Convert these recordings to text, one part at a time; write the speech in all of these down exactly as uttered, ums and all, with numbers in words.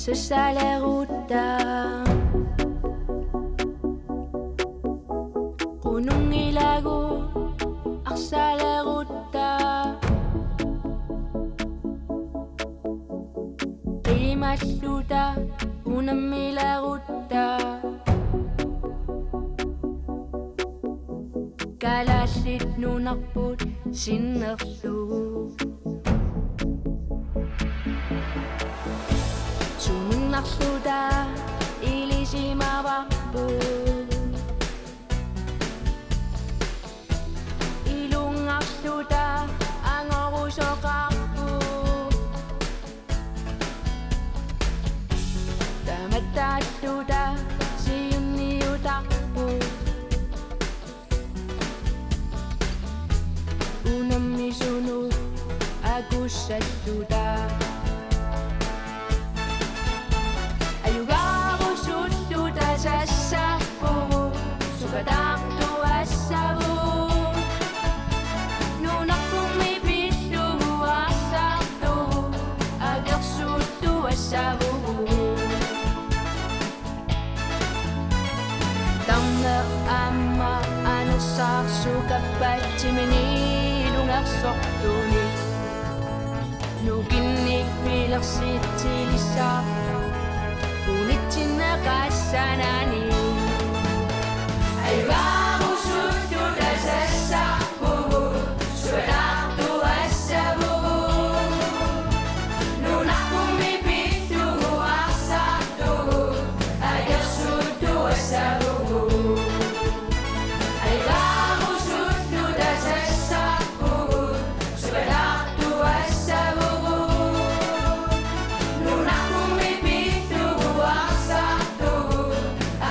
Tassalerutta. Qununngilagut arsalerutta. Qiimalluta unammilerutta. Kalaallit nunarput sinnerlugu. Sumunnarluta ilisimavarput. Ilungarluta angorusoqarput. Tamataalluta siunniutarput. Unammisunut akussalluta. Ajugaarusulluta sassarpugut, sukataartuassavugut. Nunarpummi pillugu arsartugut, akersuuttuassavugut. Tarneq aamma anersaarsukappatsimini ilungersortuni. Nukinnik pilersitsilissaq unitsinneqassanani. Ajugaarusulluta sassarpugut, sukataartuassavugut. Nunarpummi pillugu arsartugut, akersuuttuassavugut. Ajugaarusulluta sassarpugut, sukataartuassavugut. Nunarpummi pillugu arsartugut,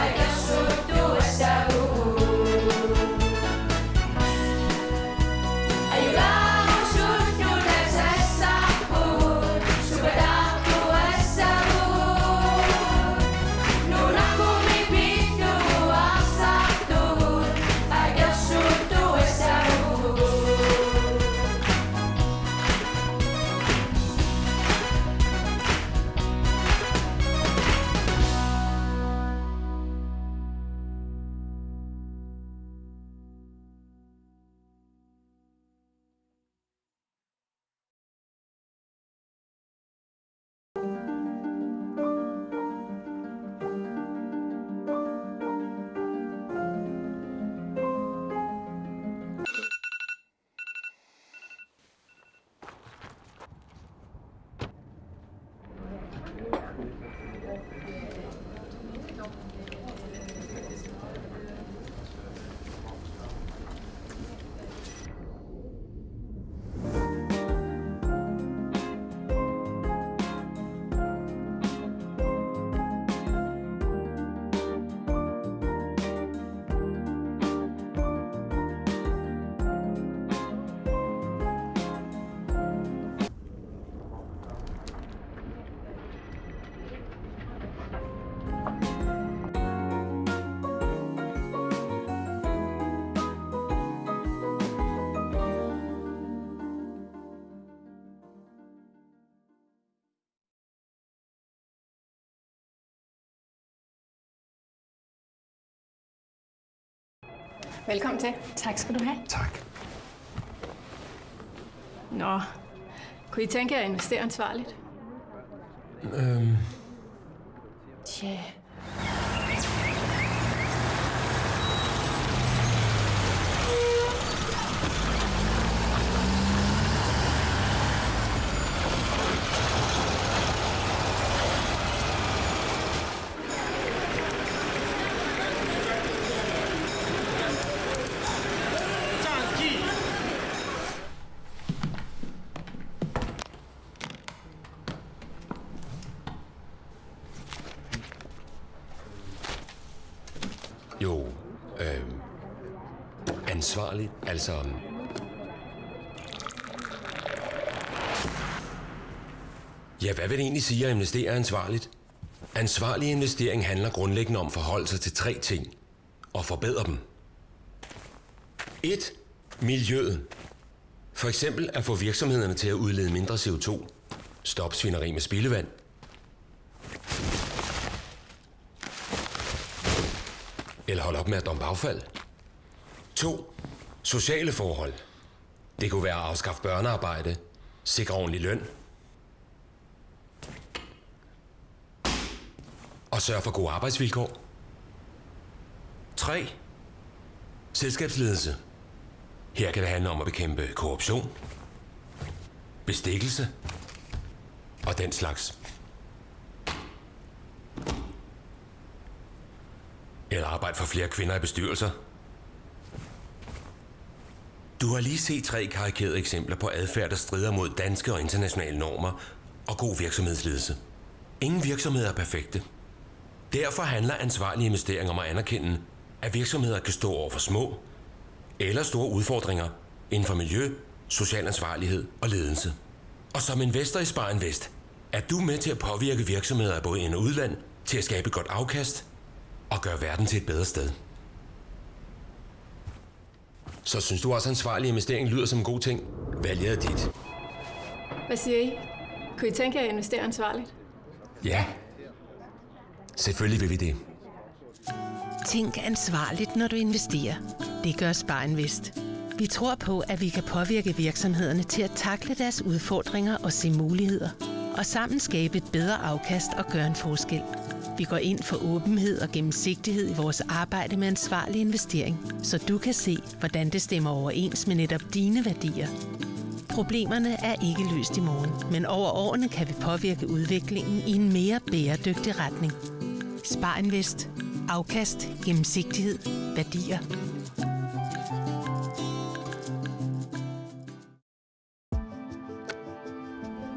akersuuttuassavugut. Ajugaarusulluta sassarpugut, sukataartuassavugut. Nunarpummi pillugu arsartugut, akersuuttuassavugut. Velkommen til. Tak skal du have. Tak. Nå, kunne I tænke jer at investere ansvarligt? Øhm. Tja. Jo, øhm, ansvarligt, altså. Ja, hvad vil det egentlig sige at investere ansvarligt? Ansvarlig investering handler grundlæggende om at forholde sig til tre ting og forbedre dem. Et. Miljøet. For eksempel at få virksomhederne til at udlede mindre C O to. Stop svineri med spildevand. Eller hold op med at dumpe affald. To, sociale forhold. Det kunne være at afskaffe børnearbejde, sikre ordentlig løn og sørge for gode arbejdsvilkår. Tre, selskabsledelse. Her kan det handle om at bekæmpe korruption, bestikkelse og den slags. Eller arbejde for flere kvinder i bestyrelser. Du har lige set tre karikerede eksempler på adfærd, der strider mod danske og internationale normer og god virksomhedsledelse. Ingen virksomheder er perfekte. Derfor handler ansvarlige investeringer om at anerkende, at virksomheder kan stå over for små eller store udfordringer inden for miljø, social ansvarlighed og ledelse. Og som investor i Spar Invest er du med til at påvirke virksomheder i både ind- og udland til at skabe et godt afkast og gøre verden til et bedre sted. Så synes du også, at ansvarlig investering lyder som en god ting? Valget er dit. Hvad siger I? Kunne I tænke jer at investere ansvarligt? Ja. Selvfølgelig vil vi det. Tænk ansvarligt, når du investerer. Det gør Spar Invest. Vi tror på, at vi kan påvirke virksomhederne til at takle deres udfordringer og se muligheder, og sammen skabe et bedre afkast og gøre en forskel. Vi går ind for åbenhed og gennemsigtighed i vores arbejde med ansvarlig investering, så du kan se, hvordan det stemmer overens med netop dine værdier. Problemerne er ikke løst i morgen, men over årene kan vi påvirke udviklingen i en mere bæredygtig retning. Spar Invest. Afkast, gennemsigtighed, værdier.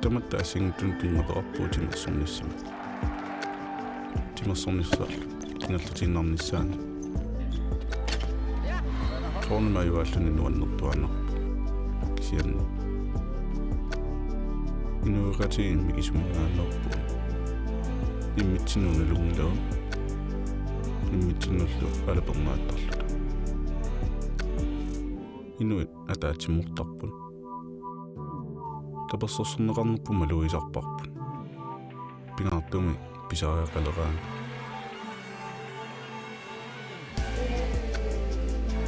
Tamatta assigiinngitsunik pinnguartarpugut timersornissamut. Timersornissaq ingerlatiinnarnissaanut. Soorunami ajugaalluni nuannertuaannarpoq. Kisianni inuiaqatigiit mikisuminngaanneerput. Immitsinnut nalunngilagut. Immitsinnullu alapernaattarluta. Inuit ataatsimoortarput. Tapersersorneqarnerput malugisarparput. Pingaartumik pisariaqaleraangat.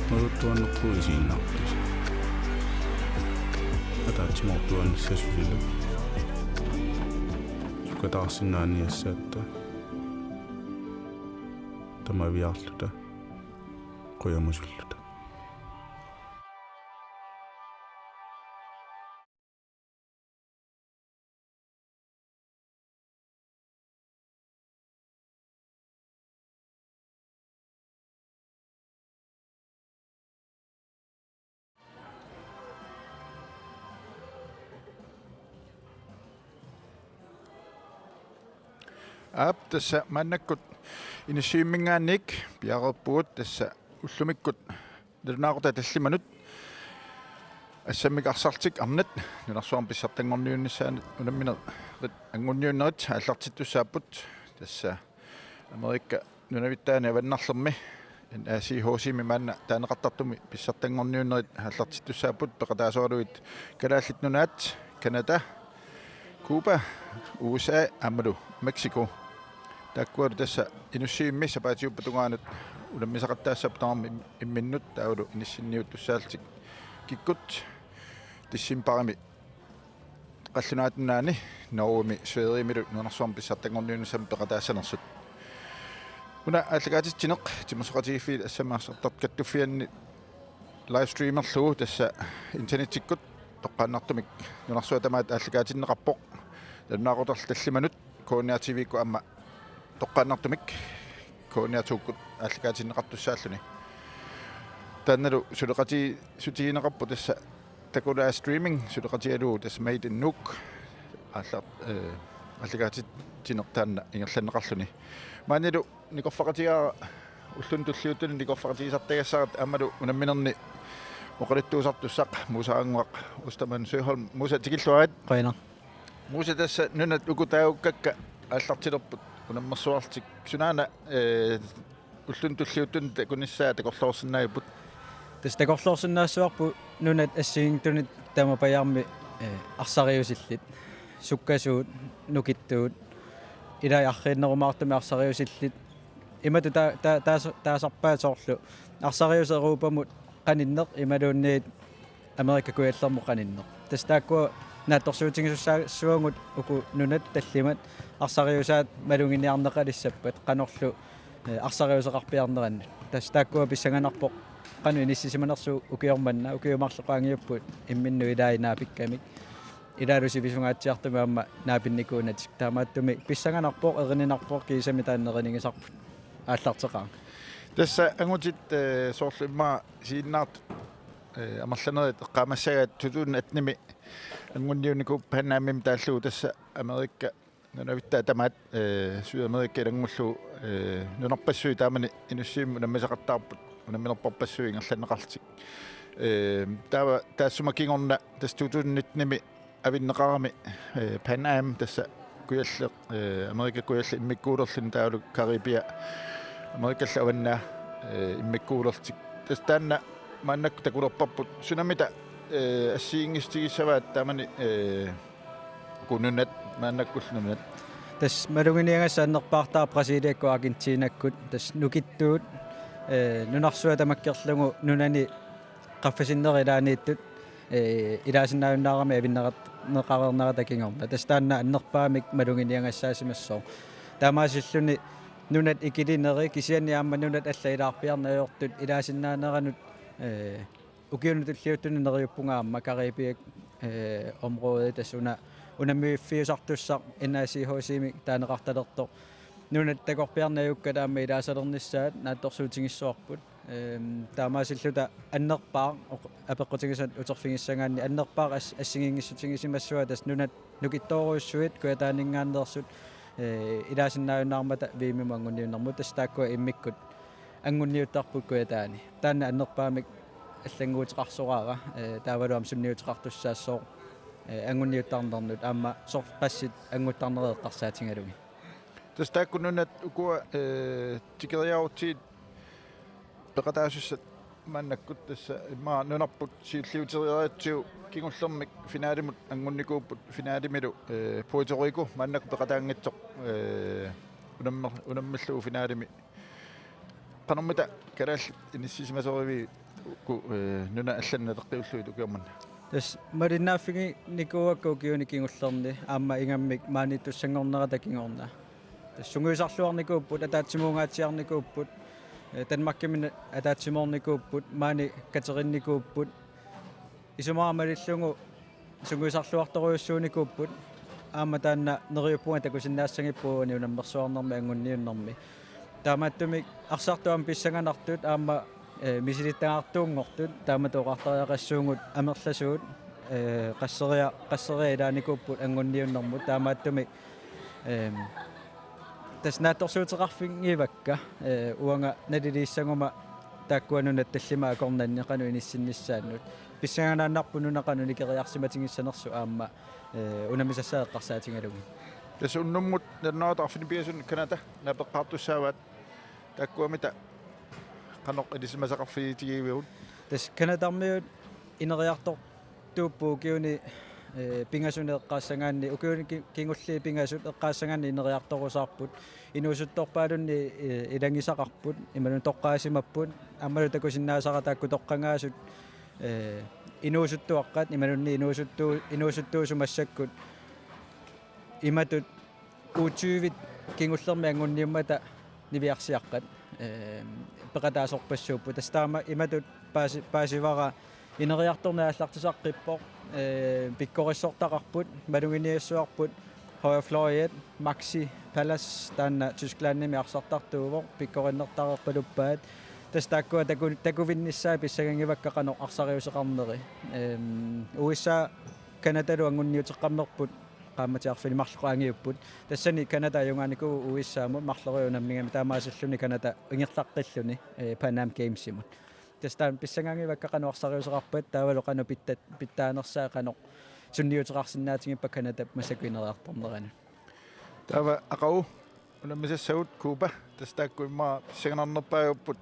Marluttuaannarpugut isiginnaartut. Ataatsimoortuaannassasoq ilaa. Sukataarsinnaaniassaatta. Tamaviaarluta. Qujamusulluta. Aap, tassa maannakkut Inussivimminngaanniit piareerpugut, tassa ullumikkut nalunaaqutaq tallimanut assammik arsartik arnat nunarsuarmi pissartanngorniunnissaanut unamminerit angunniunnerit aallartittussaapput, tassa Amerika nunavittaani avannarlermi N A C H C-mi maanna taaneqartartumi pissartanngorniunnerit aallartittussaapput, peqataasoralugit Kalaallit Nunaat, Canada, Cuba, U S A aammalu Mexico. Taakkualu tassa Inussivimmi sapaatiuppat tungaanut unammisaqattaassaapput tamarmik im-, imminnut taavalu inissinniuttussaallutik kikkut decembarimi qallunaatut nunaanni Norgemi Sverigemilu nunarsuarmi pissartanngorniunnissamut peqataassanersut. Una aallakaatitsineq timersoqatigiiffiit assammik arsartartut kattuffianni livestreamerlugu tassa internettikkut toqqaannartumik nunarsuaq tamaat aallakaatinneqarpoq. Nalunaaqutaq tallimanut K N R T V-kkut aamma toqqaannartumik K N R to-kkut aallakaatinneqartussaalluni. Taannalu suleqatigiissutigineqarpoq tassa takulaa streaming suleqatigalugu tassa Made in Nuuk aalla-, eh, aallakaatitsineq taanna ingerlanneqarluni. Maanilu nikorfaqatigaara ulluni tulliuttuni nikorfaqatigisartagassarat aammalu unamminerni oqaluttuusartussaq Musa Ragnvald Ostermann Søholm. Musa, tikilluarit. Qujanaq. Musa, tassa nunat uku taagukkakka aallartilerput unammersuarlutik. Sunaana, eh, ulluni tulliuttuni takunissaa takorloorsinnaagipput? Tassa takorloorsinnaassavarput nunat assigiinngitsunit taamapajaarmi, eh, arsariusillit. Sukkasuut, nukittuut, ilai arriinnerumaartumik arsariusillit, Imatut ta-, ta-, taas-, taasarpaat soorlu arsariuseq Europamut qaninneq imaluunniit Amerika Kujallermut qaninneq. Tassa taakkua naatsorsuutigisussaassuagut uku nunat tallimat arsariusaat maluginiarneqalissappat qanorlu, eh, arsariuseqarpiarnerannut. Tassa taakkua pissanganarpoq qanoq inissisimanersut ukioq manna, ukiut marluk qaangiupput imminnut ilaat naapikkamik. Ilaalu sivisungaatsiartumik aamma naapinnikuunatik. Taamaattumik pissanganarpoq, erininarpoq, kiisami taanna erinigisarput aallarteqaanga. Tassa angutit, eh, soorlu immaqa isiginnaartut, eh, amerlanerit eqqaamassagaat to tusind atten-imi anguniunikuupput Pan Amimi taallugu, tassa Amerika nunavittaa tamaat, eh, Sydamerika ilanngullugu, eh, nunarpassuit taamani Inussivimmi unammisaqattaarput, unamminerparpassuit ingerlanneqarlutik. Eh, taava taassuma kingorna tassa to tusind nitten-imi avinneqarami, eh, Pan Am, tassa kujalleq, eh, Amerika kujalleq immikkuulerluni taavalu Caribia, Amerikallu avannaa, eh, immikkuulerlutik. Tassa taanna maannakkut takulerparput sunamita, eh, assigiinngissutigissavaat taamani, eh, uku nunat, maannakkullu nunat. Tassa maluginiagassat annerpaartaat Brasiliakkut Argentinakkut, tassa nukittuut, eh, nunarsuaq tamakkerlugu nunani qaffasinnerit ilaanniittut, eh, ilaasinnaajunnaarami avinneqat-, neqareernerata kingorna. Tassa taanna annerpaamik maluginiagassaasimassooq. Taamaasilluni nunat ikilineri kisianni aamma nunat allat ilaarpiarneq ajortut ilaasinnaaneranut, eh, ukiuni tulliuttuni neriuppunga aamma Caribia, eh, område tassa una unammiffiusartussaq N A C H C-mik taaneqartalertoq. Nunat takorpiarneq ajukkat aamma ilaasalernissaat naatsorsuutigissavarput. Ehm, taamaasilluta annerpaaq oq-, apeqqutigisat uterfigissagaanni annerpaaq as-, assigiinngissutigisimassavaa tassa nunat nukittoorujussuit Kujataaninngaanneersut, eh, ilaasinnaajunnaarmata V M-imut anguniunnermut tassa taakkua immikkut anguniuttarput Kujataani. Taanna annerpaamik allannguuteqarsoraara, eh, taavalu aamma sunniuteqartussaassooq, eh, anguniuttarnernut aamma soorlu qassit anguttarnerit eqqarsaatigalugit. Tassa taakku nunat ukua, eh, tikeriarutsigit peqataasussat maannakkut tassa immaqa nunarput siulliuteriaratsigu kingullermik finalimut angunnikuupput, finalimilu, eh, Puerto Rico maannakkut peqataanngitsoq, eh, unammer-, unammillugu finalimi. Qanormita kalaallit inissisimasoriviuk uku, eh, nunat allanut naleqqiullugit ukioq manna? Tassa malinnaaffiginikuuakka ukiuni kingullerni aamma ingammik maaniittussanngornerata kingorna. Tassa sungiusarluarnikuupput, ataatsimuungaatsiarnikuupput, eh, Danmarkimi ataatsimoornikuupput, maani katerinnikuupput. Isumaqarpunga malillugu sungiusarluartorujussuunikuupput, aamma taanna neriuppunga takusinnaassagippugut unammersuarnermi anguniunnermi. Taamaattumik arsartut aamma pissanganartut aamma, eh, misilittagartuunngortut taamatut oqartariaqassuugut amerlasuut, eh, qasseria-, qasseriarlutik ilaanikuupput anguniunnermut taamaattumik, ehm, tassa naatsorsuuteqarfigivakka, eh, uanga naliliissaguma taakkua nunat tallimat akornanni qanoq inissinnissaannut. Pissanganaannarpoq nuna qanoq nikeriarsimatigissanersoq aamma, eh, unammisassaa eqqarsaatigalugit. Tassa unnummut nalunaaqutaq arfineq-pingasunut Canada naapeqqaartussaavaat, taakkuamita qanoq ilisimasaqarfigitigiviuk? Tassa Canadamiut ineriartortuupput ukiuni, eh, pingasuni eqqaassagaanni, ukiuni ki-, kingulliit pingasut eqqaassagaanni ineriartorusaarput. Inuusuttorpaalunni, eh, ilagisaqarput, imaluunniit toqqaasimapput, aammalu takusinnaasara taakku toqqagaasut, eh, inuusuttuaqqat, imaluunniit inuusuttu-, inuusuttuusut massakkut imatut U tyve kingullermi anguniummata niviarsiaqqat, eh, peqataasorpassuupput. Tassa taama imatut paasi-, paasivara ineriartorneq aallartisaqqippoq, eh, pikkorissortaqarput, maluginiassuarput, Højrefløjiat, Maxi Palace, taanna Tysklandimi arsartartuuvoq, pikkorinnertareerpaluppaat. Tassa taakkua taku-, takuvinnissaat pissangagivakka qanoq arsariuseqarneri. Ehm, U S A Canadalu anguniuteqqammerput, qaammatit arfineq-marluk qaangiupput. Tassani Canada ajugaanikuuvoq U S A-mut marloriarlugu unammigami, taamaasilluni Canada ingerlaqqilluni, eh, Pan Am Gamesimut. Tassa taanna pissangagivakka qanoq arsariuseqarpat, taavalu qanoq pittat-, pitsaanersaat qanoq sunniuteqarsinnaatigippat Canadap massakkut ineriartornerani. Taava aqagu unammisassagut Cuba, tassa taakku immaqa pissanganarnerpaajupput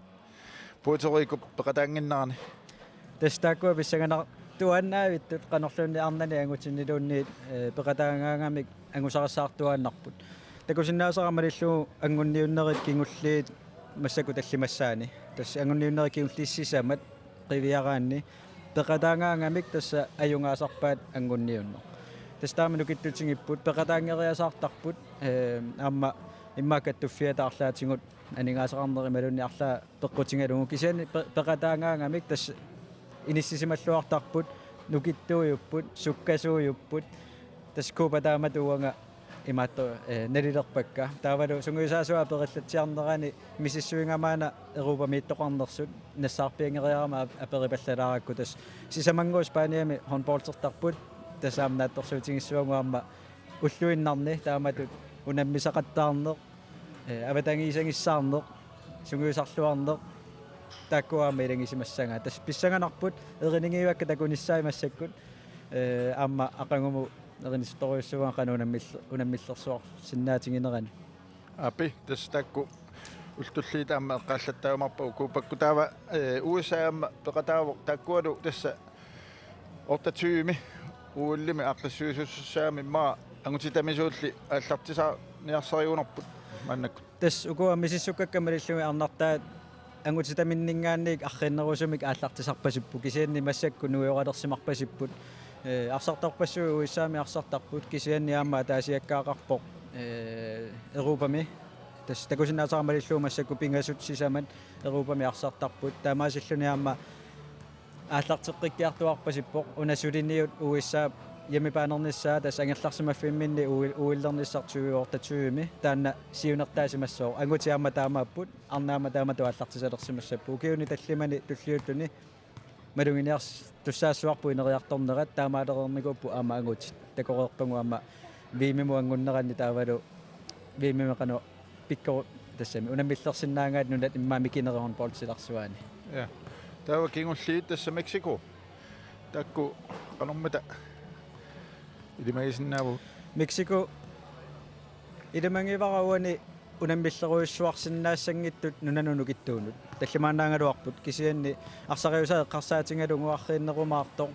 Puerto Ricop peqataannginnerani. Tassa taakkua pissanganartuaannaavittut qanorluunniit arnani angutinniluunniit, eh, peqataagaangamik angusarissaartuaannarput. Takusinnaasara malillugu anguniunnerit kingulliit Massakkut tallimassaani. Tassa anguniunnerit kingulliit sisamat qiviaraanni. Peqataagaangamik tassa ajugaasarpaat anguniunneq. Tassa taama nukittutigipput, peqataageriasaartarput, ee, aamma immaqa kattuffiata arlaatigut aningaasaqarneq imaluunniit arlaat peqqutigalugu. Kisianni pe-, peqataagaangamik tassa inissisimalluartarput, nukittuujupput, sukkasuujupput. Tassa Cuba taamatut uanga imaattoq, ee, nalilerpakka. Taavalu sungiusaasua aperillatsiarnerani misissuigamaana Europamiittoqarnersut nassaarpianngeriarama ap-, aperipallalaarakku tassa. Sisamannguaq Spaniami håndboldertarput, tassa aamma naatsorsuutigissavagut aamma ulluinnarni taamatut unammisaqattaarneq, ee, avatangiisagissaarneq, sungiusarluarneq, taakku aamma ilagisimassagaat. Tassa pissanganarput, erinigiivakka takunissaat massakkut, ee, aamma aqagumut erinittorujussuuvunga qanoq unammil-, unammillersuarsinnaatiginerani. Aap, tassa taakku ullut tulliit aamma eqqaallattaajumaarpagut Cubakku. Taava, ee, U S A aamma peqataavoq, taakkualu tassa otteogtyve O L-imi aaqqissuisussaammik immaqa angutitamisuulli aallartisaaniarsarigunarput maannakkut. Tassa ukua misissukkakka malillugit arnartaat angutitaminninngaanniit arriinnerusumik aallartisarpasipput, kisianni massakkut nuioralersimarpasipput. Ee, arsartorpassuit U S A-mi arsartarput, kisianni aamma ataasiakkaaqarpoq, ee, Europami. Tassa takusinnaasara malillugu massakkut pingasut sisamat Europami arsartarput. Taamaasilluni aamma aallarteqqikkiartuaarpasippoq, una suliniut U S A hjemmebaanernissaa, tassa angerlarsimaffimminni U L-, U L-ernissaq tyve otteogtyve-mi, taanna siunertaasimassooq. Angutit aamma taamaapput, arnat aamma taamatut aallartisalersimassapput. Ukiuni tallimani tulliuttuni maluginiartussaassavarput ineriartornerat, taamaalereernikuupput aamma angutit. Takoreerpagut aamma V M-imut anngunneranni taavalu V M-imi qanoq pikkoru-, tassami unammillersinnaagaat nunat immaqa mikinerit håndboldilarsuaani. Ja. Taava kingulliit tassa Mexico. Taakku qanormita ilimagisinnaavagut? Mexico ilimagivara uani unammillerujussuarsinnaassanngitsut nunanut nukittuunut. Tallimaannaagaluarput, kisianni arsariusaat eqqarsaatigalugu arriinnerumaartoq,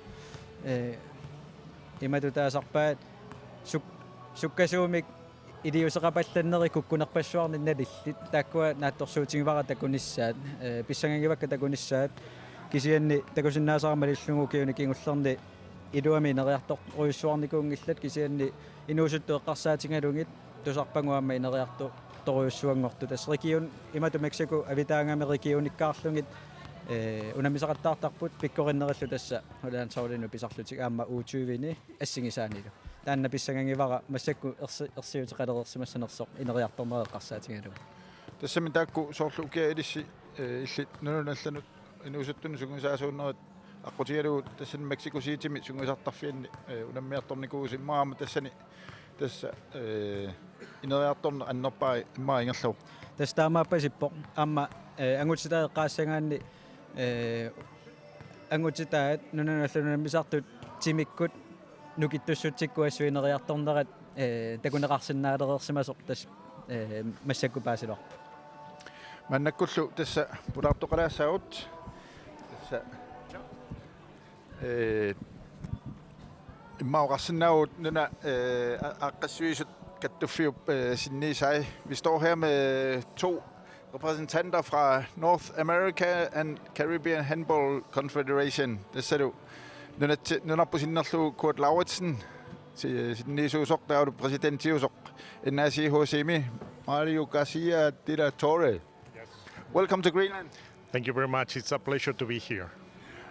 ee, imatut taasarpaat suk-, sukkasuumik iliuuseqapallanneri kukkunerpassuarnik nalillit, taakkua naatsorsuutigivara takunissaat, ee, pissangagivakka takunissaat, kisianni takusinnaasara malillugu ukiuni kingullerni iluamik ineriartorujussuarnikuunngillat, kisianni inuusuttut eqqarsaatigalugit tusarpagut aamma ineriartorujussuanngortut. Tassa region, imatut Mexico avitaagami regionikkaarlugit, ee, unammisaqattaartarput, pikkorinnerillu tassa landsholdinut pisarlutik aamma U tyve-ni assigisaanilu. Taanna pissangagivara massakkut ersi-, ersiuteqalereersimassanersoq ineriartornerat eqqarsaatigalugu. Tassami taakku soorlu ukiaq ilissi, ee, illit nunanut allanut inuusuttunut sungiusaasuunerit aqqutigalugu tassani Mexico City-mi sungiusartarfianni, ee, unammiartornikuuvusi, immaqa aamma tassani tassa, ee, ineriartorneq annerpaaq immaqa ingerlavoq. Tassa taamaappasippoq aamma, ee, angutitaat eqqaassagaanni, ee, angutitaat nunanut allanut unammisartut timikkut nukittussutsikkut assut ineriartornerat, ee, takuneqarsinnaalereersimasoq tassa, ee, massakkut paasiluarpoq. Maannakkullu tassa pulaartoqalaassaagut. Tassa, ee, immaqa oqarsinnaavugut nuna, ee, a-, aaqqissuisut kattuffiup, ee, sinniisai. Vi står her med to repræsentanter fra North America and Caribbean Handball Confederation. Tassalu nunatsi-, nunarput sinnerlugu Kurt Lauritsen, si-, sinniisuusoq taavalu præsidentiusoq N A C H C-mi, Mario Garcia de la Torre. Yes. Welcome to Greenland. Thank you very much. It's a pleasure to be here.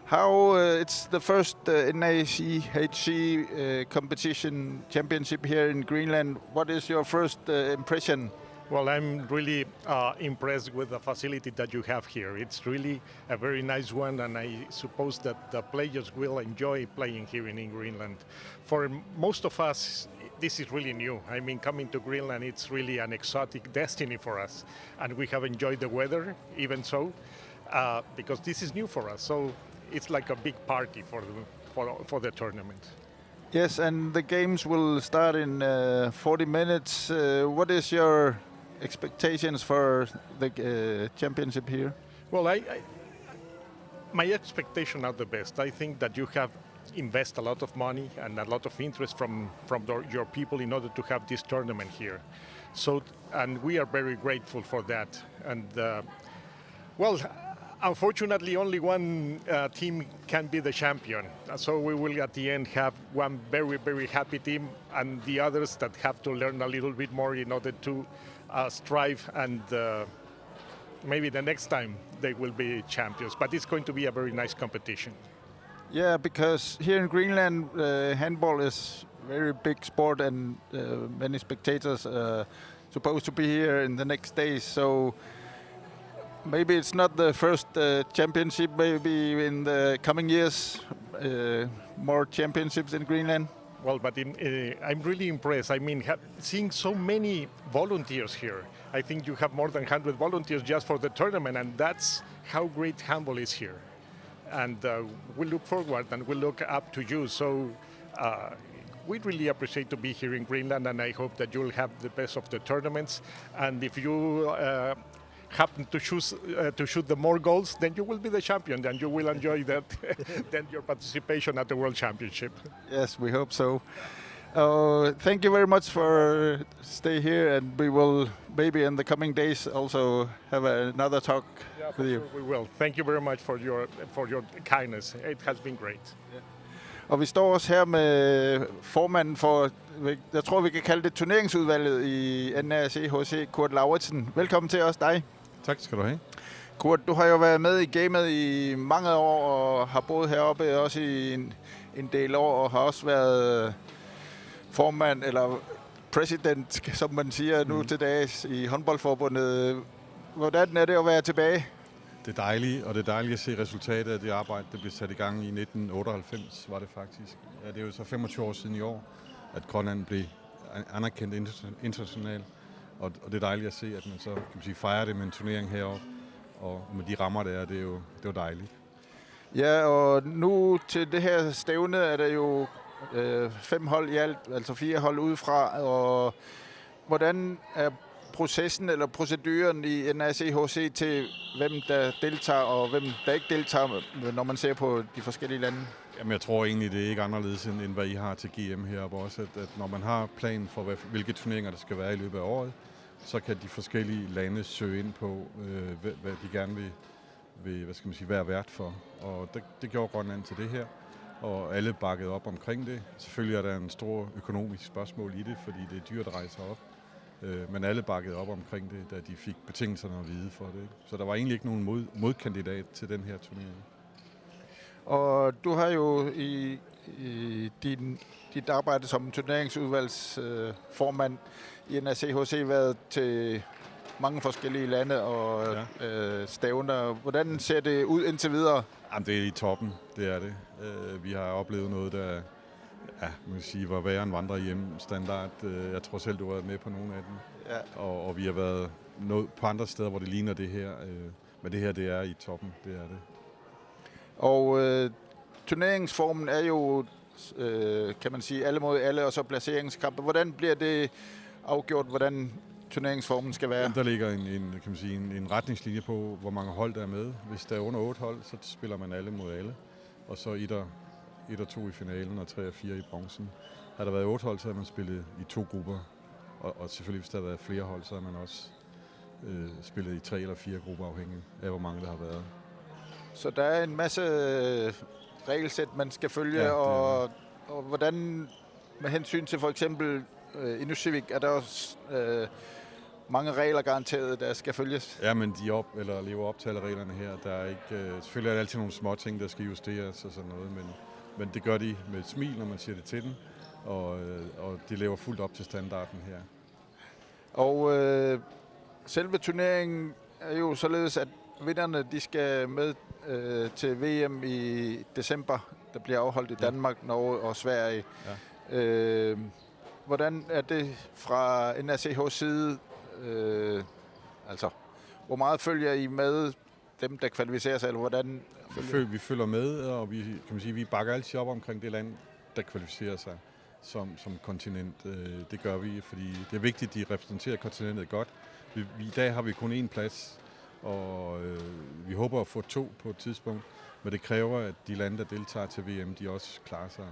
How, uh, it's the first, uh, N A C H C, uh, competition championship here in Greenland. What is your first, uh, impression? Well, I'm really, uh, impressed with the facility that you have here. It's really a very nice one, and I suppose that the players will enjoy playing here in, in Greenland. For most of us, this is really new. I mean, coming to Greenland, it's really an exotic destiny for us, and we have enjoyed the weather, even so, uh, because this is new for us. So it's like a big party for the, for, for the tournament. Yes, and the games will start in, uh, forty minutes. Uh, what is your expectations for the, uh, championship here? Well, I, I, my expectations are the best. I think that you have invest a lot of money and a lot of interest from, from the, your people in order to have this tournament here. So, and we are very grateful for that. And, uh, Well, unfortunately, only one uh, team can be the champion. So we will at the end have one very, very happy team, and the others that have to learn a little bit more in order to uh, strive, and uh, maybe the next time they will be champions. But it's going to be a very nice competition. Yeah, because here in Greenland, uh, handball is very big sport, and uh, many spectators uh, supposed to be here in the next days. So maybe it's not the first uh, championship. Maybe in the coming years, uh, more championships in Greenland. Well, but in, uh, I'm really impressed. I mean, ha- seeing so many volunteers here. I think you have more than one hundred volunteers just for the tournament, and that's how great handball is here. And uh, we look forward and we look up to you. So uh, we really appreciate to be here in Greenland, and I hope that you'll have the best of the tournaments. And if you uh, happen to shoot uh, to shoot the more goals, then you will be the champion, and you will enjoy that then your participation at the World Championship. Yes, we hope so. Uh, thank you very much for stay here, and we will maybe in the coming days also have another talk with you. We will. Thank you very much for your for your kindness. It has been great. Og vi står også her med formanden for, jeg tror vi kan kalde det turneringsudvalget i N A C H C, Kurt Lauritsen. Velkommen til os dig. Tak skal du have. Kurt, du har jo været med i gamet i mange år og har boet heroppe også i en, en del år og har også været formand eller præsident, som man siger nu til dags i håndboldforbundet. Hvordan er det at være tilbage? Det er dejligt, og det er dejligt at se resultatet af det arbejde, der blev sat i gang i nitten otteoghalvfems, var det faktisk. Ja, det er jo så femogtyve år siden i år, at Grønland blev an- anerkendt inter- internationalt, og, og det er dejligt at se, at man så kan man sige, fejrer det med en turnering heroppe, og med de rammer, der er, det er jo, det er jo dejligt. Ja, og nu til det her stævne er der jo øh, fem hold i alt, altså fire hold udefra, og hvordan er processen eller proceduren i N A C H C til, hvem der deltager og hvem der ikke deltager, når man ser på de forskellige lande? Jamen, jeg tror egentlig, det er ikke anderledes, end, end hvad I har til G M heroppe også, at, at når man har planen for, hvad, hvilke turneringer der skal være i løbet af året, så kan de forskellige lande søge ind på, øh, hvad, hvad de gerne vil, vil hvad skal man sige, være vært for. Og det, det gjorde Grønland til det her, og alle bakkede op omkring det. Selvfølgelig er der en stor økonomisk spørgsmål i det, fordi det er dyrt at rejse op. Øh, men alle bakkede op omkring det, da de fik betingelserne at vide for det. Ikke? Så der var egentlig ikke nogen mod, modkandidat til den her turnering. Og du har jo i, i din, dit arbejde som turneringsudvalgsformand øh, formand i N A C H C været til mange forskellige lande og ja. øh, stævner. Hvordan ser det ud indtil videre? Jamen, det er i toppen, det er det. Øh, vi har oplevet noget, der ja, man kan sige, var værre end vandrehjem standard. Øh, jeg tror selv, du har været med på nogle af dem. Ja. Og, og vi har været noget på andre steder, hvor det ligner det her. Øh, men det her, det er i toppen, det er det. Og øh, turneringsformen er jo, øh, kan man sige, alle mod alle, og så placeringskampe. Hvordan bliver det afgjort, hvordan turneringsformen skal være? Jamen, der ligger en, en, kan man sige, en, en retningslinje på, hvor mange hold, der er med. Hvis der er under otte hold, så spiller man alle mod alle. Og så et og, et og to i finalen, og tre og fire i bronzen. Havde der været otte hold, så havde man spillet i to grupper. Og, og selvfølgelig, hvis der havde været flere hold, så havde man også øh, spillet i tre eller fire grupper, afhængigt af, hvor mange der har været. Så der er en masse øh, regelsæt, man skal følge, ja, og, og hvordan med hensyn til for eksempel øh, Inussivik, er der også øh, mange regler garanteret, der skal følges? Ja, men de op, eller lever op til alle reglerne her. Der er ikke, øh, selvfølgelig er der altid nogle små ting, der skal justeres og sådan noget, men, men det gør de med et smil, når man siger det til dem, og, øh, og de lever fuldt op til standarden her. Og øh, selve turneringen er jo således, at vinderne de skal med øh, til V M i december, der bliver afholdt i Danmark, Norge og Sverige. Ja. Øh, hvordan er det fra N A C H side? Øh, altså, hvor meget følger I med dem, der kvalificerer sig, eller hvordan? Vi følger, vi følger med, og vi, kan man sige, vi bakker altid op omkring det land, der kvalificerer sig som, som kontinent. Øh, det gør vi, fordi det er vigtigt, at de repræsenterer kontinentet godt. Vi, vi, I dag har vi kun én plads, og øh, vi håber at få to på et tidspunkt, men det kræver, at de lande, der deltager til V M, de også klarer sig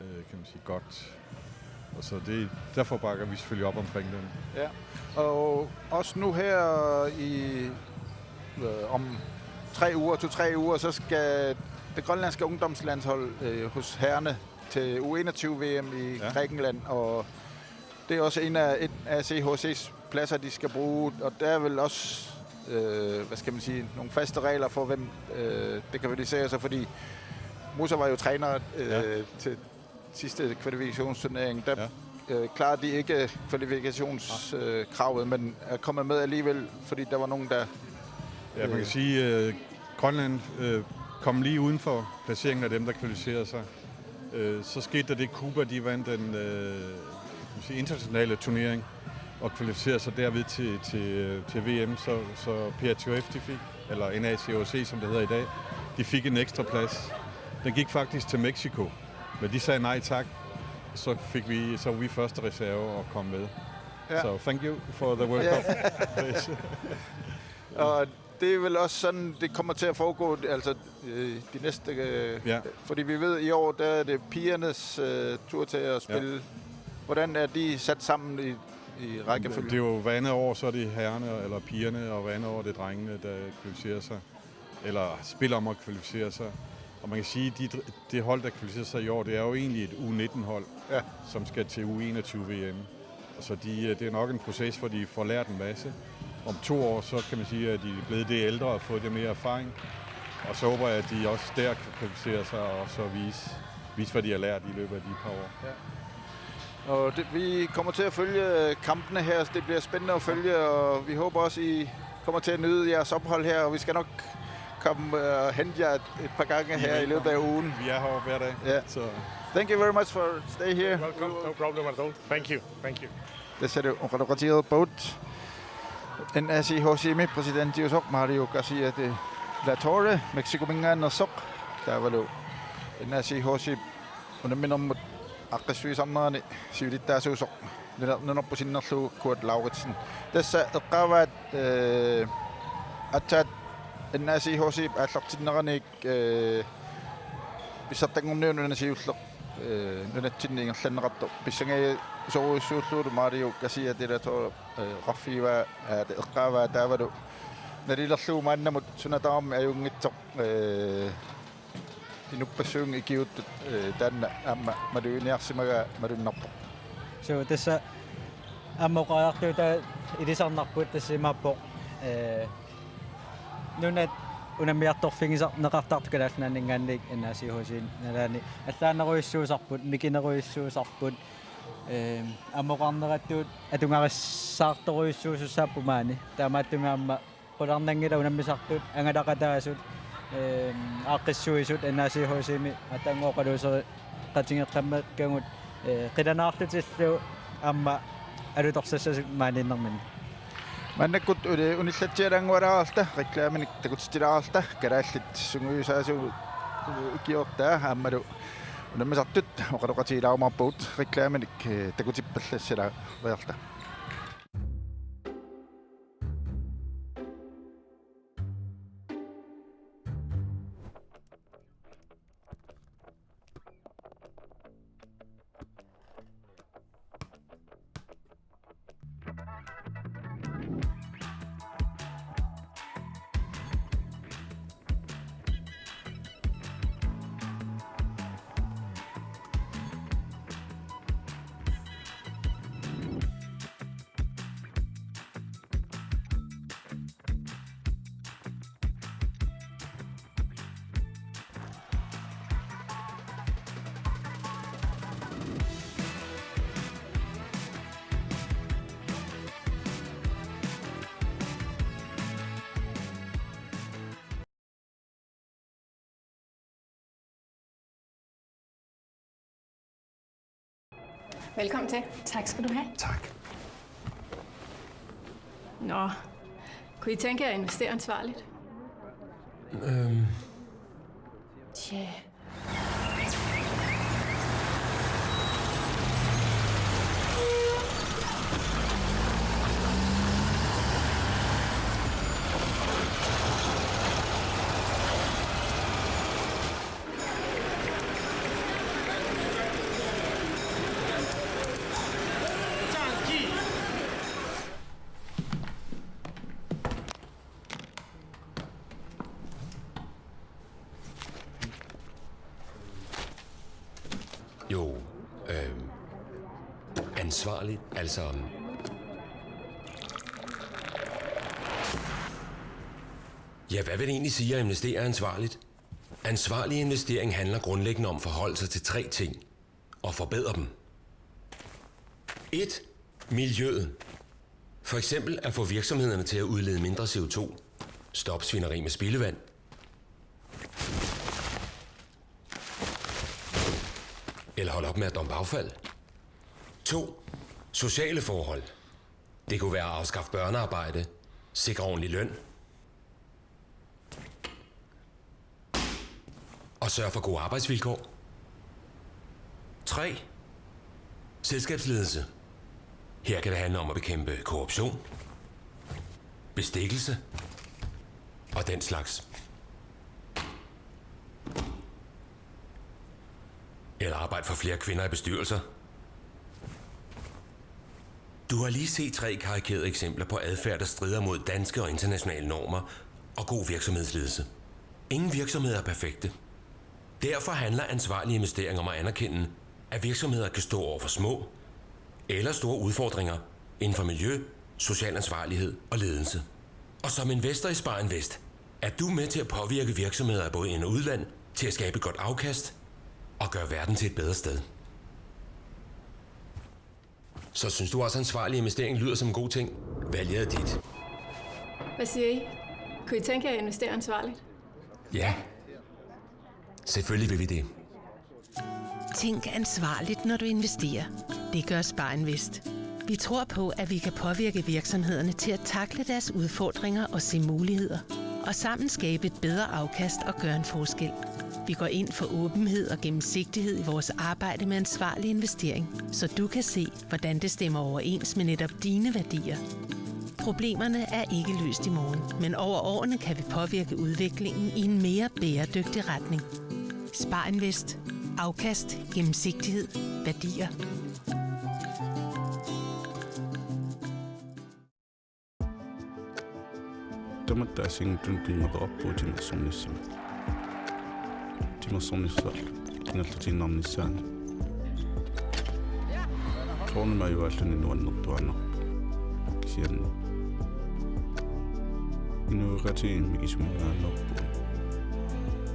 øh, kan man sige, godt. Og så det, derfor bakker vi selvfølgelig op omkring den. Ja, og også nu her i øh, om tre uger, to-tre uger, så skal det grønlandske ungdomslandshold øh, hos herrerne til U enogtyve V M i Ja. ja. Grækenland, og det er også en af et A C H C's pladser, de skal bruge, og der er vel også, øh, hvad skal man sige, nogle faste regler for, hvem øh, der kvalificerer sig, fordi Musa var jo træner øh, Ja. ja. til sidste kvalifikationsturnering. Der Ja. ja. øh, klarede de ikke kvalifikationskravet, øh, kravet, men er kommet med alligevel, fordi der var nogen, der... Ja, man kan sige, at Grønland øh, kom lige uden for placeringen af dem, der kvalificerede sig. Øh, så skete der det, Cuba, de vandt den øh, kan man sige, internationale turnering og kvalificerede sig derved til, til, øh, til V M, så, så P A T H F, de fik, eller N A C H C, som det hedder i dag, de fik en ekstra plads. Den gik faktisk til Mexico, men de sagde nej tak. Så fik vi, så var vi første reserve og kom med. Ja. Så thank you for the World Ja. Cup. Og det er vel også sådan, det kommer til at foregå, altså øh, de næste... Øh, Ja. Fordi vi ved, i år der er det pigernes øh, tur til at spille. Ja. Hvordan er de sat sammen i, i rækkefølge? Det er jo hver andet år, så er det herrerne eller pigerne, og hver andet år det er drengene, der kvalificerer sig, eller spiller om at kvalificere sig. Og man kan sige, at de, det hold, der kvalificerer sig i år, det er jo egentlig et U nitten-hold, Ja. som skal til U enogtyve V M. Så de, øh, det er nok en proces, hvor de får lært en masse. Om to år, så kan man sige, at de er blevet det ældre og fået det mere erfaring. Og så håber jeg, at de også der kan kvalificere sig og så vise, vise, hvad de har lært i løbet af de par år. Og det, vi kommer til at følge øh, kampene her, så det bliver spændende at følge, og vi håber også, I kommer til at nyde jeres ophold her, og vi skal nok komme øh, og hente jer et, et par gange her i løbet af ugen. Vi er heroppe hver dag. Ja. Så Thank you very much for stay here. Welcome. No problem at all. Thank you. Thank you. Tassa oqaloqatigeerpagut N A C H C-mi præsidentiusoq Mario Garcia de la Torre, Mexicominngaanneersoq, taavalu N A C H C unamminermut aaqqissuisarnerani siulittaasuusoq nunar-, nunarput sinnerlugu Kurt Lauritsen. Tassa eqqaavaat øh, aatsaat N A C H C aallartinneraniit øh, pissartanngorniunut una siulleq øh, nunatsinni ingerlanneqartoq pissangasorujussuullugulu Mario Garcia de la Torre øh, oqarfigivaa, øh, eqqaavaa taavalu nalilerlugu maannamut suna tamarmi ajunngitsoq øh, inuppassuunngooq ikiuuttut øh, taanna aamma maluginiarsimagaa malunnarpoq. So tassa aamma oqariartuutaa ilisarnarput tassa imaappoq. Øh, nunat unammiartorfigisarneqartartut Kalaallit Nunaanninngaanniit N A C H C nalaani allaanerujussuusarput, mikinerujussuusarput, øh, aamma oqarnerattut atugarissaartorujussuusussaapput maani. Taamaattumik aamma qularnanngilaq unammisartut, angalaqataasut, øh, aaqqissuisut, N A C H C-mi atangooqaluuseri qatigeqqammakkagut, øh, qilanaarlutillu aamma alutorsassasut maaniinnerminni. Maannakkut uli-, unillatsialaanngualaaralta, reklaaminik takutitsilaaralta, kalaallit sungiusaasugut ikiortaa aammalu unammisartut oqaloqatigilaarumaarpagut, reklaaminik øh, takutippallassalaariarta. Velkommen til. Tak skal du have. Tak. Nå, kunne I tænke jer at investere ansvarligt? Øhm, Tja. Ansvarligt, altså. Ja, hvad vil det egentlig sige at investere ansvarligt? Ansvarlig investering handler grundlæggende om at forholde sig til tre ting og forbedre dem. Et. Miljøet. For eksempel at få virksomhederne til at udlede mindre C O to. Stop svineri med spildevand. Eller hold op med at dumpe affald. To. Sociale forhold. Det kunne være at afskaffe børnearbejde, sikre ordentlig løn og sørge for gode arbejdsvilkår. Tre. Selskabsledelse. Her kan det handle om at bekæmpe korruption, bestikkelse og den slags. Eller arbejde for flere kvinder i bestyrelser. Du har lige set tre karikerede eksempler på adfærd, der strider mod danske og internationale normer og god virksomhedsledelse. Ingen virksomheder er perfekte. Derfor handler ansvarlige investeringer om at anerkende, at virksomheder kan stå over for små eller store udfordringer inden for miljø, social ansvarlighed og ledelse. Og som investor i Spar Invest er du med til at påvirke virksomheder i både ind- og udland til at skabe et godt afkast og gøre verden til et bedre sted. Så synes du også, ansvarlig investering lyder som en god ting? Valget er dit. Hvad siger I? Kunne I tænke jer at investere ansvarligt? Ja. Selvfølgelig vil vi det. Tænk ansvarligt, når du investerer. Det gør Spar Invest. Vi tror på, at vi kan påvirke virksomhederne til at takle deres udfordringer og se muligheder. Og sammen skabe et bedre afkast og gøre en forskel. Vi går ind for åbenhed og gennemsigtighed i vores arbejde med ansvarlig investering, så du kan se, hvordan det stemmer overens med netop dine værdier. Problemerne er ikke løst i morgen, men over årene kan vi påvirke udviklingen i en mere bæredygtig retning. Spar Invest. Afkast, gennemsigtighed, værdier. Tamatta assigiinngitsunik piumaneqarpugut timersornissamut. Timersornissaq ingerlatiinnarnissaanut. Soorunami ajugaalluni nuannertuaannarpoq. Kisianni inuiaqatigiit immikkumingaanneerpugut.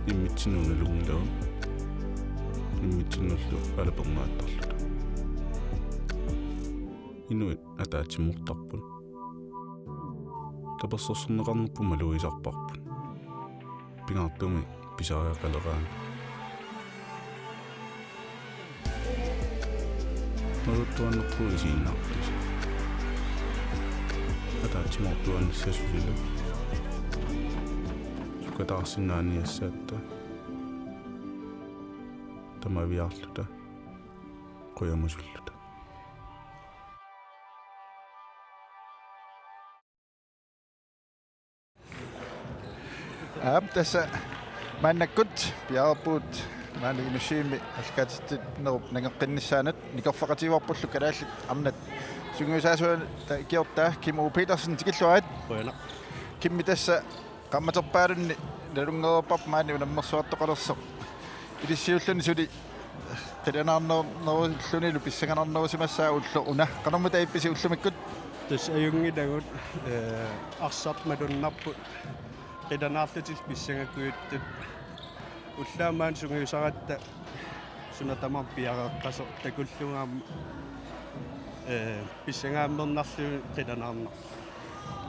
Immitsinnut nalunngilagut. Immitsinnullu alapernaattarluta. Inuit ataatsimoortarput. Tapersersorneqarnerput malugisarparput. Pingaartumik pisariaqaleraangat. Malugisartuaannarpugut isiginnaartutut. Ataatsimoortuaannassasut ilaa. Sukataarsinnaaniassaatta. Tamaviaarluta. Qujamusulluta. Aap, tassa maannakkut piareerpugut maani Inussivimmi aallakaatitsinerup nangeqqinnissaanut. Nikorfaqatigivarpullu kalaallit arnat sungiusaasuata ikiortaa Kim O. Petersen, tikilluarit. Qujanaq. Kimmi, tassa qaammaterpaalunni nalunngereerparput maani unammersuartoqalersoq. Ilissiulluni suli qilanaarnerullunilu pissanganarnerusimassaaq ulloq una. Qanormita ippisi ullumikkut? Tassa ajunngilagut, eh, arsaq malunnarpoq. Qilanaarlutillu pissangakujuttut. Ullaaq maani sungiusaratta suna tamarmi piareeqqasoq takullugu aamma, eh, pissangaammernarlugu qilanaarnarpoq.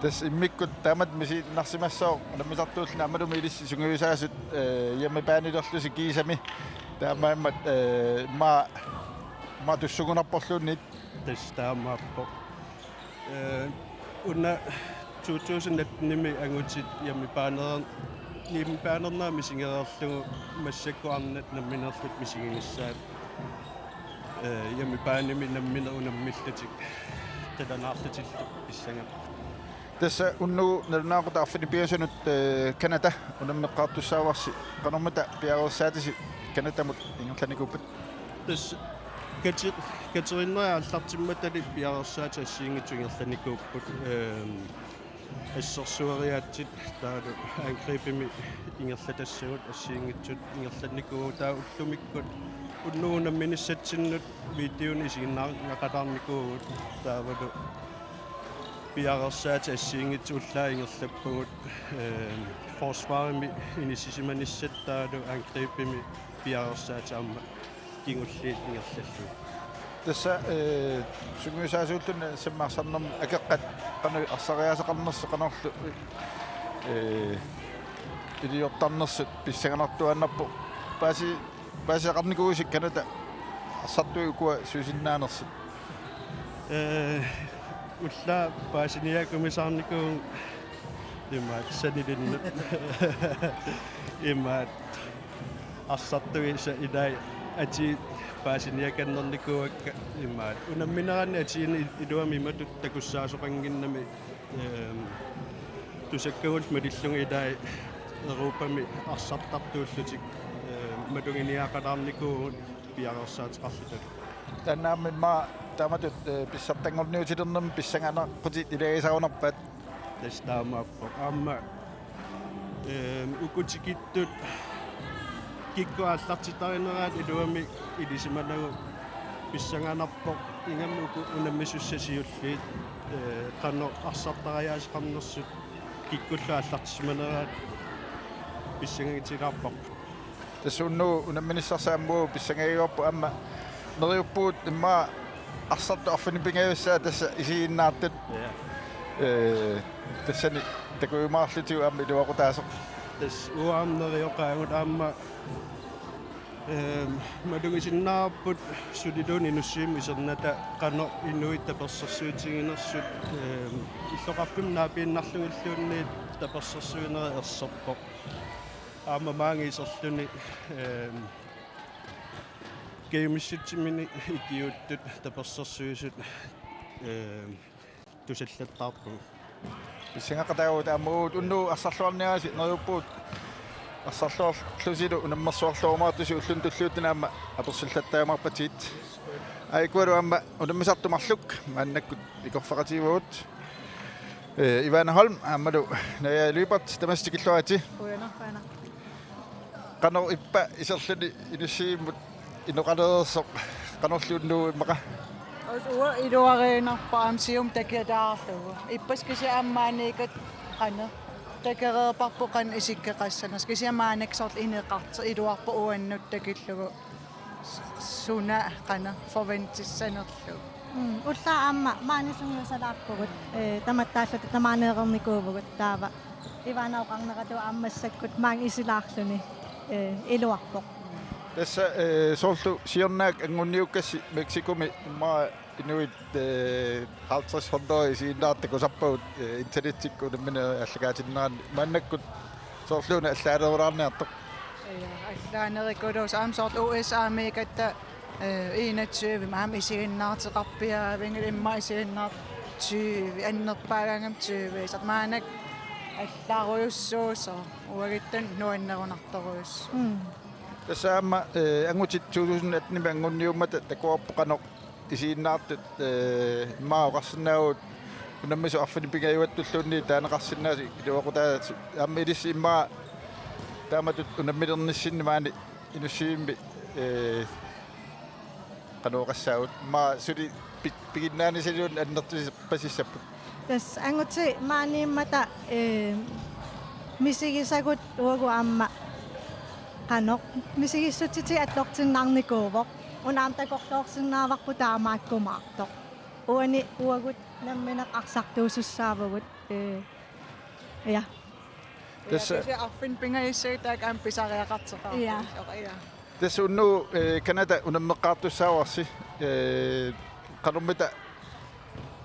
Tassa immikkut taamatut misiinnarsimassooq unammisartuulluni aammalumi ilissi sungiusaasut, eh, hjemmebaneliorlusi kiisami. Taamaammat, eh, immaqa, immaqa tussugunarporluunniit. Tassa taamaappoq. Eh, una to tusind attenimi angutit hjemmebane-, hjemmebanernerat misigereerlugu massakkut arnat nammineerlutik misiginissaat. Eh, hjemmebanemi nammineq unammillutik qilanaarlutillu pissangapput. Tassa unnugu nalunaaqutaq arfineq-pingasunut, eh, Canada unammeqqaartussaavarsi, qanormita piareersaatisi Canadamut ingerlanikuuppat? Tassa kati-, katerinneri aallartimmatali piareersaatit assigiinngitsut ingerlanikuupput, ehm, assersueriaatsit taavalu Angrebimi ingerlatassagut assigiinngitsut ingerlannikuuvugut, taava ullumikkut Unnugu unamminissatsinnut videonik isiginnaarneqalaarnikuuvugut, taavalu piareersaatit assigiinngitsut ullaaq ingerlappagut, ehm, forsvarimi inissisimanissat taavalu angribimi piareersaatit aamma kingulliit ingerlallugit. Tassa, eh, sungiusaasuulluni S M arsarnermi akeqqat qanoq arsariaaseqarnersut qanorlu, eh, iliortarnersut pissanganartuaannarpoq. Paasi-, paasisaqarnikuuisi Canada arsartui ukua suusinnaanersut? Eh, ullaaq paasiniaakkumisaarnikuuvunga imaat sanilinnut. Imaat arsartuisa ilai atii paasiniakannernikuuakka imaat. Unammineranni atiini iluamik imatut takussaasoqannginnami, ehm, tusakkagullu malillugit ilai Europami arsartartuullutik, ehm, maluginiaqalaarnikuuvugut piareersaateqarluta. Taanna aamma immaqa taamatut, eh, pissartanngorniutilernermi pissanganaqqutit ilagisarunarpaat. Tassa taamaappoq. Aamma, ehm, uku tikittut kikkut aallartittarinerat iluamik ilisimanagu pissanganarpoq. Ingammik uku unammisussat siulliit, eh, qanoq arsartariaaseqarnersut kikkullu aallartissimaneraat pissangagitsilaarparput. Tassa unnugu unamminissarsi aamma pissangagigaarput aamma neriuppugut immaqa arsartut arfineq-pingajussaat tassa isiginnaartut. Ja. Eh, tassani takujumaarlutigu aamma iluaqutaasoq. Tassa uanga aamma nerioqaagut aamma, ehm, malugisinnaavarput suliluunniit Inussivimmi isernata qanoq inuit tapersersuutiginersut, ehm, illoqarfimmi naapiinnarlugilluunniit tapersersuinerat erserpoq. Aamma maanga iserluni, ehm, kajumissutsiminnik ikiuuttut tapersersuisut, ehm, tusallattaarpugut. Pissangaqqataagut aamma uagut unnugu arsarluarniarisi neriuppugut arsarluarlusilu unammersuarluarumaartusi ulluni tulliuttuni aamma apersullattaajumaarpatigit. Aa, ukua aamma unammisartut marluk maannakkut ikorfaqatigivagut. Eh, Ivana Holm aammalu Naja Lyberth tamassi tikilluaritsi. Qujanaq, qujanaq. Qanoq ippa iserluni Inussivimmut inoqalereersoq, qanorli unnugu immaqa? Uanga iluariinnarpara aamma siumut takiataarlugu. Ippassaq kisianni aamma maaniikkatta qanoq takoreerparput qanoq isikkoqassanersoq. Kisianni maannakkut soorlu ineqartoq iluarpoq uannut takillugu suna qanoq forventissanerlugu. Mm, ullaaq aamma maani sungiusalaarpugut, eh, tamattaalluta tamaaneereernikuuvugut taava Ivana oqarneratut aamma massakkut maanga isilaarluni, eh, iluarpoq. Tassa, eh, soorlu siornaak anguniukkassi Mexicomi immaqa inuit, eh, halvtreds hundrede isiginnaartut takusarpagut, eh, internettikkut unamminerit aallakaatinneranni. Maannakkut soorluuna allaanerulaarniartoq. Ja, allaanerikuluusoq aamma soorlu U S A-miikkatta, eh, enogtyve aamma isiginnaarteqarpiaavigit immaqa isiginnaartut tyve annerpaagaangami tyve. Soorlu maannakkut allaarujussuusoq uaguttunut nuannerunartorujussuuvoq. Mm. Tassa aamma, eh, angutit to tusind atten-imi anguniummata takuarput qanoq isiginnaartut, eh, immaqa oqarsinnaavugut unammisut arfineq-pingajuattulluunniit taaneqarsinnaasut iluaqutaasut aamma ilissi immaqa taamatut unammilernissinni maani Inussivimmi, eh, qanoq oqassaagut, immaqa suli pi-, piginnaanissaliunneq annertusipasissapput. Tassa angutit maaniimmata, eh, misigisagut uagut aamma qanoq misigissutsitigut atortinnaarnikuuvoq. Una aamma takorloorsinnaavarput taamaakkumaartoq. Uani uagut nammineq arsartuusussaavugut. Eh, ja. Tassa. Ja, kisianni arfineq-pingajussat taakku aamma pisariaqartoqarput. Ja. Ja. Tassa unnugu, eh, Canada unammeqqaartussaavarsi, eh, qanormita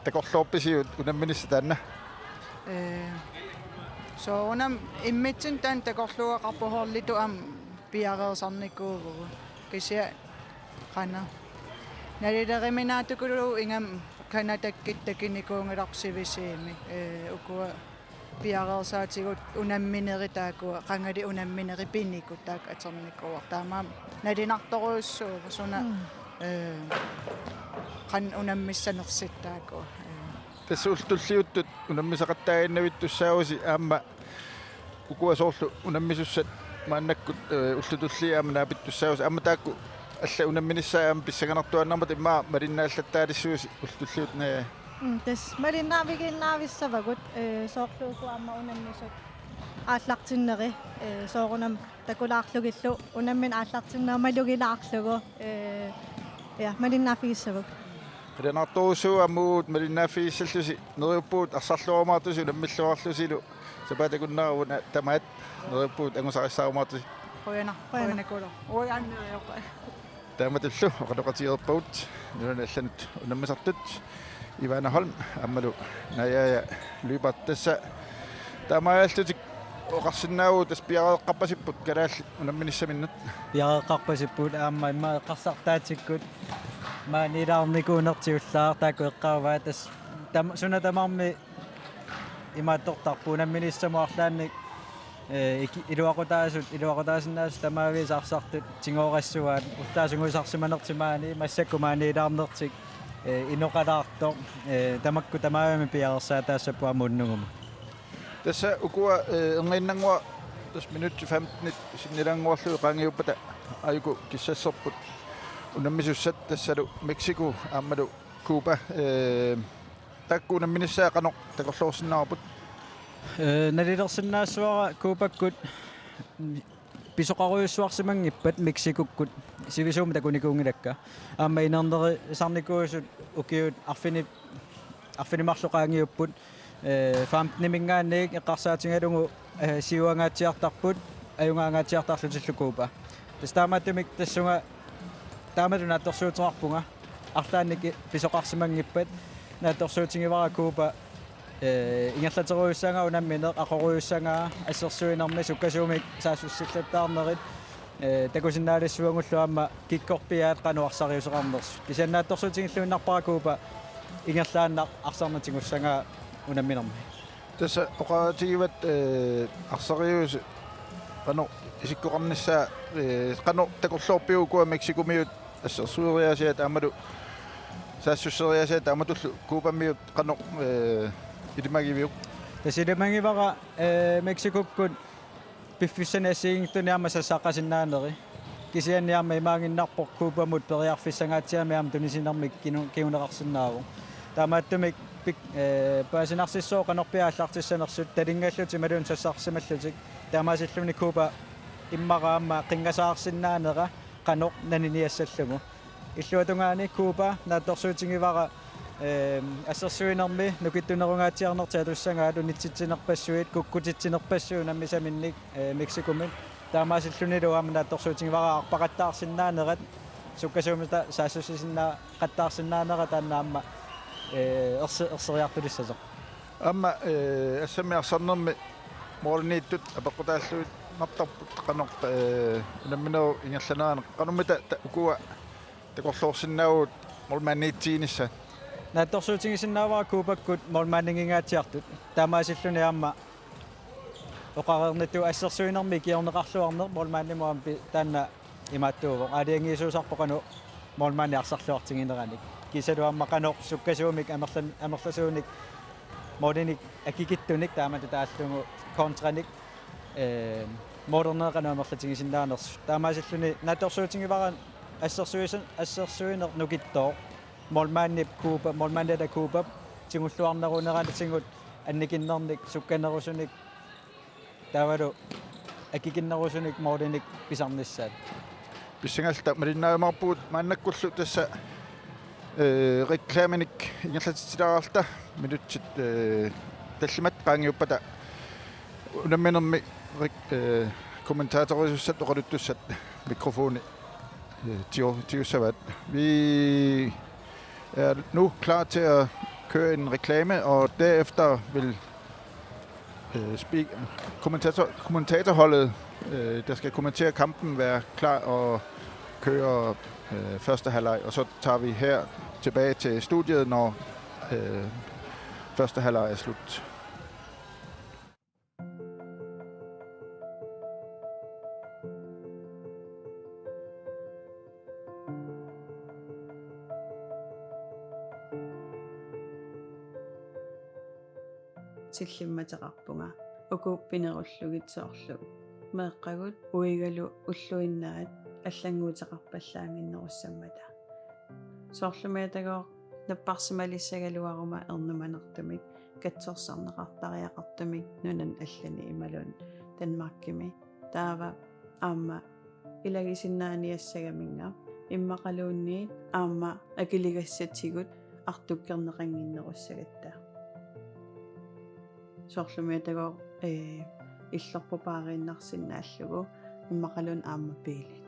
takorloorpisiuk unamminissat taanna? Eh, soorunami immitsinnut taanna takorluugaqarpoq, holditut aamma piareersarnikuuvugut. Kisianni qanoq nalileriminaatikuluuvoq ingammik Canadakkut takunikuunngilarput sivisuumik. Eh, ukua piareersaatigut unamminerit taakkua, qangali unamminerit pinikut taakku atornikuuarput. Taamaammat nalinartorujussuuvoq suna, mm, eh, qanoq unammissanersut taakkua. Eh. Tassa ullut tulliuttut unammisaqattaaginnavittussaavusi aamma ukua soorlu unammisussat maannakkut, eh, ullut tulliit aamma naapittussaavusi aamma taakku Alla unamminissaa aamma pissanganartuaannarmat immaqa malinnaallattaalissuusi ullulluunniit. Mm, tassa malinnaavigiinnaavissavagut, eh, soorlu uku aamma unammisut aallartinneri, eh, soorunami takulaarlugillu unammineq aallartinneq malugilaarlugu, eh, ja, malinnaaffigissavagut. Qilanaartorujussuuvoq aamma uagut malinnaaffigissallusi, neriuppugut arsarluarumaartusi unammilluarlusilu sapaatip akunnera una tamaat neriuppugut angusarissaarumaartusi. Qujanaq, qujanaq. Qujanaq kulo. Uanga annerejoq. Taamatullu oqaloqatigeerpagut nunanut allanut unammisartut Ivana Holm aammalu Naja Lyberth tassa. Taamaalillutik oqarsinnaavugut tassa piareeqqarpasipput kalaallit unamminissaminnut. Piareeqqarpasipput aamma immaqa eqqarsartaatsikkut maaniilaarnikuunertik ullaaq taakku eqqaavaat tassa tam-, suna tamarmi imaattortarpoq unamminissamut arlaannik, eh, iki-, iluaqutaasut, iluaqutaasinnaasut tamaavisa arsartut tigoorassuaat, ullaaq sungusarsimanertik maani, massakkut maaniilaarnertik, eh, inoqalaartoq, eh, tamakku tamaavimmi piareersaataassapput aamma unnuguma. Tassa ukua, eh, erniinnannguaq tassa minutsit femtenit sinnilaannguarlugit qaangiuppata aajuku kissasserput unammisussat tassalu Mexico aammalu Cuba, eh, taakku unamminissaat qanoq takorloorsinnaavarput? Eh, nalilersinnaassavara Cubakkut pisoqarujussuarsimanngippat Mexicokkut sivisuumik takunikuunngilakka. Aamma inernerisarnikuusut ukiut arfini-, arfineq-marluk qaangiupput, eh, femteniminngaanniit eqqarsaatigalugu, eh, siuangaatsiartarput, ajugaangaatsiartarlutillu Cuba. Tassa taamaattumik tassunga taamatut naatsorsuuteqarpunga arlaannik pisoqarsimanngippat naatsorsuutigivara Cuba, eh, ingerlaterujussusagaa unammineq, aqorujussusagaa assersuinermi sukkasuumik saassussillattaarnerit, eh, takusinnaalissuagullu aamma kikkorpiaat qanoq arsariuseqarnersut. Kisianni naatsorsuutigilluinnarpara Cuba ingerlaannaq arsarneq tigussagaa unamminermi. Tassa oqaatigivat, eh, arsariuseq qanoq isikkoqarnissaa, eh, qanoq takorloorpiuk ukua Mexicomiut assersueriaasiat aammalu saassusseriaasiat taamatullu Cubamiut qanoq, eh, ilimagiviuk? Tassa ilimagivara, eh, Mexicokkut piffissani assigiinngitsunik aamma sassaaqqasinnaaneri. Kisianni aamma imaanginnarpoq Cubamut periarfissangaatsiamik aamma tunisinermik kinu-, kinguneqarsinnaavoq. Taamaattumik pik-, eh, paasinarsissooq qanorpiaq aallartissanersut talinngallutik imaluunniit sassarsimallutik. Taamaasilluni Cuba immaqa aamma qinngasaarsinnaanera qanoq naniniassallugu. Illuatungaani Cuba naatsorsuutigivara, ehm, assersuinermi nukittunerungaatsiarnertik atussagaat unitsitsinerpassuit, kukkutitsinerpassuit unammisaminnik, eh, Mexicomik. Taamaasillunilu aamma naatsorsuutigivara arpaqattaarsinnaanerat, sukkasuumita saassussisinnaaqattaarsinnaanerat taanna aamma, eh, ersi-, erseriartulissasoq. Aamma, eh, assammik arsarnermi måliniittut apeqqutaalluinnartarput qanoq, eh, unamminerup ingerlanerani qanormita ta-, ukua takorloorsinnaavugut målmandiitsiginissaat? Naatsorsuutigisinnaavara Cubakkut målmandinnginngaatsiartut. Taamaasilluni aamma oqareernittut assersuinermi ikiorneqarluarneq målmandimut aamma pi-, taanna imaattuuvoq. Aalajangiisuusarpoq qanoq målmandi arsarluartigineranik. Kiisalu aamma qanoq sukkasuumik amerlan-, amerlasuunik målinik akikitsunik taamatut taallugu kontranik, eh, målerneq qanoq amerlatigisinnaanersut. Taamaasilluni naatsorsuutigivara assersuisin-, assersuineq nukittooq. Målmandip Cuba, målmandiata Cubap tigulluarneruneratigut annikinnernik sukkanerusunik taavalu akikinnerusunik målinik pisarnissaat. Pissangalluta malinnaajumaarpugut maannakkullu tassa, eh, reklaminik ingerlatitsilaaralta minutsit, eh, tallimat qaangiuppata unamminermi rek-, eh, kommentatorisussat oqaluttussat mikrofoni, eh, tio-, tigussavaat. Vi er nu klar til at køre en reklame, og derefter vil, øh, speak-, kommentator-, kommentatorholdet, øh, der skal kommentere kampen, være klar og køre, øh, første halvleg, og så tager vi her tilbage til studiet, når, øh, første halvleg er slut. Tillimmateqarpunga uku pinerullugit soorlu meeqqagut uigalu ulluinnaat allannguuteqarpallaannginnerussammata. Soorlumiitagooq napparsimalissagaluaruma ernumanertumik katsorsarneqartariaqartumik nunani allani imaluunniit Danmarkimi. Taava aamma ilagisinnaaniassagaminnga immaqaluunniit aamma akiligassatigut artukkerneqannginnerussagatta. Soorlumiitagooq, ee, illorput paariinnarsinnaallugu immaqaluunniit aamma biilit.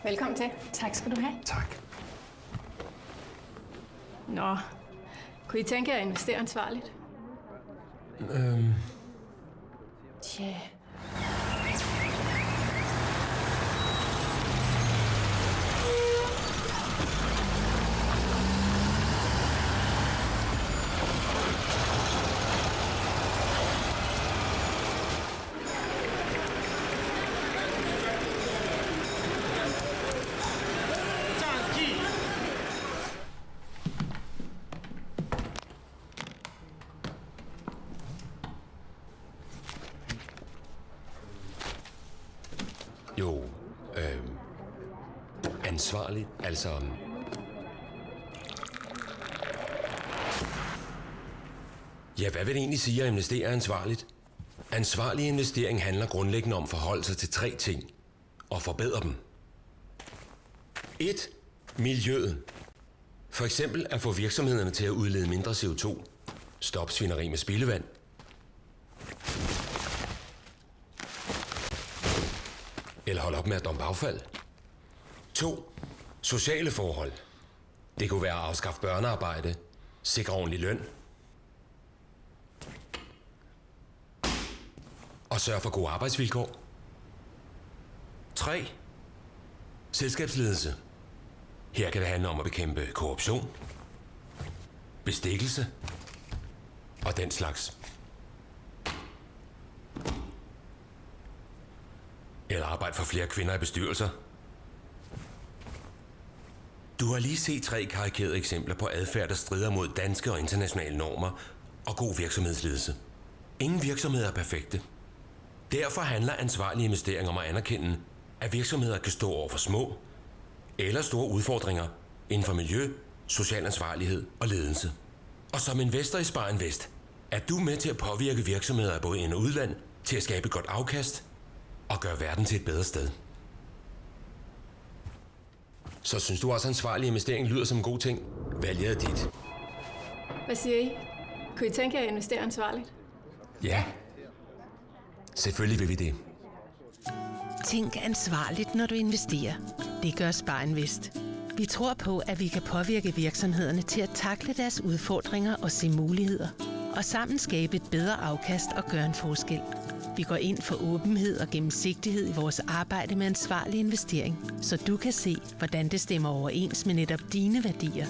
Velkommen til. Tak skal du have. Tak. Nå, kunne I tænke jer at investere ansvarligt? Øhm. Tja. Jo, øhm, ansvarligt, altså. Ja, hvad vil det egentlig sige at investere ansvarligt? Ansvarlig investering handler grundlæggende om at forholde sig til tre ting og forbedre dem. Et. Miljøet. For eksempel at få virksomhederne til at udlede mindre C O to. Stop svineri med spildevand. Eller hold op med at dumpe affald. To. Sociale forhold. Det kunne være at afskaffe børnearbejde, sikre ordentlig løn. Og sørge for gode arbejdsvilkår. Tre. Selskabsledelse. Her kan det handle om at bekæmpe korruption, bestikkelse og den slags. Eller arbejde for flere kvinder i bestyrelser. Du har lige set tre karikerede eksempler på adfærd, der strider mod danske og internationale normer og god virksomhedsledelse. Ingen virksomheder er perfekte. Derfor handler ansvarlige investeringer om at anerkende, at virksomheder kan stå over for små eller store udfordringer inden for miljø, social ansvarlighed og ledelse. Og som investor i Spar Invest er du med til at påvirke virksomheder i både ind- og udland til at skabe et godt afkast og gøre verden til et bedre sted. Så synes du også, ansvarlig investering lyder som en god ting? Valget er dit. Hvad siger I? Kunne I tænke jer at investere ansvarligt? Ja, selvfølgelig vil vi det. Tænk ansvarligt, når du investerer. Det gør Spar Invest. Vi tror på, at vi kan påvirke virksomhederne til at takle deres udfordringer og se muligheder, og sammen skabe et bedre afkast og gøre en forskel. Vi går ind for åbenhed og gennemsigtighed i vores arbejde med ansvarlig investering, så du kan se, hvordan det stemmer overens med netop dine værdier.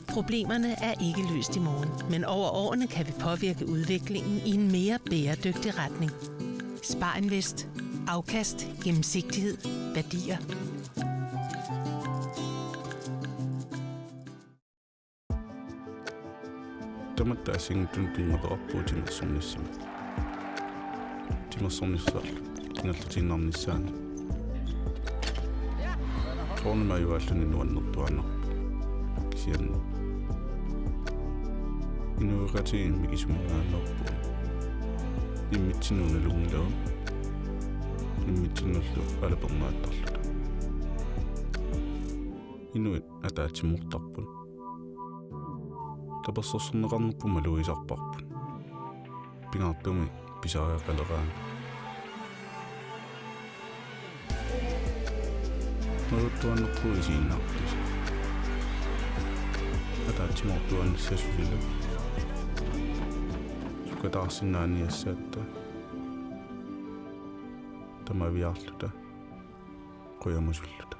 Problemerne er ikke løst i morgen, men over årene kan vi påvirke udviklingen i en mere bæredygtig retning. Spar Invest. Afkast, gennemsigtighed, værdier. Tamatta assigiinngitsunik pinnguartarpugut timersornissamut. Timersornissaq ingerlatiinnarnissaanut. Soorunami ajugaalluni nuannertuaannarpoq. Kisianni inuiaqatigiit mikisuminngaanneerput. Immitsinnut nalunngilagut. Immitsinnullu alapernaattarluta. Inuit ataatsimoortarput. Tapersersorneqarnerput malugisarparput. Pingaartumik pisariaqaleraangat. Malugisaannarpugut isiginnaartut. Ataatsimoortuaannassasoq suli. Sukataarsinnaaniassagatta. Tamaviaarluta. Qujamusulluta.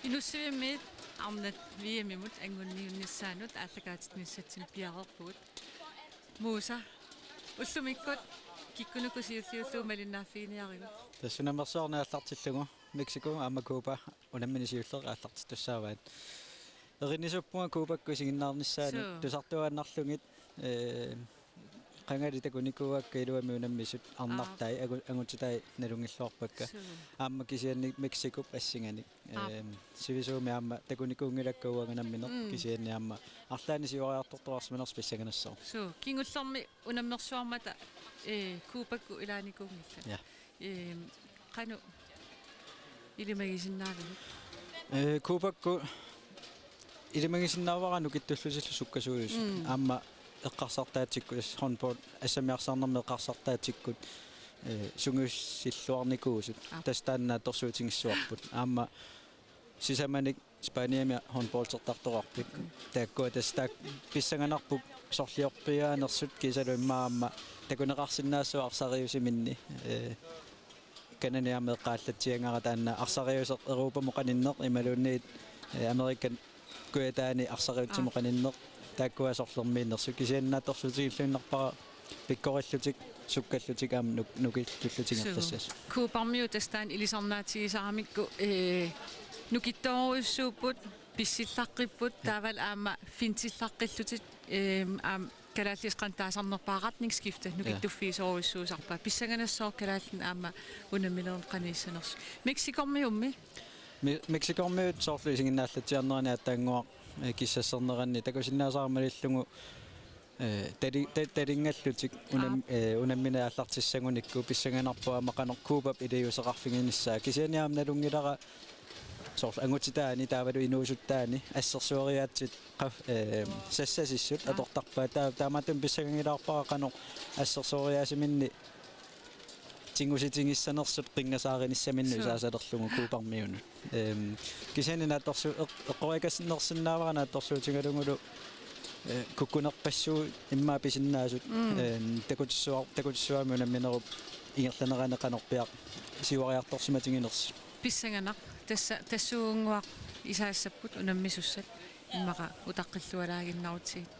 Inussivimmiit arnat V M-imut anguniunnissaanut aallakaatitsinissatsinnut piareerpugut. Muusa, ullumikkut kikkunuku siulliullugu malinnaaffiginiarigut? Tassa unammersuarneq aallartillugu Mexico aamma Cuba unammineq siulleq aallartittussaavaat. Erinisuuppunga Cubakkut isiginnaarnissaanut. Suu. Tusartuaannarlugit, ee, qangali takunikuuakka iluamik unammisut arnartai, agu-, angutitai nalunngilluarpakka. Suu. Aamma kisianni Mexicop assinganik. Aap. Ehm, sivisuumik aamma takunikuunngilakka uanga nammineq. Mm. Kisianni aamma arlaannik siuariartortoqarsimanersoq pissanganassaaq. Suu, kingullermi unammersuarmata, ee, Cubakkut ilaanikuunngillat. Ja. Ehm, qanoq ilimagisinnaaviuk? Ee, Cubakkut ilimagisinnaavara nukittullutillu sukkasuujussut. Mm. Aamma eqqarsartaatsikkut, håndbold, assammiarsaarnermi eqqarsartaatsikkut, ee, sungiussilluarnikuusut. Aap. Tassa taanna naatsorsuutigissavarput. Aamma sisamanik Spaniami håndboldertartoqarput. Taakkua tassa taak-, pissanganarpoq sorliorpiaanersut kiisalu immaqa aamma takuneqarsinnaassooq arsariusiminni. Ee, Canadami aamma eqqaallatsiagara taanna arsariuseq Europamut qaninneq imaluunniit, ee, Amerikami kujataani arsariutsimut. Aa. Qaninneq, taakkua sorlermiinnersut, kisianni naatsorsuutigilluinnarpara pikkorillutik, sukkallutik aamma nuk-, nukittullutik ingerlassasoq. Suu. Cubarmiut tassa taanna ilisarnaatigisaramikku, ee, nukittoorujussuupput, pissillaqqipput, ja, taavalu aamma fintillaqqillutik, eem, aamma kalaallisut qanoq taasarnerpaat retningsskifte, ja, nukittuffigisorujussuusarpaat. Pissanganassaaq kalaallit aamma unamminerit qanigissanersut. Mexicommiummi? Me-, Mexicommiut soorlu isiginnaallatsiarnerani aatsaannguaq, ee, kissassernerani takusinnaasara malillugu, ee, tali-, ta-, talinngallutik unam-, aap, ee, unammineq aallartissagunikku pissanganarpoq aamma qanoq Cubap iliuuseqarfiginissaa. Kisianni aamma nalunngilara soorlu angutitaani taavalu inuusuttaani assersueriaatsit qaf-, ee, sassasissut, aa, atortarpaat. Taa-, taamaattumik pissanganngilaarpara qanoq assersueriaasiminni tigusitigissanersut qinngasaarinissaminnik, suu, usaasalerlugu Cubarmiunut. Eem, kisianni naatsorsu-, eq-, eqqorikassinnersinnaavara naatsorsuutigalugulu, ee, kukkunerpassuit immaqa pisinnaasut, mm, eem, takutissuar-, takutissuarmik unamminerup ingerlanerani qanorpiaq siuariartorsimatiginersut. Pissanganaq, tassa, tassuugunnguaq isaassapput unammisussat immaqa utaqqillualaaginnarutsigit.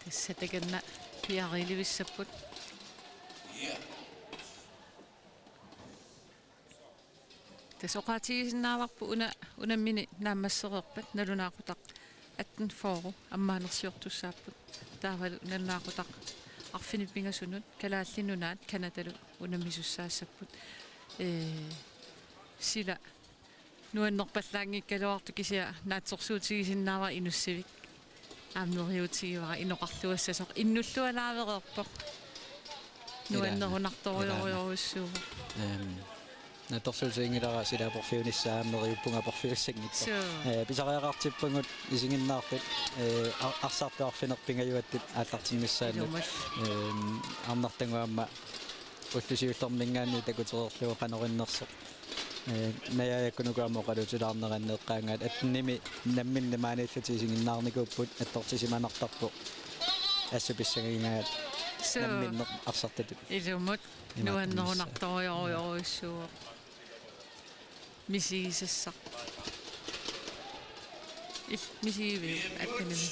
Tassa takanna piariilivissapput. Tassa oqaatigisinnaavarput una-, unammineq naammassereerpat nalunaaqutaq atten fyrre ammaanersiortussaapput. Taavalu nalunaaqutaq arfineq-pingasunut Kalaallit Nunaat Canadalu unammisussaassapput. Ee, sila nuannerpallaanngikkaluartoq, kisianni naatsorsuutigisinnaavara Inussivik aamma neriuutigivara inoqarluassasoq, innullualaavereerpoq. Ilaa. Nuannerunartorujorujorujussuuvoq. Ehm, naatsorsuutiginngilara sila aporfiunissaa aamma neriuppunga aporfiussanngitsoq. Suu. Ee, pisariaqartippagut isiginnaartut, ee, ar-, arsartut arfineq-pingajuattut aallartinnissaannut. Ilumut. Ehm, arnartagut aamma ullut siullermiingaanniit takutereerlugu qanoq innersoq. Ee, najaajakkunuku aamma oqaluutilaarneranni eqqaagaat attenimi namminneq maaniillutik isiginnaarnikuupput, attortisimanartarpoq. Assut pissangagigaat. Suu. Namminneq arsartatut. Ilumut. Imaattumik. Nuannerunartorujorujorujussuuvoq. Misigisassaq. Il-, misigiviuk attenimi?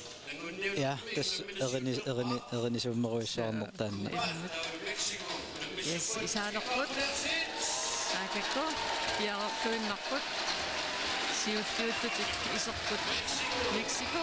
Ja, tassa erini-, erini-, erinisuummerujussuarnertaanna. Yes, isaalerput. Taakakku piareerluinnarput. Siulliullutik iserput Mexico.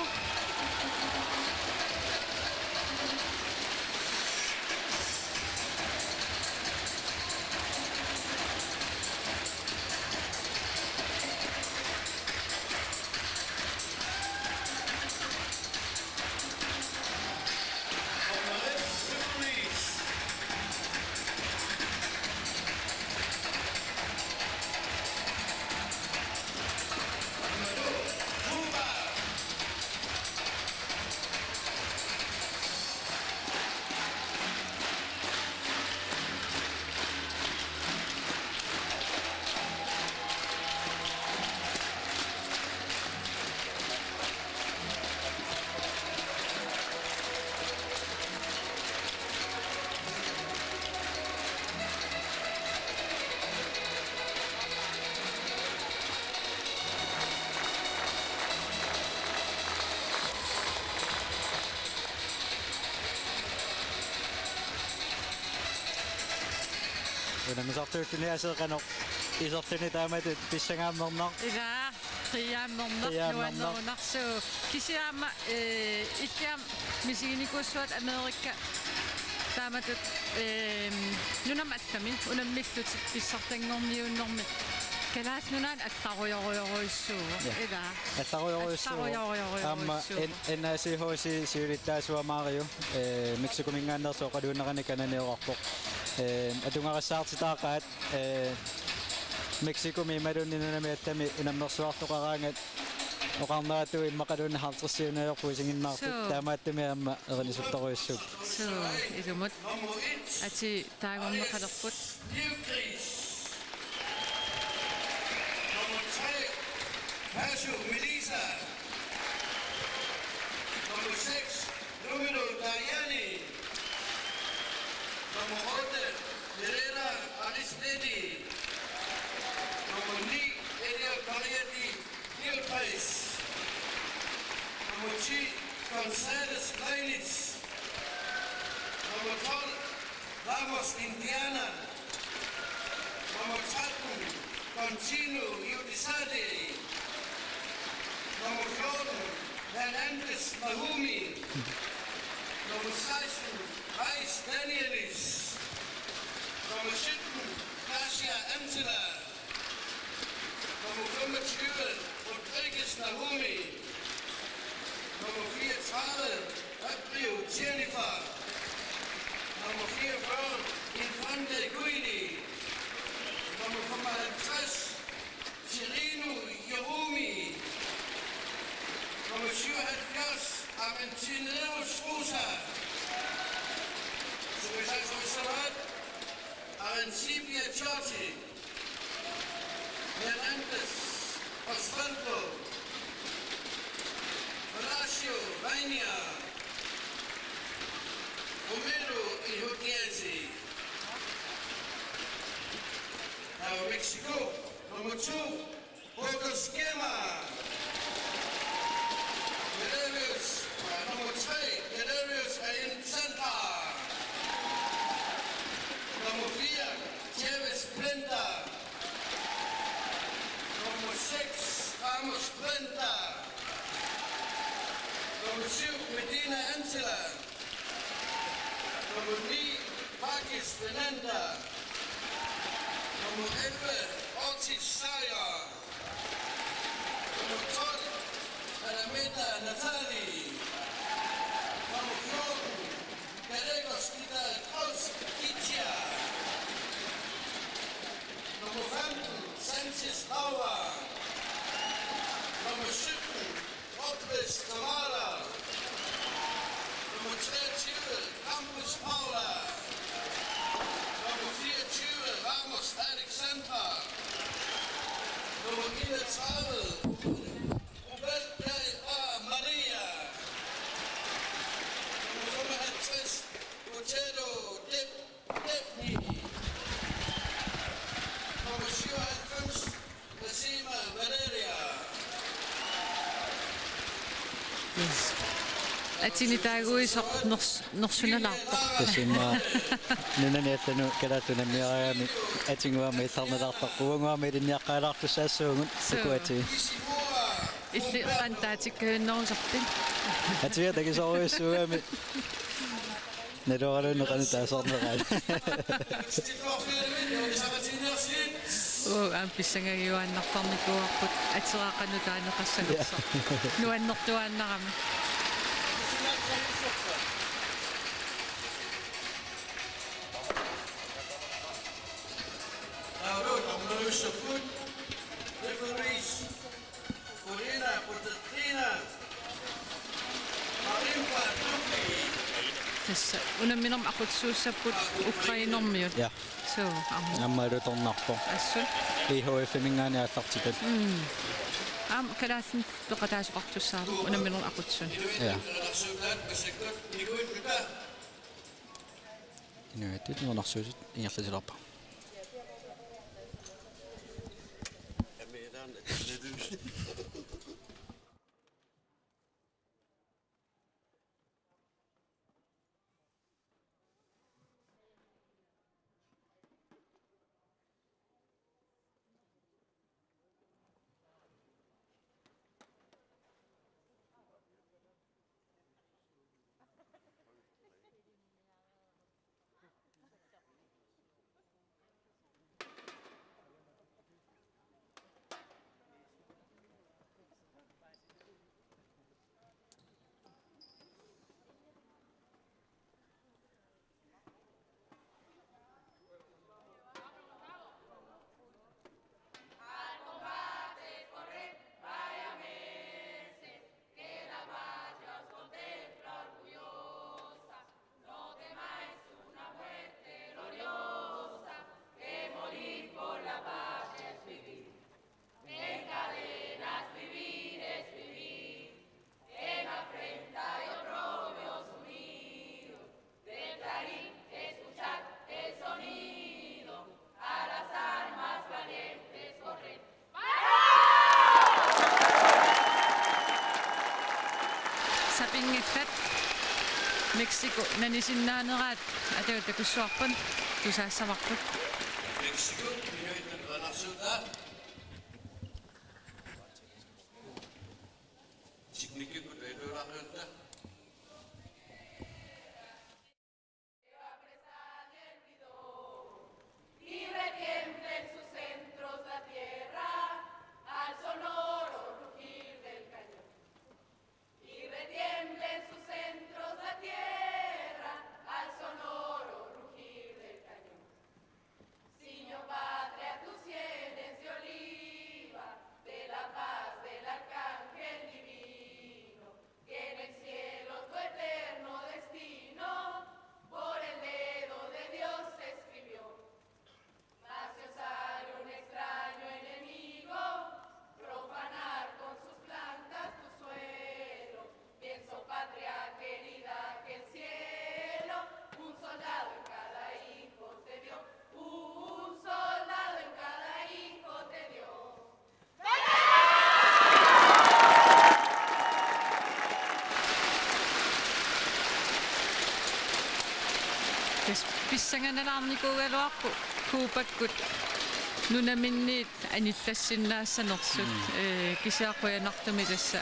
Unammisartuulluni aseeqqanoq isertuni taamatut pissangaammernar. Ilaa, qiaammernar, qiaammernar. Nuannerunarsuuvoq. Kisianni aamma, eh, illit aamma misiginikuussavat Amerika taamatut, eh, nunami allami unammillutit pissartanngorniunnermi. Kalaallit Nunaanni allarujorujorujussuuvoq. Ja. Ilaa. Allarujorujussuuvoq. Allarujorujorujussuuvoq. Aamma N-, N A C H C siulittaasua Mario, eh, Mexicominngaanneersoq oqaluunnerani kananioqarpoq. Eh, atugarissaartitaaqaat, eh, Mexicomi imaluunniit nunami allami unammersuartoqaraangat oqarneratut immaqaluunniit halvtredsiuneq ajorput isiginnaartut. Suu. Taamaattumik aamma erinisuttorujussuupput. Suu, ilumut. Atii taagorneqalerput. Nummer tre, Pasio Melissa. Nummer seks, Lumino Dajani. Nummer otte, Herrera Aristidi. Nummer ni, Elia Pariati Gilchrist. Nummer ti, González Lainez. Nummer tolv, Ramos Indiana. Nummer tretten, Contino Iudisade. Nummer fjorten, Hernandez Mahumi. Nummer seksten, Reis Danielis. Nummer sytten, Kasia Antila. Nummer femogtyve, Rodriguez Naomi. Nummer fireogtredive, Gabriel Jennifer. Nummer fireogfyrre, Infante Guidi. Nummer femoghalvtreds, Tirino Yorumi. Nummer syvoghalvfjerds, Argentineros Rosa. Som jeg sagde, så er det Arencibia Chotti. Hernandez Osvaldo. Horacio Reina. Romero Ihokiesi. Now Mexico, nummer to, Pocos Gema. Galerius, uh, nummer tre, Galerius Ain Center. Nummer fire, Chavez Brenda. Nummer seks, Ramos Brenda. Nummer syv, Medina Angela. Nummer ni, Marcus Fernanda. Nummer elleve, Otis Seier. Nummer tolv, Alameda Natali. Nummer fjorten, Gallegos Kita Cross Kitia. Nummer femten, Sanchez Laura. Nummer sytten, Lopez Camara. Nummer treogtyve, Campos Paula. Nummer fireogtyve, Ramos Alexandra. Nummer enogtredive, Rubel Gaia Maria. Nummer femoghalvtreds, Otero Dep Debni. Nummer syvoghalvfems, Nasima Valeria. Yes. Atini taaguisoq nors-, norsunalaarpoq. Tassa immaqa nunani allanut kalaallit unammiaraangamik atinguama illarnalaartarpoq. Uanguama ilinniaqqaalaartussaassuugut. Suu. Uku atii. Illit qanoq taatikkajunnerusarpit? Atia takisoorujussuugami. Naluaraluunniit qanoq taasarneraat. Uu, aamma pissangagiuaannartarnikuuarput, ateraa qanoq taaneqassanersoq. Ja. Nuannertuaannarami. Referees. Tassa unamminermi aqutsisuussapput ukrainermiut. Ja. Suu, aamma. Aamma alutornarpoq. Assut. I H F-iminngaanniit aallartippat. Mm. Aamma kalaallinik peqataasoqartussaavoq unamminermi aqutsisunut. Ja. Inuiattut nunarsuutit ingerlatilerput. Inngillat Mexico nanisinnaaneraat atagu takussuarput tusaassavarput. Mexico, inuit nuannersuutaa. Teknikkikut etuulaqiutta. Y retiemblen sus centros la tierra al sonoro rugir del cañón. Y retiemblen sus centros la tierra al sonoro rugir del cañón. Ciño patria tus sienes de oliva, de la paz del arcángel divino, que en el cielo tu eterno destino por el dedo de Dios se escribió. Mas si osare un extraño enemigo profanar con sus plantas tu suelo, pienso, patria querida, que el cielo un soldado en cada hijo te dio, un soldado en cada hijo te dio. Tassa pissanganalaarnikuugaluarpoq Cubakkut nunaminniit anillassinnaassanersut. Mm. Ee, kisianni qujanartumik tassa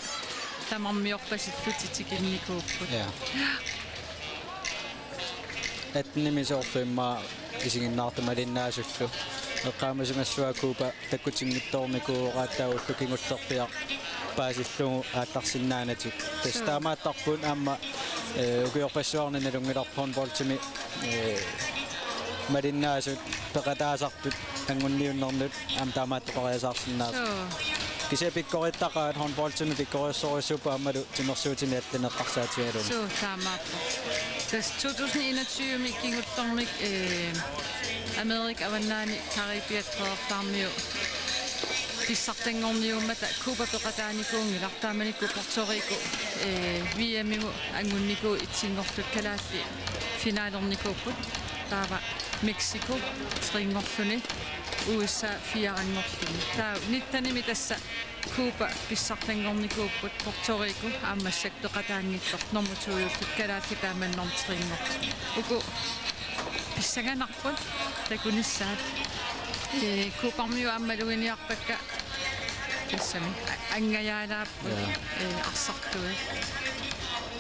tamarmiorpasilluni tikinnikuupput. Ja. Attenimi soorlu immaqa isiginnaartut malinnaasullu. Eqqaamasimassavat Cuba takkutinngitsoornikuuvoq aatsaat ulloq kingullerpiaq paasillugu aallarsinnaanatik. Tassa Suu. Taamaattarput aamma, ee, ukiorpassuarni nalunngilarput håndboldimi, ee, malinnaasut peqataasartut anngunniunnernut aamma taamaattoqariasaarsinnaasut. Suu. Kisianni pikkorittaqaat håndboldimi pikkorissorujussuupput aammalu timersuutini allanut eqqarsaatigalugu. Suu, taamaappoq. Tassa to tusind enogtyve-mi kingullermik, ee, Amerika Avannaani Caribiat Qeqertarmiut pissartanngorniummata Cuba peqataanikuunngilaq, taamanikkut Puerto Rico, ee, V M-imut anngunnikuuvoq etsinngorlutik, kalaallit finalernikuupput. Taava Mexico trinngorluni, U S A firenngorluni. Taava nittenimi tassa Cuba pissartanngornikuupput, Puerto Rico aamma massakkut peqataanngitsoq nummer to-juulluni, kalaallit taamaannermik trinngorlugit. Uku pissanganarput takunissaat. Ee, Cubarmiut aamma maluginiarpakka tassami a-, angajaalaarput, Jaa. ee, arsartuat.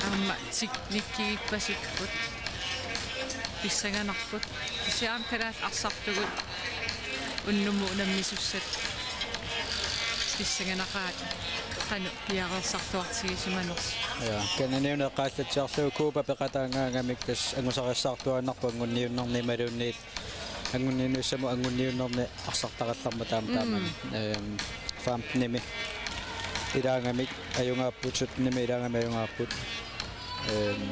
Aamma teknikkigippasipput. Pissanganarput. Kisianni aamma kalaallit arsartugut unnummut unammisussat pissanganaqaat qanoq piareersarluartigisimanersut. Ja, Canadamiunut eqqaallatsiarlugu Cuba peqataagaangamik tassa angusarissaartuaannarpoq anngunniunnerni imaluunniit anngunniunnissamut anngunniunnerni arsartarallarmat taama Mm. taamani. Ehm, femtenimi ilaangamik ajugaapput, syttenimi ilaangamik ajugaapput. Ehm,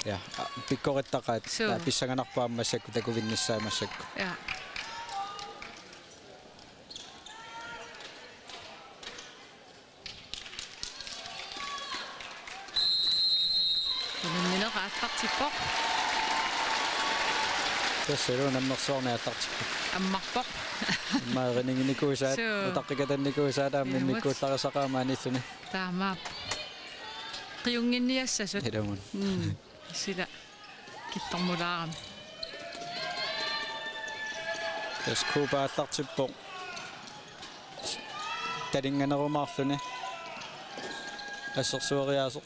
ja, a-, pikkorittaqaat. Suu. Taava pissanganarpoq aamma massakkut takuvinnissaat massakkut. Ja. Unammineq aallartippoq. Tassa unammersuarneq aallartippoq. Ammarpoq. Immaqa eriniginnikuusaat, Suu. utaqqikatannikuusaat aamma Ilumut. Innikkuullarissaqaat maaniilluni. Taamaappoq. Qiunnginniassasut. Ilumut. Mm. Sila killormulaarami. Tassa Cuba aallartippoq. Talinganerumaarluni. Assersueriaaseq.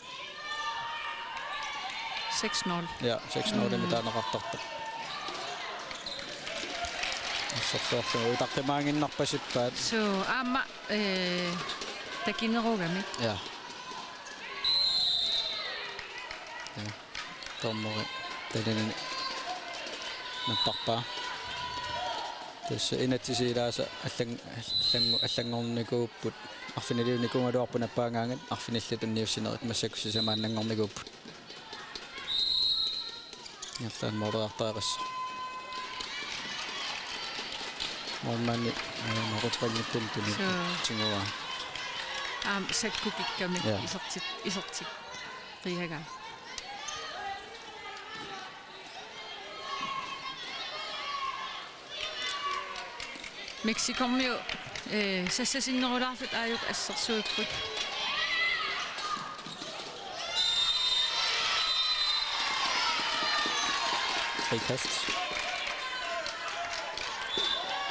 Seks nul. Ja, seks nul-imik Mm. taaneqartarpoq. Assersuerluni utaqqimaaginnarpasippaat. Suu, aamma, ee, takinerugamik. Ja. Ja. Dommeri talinani napparpaa. Tassa inatsisit ilaasa allan-, allangu-, allanngornikuupput. Arfiniliunikuugaluarput nappaagaangat, arfinillit tunniussinerit massakkut sisamaannanngornikuupput. Ingerlaannaq mooriartariaqassaaq. Moormanni, ee, moorutiqanngittunik tun-, Suu. tiguaa. Aamma sakkukikkami Ja. isertit-, isertit. Qiagaa. Mexicormiut, ee, sassasinnerulaartut aajuku assersuipput. Frikast.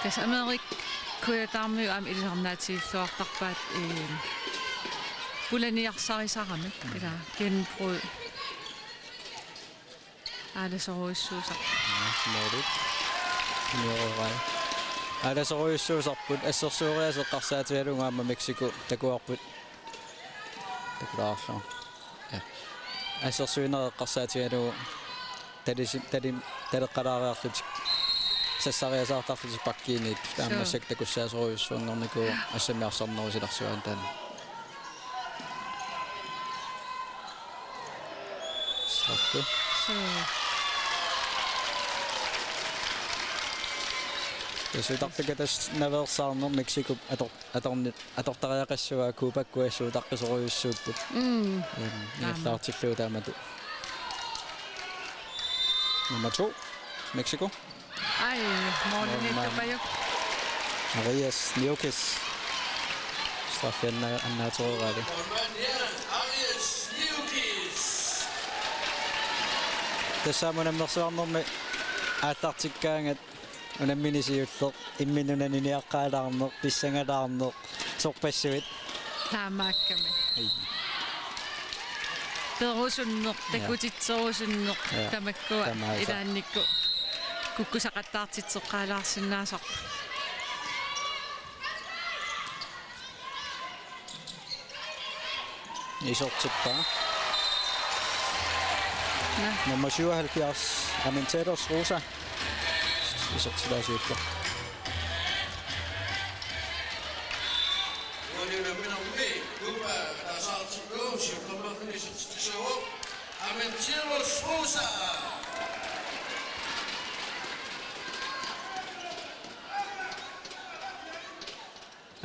Tassa Amerikkujaataarmiut aamma ilisarnaatigilluartarpaat, ee, pulaniarsarisaramik, ila genbrug. Aalasorujussuusarput. Ja, målit. Uniorerai. Aalasorujussuusarput, assersueriaaseq eqqarsaatigalugu aamma Mexico takuarput. Takulaarlugu. Ja. Assersuineq eqqarsaatigalugu talisi-, tali-, taleqqalaariarlutik sassariasaartarlutik pakkiiniit. Taamaassuk takussaasorujussuanngornikuuvoq assammiarsarnerusilarsuaq taanna. Straffe. Suu. Tassa utartakka tassa naveersaarneq Mexico ator-, atorni-, atortariaqassavaa Cubakkut assut utaqqisorujussuupput. Mm. Em, aamma. Ingerlaartillugu taamatut. Nummer to, Mexico. Ai, målmand. Målmand. Tupaju. Arias Niukis. Straffe anna-, annaatereeraali. Arias Niukis. Tassa unammersuarnermi aallartikkaangat unammineq siulleq imminut unaniniaqqaalaarneq, pissangalaarneq, sorpassuit. Taamaakkami. Ai. Perusunneq, ja, takutitserusunneq, ja, tamakkua tamaasa. Ilaannikkut kukkusaqattaartitseqqaalaarsinnaasarput. Isertippaa. Naa. Nummer syvoghalvfjerds, Armenteros Rosa. Isertilaasiullu. Uani unamminermi Cuba ataaseq arlaatigut siullermeerluni isertitsisuuvoq Armenteros Rosa.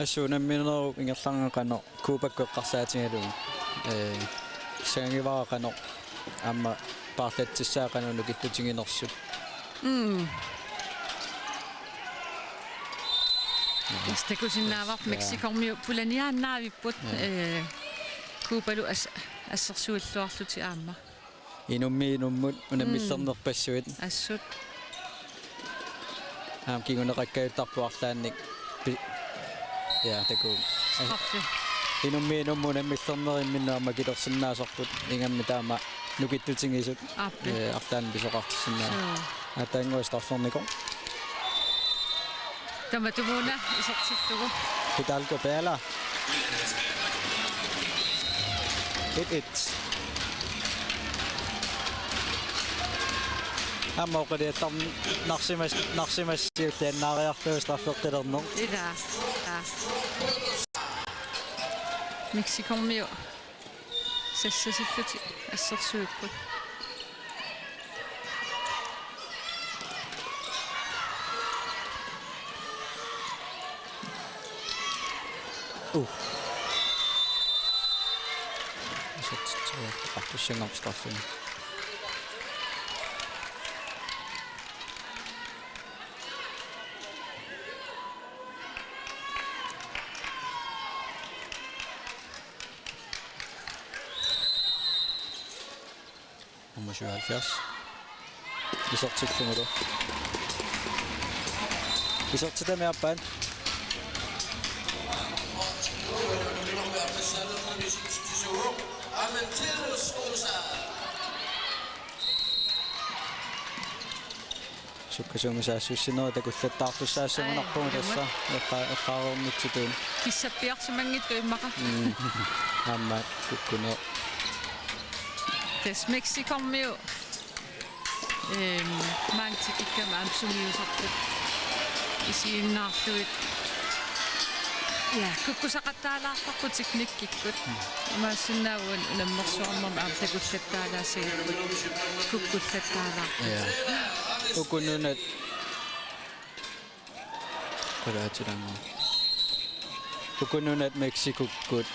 Assut unamminerup ingerlaannaq qanoq Cubakkut eqqarsaatigalugu. Ee, sangivara qanoq aamma paarlatsissaa qanoq nukittutiginersut. Mm. Tassa takusinnaavarput, ja, Mexicormiut pulaniaannaavipput, ja, ee, Cubalu as-, assersuilluarlutik aamma. Inummiit inummut unammillernerpassuit. Mm. Assut. Aamma kinguneqakkajuttarpoq arlaannik pi-, ja, takuuk. Straffe. Inummiit inummut unammillerneq imminnut aamma akilersinnaasarput ingammik taama nukittutigisut. Aappi. Ee, arlaannik pisoqartissinnaasut. Suu. Aatsaannguaq straffernikoq. Tamatumuuna isertillugu. Hidalgo Bala. Et et. Aamma oqiliattarn-, narsimas-, narsimassiulliannaariarlugu straffeqqilerneq. Ila. Aa. Mexicormiut sassasillutik assersuipput. Uh. Isertitseriartoqartussanngorpoq straffini. Nummer syvoghalvfjerds. Isertillugulu. Isertitami aappaat. Sukkasuumik saassussinerit takullattaartussaassagunarpugut. Ai, tassa. Eqqa-, eqqaareernittutut. Kissappiarsimanngitsoq immaqa. Mm. Aamma kukkuneq. Tassa Mexicormiut. Ehm, maanga tikikkama aamma sungiusarput. Isiginnaarlugit. Ja, kukkusaqattaalaartarput teknikkikkut. Imaassinnaavoq unammersuarnermi aamma takullattaalaassagipput. Kukkullattaalaarput. Ja. Uku nunat. Qulaatilanngua. Uku nunat Mexicokkut,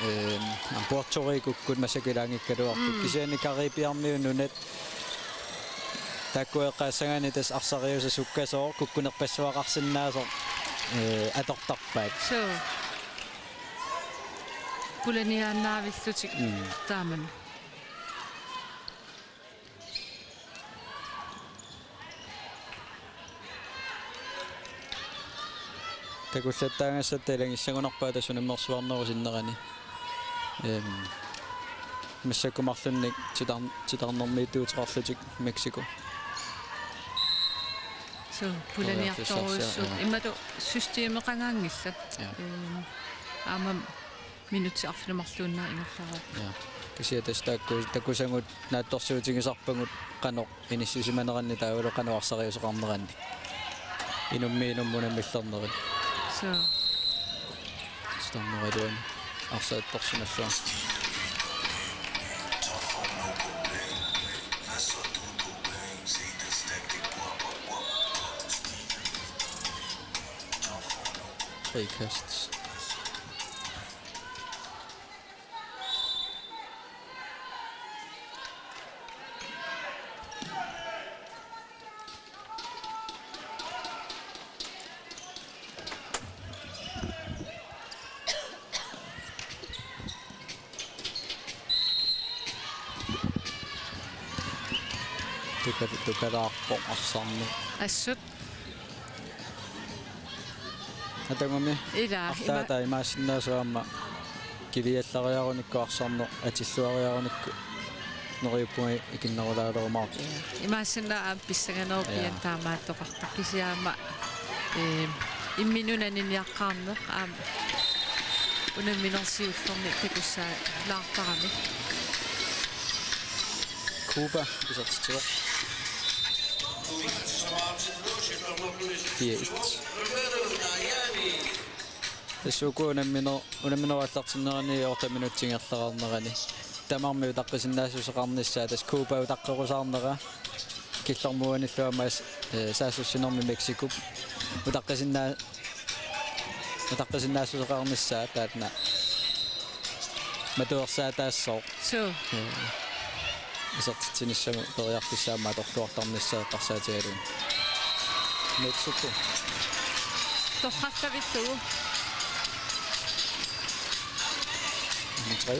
ehm, Puerto Ricokkut massakkut ilaanngikkaluarput. Mm. Kisianni Caribearmiut nunat taakku eqqaassagaanni tassa arsariuseq sukkasooq kukkunerpassuaqarsinnaasoq, eh, atortarpaat. Suu. Pulaniaannaavillutik. Mm. Taamani. Takullattaagassat ilagissagunarpaat tassa unammersuarnerup sinnerani. Ehm, massakkut marlunnik titar-, titarnermiittuuteqarlutik Mexico. Suu, pulaniartorujussuupput. Periarfissarsiaq, ja. Imatut systemeqangaanngillat. Ja. Ehm, aamma minutsit arfineq-marluinnaat ingerlareerput. Ja. Kisianni tassa taakku, takusagut naatsorsuutigisarpagut qanoq inissisimaneranni taavalu qanoq arsariuseqarneranni. Inummiit inummut unammillernerit. Suu. Standardiluani arsaq attorsimallunga. Frikast. Tuka-, tukalaarpoq arsarneq. Assut. Atagumi. Ila, ima- arlaata imaassinnaasoq aamma kiviallariarunikku arsarneq atilluariarunikku neriuppunga ikinnerulaalerumaarpoq. Ja. Imaassinnaavoq aamma pissanganerup, ja, pian taamaattoqartoq. Kisianni aamma, eh, imminut unaniniaqqaarneq aamma unamminerup siullermi takussaalaartarami. Cuba isertitsivoq. Fire et. Tassa uku unammine-, unamminerup aallartinnerani otte minutsit ingerlareernerani. Tamarmik utaqqisinnaassuseqarnissaat, tassa Cuba utaqqerusaarnera killormuanillu aamma as-, eh, saassussinermi Mexicop. Utaqqisinna-, utaqqisinnaassuseqarnissaat taanna matuersaataassooq. Suu. Eh, isertitsinissamut periarfissaq aamma atorluartarnissaa eqqarsaatigalugu. Mexico. Torrallavillugu. Nummer tre.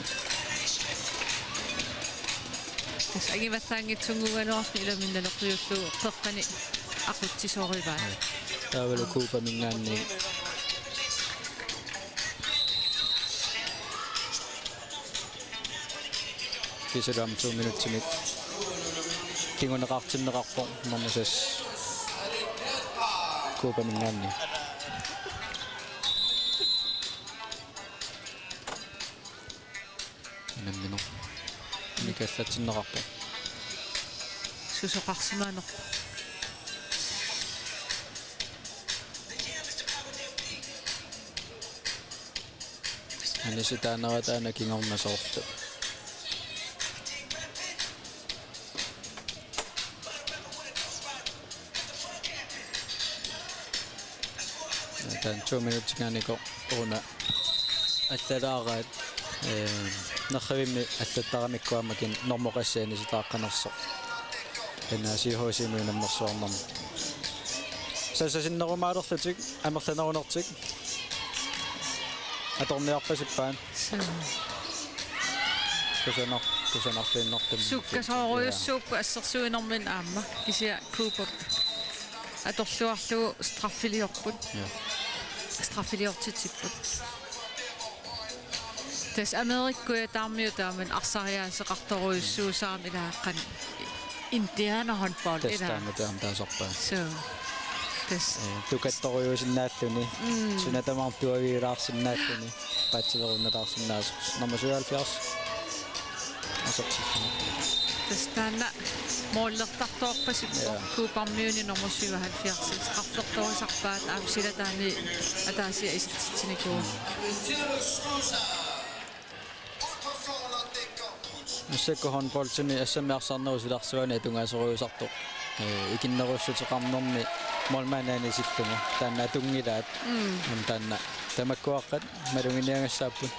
Tassa angivallaanngitsunnguugaluarluni ilaminnut naleqqiullugu qeqqani aqutsisorivaa. Taavalu Cubaminngaanniit. Kisianni aamma to minutsimik kinguneqartinneqarpoq nummer seks Cubaminngaanniit. Unammineq. Mikallatinneqarpoq. Susoqarsimanerpoq. Anisitaanera taanna kingorna soorlu. Taanna to minutsit anikoq una allalaaraat, eh, nerrivimmi allattaramikku aamma kina normu qassit anisitaaqqanersoq. N H C H C-mi unammersuarnermi. Sassasinnerumaalerlutik, amerlanerunertik. Atorniarpasippaat. Suu. Kusanar-, kusanarliinnartumik. Sukkasoorujussuupput assersuinermini aamma. Kisianni Cubap atorluarlugu straffiliorput. Ja. Straffiliortitsipput. Tassa Amerikkuit taarmiut taamani arsariaaseqartorujussuusarami ilaa qanoq Indiana håndbold. Tassa ilaa. Taama taama taasarpaat. Suu. Tassa. Eh, tukattorujuusinnaalluni. Mm. Suna tamarmi tuavigilaarsinnaalluni. Paatsiverunnataarsinnaasoq. Nummer syvoghalvfjerds. Asertilluni. Tassa taanna målertartoorpasippoq. Ja. Cubamiuni nummer syvoghalvfjerds. Straffertorisarpaat aamma silataani ataasiarluni isertitsinikuuvoq. Massakkut håndboldimi assammik arsarnerup silarsuani atungaasorujussuusartoq. Eh, ikinnerussuteqarnermi målmandi anisillugu. Taanna atunngilaat. Mm. Aamma taanna tamakkuaqqat maluginiagassaapput.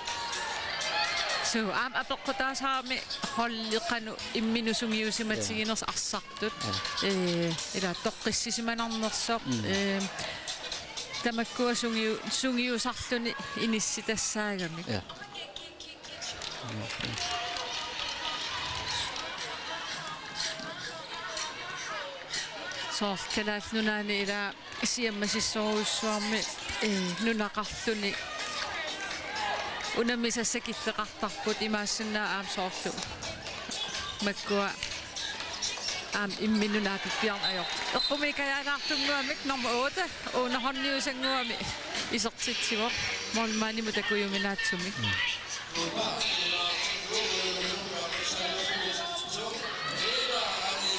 Suu, aamma apeqqutaasarami holdi qanoq imminut sungiusimatiginersoq arsartut. Ja. Eh, ilaa toqqissisimanarnersoq. Mm. Eh, tamakkua sungiu-, sungiusarluni inissitassaagamik. Ja. Soorlu Kalaallit Nunaanni ila siammasissorujussuarmi, eh, nunaqarluni unammisassat killeqartarput, imaassinnaavoq aamma soorlu makkua aamma imminnut naapippiarneq ajorpoq. Eqqumiikkajaanaartunnguamik nummer otte, Uno Horniusannguami isertitsivoq, målmandimut takujuminaatsumik. Mm.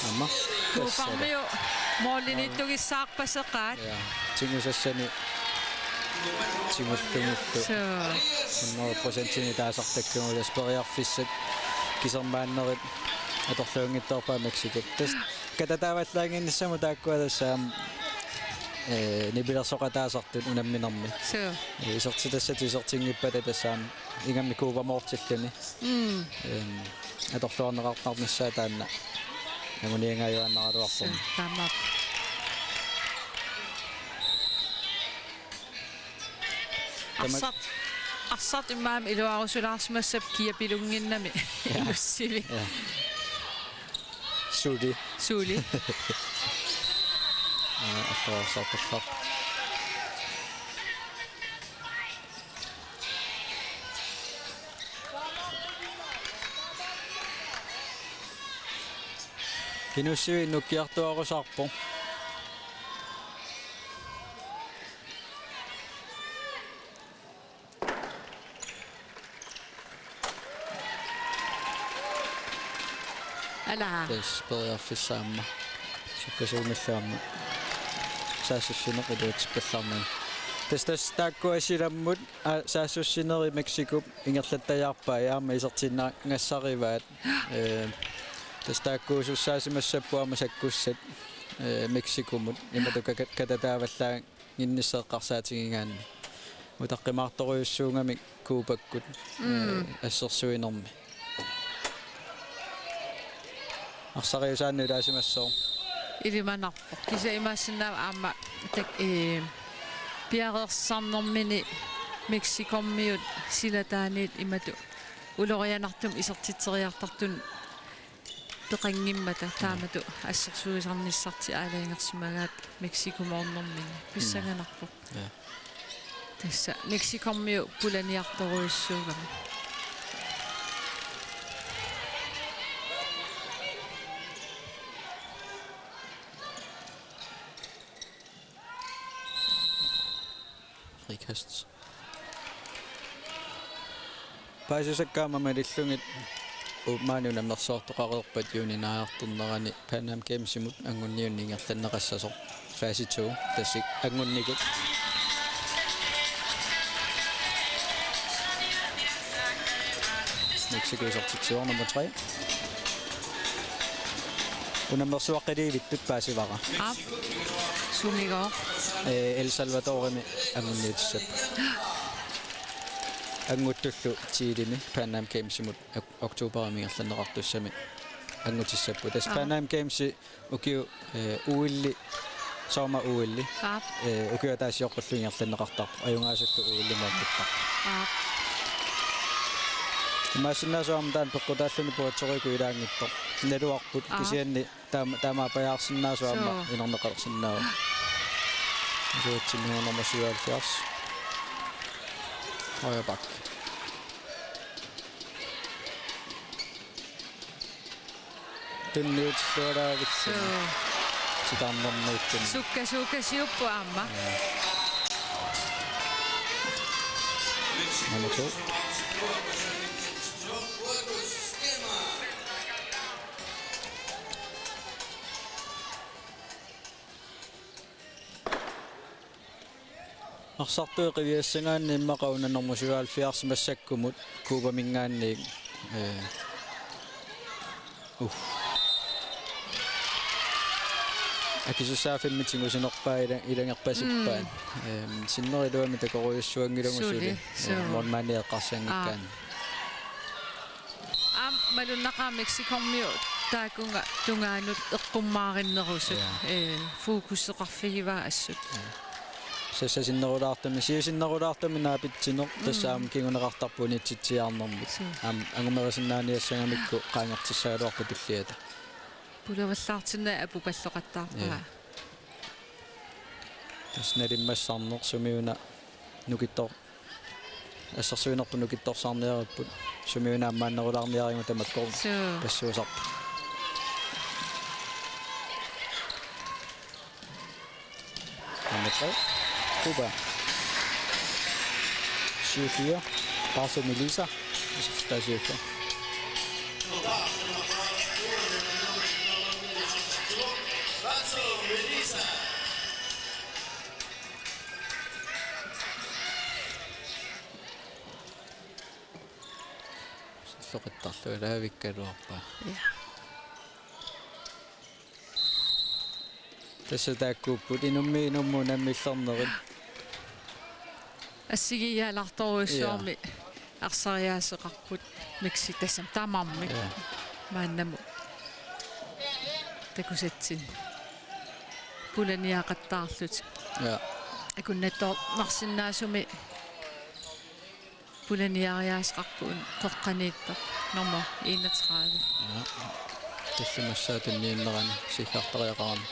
Aamma. Kuuparmiut målimiittugissaarpaseqaat. Ja, tigusassani tigullugullu. Suu. Hundrede procentinik taasartakkagut, tassa periarfissat kisermaannerit atorluanngitsoorpaat Mexicop. Tassa katataavallaannginnissamut taakkua tassa aamma, eh, nipilersoqataasartut unamminermi. Suu. Eh, isertitassat isertinngippata tassa aamma ingammik Copa-mortilluni. Mm. Ehm, atorluarneqartarnissaa taanna anguniagaajuaannaraluarpoq. Suu, taamaappoq. Tamak- Arsart, arsartut immaqa iluarusulaarsimassapput kiapilunnginnami. Ja. Inussivik. Ja. Suli. Suli. Aa, arsartarfaq. Inussivik nukkiartuaarusaarpoq. Ala. Tassa periarfissaq aamma. Sukkasuumillu aamma saassussineq iluatsippallarnani. Tassa, tassa taakkua silammut, aa, saassussinerit Mexicop ingerlattajaarpai aamma isertinnaagassarivaat. Eh, tassa taakkuusussaasimassapput aamma sakkussat, eh, Mexicomut. Imatut kaka-, katataavallaannginnissaq eqqarsaatigigaanni. Utaqqimaartorujussuugamik Copakkut, mm, eh, assersuinermi. Arsariusaannut ilaasimassooq. Ilimanarpoq. Kisianni imaassinnaavoq aamma tak-, eh, piareersarnermini Mexicommiut silataaniit imatut ulorianartumik isertitseriartartunut peqanngimmata taamatut assersuisarnissartik aalajangersimagaat Mexicomornerminni. Pissanganarpoq. Ja. Tassa Mexicommiut pulaniartorujussuugami. Frikast. Paasisakka aamma malillugit uummaani unammersuartoqareerpat juunip naajartornerani Pan Am Gamesimut angunniunneq ingerlanneqassasoq. Fase to, tassa angunnikut. Mexico isertitsivoq nummer tre. Unammersuaqqiliivittut paasivara. Aap. Sumigooq? Eh, El Salvadorimi anguniutissapput. Anguttullu Chilemi Pan Am Gamesimut ok-, oktoberimi ingerlanneqartussami angutissapput. Tassa, aap, Pan Am Gamesi ukiu, eh, O L-i, sommer-O L-i, aap, eh, ukiup ataasioqqullugu ingerlanneqartarpoq, ajugaasullu O L-i moortuttarpoq. Aap. Imaassinnaavoq aamma taanna peqqutaalluni Puerto Rico ilaanngitsoq. Naluarput, aap, kisianni taama, taamaappajaarsinnaavoq aamma, suu, inerneqarsinnaavoq. Iluatsinnaavoq nummer syvoghalvfjerds. Højre back. Tunniutilluarlaavissi. Suu. Titarnermiittunni. Sukkasuukasiupput aamma. Ja. Nummer to. Arsartui qiviassagaanni immaqa una nummer syvoghalvfjerds massakkumut Cubaminngaanniit. Eh. Uh. Akisussaaffimmik tigusinerpaat ila-, ilagerpasippaat. Mm. Ehm, sinneri iluamik takorujussuanngilagut suli. Suli, suu. Eh, målmandi eqqarsanngikkaanni. Aap. Aamma malunnaqaaq Mexicomiut taakunga tungaanut eqqummaarinnerusut. Ja. Eh, fokuseqarfigivaat assut. Ja. Sassasinnerulaartumik, siusinnerulaartumik naapitsineq, mm, tassa aamma kinguneqartarpoq unitsitsiarnermik. Suu. Aamma angumerisinnaaniassagamikku qaangertissagaluarpoq tulliata. Pulavallaartinnagit apupalloqattaarpara. Ja. Tassa nalimmassarneq sumiuna nukittor-, assersuinerput nukittorsarniaripput, sumiuna ammaannerulaarniariguma tamakkorpiaq. Suu. Passuusarpoq. Nummer tre. Cuba. Syv fire. Basso Melissa. Syv fire. Soqittarluilaavikkaluarpaa. Ja. Tassa taakkuupput inummit inummut unammillernerit. Assigiiaalaartorujussuarmi. Ja. Arsariaaseqarput Mexico tassami tamarmik. Ja. Maannamut takusatsinni. Pulaniaqattaarlutik. Ja. Akunnattoorsinnaasumik pulaniariaaseqarput qeqqaniittoq nummer enogtredive. Ja. Tallimassaata tunniunnerani siggartariaqarami.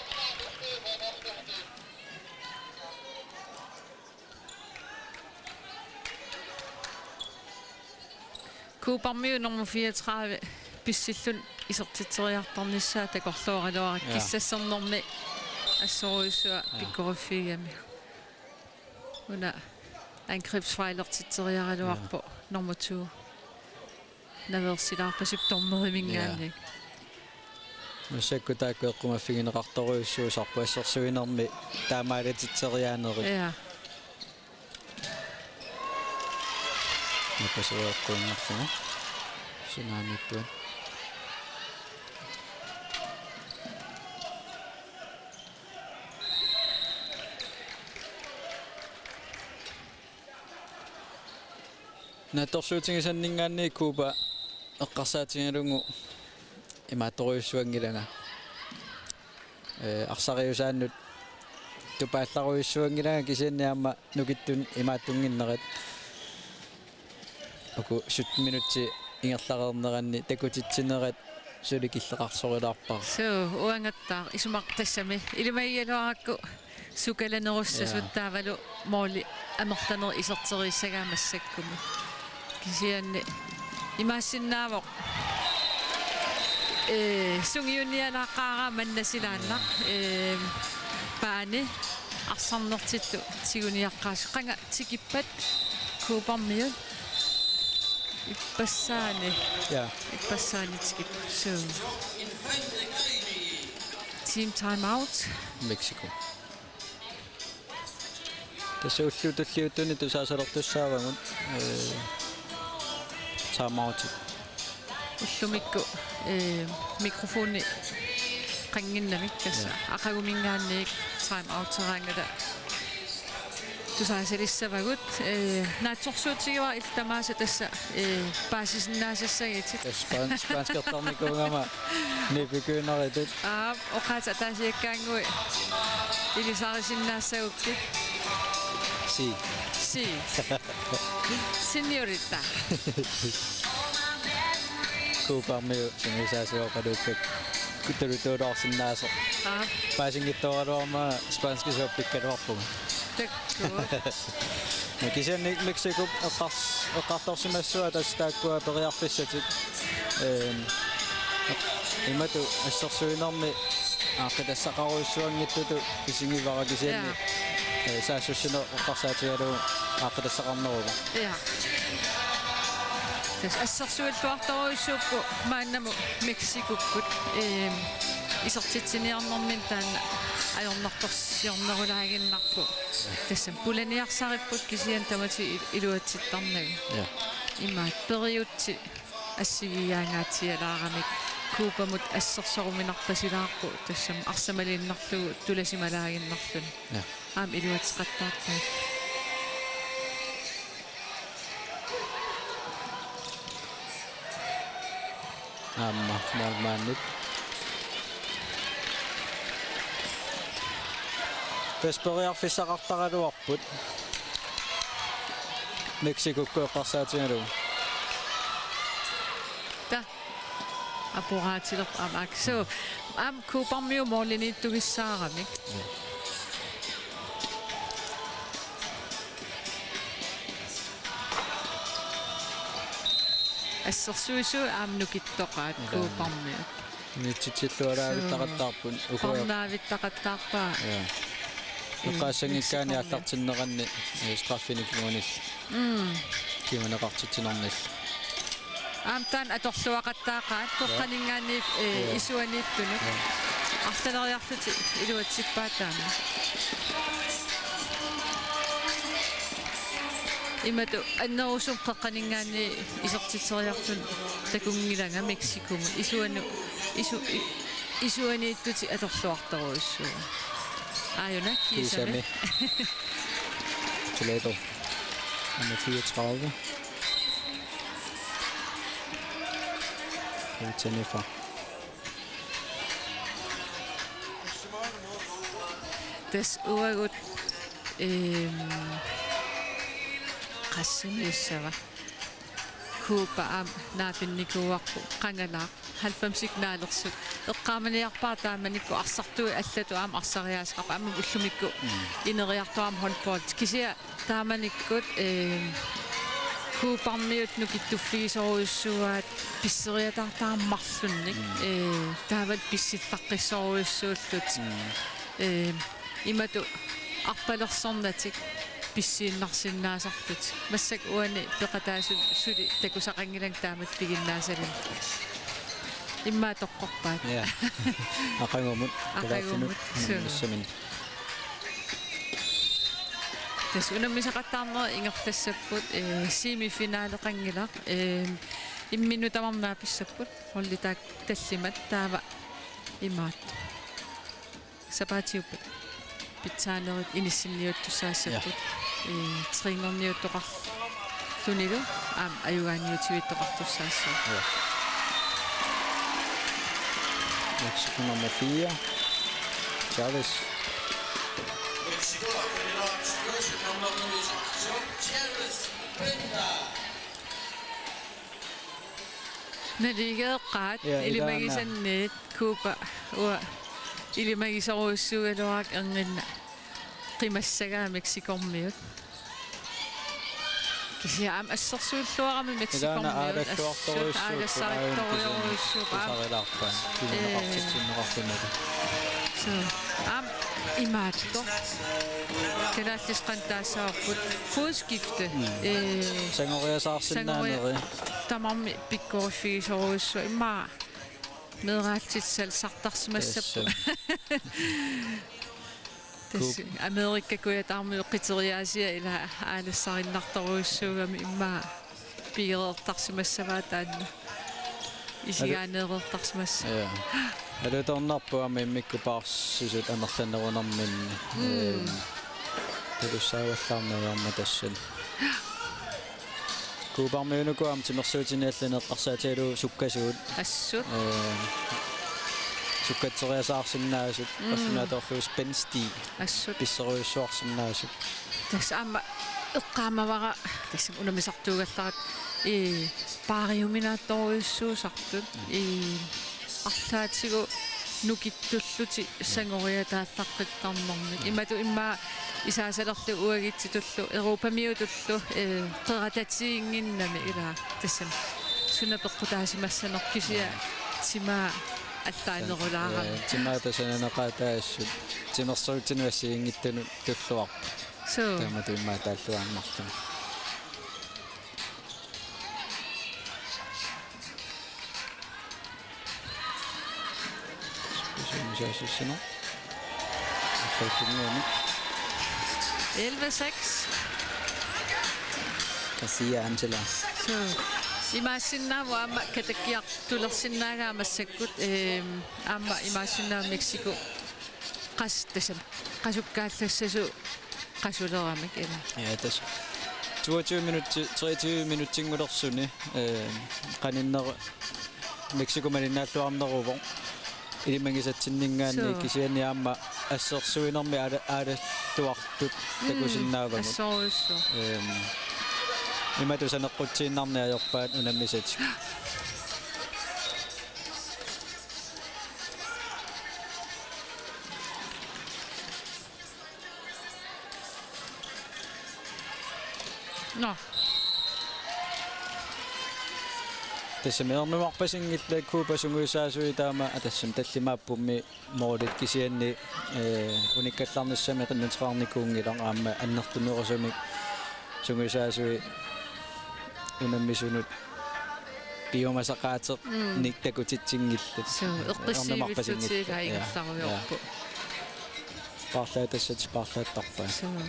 Cubarmiut nummer fireogtredive pissilluni isertitseriartornissaa takorlooraluarpaa. Ja. Kissassornermi assorujussuaq. Ja. Pikkoriffigigamik. Una angrebsfejlertitseriaraluarpoq. Ja. Nummer to. Naveersilaarpasippoq dommeriminngaanniit. Ja. Massakkut taakku eqqumaffigineqartorujussuusarput assersuinermi taamaalatitseriaanerit. Ja. Napasueqquinnarlugu. Sinaaniippugut. Naatsorsuutigisanninngaanniit Cuba eqqarsaatigalugu imaattorujussuanngilanga. Ee, arsariusaannut tupaallarujussuanngilanga kisianni aamma nukittunik imaattunnginnerat. Uku sytten minutsit ingerlareerneranni takutitsinerat suli killeqarsorulaarpara. Suu, uangattaaq isumaqartassami ilimagigaluarakku sukalanerussasut. Ja. Taavalu måli amerlanerit iserteriissagaat massakkumut. Kisianni imaassinnaavoq, ee, sungiunialaaqaara manna silaannaq, ee, paani arsarnertitut tiguniaqqaasut qanga tikippat Cubarmiut. Ippassaani. Ja. Ippassaani tikippat. Suu. Team timeout. Mexico. Tassa ullut tulliuttuni tusaasalertussaavagut, ee, timeoutit. Ullumikkut, ee, mikrofoni qannginnamik tassa. Ja. Aqaguminngaanniit timeouteraangata tusaasalissavagut, ee, naatsorsuutigivara illit tamaasa tassa, ee, paasisinnaasassagitit. Tassa span-, spanskertarnikuugama nipikkuuneritut. Aap, oqaatsit ataasiakkaannguit ilisarisinnaassagukkit. Si. Si. Señorita. Cubarmiut sungiusaasuugaluakkit kutulutuuloorsinnaasoq. Aap. Paasinngitsooraluarama spanskisuuppikkaluarpunga. Takkua. Kisianni Mexico eqqars-, eqqartorsimassuat tassa taakkua periarfissatik. Ehm, imatut assersuinermi aaqqitassaqarujussuanngitsutut isigivara kisianni, ja, eh, saassussineq eqqarsaatigalugu aaqqitassaqarneruvoq. Ja. Tassa assersuilluartorujussuupput maannamut Mexicokkut, ehm, isertitsiniarnerminni taanna ajornartorsiornerulaaginnarpoq. Tassami pulaniarsaripput kisianni tamatta il-, iluatsittarnagu. Ja. Imaat periutsit assigiiaangaatsialaaramik Cubamut assersoruminarpasilaarpoq tassami arsamaliinnarlugu tulasimalaaginnarluni. Ja. Aamma iluatseqattaarpaat. Aamma målmandip. Tassa periarfissaqartaraluarput. Mexicokkut eqqarsaatigalugu. Ta. Aporaatilerpoq aamma aksu. Aamma Cubarmiut måliniittugissaaramik. Ja. Assersuisut aamma nukittoqaat. Ilaa. Coopermiut. Unitsitsilluaraavittaqattaarput. Suu. Ukua. Parnaavittaqattaarpaa. Ja. Ee, eqqaassanngikkaanni Mexicomiut. Aallartinneqanni, ee, straffinik kingunis-. Mm. Kinguneqartitsinermillu. Aamma taanna atorluaqattaaqaat, ja, qeqqaninngaanniit, ee, ja, isuaniittunut. Ja. Arlaleriarlutik iluatsippaat taanna. Imatut annerusumik qeqqaninngaanniit isertitseriarluni takunngilanga Mexicomut. Isuanu-, isu-, i-, isuaniittutit atorluartorujussuuaat. Aajuna kiisami. Kiisami. Toledo. Nummer fireogtredive. Jennifer. Tassa uagut, ehm, qassinik issava. Cuba aamma naapinnikuuarput qangalaaq, halvfemsit naalersut. Eqqaamaniarpara taamanikkut arsartuit allatut aamma arsariaaseqarput, aamma ullumikkut, mm, ineriartorami håndbold. Kisianni taamanikkut, eh, Cubarmiut nukittuffigisorujussuuaat pisseriataartarmata marlunnik, mm, eh, taavalu pissillaqqissorujussuullutik. Mm. Eh, imatut arpalersornatik pissiinnarsinnaasarlutik. Massakkut uani peqataasut suli takusaqanngilanga taamatut piginnaasallutik. Immaqa toqqorpaat. Ja. Aqagumut. Aqagumut. Kalaallinut. Suu. Unammissamini. Tassa unammisaqattaarneq ingerlassapput, eh, semifinaleqanngilaq, eh, imminnut tamarmik naapissapput, holdit taakku tallimat taava imaattoq. Sapaatiuppat pitsaanerit inissinniuttussaassapput. Ja. Eh, trænerniuttoqarlunilu aamma ajugaaniuttuuttoqartussaassapput. Ja. Mexico nummer fire. Chávez. Naligeeqqaat. Ja, ilaana. Ilimagisanniit Cuba uanga ilimagisorujussuugaluarakku erniinnaq qimassagaa Mexicommiut. Kisianni aamma assersuilluarami Mexicommiut. Ilaana aalalluartorujussuupput, assut aalassarittorujussuupput aamma. Tusarilaarpaa. Ee. Kinguneqartitsinneqarluni. Suu. Aamma imaattoq. Kalaallisut qanoq taassavarput. Fodskifte. Mm. Ee, sangoriasaarsinnaaneri. Sangoriat tamarmik pikkoriffigisorujussuupput. Immaqa meeraallutitut salliartarsimassapput. Tassami. Tassa Amerika Kujataarmiut qiteriaasiat ila aalassarinnartorujussuugami immaqa pigereertarsimassavaat taanna. Alu-, isigaaneereertarsimassavat. Ja. Alutornarpoq aamma immikkut paarsisut amerlanerunerminni. Mm. Ehm, talussaavallaarnaviarmat tassani. Cubarmiunukua aamma timersuutini allani eqqarsaatigalugu sukkasuut. Assut. Ee, sukkatseriasaarsinnaasut, mm, qallunaatoorfiusoq Bent Stig. Assut. Pissorujussuarsinnaasut. Tassa aamma eqqaamavara, tassami unammisartuugallarata, ee, paariuminaattorujussuusartut, ee, arlaatigut nukittullutik sangoriataallaqqittarnermik. Imatut immaqa isaasalerlugu uagutsitullu, Europamiutullu, eh, qeratatiginnginnami ila tassami. Suna peqqutaasimassanersoq kisianni timaa allaanerulaarami. Eh, timaa tassani naqaataasut. Timersuutinut assigiinngitsunut tulluarpoq. Suu. Taamatut immaqa taalluaannarluni. Sumisaassussineq. Falsinnuani. Elleve seks. Garcia Angela. Suu. Imaassinnaavoq aamma katakkiartulersinnaagaat massakkut, ehm, aamma imaassinnaavoq Mexico qas-, tassami, qasukkaallassasut qasuleramik ila. Ja, tassa. Toogtyve minutter, treogtyve minuttinngulersuni, eh, qaninnerup Mexico malinnaalluarneruvoq. Ilimagisatsinninngaanniit. Suu. Kisianni aamma assersuinermi aala-, aalalluartut, mm, takusinnaavagut. Assorujussuaq. Ehm, imatut saneqqutsiinnarneq ajorpaat unammisatik. Nå. Tassami ernumarpasinngillat Cuba sungiusaasui taama, aa, tassami tallimaappummi målit kisianni, ee, unikkallarnissamik qinnuteqarnikuunngilaq aamma annertunerusumik sungiusaasui unammisunut piumasaqaateqarnik takutitsinngillat. Suu, eqqissivillutigu. Ernumarpasinngillat. Ja, ajugassarujorpoq. Ja. Paarlaatassat paarlaattarpaat. Suu.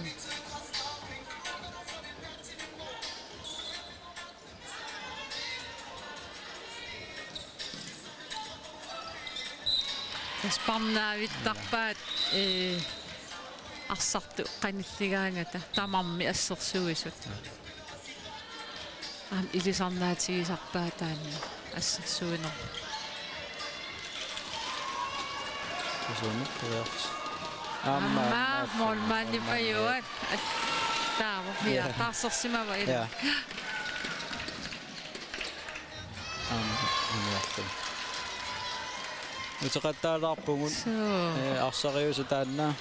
Tassa parnaavittarpaat, ee, arsartut qanilligaangata tamarmik assersuisut. Aamma ilisarnaatigisarpaat taanna assersuineq. Kisianni periarfissat. Aamma, aamma, aamma, målmandipajuat. Målmandi. Allaavoq, ja, ja, taarsersimava ila. Ja. Aamma, iluarlu. Uteqattaalaarpugut. Suu. Ee, arsariuseq taanna.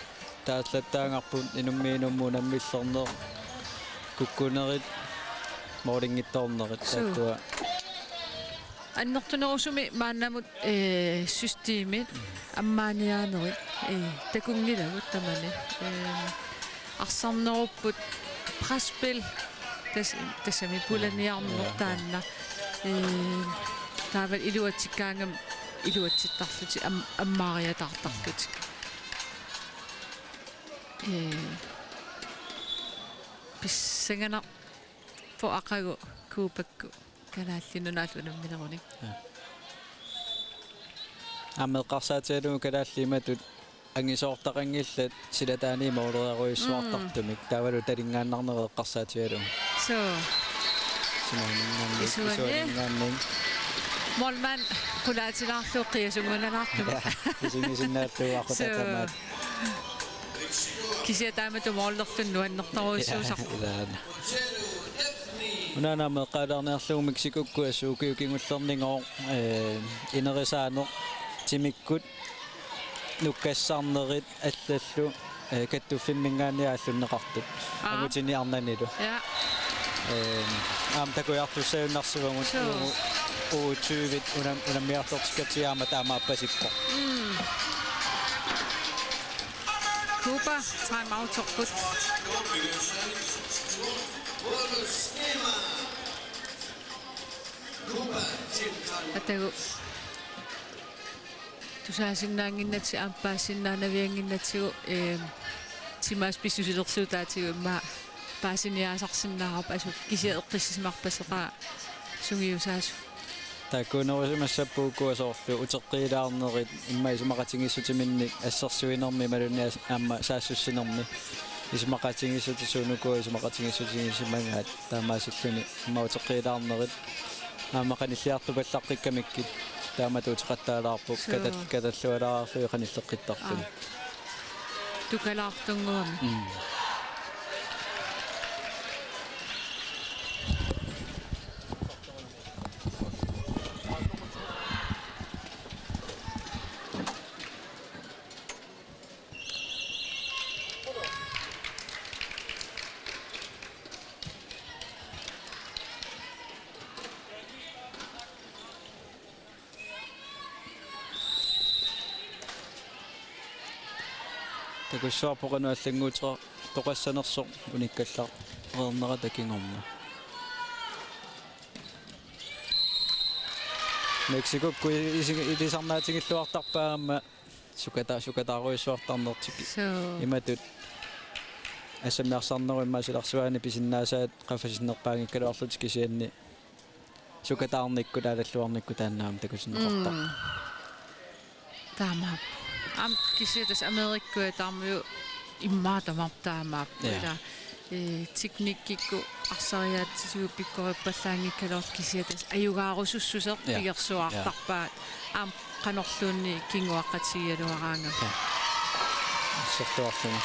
Taallattaagarput inummiinut unammillerneq. Kukkunerit, målinngitsoornerit. Suu. Taakkua. Annertunerusumik maannamut, ee, systemit ammaaniaanerit, ee, takunngilagut tamani. Ee, arsarnerupput presspil tas-, tassami pulaniarneq. Ja, ja. Taanna. Ee, taavalu iluatsikkaangami iluatsittarlutik am-, ammaariataartarlutik. Ee, pissanganarpoq aqagu Cubakkut Kalaallit Nunaat unamminerunik. Ja. Aamma eqqarsaatigalugu kalaallit imatut angisoortaqanngillat silataani måleriarujussuartartumik. Mm. Taavalu talinngaannarnerit eqqarsaatigalugu. Suu. Isuaninngaanniit, isuani. Isuaninngaanniit. Målmand qulaatilaarlugu qiasunngunalaartumik. Ja, isigisinnaallugaqqutaa. Suu. Tamaat. Kisianni taamatut målerluni nuannertorujussuusarpoq. Ja, ilaana. Unaana aamma eqqaalaarniarlugu Mexicokkut assut ukiut kingullerni, ee, inerisaaneq timikkut nukkassarnerit allallu, ee, kattuffimminngaanniit aallunneqartut. Aa. Angutini arnanilu. Ja. Ee, aamma takujartussagunarsivagut. Suu. U-, U tyve unam-, unammiartortikkatsigu aamma taamaappasippoq. Mm. Cuba, time outerput. Atagu. Tusaasinnaannginnatsigu, aamma paasinnaanaviannginnatsigu, ee, timaasa pissusilersuutaatigut immaqa paasiniaasarsinnaavarput, assut kisianni eqqissisimarpaseqaaq sungiusaasut. Taakkuunerusimassapput ukua soorlu uteqqiilaarnerit, immaqa isumaqatigiissutiminnik assersuinermi imaluunniit as-, aamma saassussinermi. Isumaqatigiissutit suut ukua isumaqatigiissutigisimagaat taamaasilluni, immaqa uteqqiilaarnerit. Aamma qanilliartupallaqqikkamikku taamatut uteqattaalaarput. Suu. Katal-, katallualaarlugit qanilleqqittarluni. Aa. Tukalaartunnguamik. Mm. Takussuarpoq qanoq allannguuteqartoqassanersoq unikkallareernerata kingorna. Mexicokkut isi-, ilisarnaatigilluartarpaat aamma sukata-, sukataarujussuartarnertik. Suu. Imatut assammiarsarnerup immaqa silarsuaani pisinnaasaat qaffasinnerpaanngikkaluarlutik kisianni sukataarnikkut aalalluarnikkut taanna aamma takutinneqartarpoq. Mm. Taamaappoq. Aamma kisianni tassa Amerikkuit tamarmik immaqa tamarmik taamaappoq. Ja. Ila, ee, teknikkikkut arsariaatsitigut pikkorippallaanngikkaluarlutik kisianni tassa ajugaarusussuseq. Ja. Pigersuartarpaat. Ja. Aamma qanorluunniit kinguaqqatigigaluaraangami. Ja. Asserluarluni.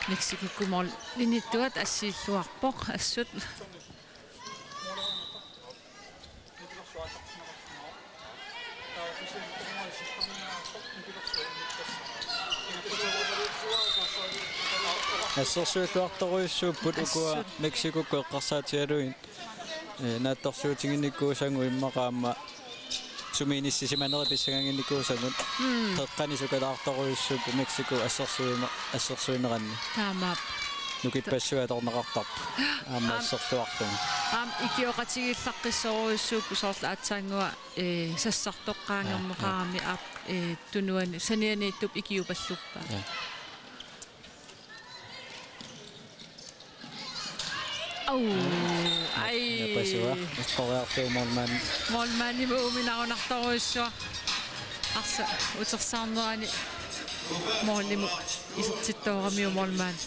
Mexicokkut målinittuat assiilluarpoq assut. Assersuilluartorujussuupput ukua Assut. Mexicokkut eqqarsaatigalugit. Ee, naatsorsuutiginikuusagut immaqa aamma sumiinissisimanerit pissanganginikuusagut. Mm. Qeqqani sukalaartorujussuupput Mexico assersuine-, assersuineranni. Taamaap. Nukippassuit atorneqartarput. Aamma Aam-, assersuarlugu. Aamma ikioqatigiillaqqissorujussuupput soorlu aatsaannguaq, ee, sassartoqqaanngerneqarami Aa, aa. aap, ee, tunuani, sanianiittup ikiupalluppaa. Aa. Au, ai. Napasua, eqqoriarlugu målmand. Målmandimut uuminarunartorujussuaq. Arsaq utersaarnerani målimut isertittooramiuk målmand.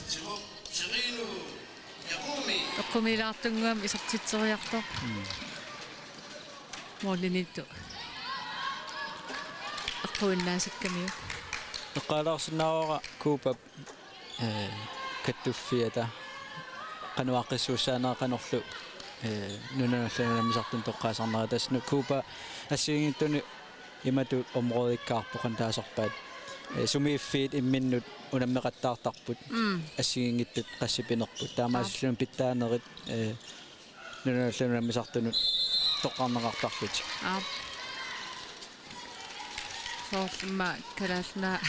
Eqqumiilaartunnguamik isertitseriartoq. Mm. Måliniittoq eqquinnaasakkamiuk. Eqqaalaarsinnaavara Cubap ee, kattuffiata qanoq aaqqissuussaanera qanorlu, ee, nunanut allanut unammisartunut toqqaasarnera, tassa nu-, Cuba assigiinngitsunik imatut områdeikkaarpoq qanoq taasarpaat. Ee, sumiiffiit imminnut unammeqattaartarput Mm. assigiinngitsut qassipinerput. Taamaasilluni pitsaanerit, ee, nunanut allanut unammisartunut toqqarneqartarlutik. Aap. Soorlu immaqa Kalaallit Nunaat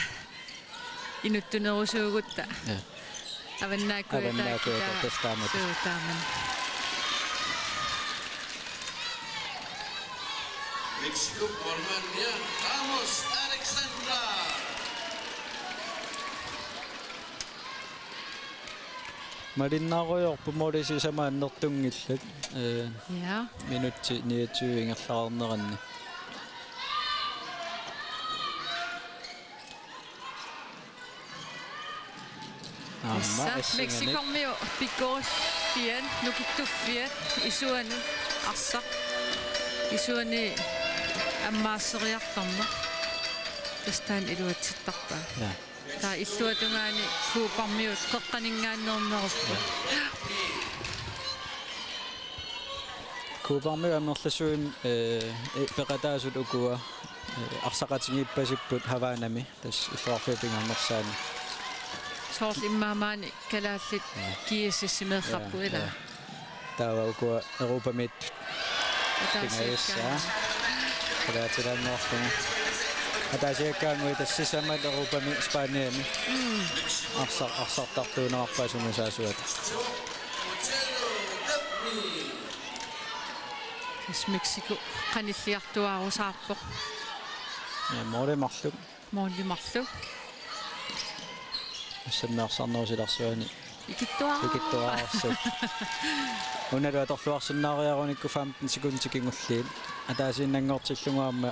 inuttunerusuugutta. Ja. Avannaakkuit Avannaakkuit taakku taakku tassa taamatut. Suu taamani. Mexico, Juan Manuel Ramos Alexandra. Malinnaarujoorput måli sisamat annertunngillat. Ee, Ja. Minutsit niogtyve ingerlareerneranni. Aamma Tassa assinganik. Mexicormiut pikkoriffiat, nukittuffiat, isuanut, arsaq. Isuani ammaasseriartorneq. Tassa taanna iluatsittarpaa. Ja. Taava illuatungaani Cubarmiut qeqqaninngaanneernerupput. Cubarmiut amerlasuunik, ee, ee, peqataasut ukua, ee, arsaqatigiippasipput Havanami, tassa illoqarfiup pingaarnersaani. Soorlu immaqa maani kalaallit Ja. G S S-imeerrarput Ja, ilaa. ja. Taava ukua Europamiittut. Ataasiakkaat. Pingajussaa. Qulaatilaanngorlugu. Ataasiakkaanguit tassa sisamat Europami Spaniami. Mm. Arsar-, arsartartuunerarpaa sungiusaasuata. Tassa Mexico qanilliartuaarusaarpoq. Ja, måli marluk. Måli marluk. Assammi arsarnerup silarsuani. Ikittuararsuuvoq. Ikittuararsuuvoq. Unalu atorluarsinnaariarunikku femten sekundit kingulliit. Ataasiinnanngortillugu aamma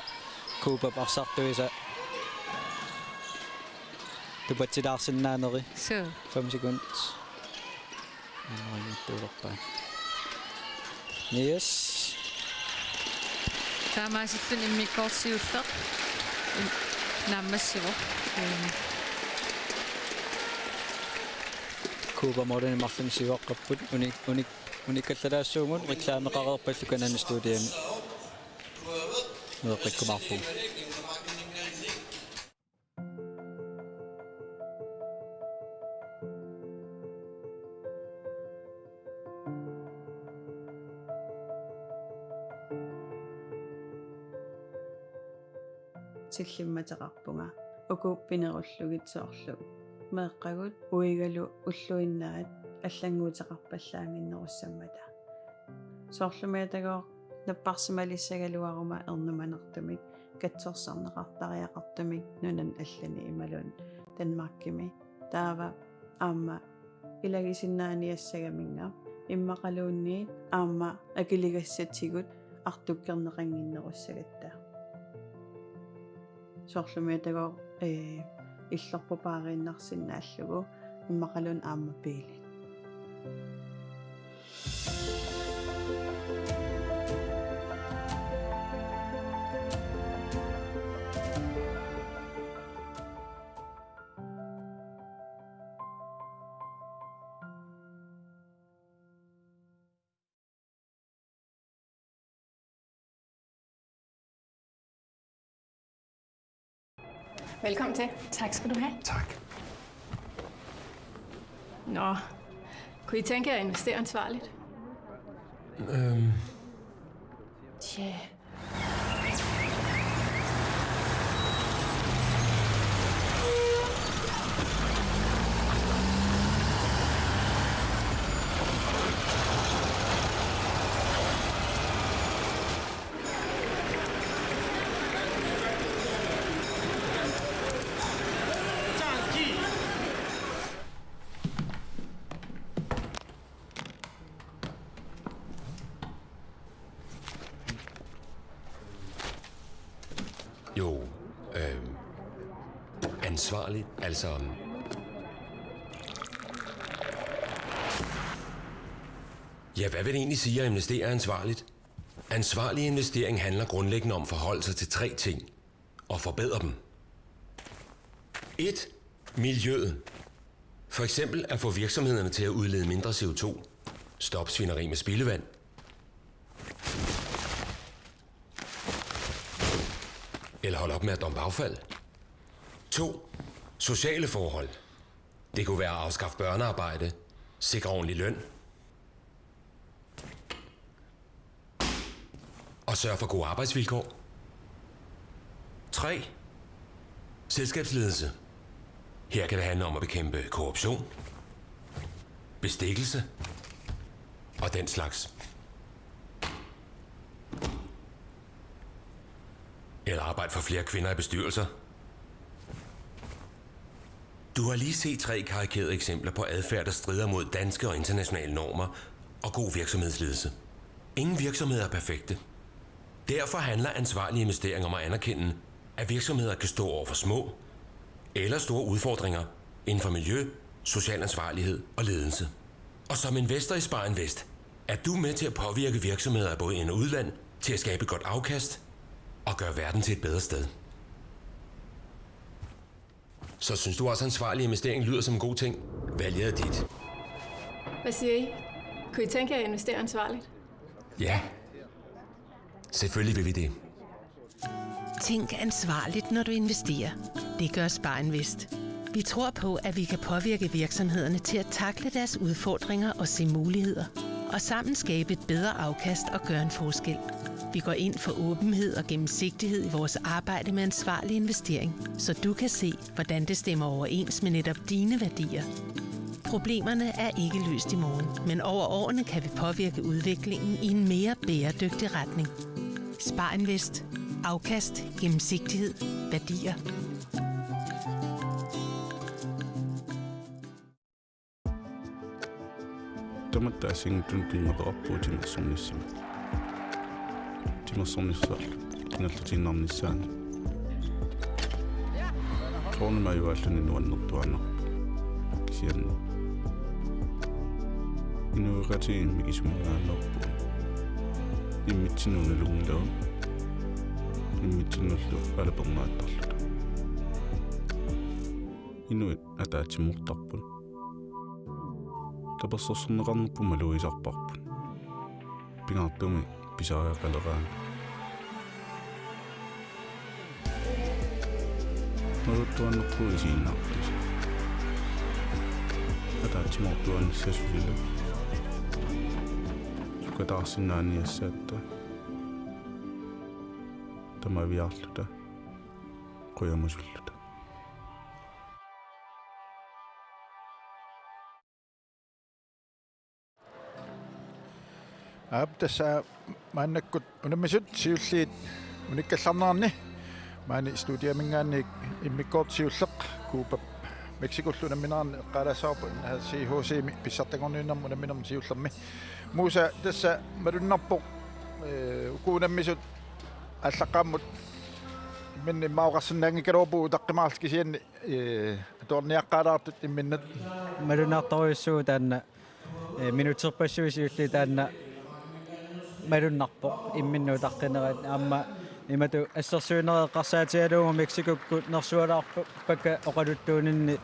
Cubap arsartuisa tupatsilaarsinnaaneri. Suu. Fem sekund. Anorinnittuulerpaa. Yes. Taamaasilluni immikkoortoq siulleq. Im-, naammassivoq. Ehm. Cuba målinik marluk siuaqqapput. Uni-, uni-, unikallalaassaagut reklameqareerpallu kanani studiami. Meeqqikkumaarpugut. Tillimmateqarpunga uku pinerullugit soorlu meeqqagut uigalu ulluinnaat allannguuteqarpallaannginnerussammata. Soorlumiitagooq napparsimalissagaluaruma ernumanertumik katsorsarneqartariaqartumik nunani allani imaluunniit Danmarkimi. Taava aamma ilagisinnaaniassagaminnga immaqaluunniit aamma akiligassatigut artukkerneqannginnerussagatta. Soorlumiitagooq, ee, illorput paariinnarsinnaallugu immaqaluunniit aamma biilit. Velkommen til. Tak skal du have. Tak. Nå, kunne I tænke jer at investere ansvarligt? Øhm, Tja. Jo, øhm, ansvarligt, altså. Ja, hvad vil det egentlig sige at investere ansvarligt? Ansvarlig investering handler grundlæggende om at forholde sig til tre ting og forbedre dem. Et. Miljøet. For eksempel at få virksomhederne til at udlede mindre C O to. Stop svineri med spildevand. Eller holde op med at dumpe affald. To. Sociale forhold. Det kunne være at afskaffe børnearbejde, sikre ordentlig løn. Og sørge for gode arbejdsvilkår. Tre. Selskabsledelse. Her kan det handle om at bekæmpe korruption, bestikkelse og den slags. Eller arbejde for flere kvinder i bestyrelser. Du har lige set tre karikerede eksempler på adfærd, der strider mod danske og internationale normer og god virksomhedsledelse. Ingen virksomheder er perfekte. Derfor handler ansvarlige investeringer om at anerkende, at virksomheder kan stå over for små eller store udfordringer inden for miljø, social ansvarlighed og ledelse. Og som investor i Spar Invest er du med til at påvirke virksomheder af både ind- og udland til at skabe et godt afkast og gøre verden til et bedre sted. Så synes du også, ansvarlig investering lyder som en god ting? Valget er dit. Hvad siger I? Kunne I tænke jer at investere ansvarligt? Ja. Selvfølgelig vil vi det. Tænk ansvarligt, når du investerer. Det gør Spar Invest. Vi tror på, at vi kan påvirke virksomhederne til at takle deres udfordringer og se muligheder. Og sammen skabe et bedre afkast og gøre en forskel. Vi går ind for åbenhed og gennemsigtighed i vores arbejde med ansvarlig investering, så du kan se, hvordan det stemmer overens med netop dine værdier. Problemerne er ikke løst i morgen, men over årene kan vi påvirke udviklingen i en mere bæredygtig retning. Spar Invest. Afkast, gennemsigtighed, værdier. Tamatta assigiinngitsunik pinnguartarpugut timersornissamut. Timersornissaa kingullertiinnarnissaanut. Soorunami ajugaalluni nuannertuaannarpoq. Kisianni inuiaqatigiit mikisuminngaanneerpugut. Immitsinnut nalunngilagut. Immitsinnullu alapernaattarluta. Inuit ataatsimoortarput. Tapersersorneqarnerput malugisarparput. Pingaartumik pisariaqaleraangat. Naluttuaannarpugut isiginnaartut. Ataatsimoortuaanissaq sulilu. Sukataarsinnaaniassatta. Tamaviaarluta. Qujamusulluta. Aap, tassa maannakkut unammisut siulliit unikkallarneranni maani studiaminngaanniit immikkoortoq siulleq Cubap Mexicollu unamminerani eqqaalaassavarput, innaha C H C-mi pissartanngorniunnermi unamminermi siullermi. Musa, tassa malunnarpoq, ee, uku unammisut aallaqqaammut imminnut immaqa oqarsinnaanngikkaluarpugut utaqqimaarluta, kisianni ee, atuarniaqqaalaartut imminnut. Malunnartorujussuuvoq taanna, ee, minutserpassuit siulliit taanna malunnarpoq imminnut utaqqinerat, aamma imatut assersuinerit eqqarsaatigalugu Mexicokkut nersualaarpakka oqaluttuuninni.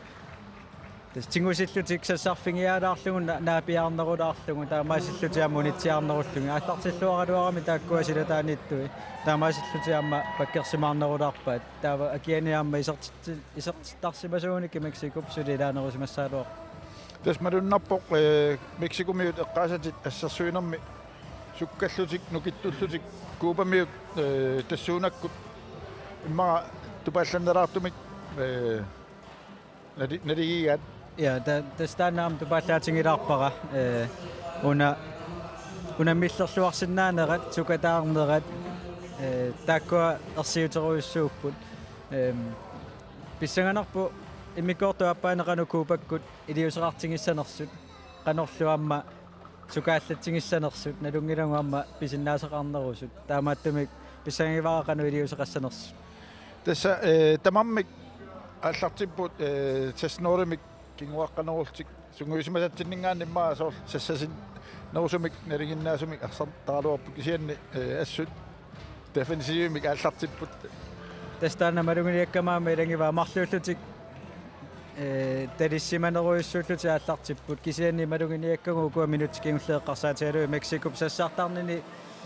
Tassa tigusillutik sassarfigiaalaarlugu na-, naapiaarnerulaarlugu, taamaasillutik aamma unitsiaarnerullugit. Aallartilluaraluarami taakkua silataaniittui. Taamaasillutik aamma pakkersimaarnerulaarpaat. Taava akiani aamma isertit-, isertittarsimasuunik Mexico suli ilaanerusimassagaluarpoq. Tassa malunnarpoq, eh, Mexicomiut eqqaasatit assersuinermi sukkallutik nukittullutik Cubamiut, eh, tassuunakkut immaqa tupaallannalaartumik, eh, nali-, naligigaat. Ja, ta-, tassa taanna aamma tupaallaatingilaarpara, eh, una, unammillerluarsinnaanerat, sukataarnerat, eh, taakkua ersiuterujussuupput. Ehm, pissanganarpoq immikkoortup aappaani qanoq Cubakkut iliuuseqartigissanersut, qanorlu aamma sukaallatsigissanersut, nalunngilagut aamma pisinnaasaqarnerusut. Taamaattumik pissangagivara qanoq iliuuseqassanersut. Tassa, eh, tamarmik aallartipput, eh, sassinoorimik kinguaqqanerullutik sungiusimasatsinninngaanniit immaqa soorlu sassasinnerusumik nalinginnaasumik arsartaraluarput kisianni, eh, assut defensivimik aallartipput. Tassa taanna maluginiakkama aamma ilagivaat marluullutik, eh, talissimanerujussuullutik aallartipput. Kisianni maluginiakkagut ukua minutsit kingulliit eqqarsaatigalugit Mexicop sassartarnini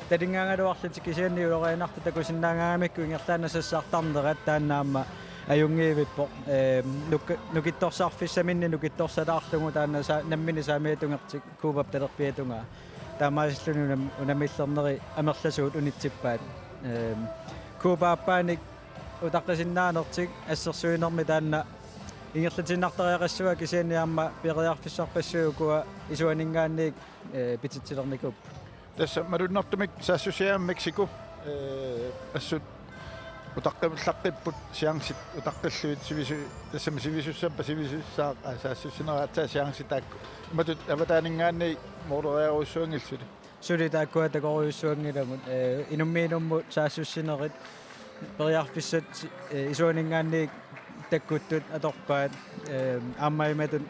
talinngaagaluarlutik kisianni ulorianartut takusinnaagaangamikku ingerlaannaq sassartarnerat taanna aamma ajunngivippoq. Eh, nuk-, nukittorsarfissaminni nukittorsalaarlugu taanna sa-, nammineq saamiata tungertik Cubap talerpiata tungaa. Taamaasilluni unam-, unammillerneri amerlasuut unitsippaat. Ehm, Cuba aappaanik utaqqisinnaanertik assersuinermi taanna ingerlatiinnartariaqassavaa kisianni aamma periarfissarpassuit ukua isuaninngaanniit, eh, pititsilernikuupput. Tassa malunnartumik saassussigaat Mexico, eh, assut utaqqillaqqipput chancit utaqqillugit sivisu-, tassami sivisussammat sivisussaaq, aa, saassussinerit aatsaat chancit taakku. Imatut avataaninngaanniit mooleriarujussuanngillat suli. Suli taakkua takorujussuanngilagut, eh, inummiinummut saassussinerit periarfissat, eh, isuaninngaanniit takkuttut atorpaat, eh, aamma imatut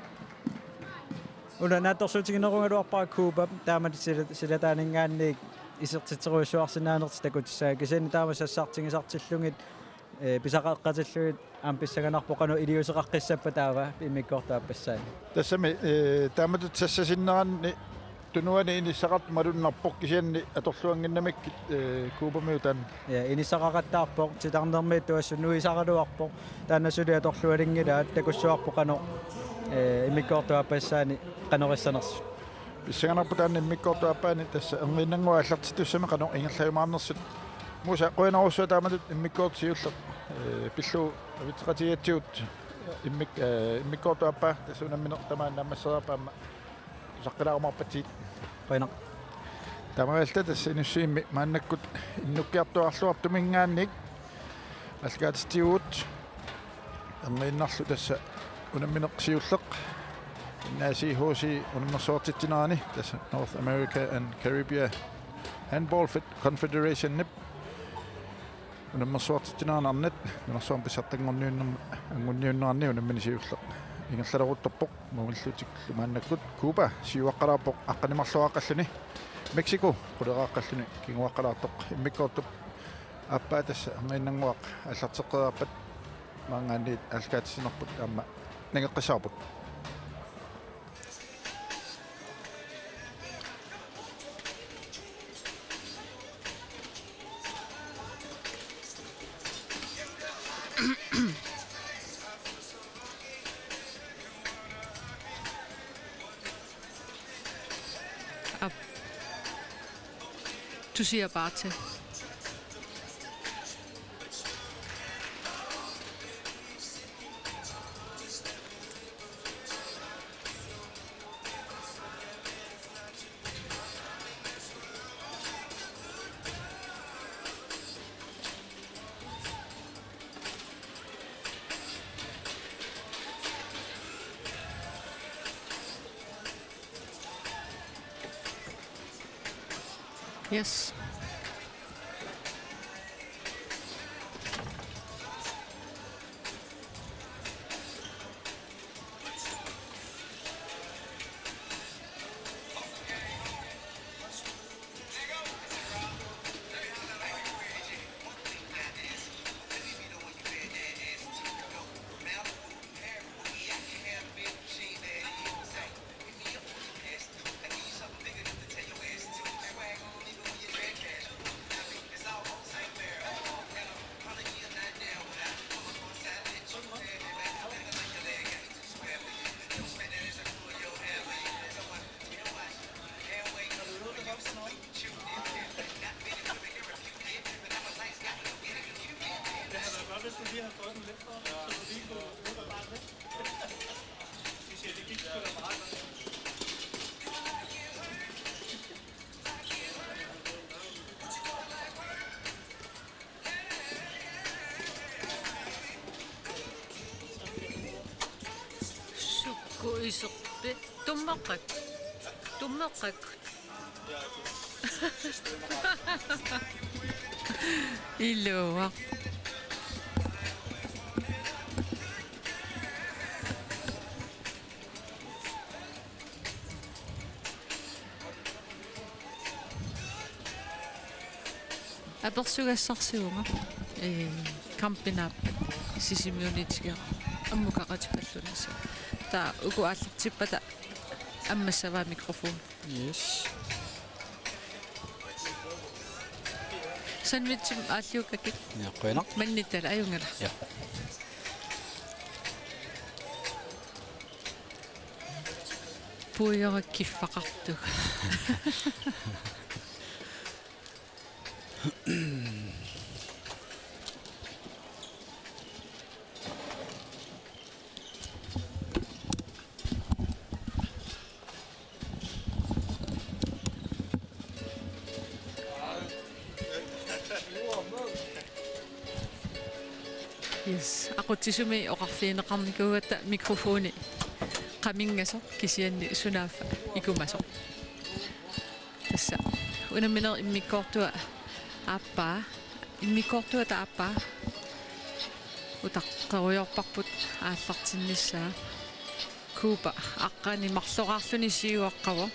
una naatsorsuutiginerugaluarpara Cubap taamatut sila-, silataaninngaanniit isertitserujussuarsinnaanertik takutissagipput kisianni taama sassartigisartillugit, eh, pisaqaqatillugit aamma pissanganarpoq qanoq iliuuseqaqqissappata taava immikkoortup aappassaani. Tassami, eh, taamatut sassasinneranni tunuani inissaqartoq malunnarpoq kisianni atorluannginnamikkit, eh, Cubamiut taanna. Ja, inissaqaqattaarpoq, titarnermiittoq assut nuisaraluarpoq. Taanna suli atorlualinngilaat, takussuarput qanoq, eh, immikkoortup aappassaani qanoq issanersut. Pissanganarpoq taanna immikkoortup aappaani tassa erniinnannguaq aallartittussami qanoq ingerlajumaarnersut. Musa, qujanarsuaq taamatut immikkoortoq siulleq, eh, pillugu avitseqatigigatsigut immik-, eh, immikkoortup aappaa tassa unammineq tamaat naammasseriarpat aamma tusaqqilaarumaarpatsigit. Qujanaq. Taamaalilluta tassa Inussivimmi maannakkut innukkiartuaarluartuminngaanniit aallakaatitsigutsigu erniinnarlu tassa unammineq siulleq N A C H C unammersuartitsinerani tassa North America and Caribbean Handball Fed-, Confederationip unammersuartitsinerani arnat nunarsuarmi pissartanngorniunnermut anngunniunnerani unammineq siulleq ingerlaleruttorpoq. Mumillutik maannakkut Cuba siuaqqalaarpoq aqqaneq-marloriaaqqalluni, Mexico quleraaqqalluni kinguaqqalaartoq. Immikkoortup aappaa tassa erniinnannguaq aallarteqqeriarpat maanngaanniit aallakaatitsinerput aamma nangeqqissaarput. Aap. Du siger bare til. Yes. Kuiserpi tummeqqak. Tummeqqak. Iluaq. Apersugassarsivugut, ee, kampinaap Sisimiuniitigera ammukaqatippalluunniit. Taava uku aallartippata ammassavaa mikrofon. Yes. Sandwichimik aalliukkakit. Ja, qujanaq. Mannittala ajunngilaq. Ja. Puiora kiffaqartugut. Yes, aqutsisumi oqarfigineqarnikuugatta mikrofoni qaminngasoq kisianni sunaaffa ikumasoq. Tassa unammineq immikkoortua aappaa, immikkoortuata aappaa utaqqerujoorparput aallartinnissaa. Cuba aqqani marloraarluni siuaqqavoq.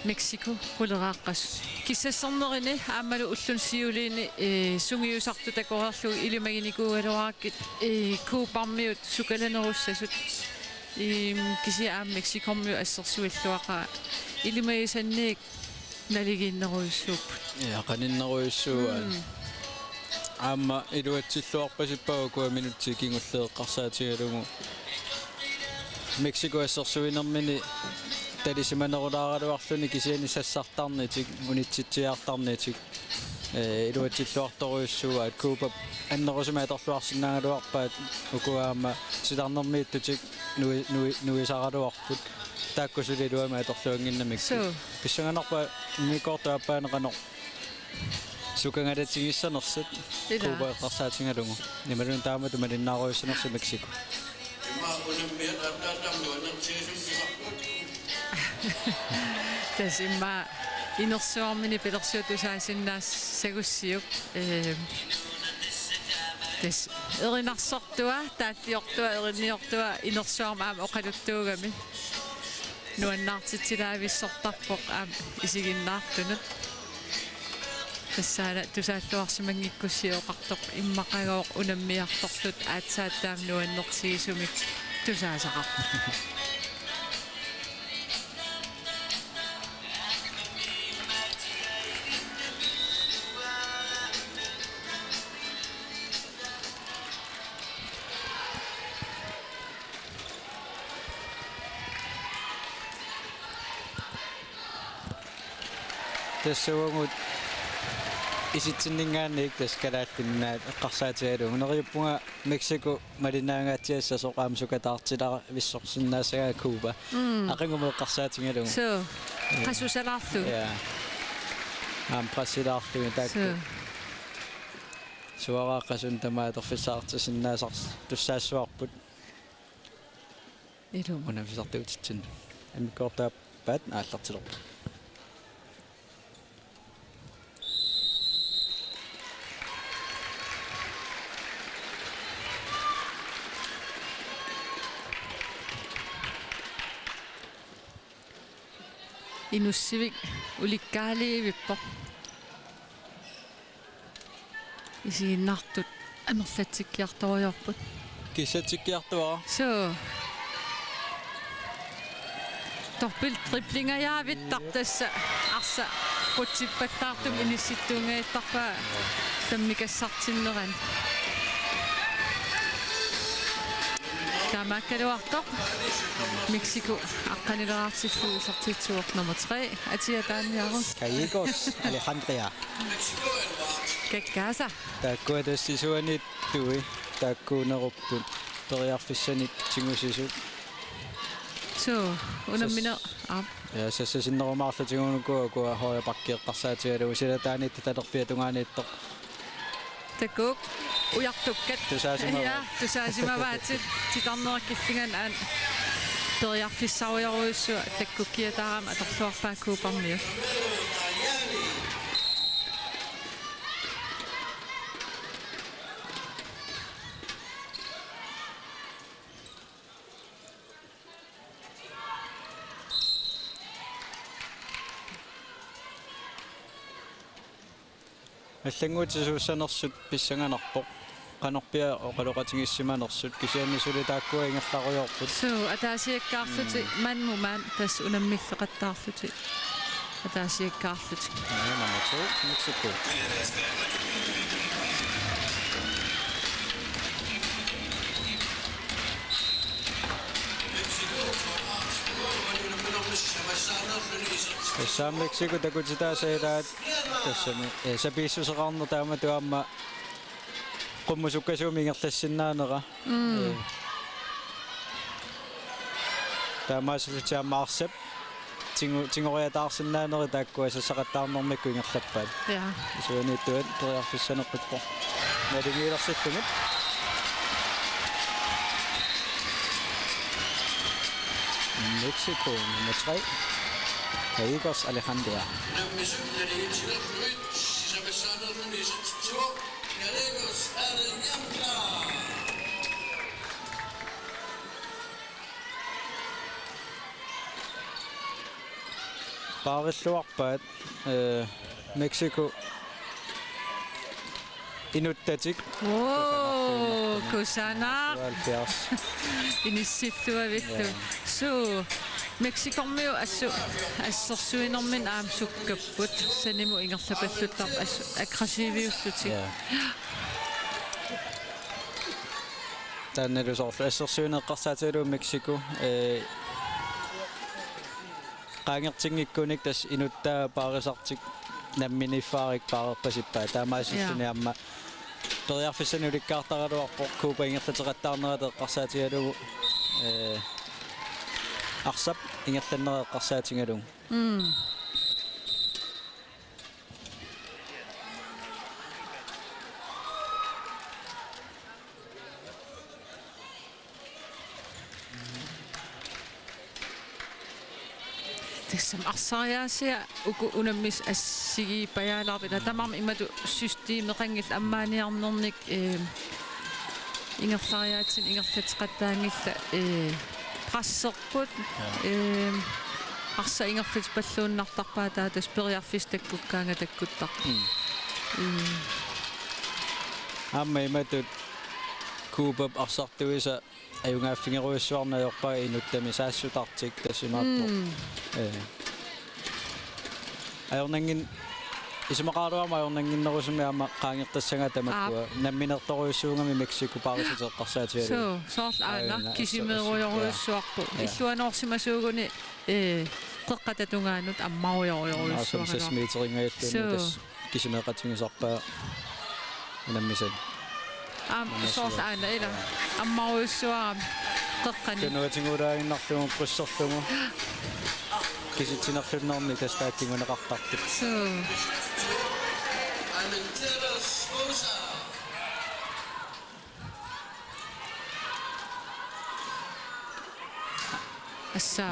Mexico quleraaqqasoq. Kissassernerini aammalu ulluni siuliini, ee, sungiusartut takoreerlugit ilimaginikuugaluarakkit, ee, Cubarmiut sukalanerussasut. Iim, kisianni aamma Mexicormiut assersuilluaqaat. Ilimagisanniit naligiinnerujussuupput. Ja, qaninnerujussuuaat. Mm. Aamma iluatsilluarpasippaa ukua minutsit kingulliit eqqarsaatigalugu. Mexico assersuinermini talisimanerulaaraluarluni kisianni sassartarnitik, unitsitsiartarnitik. Ee, iluatsilluartorujussuuaat. Cuba annerusumik atorluarsinnaagaluarpaat ukua aamma titarnermiittutik nui-, nui-, nuisaraluarput. Taakku suli iluamik atorluannginnamikku. Suu. Pissanganarpoq immikkoortup aappaani qanoq sukangalatigissanersut. Ilaa. Cuba eqqarsaatigalugu. Imaluunniit taamatut malinnaarujussanersut Mexico. Tassa immaqa inersuarmini pilersuut tusaasinnaassagussiuk. Ee, tassa erinarsortua, taalliortua, erinniortua inersuarmi aamma oqaluttuugami. Nuannaartitsilaavissortarpoq aamma isiginnaartunut. Tassaana tusaalluarsimanngikkussiuk oqartoq immaqagooq unammiartortut aatsaat taama nuannertigisumik tusaasaqarpoq. Tassa uagut isitsinninngaanniit tassa Kalaallit Nunaat eqqarsaatigalugu. Neriuppunga Mexico malinnaangaatsiassasoq aamma sukataartilavissorsinnaassagaat Cuba. Mm. Aqagumut eqqarsaatigalugu. Suu. Ja. Qasusalaarlugu. Ja. Aamma pressilaarlugu taakku. Suu. Suaraaqqasunut tamaat atorfissaqartisinnaasartussaassavut. Ilumut. Unammisartuutitsinnut. Immikkoortup aappaat aallartilerpoq. Inussivik ulikkaaliivippoq. Isiginnaartut amerlatsikkiartorujoorput. Kissatsikkiartuara. Suu. Dobbelt driblingajaavittarpoq tassa arsaq qutsippallaartumik inissittuunngajattarpaa tammikassartinnerani. Taamaakkaluartoq Mexico aqqanileraartillugu isertitsivoq nummer tre, Atia Taaniaru. Callejas, Alejandria. Kakkaasa. Taakkua tassa isuaniittui, taakkuunerupput, periarfissanik tigusisut. Suu, unammineq, aap. Ja, sassasinnerumaarlutigunukua, ukua højre back eqqarsaatigalugu, silataaniittoq talerpiata tungaaniittoq. Takuuk. Ujartukkat. Tusaasimavaatit. Ja, tusaasimavaatit. Titarnerup killinganni aana periarfissarujorujussuaq takkukkiataarami atorluarpaa Coopermiut. Allannguutisuussanersut pissanganarpoq. Qanorpiaq oqaloqatigiissimanersut kisianni suli taakkua ingerlarujoorput. Suu, ataasiakkaarlutik. Mm. Maanna maani tassa unammilleqattaarlutik. Ataasiakkaarlutik. Ja, nummer to, Mexico. Tassa Mexico takutitaasa ilaat tassami, eh, sapiissuseqarneq taamatut aamma qummut sukkasuumik ingerlassinnaanera. Mm. Eh. Taamaasillutik aamma arsap tigu-, tigoriataarsinnaanerit taakkua sassaqattaarnermikkut ingerlappaat. Ja. Isuaniittuat periarfissaneqqippoq. Nalingiilersillugit. Mexico nummer tre. Gallegos Alejandra. Paarilluarpaat, eh, Mexico inuttatik. Oo, kusanaq. Halvfjerds. Inissilluavillu. Ja. Suu, Mexicormiut assut assersuinerminni aamma sukkapput. Sanimut ingerlapalluttarput assut aggressiviullutik. Ja. Taannalu soorlu assersuineq eqqarsaatigalugu Mexico, eh, qaangertinngikkunik tassa inuttaa paarisartik namminiiffaarik paarerpasippaat. Taamaasilluni, ja, aamma periarfissanik ulikkaartaraluarpoq Cuba ingerlateqattaarnerata eqqarsaatigalugu, eh, arsap ingerlanneq eqqarsaatigalugu. Mm. Tassami arsariaasia uku unammisut assigiipajaalaarput. Ila tamarmik imatut systemeqanngillat ammaaniarnernik, eh, ingerlariaatsinik ingerlateqattaanngillat, eh, presserput, ja, eh, arsaq ingerlatipalluinnartarpaa taava tassa periarfissaq takkukkaangat takkuttarpoq. Mm. Eh. Aamma imatut Cubap arsartuisa ajugaaffigerujussuarneq ajorpaa inuttami saassutartik tassa imaappoq. Mm. Eh. Ajornanngin-, isumaqaraluarmat ajornannginnerusumik aamma qaangertassagaat tamakkua. Aap. Namminertorujussuugami Mexico paarisateq eqqarsaatigalugu. Suu, soorlu aana, aajuna, kisimiirujorujuussuarput. Ja. Illuanoorsimasuuguni, eh, qeqqata tungaanut ammarujorujorujussuaraluarpoq. Aamma seks meterinngajalluunniit. Suu. Tassa. Kisimiiqatigisarpaa unammisani. Aamma soorlu aana ila. Ammarujussuarami qeqqani. Tunuatigut ulaaginnarlugu qusserlugu. Kisitsinerlunnermi tassa taakku kinguneqartartut. Suu. Assa,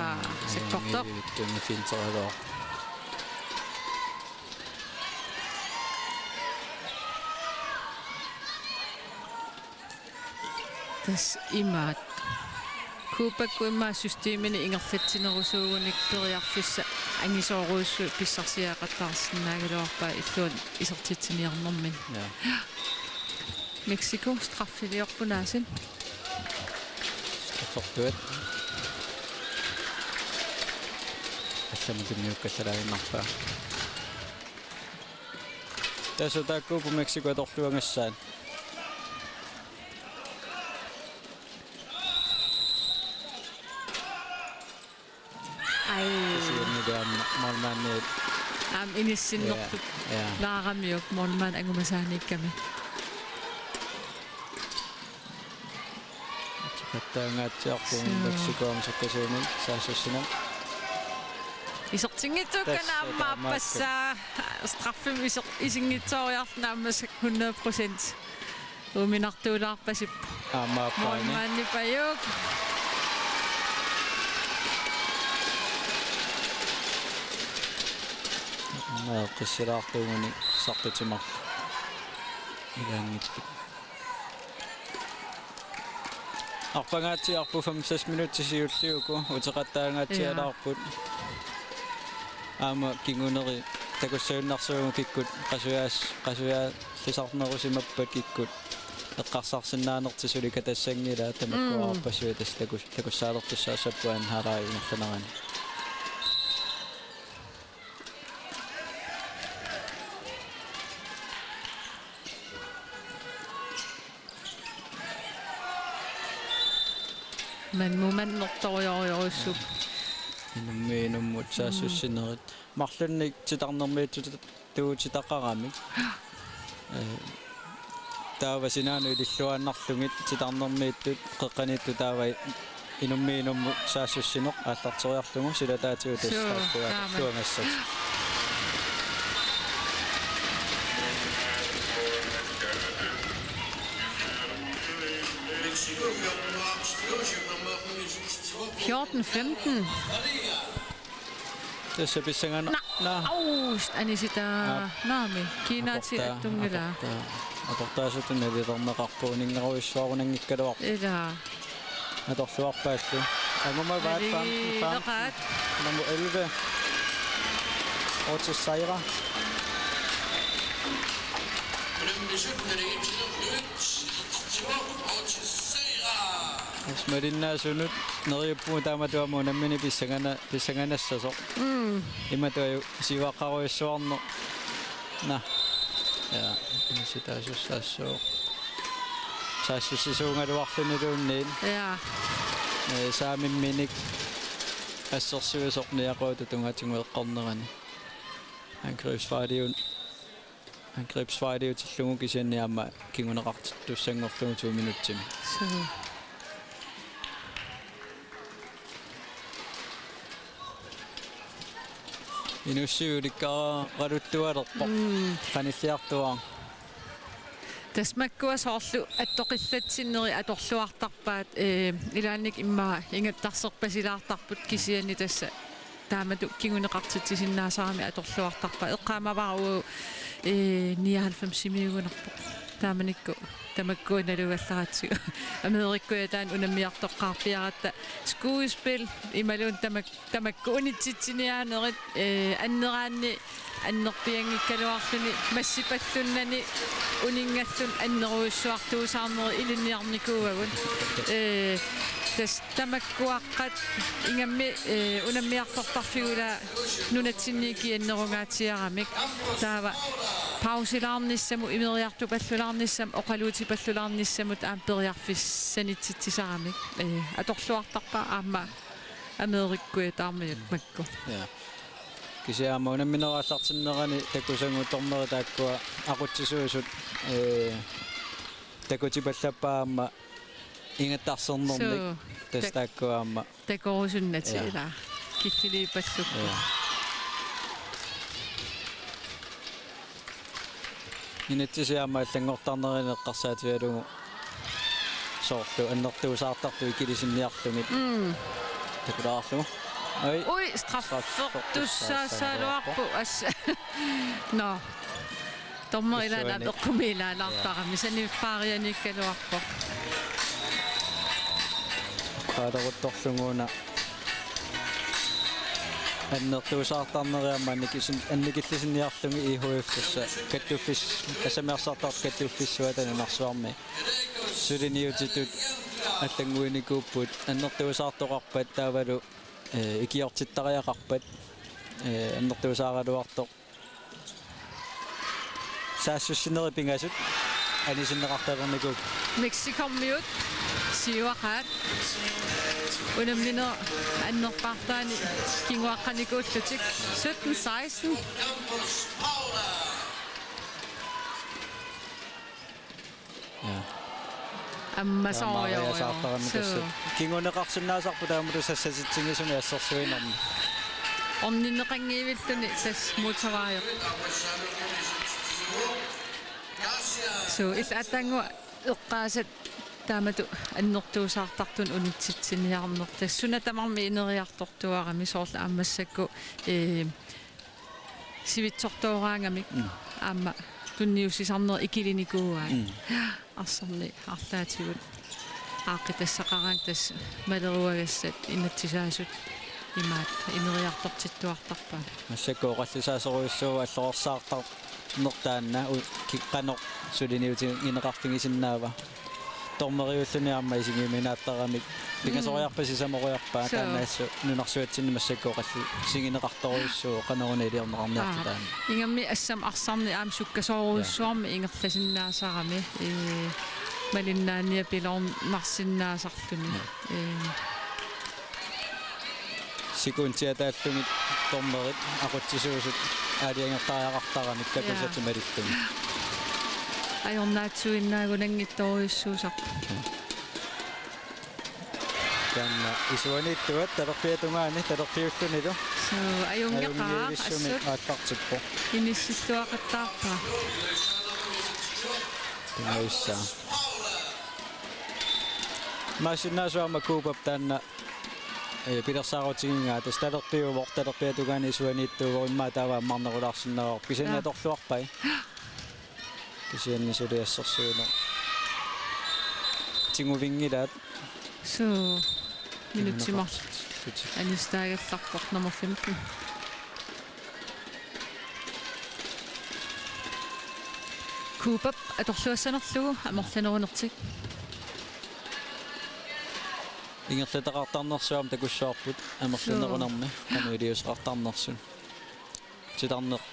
sakkortoq. Tungi filteralo. Tassa imaat. Cubakkut immaqa systemini ingerlatsinerusuugunik periarfissaq angisoorujussuit pissarsiaqattaarsinnaagaluarpaat illuat isertitsiniarnermini. Ja. Mexico straffiliorput aasiit. Straffertuat. Allamut tunniukkallalaaginnarpaa. Tassa taakkuupput Mexico atorluagassaat. Ai. Kisianni taanna målmandi. Aamma inissinnerlugu. Ja, ja. Laaramiuk målmand angumasaaniikkami. Atukattaangaatsiarput. Suu. Mexico aamma sukkasuumik saassussineq. Isertinngitsuukka. Tassa aamma taamaakka. Aappassaa straffimik iser-, isinngitsooriarluni aamma hundrede procent. Uuminartuulaarpasippoq. Aamma aappaani. Målmandip ajuuk. Naa, qissilaartuuguni sartutimarlu. Ilaanngippoq. Arpangaatsiarput fem-seks minutsit siulliuku uteqattaangaatsialaarput. Aamma kinguneri takussagunarsuugut kikkut qasujaas-, qasujaallisarnerusimappat kikkut eqqarsarsinnaanertik suli katassanngilaa tamakku. Mm. Arpassuit tassa takus-, takussaalertussaassapput anhaalaa ingerlanerani. Manmut mannertorujorujussuuvoq. Inummiit inummut saassussinerit. Marlunnik titarnermiittut tuutitaqaramik. Eh, taava sinaanut ililluaannarlugit titarnermiittut qeqqaniittut taava inummiit inummut saassussineq aallarteriarlugu silataatigut. Suu, tassa taama. Taakkuaqqaarluangassat. Fjorten femten. Tassa pissanganaq. Naa. Naa. Au, anisitaa. Aap. Naami. Kiinaatit aportaa-, attunngilaa. Aportaa-, aportaasutut nalilerneqarpoq uninngarujussuarunanngikkaluarpoq. Ilaa. Atorluarpaallu. Angumavaat. Nali-, femten, femten. Leqaat. Nummer elleve. Otis Seira. Tassa malinnaasunut neriuppugut taamatut aamma unammineq pissangana-, pissanganassasoq. Mm. Imatut aju siuaqqarujussuarneq. Naa. Ja, sitaasussaassuuq. Saassussisuugaluarluniluunniit. Ja. Eh, saamimminik assersuisoq niaqutut tungaatigut eqqornerani. Angrebsfejliun-, angrebsfejliutillugu kisianni aamma kinguneqartittussanngorlugu to minutsimi. Suu. Inussiviulikkaaraluttualerpoq. Mm. Qanilliartuaaq. Tassa makkua soorlu attoqillatsinneri atorluartarpaat, eh, ilaannik immaqa ingattarserpasilaartarput kisianni tassa taamatut kinguneqartitsisinnaasaramik atorluartarpaat. Eqqaamavara uagut, eh, nioghalvfemsimiugunarpoq. Taamanikkut tamakku nalugallaratsigu. Amerikkujaat taanna unammiartoqqaarpiaratta skuespil imaluunniit tamak-, tamakku unitsitsiniaanerit, eh, anneraanni annerpianngikkaluarluni massipallunnani uninngalluni annerujussuartuusaarneri ilinniarnikuuagut. Eh, tassa tamakkuaqqat ingammik, eh, unammiartortarfiup ilaa nunatsinni ikianerungaatsiaramik. Taava pausilaarnissamut, imeriartupallulaarnissamut, oqaluutipallulaarnissamut aamma periarfissanititsisaramik. Eh, atorluartarpaat aamma Amerikkujaat taarmiut makku. Ja. Kisianni aamma unamminerup aallartinnerani takusagut dommeri taakkua aqutsisuusut, eh, takutipallappaat aamma ingattarsernernik. Suu. Tassa tak-, taakkua aamma. Takorusunnatik. Ja. Ilaa. Killiliippallukku. Ja. Inatsisit aamma allanngortarnerini eqqarsaatigalugu soorlu annertuusaartartut ikilisinniarlugit. Mm. Takulaarlugu. Ui. Ui, straffertussaassagaluarpoq. Straffertussaassagaluarpoq. As-, nå. Dommeri ilaanni. Issuani. Eqqumiilaalaartarami. Ja. Saniffaarianiikkaluarpoq. Qaaleruttorlugu una. Annertuusaartarneri aamma annikisin-, annikillisinniarlugit I H F tassa kattuffis-, assammissartartut kattuffissuata nunarsuarmi. Suliniutitut allannguinikuupput annertuusaartoqarpat taavalu, eh, ikiortittariaqarpat, eh, annertuusaaraluartoq. Saassussinerit pingasut anisinneqartalernikuupput. Mexicomiut siuaqaat. Unamminerup annerpaartaani kinguaqqanikuullutik. Sytten seksten. Ja. Ammasorujorujoor. Taamaariasaartarami. Suu. Tassa. Kinguneqarsinnaasarput taamatut sassatitsigisumik assersuinermi. Orninneqanngivilluni tassa motorvejip. Suu, illit aatsaannguaq eqqaasat taamatut annertuusaartartut unitsitsiniarneq. Tassa suna tamarmi ineriartortuarami soorlu aamma massakkut, ee, sivitsortooraangamik. Mm. Aamma tunniussisarneq ikilinikuuaat. Mm. Arsarneq arlaatigut aaqqitassaqaraangat tassa maleruagassat inatsisaasut imaat ineriartortittuartarpaat. Massakkut oqallisaasorujussuuvoq allorsaartarneq taanna u-, ki-, qanoq suliniutigineqarfigisinnaava. Dommeriulluni aamma isigiuminaattarami. Pingasoriarpa sisamoriarpa. Mm. Suu. Taanna assut nunarsuatsinni massakkut oqalli-, isigineqartorujussuuvoq qanoruna iliorneqarniartoq. Aa, taanna. Ingammik assammik arsarneq aamma sukkasoorujussuarmik ingerlasinnaasarami. Ee, malinnaaniapiloornarsinnaasarluni. Ja. Ee, Sekundiataallugit dommerit aqutsisuusut aalajangertariaqartaramik takusatik. Ja. Malillugit. Ajornaatsuinnaagunanngitsorujussuusarpoq. Taanna isuaniittuat talerpiata tungaani talerpiullunilu. Suu, ajunngeqaaq, ajunngivissumik assut aallartippoq. Inissilluaqattaarpaa. Tungavissaa. Imaassinnaavoq aamma Coopip taanna, ee, pilersaarutigigaa, tassa talerpiuvoq, talerpiata tungaani isuaniittuuvoq, immaqa taava ammarnerulaarsinnaavoq. Kisianni, jaa, atorluarpai. Kisianni suli assersuineq tiguvinngilaat. Suu, minutsit marluk. Tiguneqarlutik. Anistaagallarpoq nummer femten. Coopip atorluassanerlugu amerlanerunertik. Ingerlataqartarnersuaq takussavarput amerlanerunermi. Suu. Qanoq iliuuseqartarnersut. Titarner-,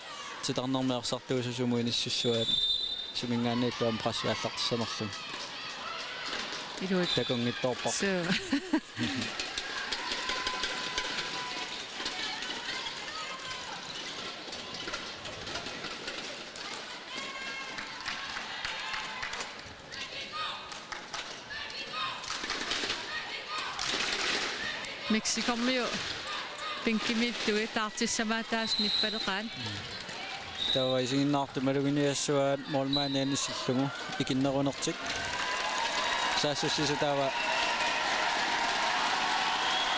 titarnermi arsartuussat sumut inississuaat suminngaanniillu aamma pressi aallartissanerlugu. Iluat. Takunngitsoorpoq. Suu. Mexicomiut bænkimiittut taartissamaataasut nippaleqaat. Taava isiginnaartut maluginiassuaat målmandi anissillugu ikinnerunertik. Saassussisut taava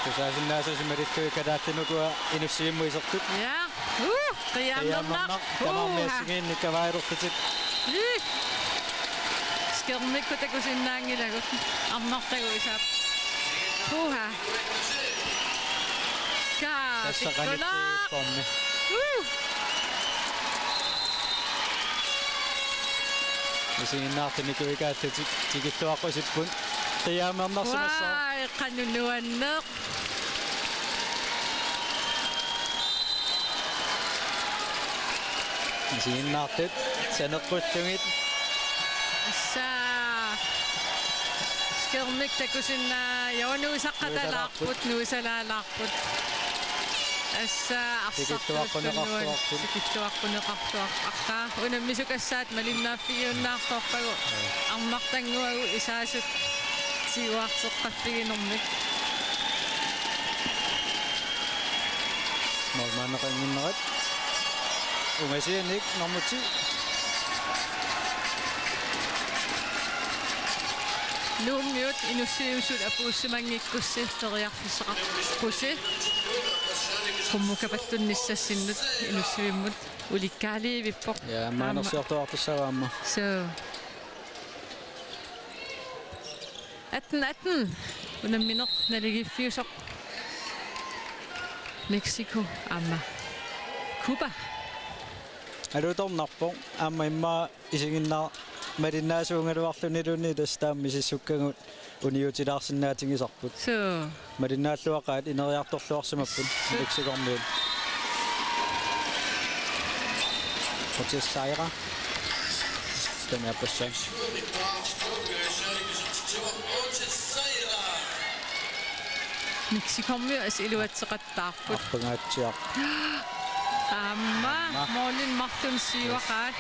tusaasinnaasasi malillugit kalaallit ukua inussivimmut isertut. Ja. Uh, qiiammernaq. Qiiammernaq. Tamarmi, uha, assigiinnik kavaalerlutik. Ih. Skærmikkut takusinnaanngilagut. Arnartagut isaap. Uha. Kaa, tassa pikkunaq. Qanittuuppormi. Uh. Isiginnaartut nikuikaallutik tikilluaqqusipput. Qiiammernarsimassaaq. Uai, qanoq nuanneq. Isiginnaartut saneqqullugit. Assa. Skærmik takusinnaa-, joo, nuisaqqatalaarput, nuisaqqatalaarput, nuisalaalaarput. Assa, arsartuulluni. Tikilluaqquneqarluarput. Tikilluaqquneqarluarput. Aqqa, unammisukassaat malinnaaffigiunnaartorpagut. Arnartannguagut isaasut tiguarteqqaffiginermik. Målmandeqannginnerat. Ungasianik nummer ti. Nuummiut inussivimmut apuussimanngikkussi periarfissaqarpusi. Qummut kapallunnissassinnut inussivimmut ulikkaaliivippoq. Ja, aamma aamma anersiortuartussaavoq aamma. Suu. Atten atten. Unammineq naligiiffiusoq. Mexico aamma Cuba. Alutornarpoq aamma immaqa isiginnaar-, malinnaasuugaluarluniluunniit tassa taama misissukkagut uniutilaarsinnaatigisarput. Suu. Malinnaalluaqaat ineriartorluarsimapput. Suu. Mexicommiut. Otis Saira. Stania Passan. Mexicommiut assut iluatseqattaarput. Arpangaatsiaq. Aamma, aamma, målini marlunni siuaqaat.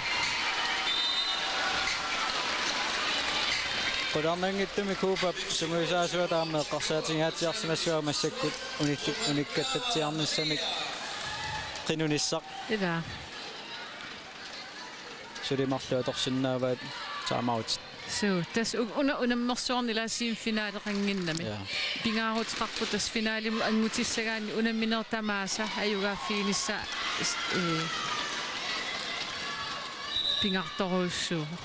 Qularnanngitsumik Cubap sungiusaasuata aamma eqqarsaatigaatsiarsimassuaa massakkut unilli-, unikkallatsiarnissamik qinunissaq. Ilaa. Suli marluk atorsinnaavaat timeout. Suu, tassa u-, una-, unammersuarni ilaa semifinaleqannginnami. Ja. Pingaaruteqarpoq tassa finalimut anngutissagaanni unammineq tamaasa ajugaaffiginissaa is-, ee, pingaartorujussuuvoq.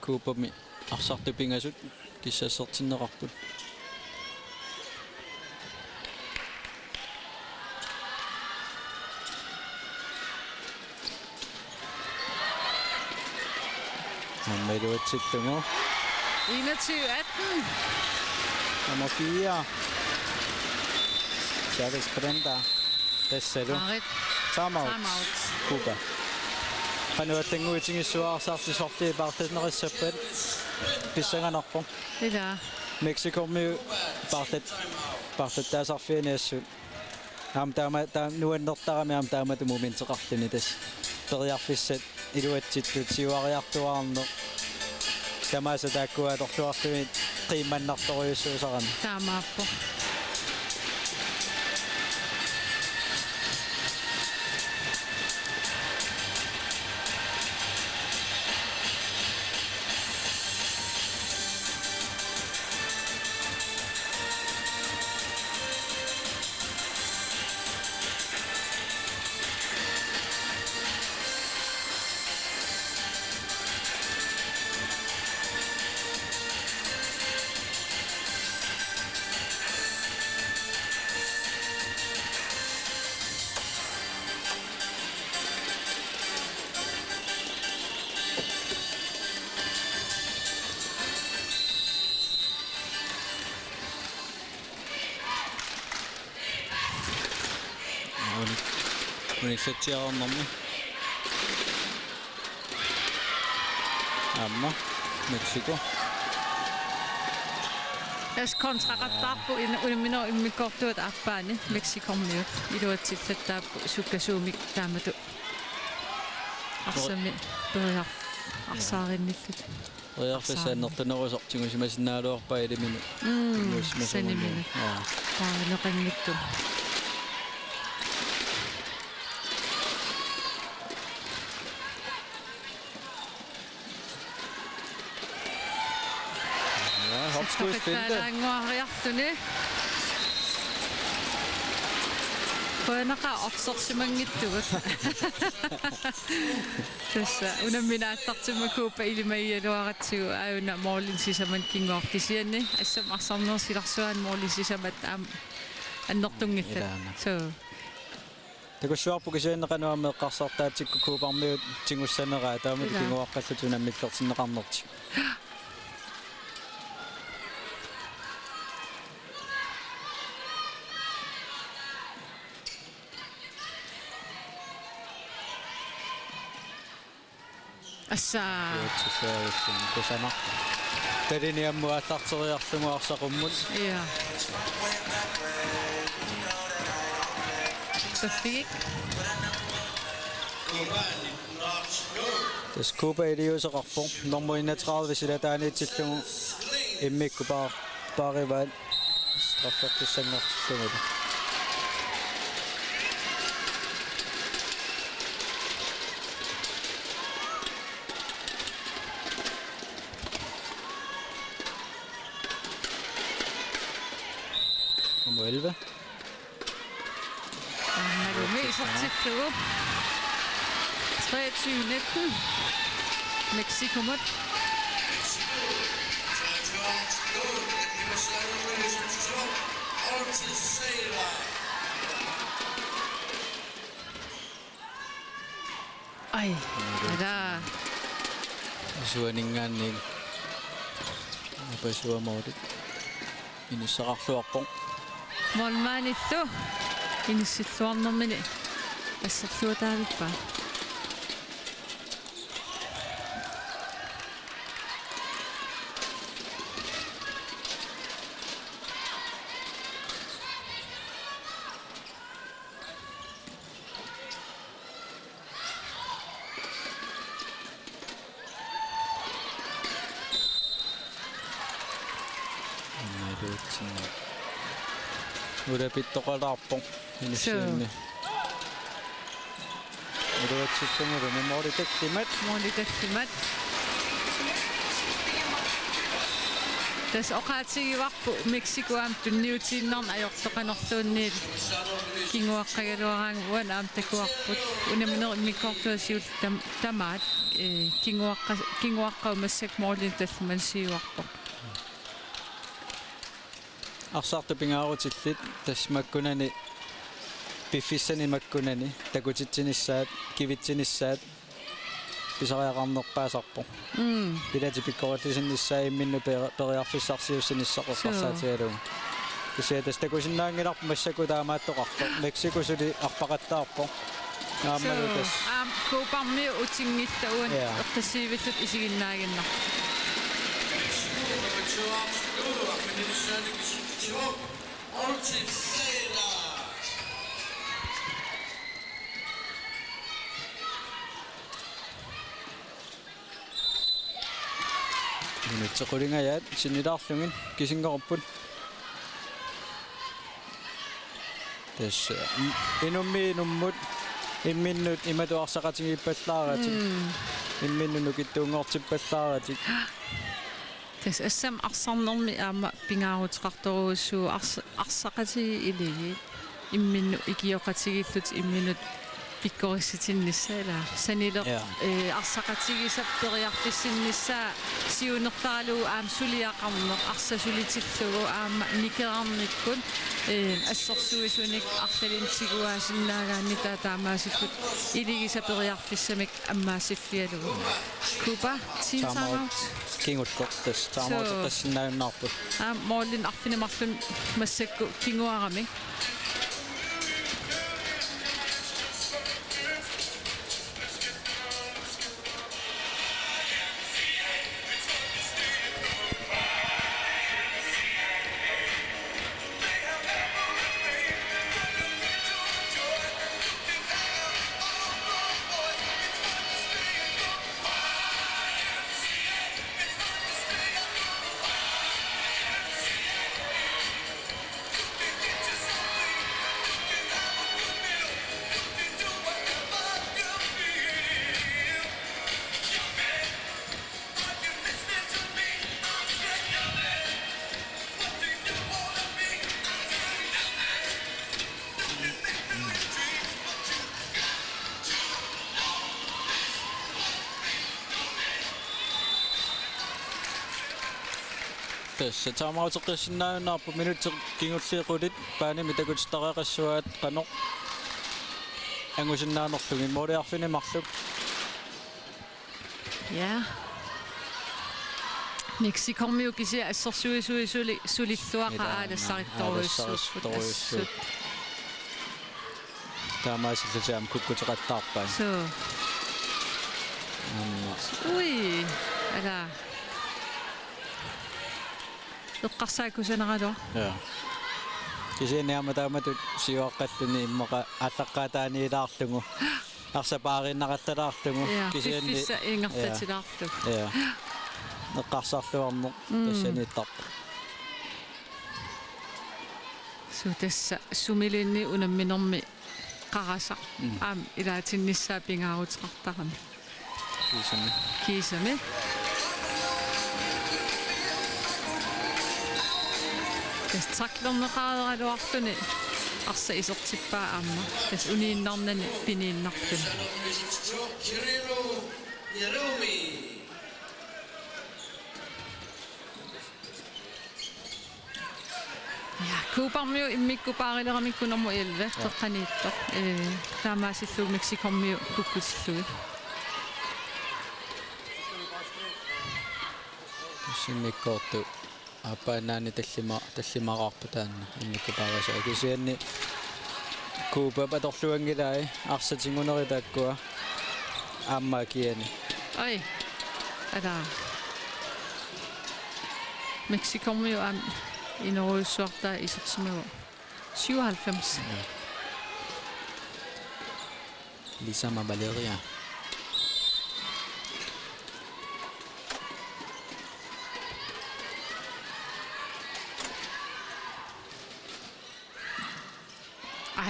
Coopami arsartut pingasut kissassertinneqarput. Aamma iluatsillugu. Enogtyve atten. Nummer fire. Charles Brenda. Tassalu. Aarit. Time out. Time out. Coopa. Qanoq allannguutigissuaq arsartut sorliit paarlannerissappat pissanganarpoq. Ilaa. Mexicomiut paarlat-, paarlattaasarfiani assut. Aamma taama, taama nuannertarami aamma taamatut momenteqarluni tassa. Periarfissat iluatsittut siuariartuaarneq. Tamaasa taakkua atorluartumik qiimmannartorujussuusarami. Taamaappoq. Unik-, unikkatsiarnermi. Aamma Mexico. Tassa kontraqattaarput in-, unamminerup immikkoortuata aappaani Mexicomiut. Iluatsillattaapput sukkasuumik taamatut. Arsami periar-, arsaarinnillutik. Periarfissaq annertunerusoq tigusimasinnaagaluarpaa iliminut. Mm, tigusimasunngorluni. Saniminut. Aa. Paarineqanngitsumik. Ja, hopskudsfinte. Saffittaalaannguariarluni. Qujanaqaaq orsersimanngitsugut. Tassa unammineq aallartimmat Coopa ilimagigaluaratsigu aajuna målinik sisamat kinguartut kisianni assut arsarnerup silarsuani målinik sisamat aamma annertunngillat. Ilaana. Suu. Takussuarput kisianni qanoq aamma eqqarsartaatsikkut Coopermiut tigussaneraa taamatut. Ilaa. Kinguaqqallutik unammillertinneqarnertik. Assa. Iluatsissaajussuuvoq kusanaq. Talini ammut aallarteriarlugu arsaqummut. Ja. Taffik. Tassa Coopa iliuuseqarpoq. Nummer enogtredive silataaniitsillugu immikkut paar-, paarivaat straffertussanngortillugulu. Nummer elleve. Aammalumi isertillugu. Treogtyve nitten. Mexicomut. Ai, ala. Isuaninngaanniit. Napasuamoorit. Inissaqarluarpoq. Målmandillu inissilluarnermini asserluataavippa? Imaluutsinni. Ulapittoqalaarpoq inissianni. Suu. Iluatsillugulu måli tallimat. Måli tallimat. Tassa oqaatigivarput Mexico aamma tunniutiinnarneq ajortoqanerluunniit kinguaqqagaluaraangat uani aamma takuarput. Unamminerup immikkoortuata siulleq tam-, tamaat, ee, kinguaqqa-, kinguaqqasoq massakkut målinik tallimanik siuarpoq. Arsartut pingaarutillit tassa makkunani piffissani makkunani takutitsinissaat, kivitsinissaat pisariaqarnerpaasarpoq. Mm. Ilatik pikkorillisinnissaat imminnut peri-, periarfissarsiussinissaq eqqarsaatigalugu. Kisianni tassa takusinnaanngilarput massakkut taamaattoqartoq. Mexico suli arpaqattaarpoq. Aammalu tassa. Aamma Coopermiut utinngillat uani. Ja. Eqqissillugit isiginnaaginnarpoq. Minutsit qulingajaat sinnilaarlugit kisinngorput. Tassa, mm, inummiit inummut imminnut imatut arsaqatigiippallaaratik. Mm. Imminnut nukittuunngortippallaaratik. Tassa assammik arsarnermi aamma pingaaruteqartorujussuuvoq ars-, arsaqatigiit illit imminnut ikioqatigiillutik imminnut pikkorissitinnissaq ilaa. Sanileq, ja, ee, arsaqatigisap periarfissinnissaa siunertaralugu aamma suliaqarneq, arsaq sulitillugu aamma nikerarnikkut, ee, assersuisunik arlalinnik tiguaasinnaagaanni taava taamaasillutik iligisat periarfissamik ammaassiffigalugu. Cooper, team timeout. Timeout. Kingulleq tassa. Timeout. Suu. Eqqissinnaajunnaarput. Aamma målinik arfineq-marlunnik massakkut kinguaramik. Tassa timeout eqqissinnaajunnaarput, minutsit kingulliit qulit baanimi takutittariaqassuaat qanoq angusinnaanerlugit, måli arfineq-marluk. Ja. Mexicormiut kisianni assersuisui suli-, sulilluaqaat. Ilaa, aalassarissorujussuupput, aalassarissorujussuupput assut. Taamaasillutik aamma kukkuteqattaarpaat. Suu. Aamma. Ui, ala. Eqqarsaat kusanaraluaq. Ja. Kisianni aamma taamatut siuaqqalluni immaqa aallaqqaataaniilaarlugu. Arsaq paariinnaqallalaarlugu. Ja, kisianni piffissaq ingerlatilaarlugu. Ja. Ja. Eqqarsarluarneq. Mm. Tassaniittarpoq. Suu, tassa sumiluunniit unamminermi qarasaq. Mm. Aamma ilaatinnissaa pingaaruteqartarami. Kiisami. Kiisami. Tassa tacklerneqareeraluarluni arsaq isertippaa aamma. Tassa uniinnarnani piniinnarluni. Ja, Coopermiut immikkut paarileramikku nummer elleve, ja, qeqqaniittoq. Ee, taamaasillugu Mexicormiut kukkutillugit. Tassa immikkoortut aappaannaani tallima-, tallimaqarput taanna immikkut paarisaat. Kisianni Coopep atorluanngilai arsaq tinguneri taakkua aamma akiani. Oj. Ala. Mexicormiut aamma inerujussuartaat isersimavoq. Syvoghalvfems. Ja. Lisa Mavaleria.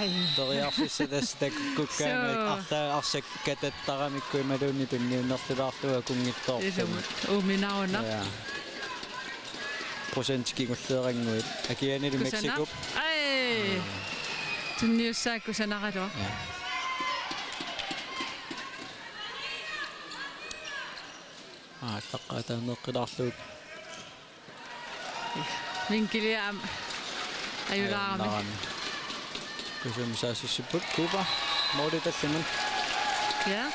Ej, Periarfissat tassa takukkukkaangat. Suu. Arlaat arsaq katattaramikku imaluunniit tunniunnerlulaarlugu akunngitsoorput. Ilumut. Uuminaaruna. Ja. Procent kingulleerannguit. Akianilu kusanaq. Mexico. Ai. Tunniussaaq kusanaraluaq. Ja. Aa, aallaqqaataanneqqilaarlugu. Vinkelia aamma ajulaarami. Ajulaarami. Kusum saassussipput Cooper. Måli tallimat. Ja.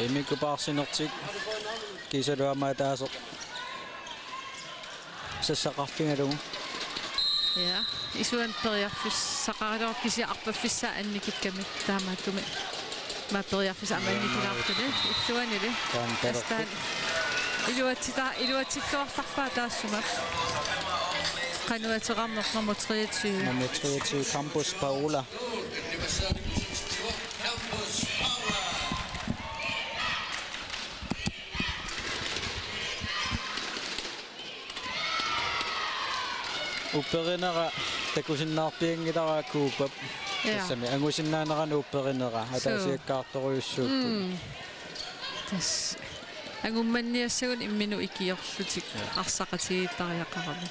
Imikku paarsinertik kiisalu aamma ataaseq sassaqarfigalugu. Ja, isuanni periarfissaqaraluarpoq kisianni arpaffissaa annikikkami taamaattumik. Aamma periarfissaq aamma annikilaartuni illuanili. Taanna talerpoq. Astaan iluatsita-, iluatsilluartarpaa taassuma. Qanoq ateqarneq nummer treogtyve. Nummer treogtyve, Campos Paola. Upperinera takusinnaarpianngilara Coopap. Ja. Tassami angusinnaanerani upperinera. Suu. Ataasiakkaartorujussuupput. Mm. Tassa. Angummanniassagunik imminut ikiorlutik. Ja. Arsaqatigiittariaqarami.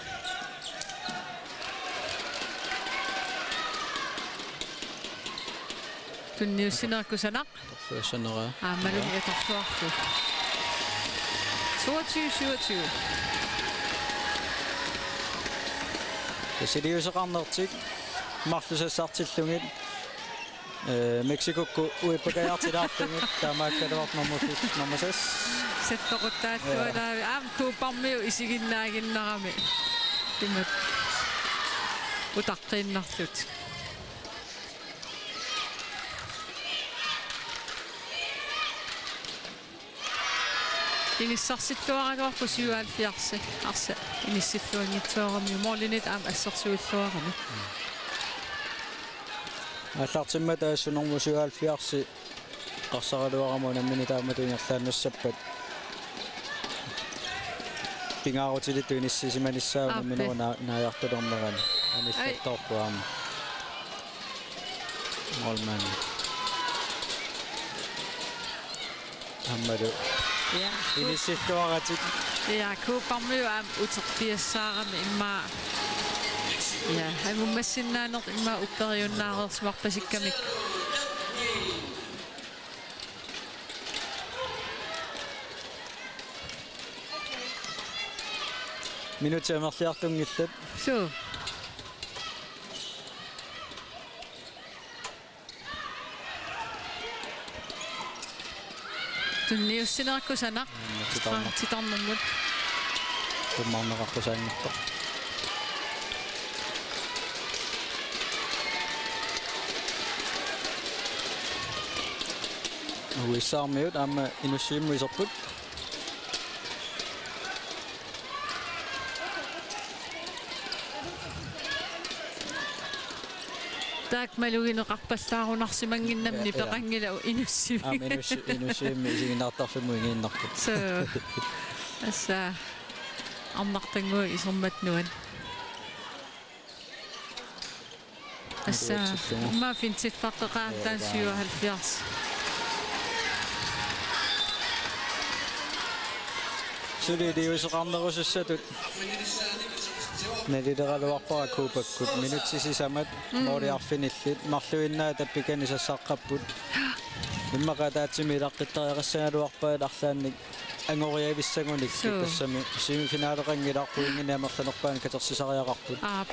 Tunniussineq kusanaq. Atorluassaneraa. Aammalu atorluarlugu. Toogtyve syvogtyve. Tasiiliuseqarnertik marluk sassartillugit. Ee, Mexicokkut uippakajaartilaarlugit taamaakkaluartoq nummer fire, nummer seks. Settoquttaallaalaavi aamma Coopermiut isiginnaaginnarami. Imatut utaqqiinnarlutik. Inissarsilluaraluarpoq syvoghalvfjerds. Arsaq inissilluanngitsoorami, målinit aamma assersuilluarami. Aallartimmata assut nummer syvoghalvfjerds eqqarsaraluarama unammineq taamatut ingerlaannassappat. Pingaarutilittut inissisimanissaa. Aappi. Unamminerup naa-, naajartulernerani. Ai. Anillattoorpoq aamma. Målmand. Aammalu. Ja. Inissilluaratik. Ja, Coopermiut aamma uterpiassaarami immaqa. Ja, angummassinnaaneq immaqa upperiunnaareersimarpasikkamik. Minutsit amerliartunngillat. Suu. Tunniussineq kusanaq. Mm, titarneq. Titarnermut. Tummarneqartussaanngippoq. U S A-miut aamma Inussivimmut iserput. Taakku malugineqarpallaarunarsimannginnami. Ja, ja. Nipeqanngilaq Inussivik. Aamma Inussi-, Inussivimmi isiginnaartarfimmut igiinnarput. Suu. Tassa arnartannguaq isermat nuann. Assa, uatsillugu. Immaqa fintilliffeqaaq taanna syvoghalvfjerds. Suli iliuuseqarnerusussatut. Nalileraluarpara Cubakkut. Minutsit sisamat, mm, måli arfinillit. Marluinnaat tappikani sassaqqapput. Immaqa ataatsimik ilaqqittariaqassagaluarpaat arlaannik angoriavissagunik. Suu. Tassami semifinaleqanngilaq, pointinik amerlanerpaani katersisariaqarput. Aap.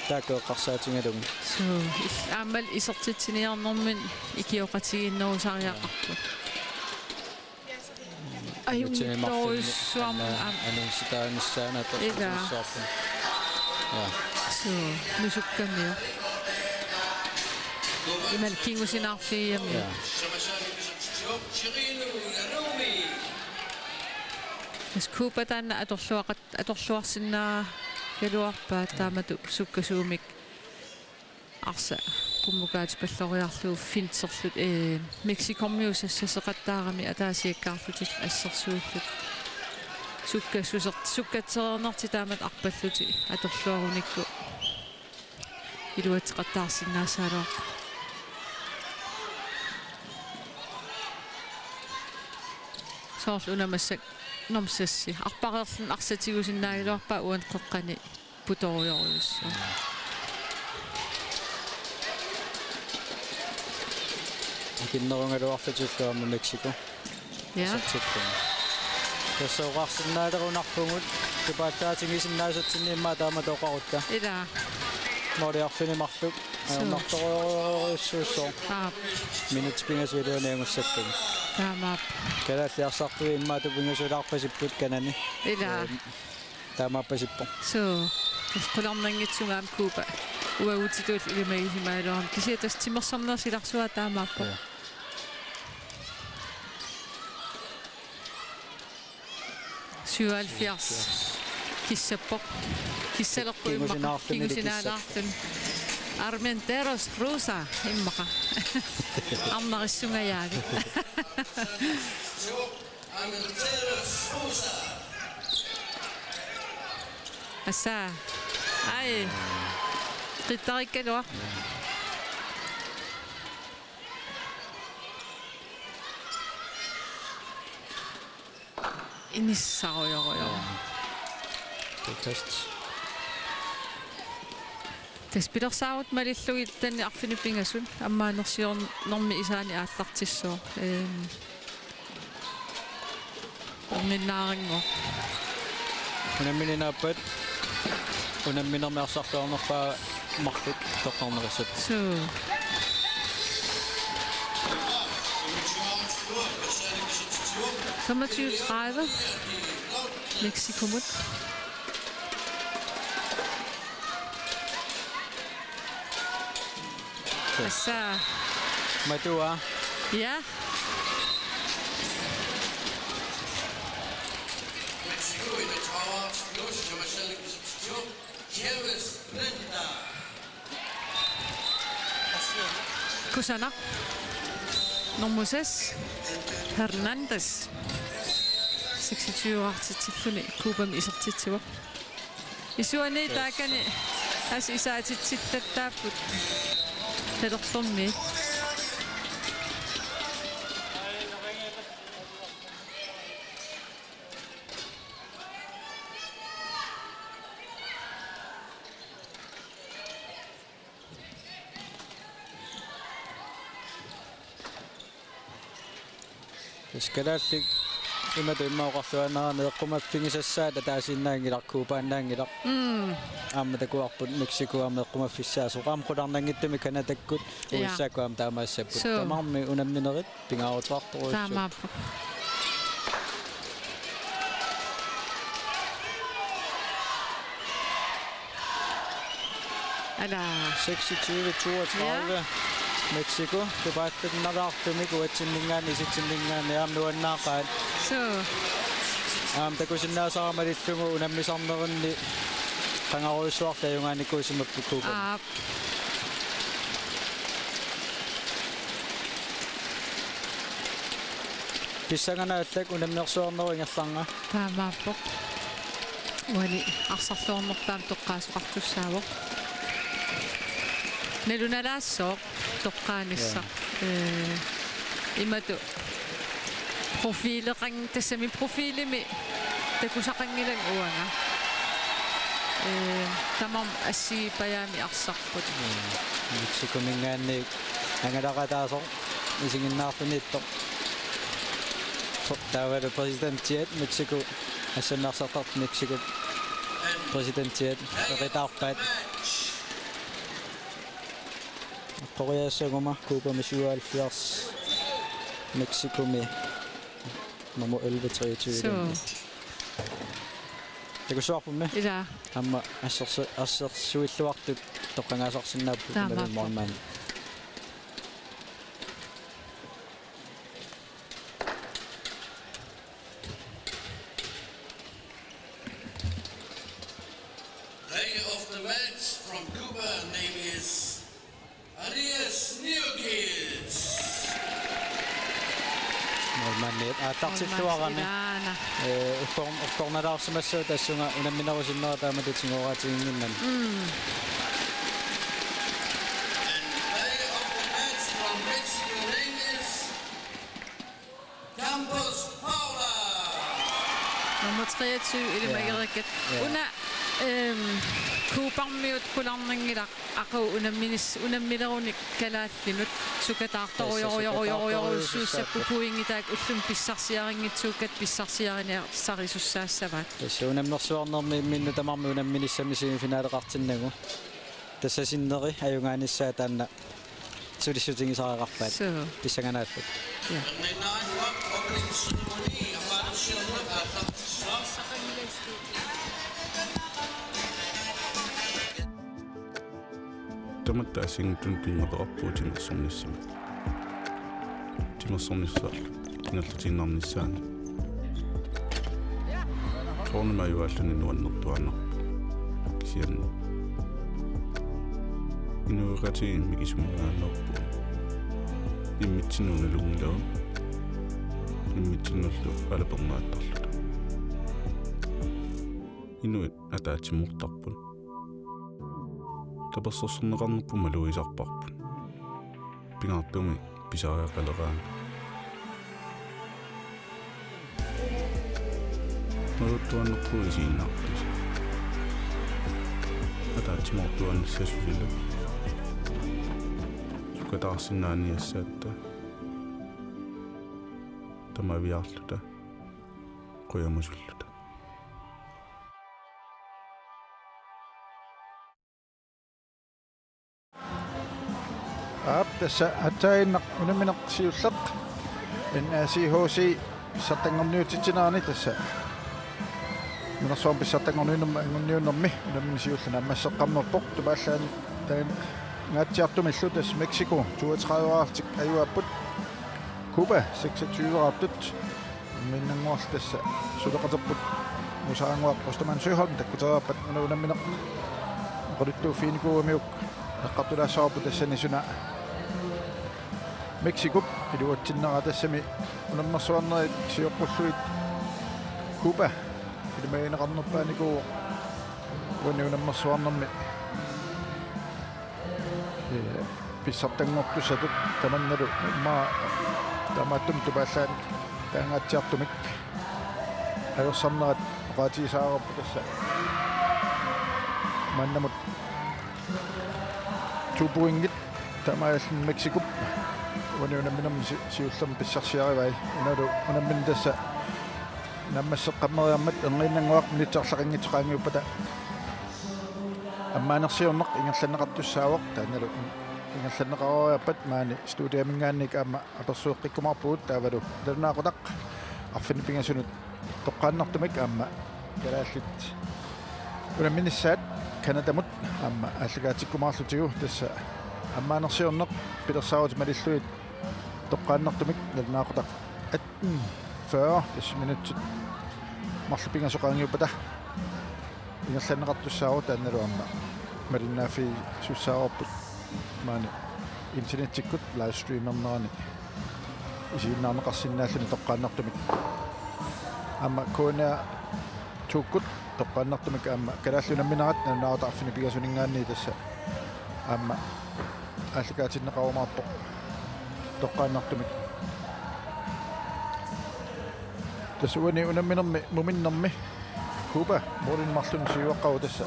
Taakku eqqarsaatigalugit. Suu, il-, aammalu isertitsiniarnermini ikioqatigiinnerusariaqarput. Ajunngitsorujussuarmik aamma. Anunsitaa nissaana. Ilaa. Atorsuarput. Ja. Suu, nusukkamiuk. Imaluunniit kingusinaarfigigamiuk. Ja. Tassa Cuba taanna atorluaqat-, atorluarsinnaagaluarpaat taamatut sukkasuumik arsaq qummukaatipalloriarlugu finterlutik, ee, Mexicomiut sassaseqattaarami ataasiakkaarlutik assersuullutik. Sukkassuser-, sukkatsereernartik taamatut arpallutik atorluarunikku iluatseqattaarsinnaassaagaluarput. Soorlu una massakkut nummer seks. Arpareerluni arsaq tigusinnaagaluarpaa uani qeqqani putorujorujussuaq. Ikinnerugaluarlutillu aamma Mexico. Ja. Isertilluni. Tassa oqarsinnaalerunarpugut, tupaallaatigisinnaasatsinnit immaqa taamatut oqarutta. Ilaa. Måli arfineq-marluk. Suu. Ajornartorujorujussuussooq. Aap. Minutsit pingasut iluanni angussapput. Taamaappoq. Kalaallit arsartui immaqa tupingasulaarpasipput kanani. Ilaa. Ehm, Taamaappasippoq. Suu, qularnanngitsunga aamma Cuba uagutsitut ilimagisimagaluarami. Kisianni tassa timersorneq silarsuaa taamaappoq. Ja. Syvoghalvfjerds. Kissappoq. Kissalerpoq immaqa. Kingusinaarluni. Kingusinaalaarluni. Armenteros Rusa immaqa. Arnarissungajaavi. Assa. Ai. Qittarikkaluaq. Inissarujorujoq. Frikast. Tassa pilersaarut malillugit taanna arfineq-pingasut ammaanersiornermi isaani aallartissooq. Ehm, orninnaarinngooq. Unammineq naappat. Unamminermi arsarluarnerpaaq marluk toqqarneqassapput. Suu. Femogtyve tredive. Mexikomut. Assa. Matua. Ja. Kusanaq. Nummer seks. Hernandez. Seksogtyve-artitsilluni Cubami isertitsivoq. Isuani taakani assut isaatitsillattaapput. Talertormi. Tassa kalaallit imatut immaqa oqarluaannarani eqqumaffigisassaat ataasiinnaanngilaq, Cubaannaanngilaq. Mm. Aamma takuarput Mexico aamma eqqumaffissaasoq. Aamma qularnanngitsumik Canadakkut, ja, U S A-kkut aamma taamaassapput. Suu. Tamarmik unamminerit pingaaruteqartorujussuupput. Taamaappoq. Ala. Seksogtyve toogtredive. Ja. Mexico tupaalluinnalaartumik uatsinninngaanniit isitsinninngaanniit aamma nuannaaqaat. Suu. Aamma takusinnaasara malillugu unammisarnerinni qangarujussuarli ajugaanikuusimapput Cubami. Aap. Pissanganaq allak unammersuarnerup ingerlanerani. Taamaappoq. Uani arsarluarnerpaamik toqqaasoqartussaavoq. Nalunalaassaaq toqqaanissaq. Ja. Ee, imatut profileqan-, tassami profilimi takusaqanngilanga uanga. Ee, tamarmik assigiipajaamik arsarput. Ja. Mexicominngaanniit angalaqataasoq isiginnaartuniittoq. Taavalu præsidentiat Mexico, assannarsartartut Mexico præsidentiat eqitaarpaat. Eqqoriaassaguma Cubami syvoghalvfjerds, Mexicomi nummer elleve treogtyve. Så. Takussuarpummi? Ilaa. Aamma assersu-, assersuilluartut toqqagaasarsinnaapput. Taamaappoq. Imaluunniit målmand. Player of the match from Cuba, name is Arias Newkis. Målmandit aallartilluarami. Målmandit ilaana. Ee, ukkor-, ukkornalaarsimassaaq tassunga unamminerup sinnera taamatut tigooraatiginnginnami. Mm. And player of the match from Mexico, name is Campos Paula. Nummer treogtyve, Ilmar Jerikit. Ja. Ja. Una, øhm, Cubarmiut qularnanngilaq aqagu unamminis-, unammilerunik kalaallinut sukataartorujorujorujorujorujussuussapput, pointit taakku ullumi pissarsiarinngitsuukkatta pissarsiariniarsarisussaassavaat. Tassa unammersuarnermi imminnut tamarmik unamminissamik semifinaleqartinnagu. Tassa sinneri ajugaanissaat taanna sulissutigisariaqarpaat. Suu. Pissanganaalluta. Ja. Tamatta assigiinngitsunik tunngaveqarpugut timersornissamut. Timersornissaq ingerlatiinnarnissaanut. Soorunami ajugaalluni nuannertuaannarpoq. Kisianni inuiaqatigiit mikisuminngaanneerput. Immitsinnut nalunngilagut. Immitsinnullu alapernaattarluta. Inuit ataatsimoortarput. Tapersersorneqarnerput malugisarparput. Pingaartumik pisariaqaleraangat. Malugisaannarpugut isiginnaartut. Ataatsimoortuaanissaq sulilu. Sukataarsinnaaniassaatta. Tamaviaarluta. Qujamusulluta. Aap, tassa aatsaannaq unammineq siulleq N A C H C pissartanngorniutitsinerani tassa. Minersoormi pissartanngorniunnermi anguniunnermi unammineq siulleq naammasseqqammerpoq, tupaallaani taangaatsiartumillu tassa Mexico toogtredive-raartik ajugaapput. Cuba seksogtyve-raartut. Imminnannguarlu tassa suleqaterput Musaannguaq Ostermann Søholm takkutereerpat una unammineq oqaluttuuffiginikuuamiuk eqqartulaassavarput tassani suna Mexicop iluatsinnera tassami unammersuarnerit sioqqullugit Cuba ilimagineqarnerpaanikuuvoq uani unammersuarnermi. Ee, pissartanngortussatut tamannalu immaqa taamaattumik tupaallaat taangaatsiartumik ajorsarnerat oqaatigisariaqarpoq tassa. Maannamut to pointit taamaalilluni Mexicop uani unamminermi si-, siullermi pissarsiarivai. Unalu unammineq tassa naammasseqqammeriarmat erniinnannguaq minutsit arlaqanngitsut qaangiuppata ammaanersiorneq ingerlanneqartussaavoq, taannalu ingerlanneqareeriarpat maani studiaminngaanniit aamma apersueqqikkumaarpugut taavalu nalunaaqutaq arfineq-pingasunut toqqaannartumik aamma kalaallit unamminissaat Canadamut aamma aallakaatikkumaarlutigu tassa ammaanersiorneq pilersaarutit malillugit toqqaannartumik nalunaaqutaq atten fyrre, tassa minutsit marluk pingasut qaangiuppata ingerlanneqartussaavoq, taannalu aamma malinnaaffigisussaavarput maani internettikkut livestreamernerani isiginnaarneqarsinnaalluni toqqaannartumik. Aamma K N R to-kkut toqqaannartumik aamma kalaallit unamminerat nalunaaqutaq arfineq-pingasuninngaanniit tassa aamma aallakaatinneqarumaarpoq toqqaannartumik. Tassa uani unamminermi muminnermi Cuba målinik marlunnik siuaqqavoq, tassa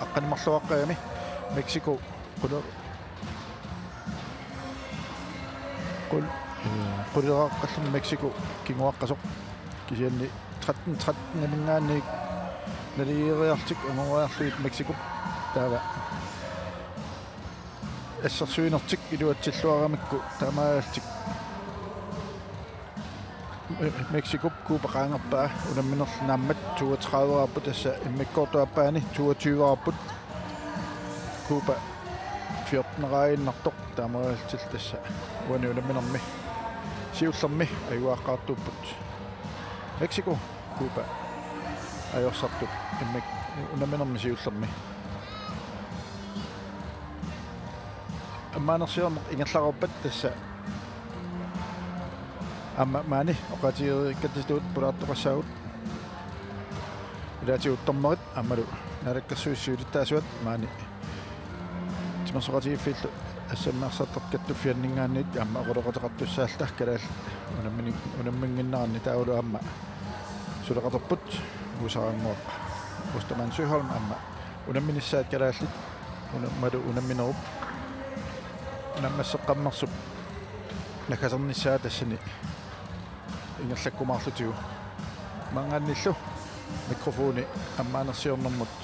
aqqaneq-marluaqqagami Mexico qulu-, qul-, eh, quleraaqqalluni Mexico kinguaqqasoq. Kisianni tretten tretten-iminngaanniit naligiigiarlutik angoriarlugit Mexico taava assersuinertik iluatsilluaramikku taamaalillutik Mexico Cuba qaangerpaa. Unamminerlu naammat toogtrediveraarput, tassa immikkoortup aappaani toogtyveraarput. Cuba fjorteneraannartoq, taamaalillutik tassa uani unamminermi siullermi ajugaaqqaartuupput. Mexico Cuba ajorsartut immik-, unamminermi siullermi. Ammaanersiorneq ingerlareerpat tassa aamma maani oqaatigereerikkatsitut pulaartoqassaagut. Ilaatigut dommerit aammalu Naalakkersuisut siulittaasuat maani timersoqatigiiffiillu assammiarsartartut kattuffianninngaanniit aamma oqaloqateqartussaalluta kalaallit unamminik-, unamminnginneranni. Taavalu aamma suleqaterput Muusarannguaq Ostermann Søholm aamma unamminissaat kalaallit una-, aammalu unamminerup naammasseqqammersup naggasernissaa tassani ingerlakkumaarlutigu. Maanngaannillu mikrofoni ammaanersiornermut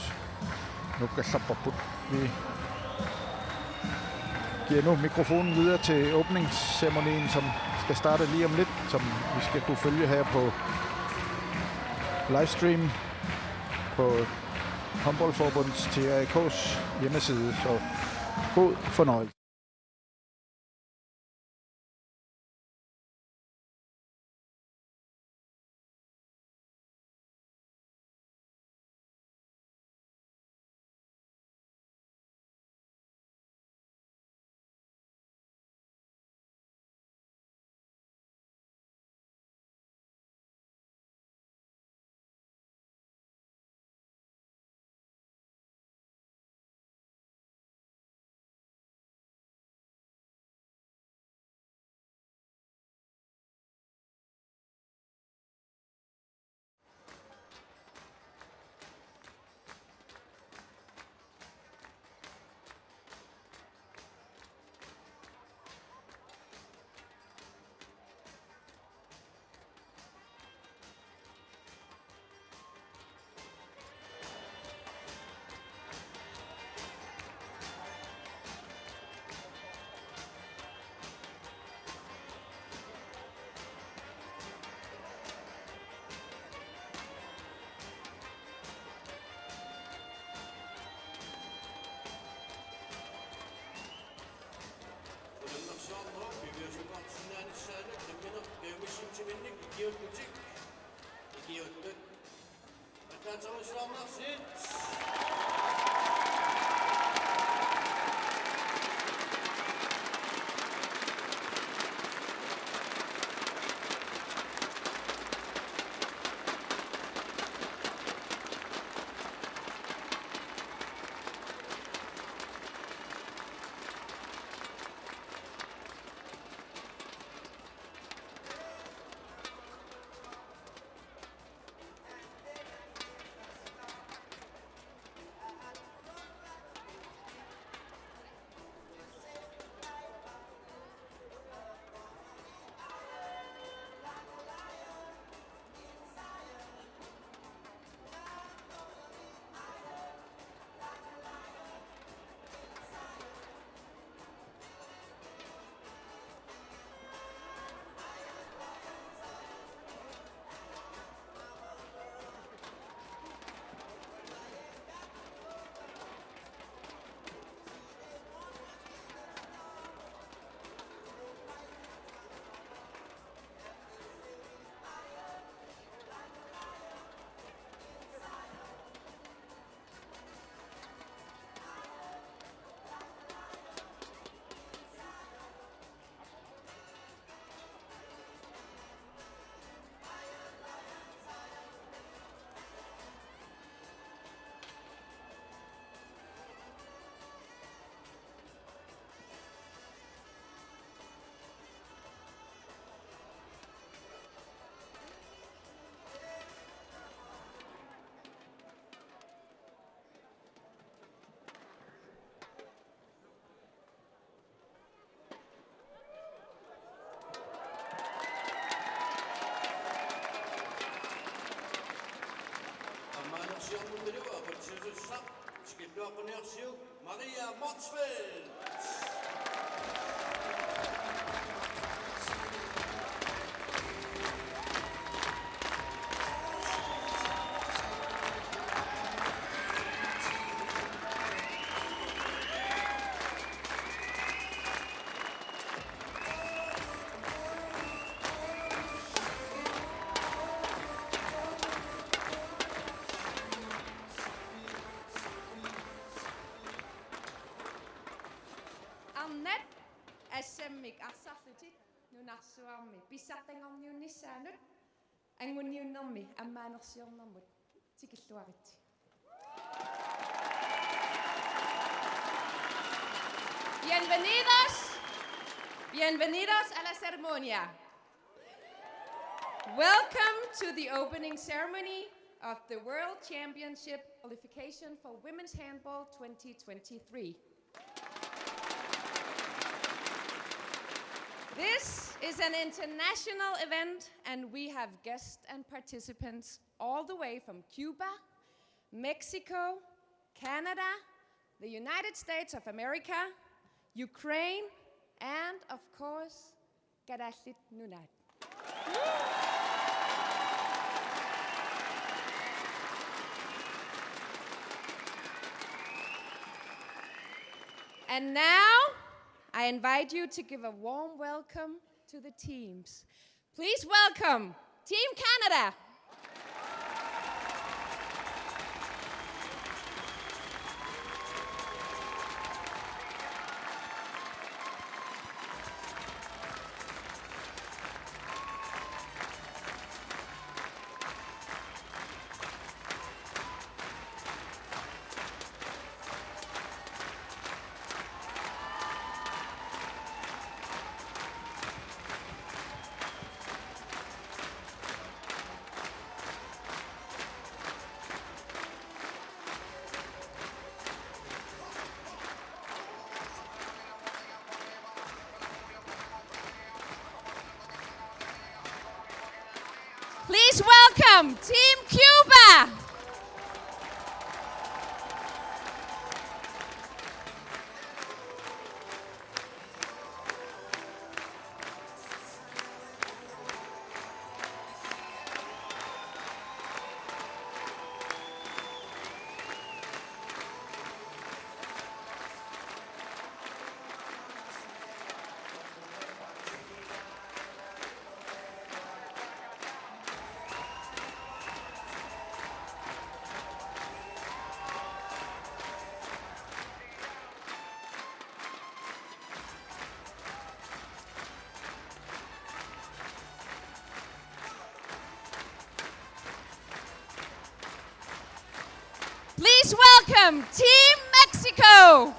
nuukkallarparput. Vi giver nu mikrofonen videre til åbningsceremonien, som skal starte lige om lidt, som vi skal kunne følge her på livestream på Håndboldforbundets T A K's hjemmeside. Så god fornøjelse. Tikilluaqquniarsiuk Maria Motzfeldt. Arnat assammik arsarlutit nunarsuarmi pissartanngorniunnissaanut anguniunnermi ammaanersiornermut tikilluaritsi. Bienvenidos, bienvenidos a la ceremonia. Welcome to the opening ceremony of the World Championship Qualification for Women's Handball twenty twenty-three. This is an international event, and we have guests and participants all the way from Cuba, Mexico, Canada, the United States of America, Ukraine, and of course, Kalaallit Nunaat. And now, I invite you to give a warm welcome to the teams. Please welcome Team Canada. Please welcome Team Cuba. Please welcome Team Mexico.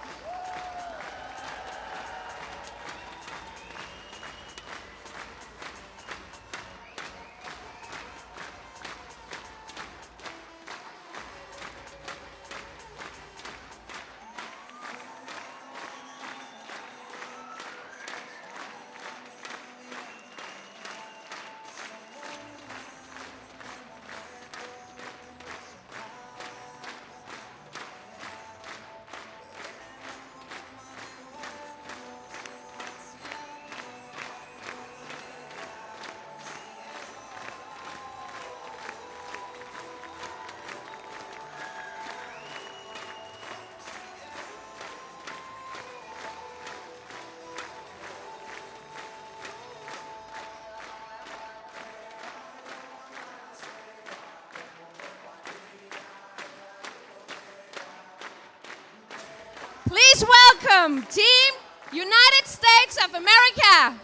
Please welcome Team United States of America.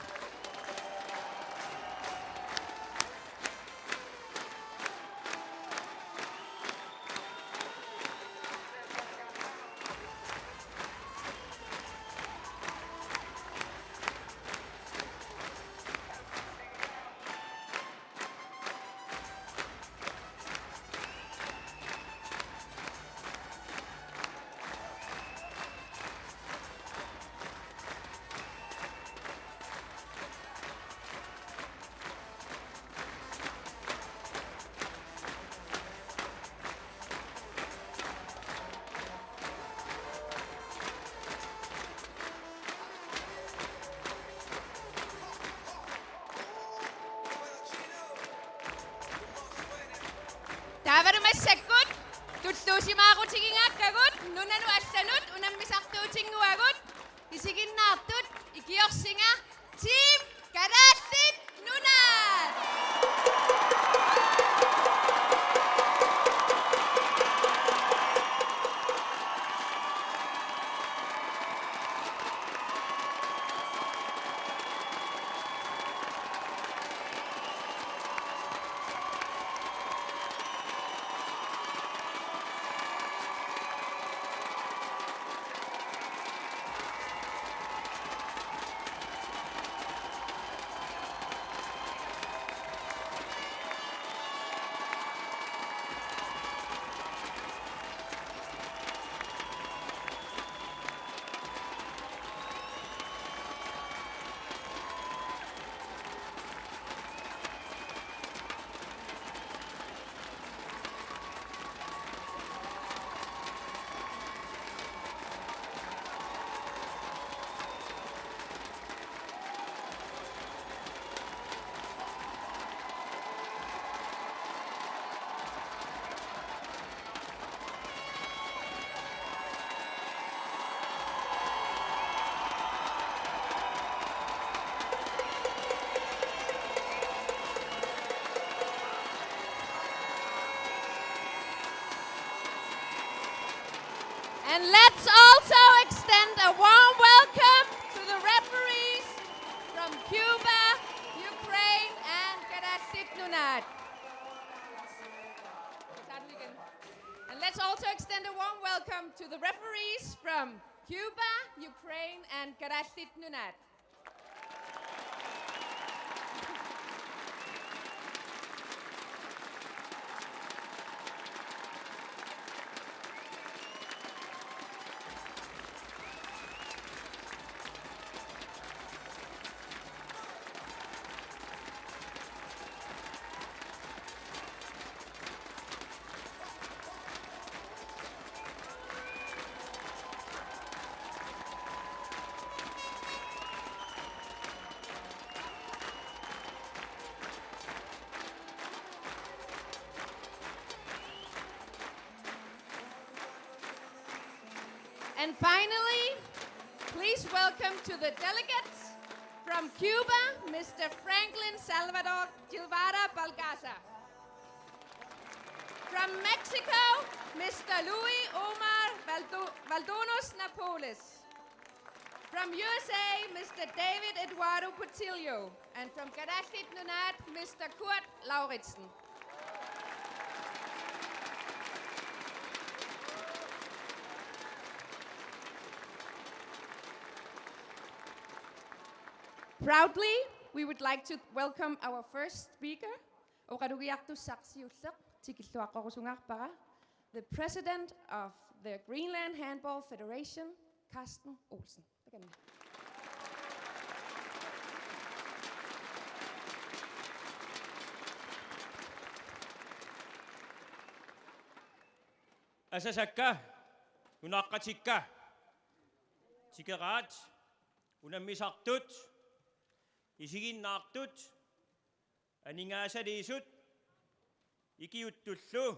Avalu massakkut tulluusimaarutigigaakkagut nunanut allanut unammisartuutinnguagut, isiginnaartut ikiorsinga Team Kalaallit Nunaat! And let's also extend a warm welcome to the referees from Cuba, Ukraine, and Kalaallit Nunaat. And let's also extend a warm welcome to the referees from Cuba, Ukraine, and Kalaallit Nunaat. And finally, please welcome to the delegates from Cuba, Mister Franklin Salvador Guevara Balcaza. From Mexico, Mister Luis Omar Valdo-, Valdonos Napoles. From U S A, Mister David Eduardo Portillo. And from Kalaallit Nunaat, Mister Kurt Lauritsen. Proudly, we would like to welcome our first speaker, oqalugiartussaq siulleq tikilluaqqorusungaarpara, the president of the Greenland Handball Federation, Carsten Olsen. Takanna. Asasakka, nunaqqatikka, tikeraat, unammisartut, isiginnaartut, aningaasaliisut, ikiuuttullu,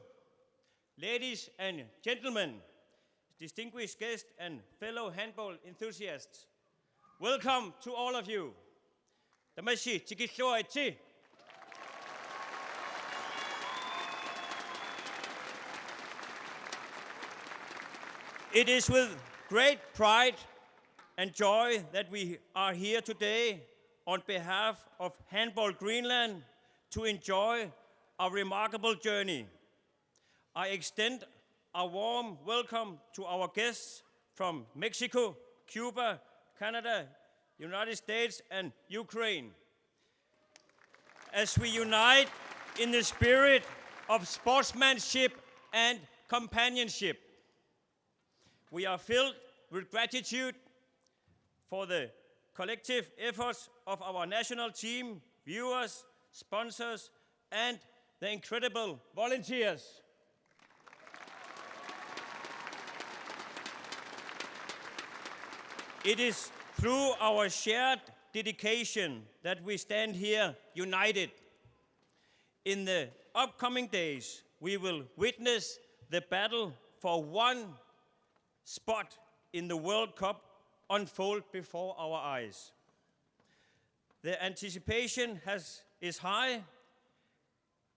ladies and gentlemen, distinguished guests and fellow handball enthusiasts, welcome to all of you. Tamassi tikilluaritsi. It is with great pride and joy that we are here today on behalf of Handball Greenland to enjoy our remarkable journey. I extend a warm welcome to our guests from Mexico, Cuba, Canada, United States, and Ukraine. As we unite in the spirit of sportsmanship and companionship, we are filled with gratitude for the collective efforts of our national team, viewers, sponsors, and the incredible volunteers. It is through our shared dedication that we stand here united. In the upcoming days, we will witness the battle for one spot in the World Cup unfold before our eyes. The anticipation has, is high,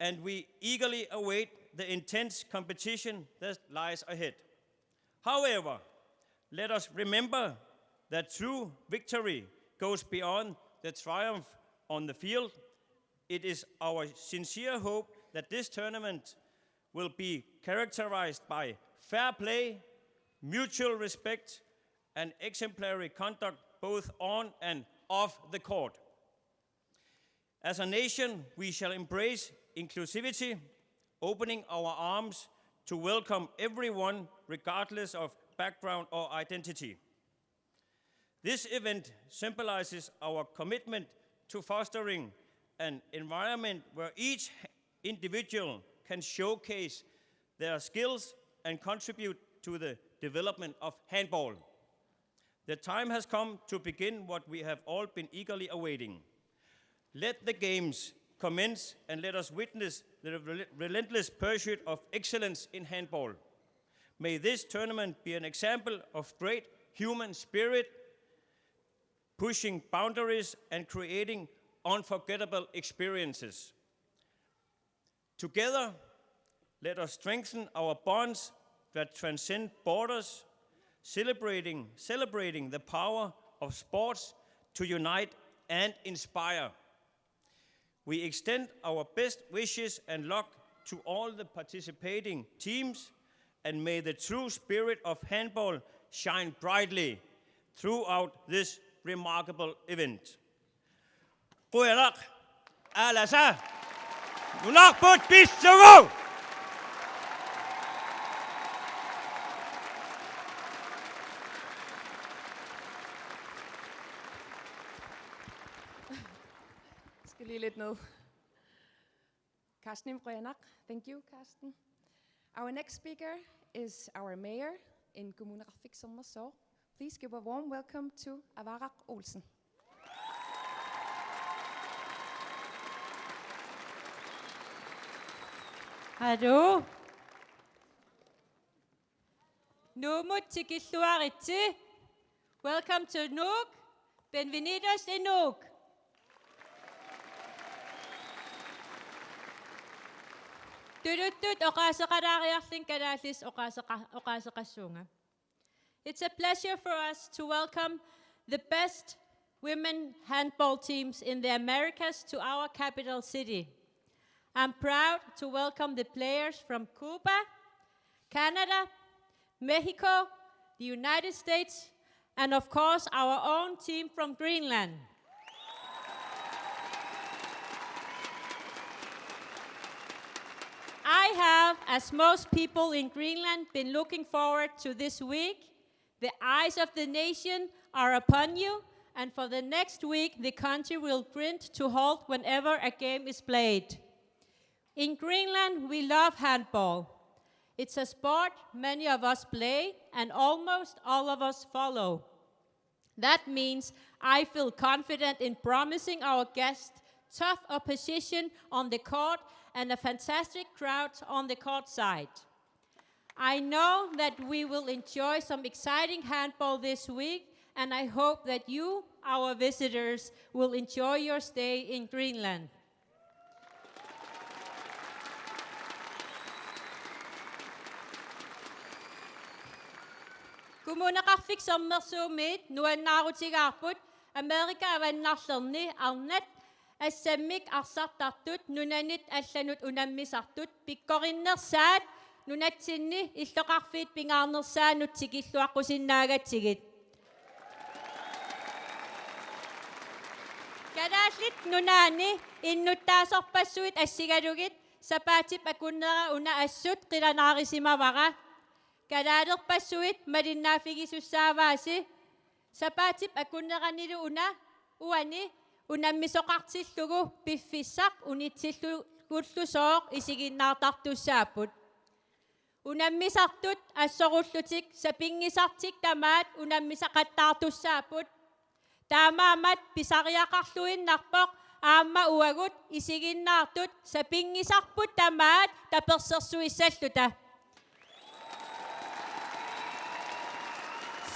and we eagerly await the intense competition that lies ahead. However, let us remember that true victory goes beyond the triumph on the field. It is our sincere hope that this tournament will be characterized by fair play, mutual respect, and exemplary conduct both on and off the court. As a nation, we shall embrace inclusivity, opening our arms to welcome everyone regardless of background or identity. This event symbolizes our commitment to fostering an environment where each individual can showcase their skills and contribute to the development of handball. The time has come to begin what we have all been eagerly awaiting. Let the games commence and let us witness the rel-, relentless pursuit of excellence in handball. May this tournament be an example of great human spirit, pushing boundaries and creating unforgettable experiences. Together, let us strengthen our bonds that transcend borders, celebrating, celebrating the power of sports to unite and inspire. We extend our best wishes and luck to all the participating teams, and may the true spirit of handball shine brightly throughout this remarkable event. Qujanaq, Alasa, nunarput pissugu! Skal lige lidt ned. Carsten Imrianak. Thank you, Carsten. Our next speaker is our mayor in Kommuneqarfik Sermersooq. Please give a warm welcome to Avaaraq Olsen. Hallo. Nuummut tikilluaritsi. Welcome to Nuuk. Bienvenidos a Nuuk. Tuluttut oqaaseqalaariarlunga kalaallisut oqaaseqa-, oqaaseqassuunga. It's a pleasure for us to welcome the best women handball teams in the Americas to our capital city. I'm proud to welcome the players from Cuba, Canada, Mexico, the United States, and of course our own team from Greenland. I have, as most people in Greenland, been looking forward to this week. The eyes of the nation are upon you, and for the next week, the country will grind to halt whenever a game is played. In Greenland, we love handball. It's a sport many of us play and almost all of us follow. That means I feel confident in promising our guests tough opposition on the court and a fantastic crowd on the court side. I know that we will enjoy some exciting handball this week, and I hope that you, our visitors, will enjoy your stay in Greenland. Kommuneqarfik Sermersuumiit nuannaarutigaarput Amerika Avannarlerni arnat assammik arsartartut nunanit allanut unammisartut pikkorinnersaat nunatsinni illoqarfiit pingaarnersaannut tikilluaqqusinnaagatsigit. Kalaallit Nunaanni innuttaasorpassuit assigalugit sapaatip akunnera una assut qilanaarisimavara. Kalaalerpassuit malinnaaffigisussaavaasi. Sapaatip akunneranilu una uani unammisoqartillugu piffissaq unitsillugullusooq isiginnaartartussaapput. Unammisartut assorullutik sapinngisartik tamaat unammisaqattaartussaapput. Taamaammat pisariaqarluinnarpoq Aamma uagut isiginnaartut sapinngisarput tamaat tapersersuissalluta.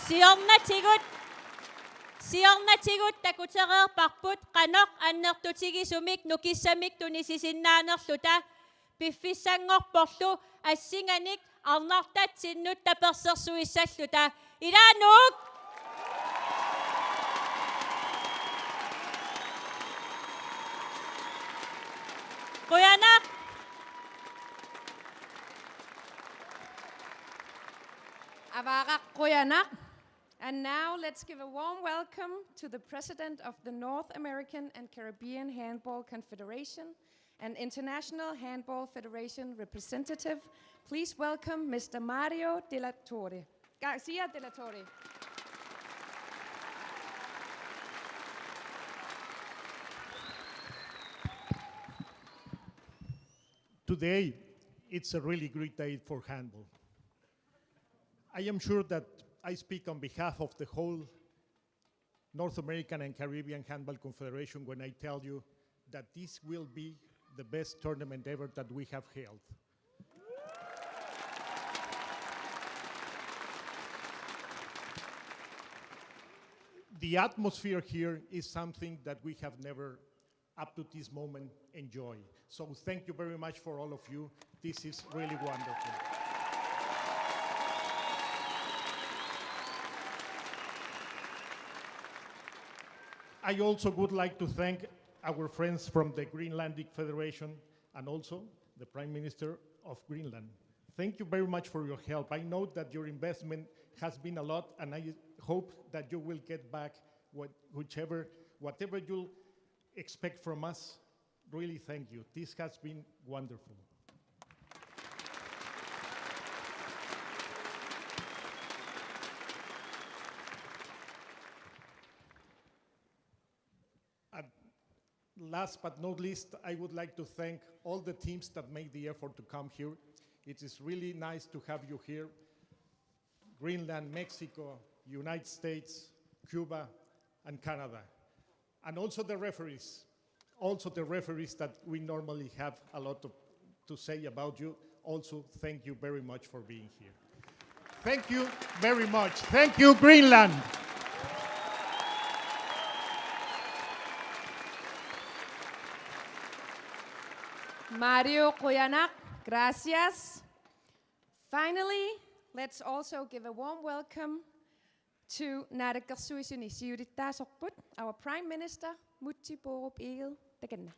Siornatigut, siornatigut takutereerparput qanoq annertutigisumik nukissamik tunisisinnaanerluta, piffissanngorporlu assinganik arnartatsinnut tapersersuissalluta. Ilaa Nuuk! Qujanaq! Avaaraq qujanaq. And now let's give a warm welcome to the President of the North American and Caribbean Handball Confederation and International Handball Federation representative. Please welcome Mister Mario De La Torre. Garcia De La Torre. Today, it's a really great day for handball. I am sure that I speak on behalf of the whole North American and Caribbean Handball Confederation when I tell you that this will be the best tournament ever that we have held. The atmosphere here is something that we have never up to this moment enjoyed. So thank you very much for all of you. This is really wonderful. I also would like to thank our friends from the Greenlandic Federation and also the Prime Minister of Greenland. Thank you very much for your help. I know that your investment has been a lot, and I hope that you will get back what, whichever, whatever you expect from us. Really, thank you. This has been wonderful. And last but not least, I would like to thank all the teams that made the effort to come here. It is really nice to have you here. Greenland, Mexico, United States, Cuba, and Canada. And also the referees. Also the referees that we normally have a lot of, to say about you. Also, thank you very much for being here. Thank you very much. Thank you, Greenland. Mario qujanaq, gracias. Finally, let's also give a warm welcome to Naalakkersuisuni siulittaasorput, our Prime Minister, Múte Bourup Egede, takanna.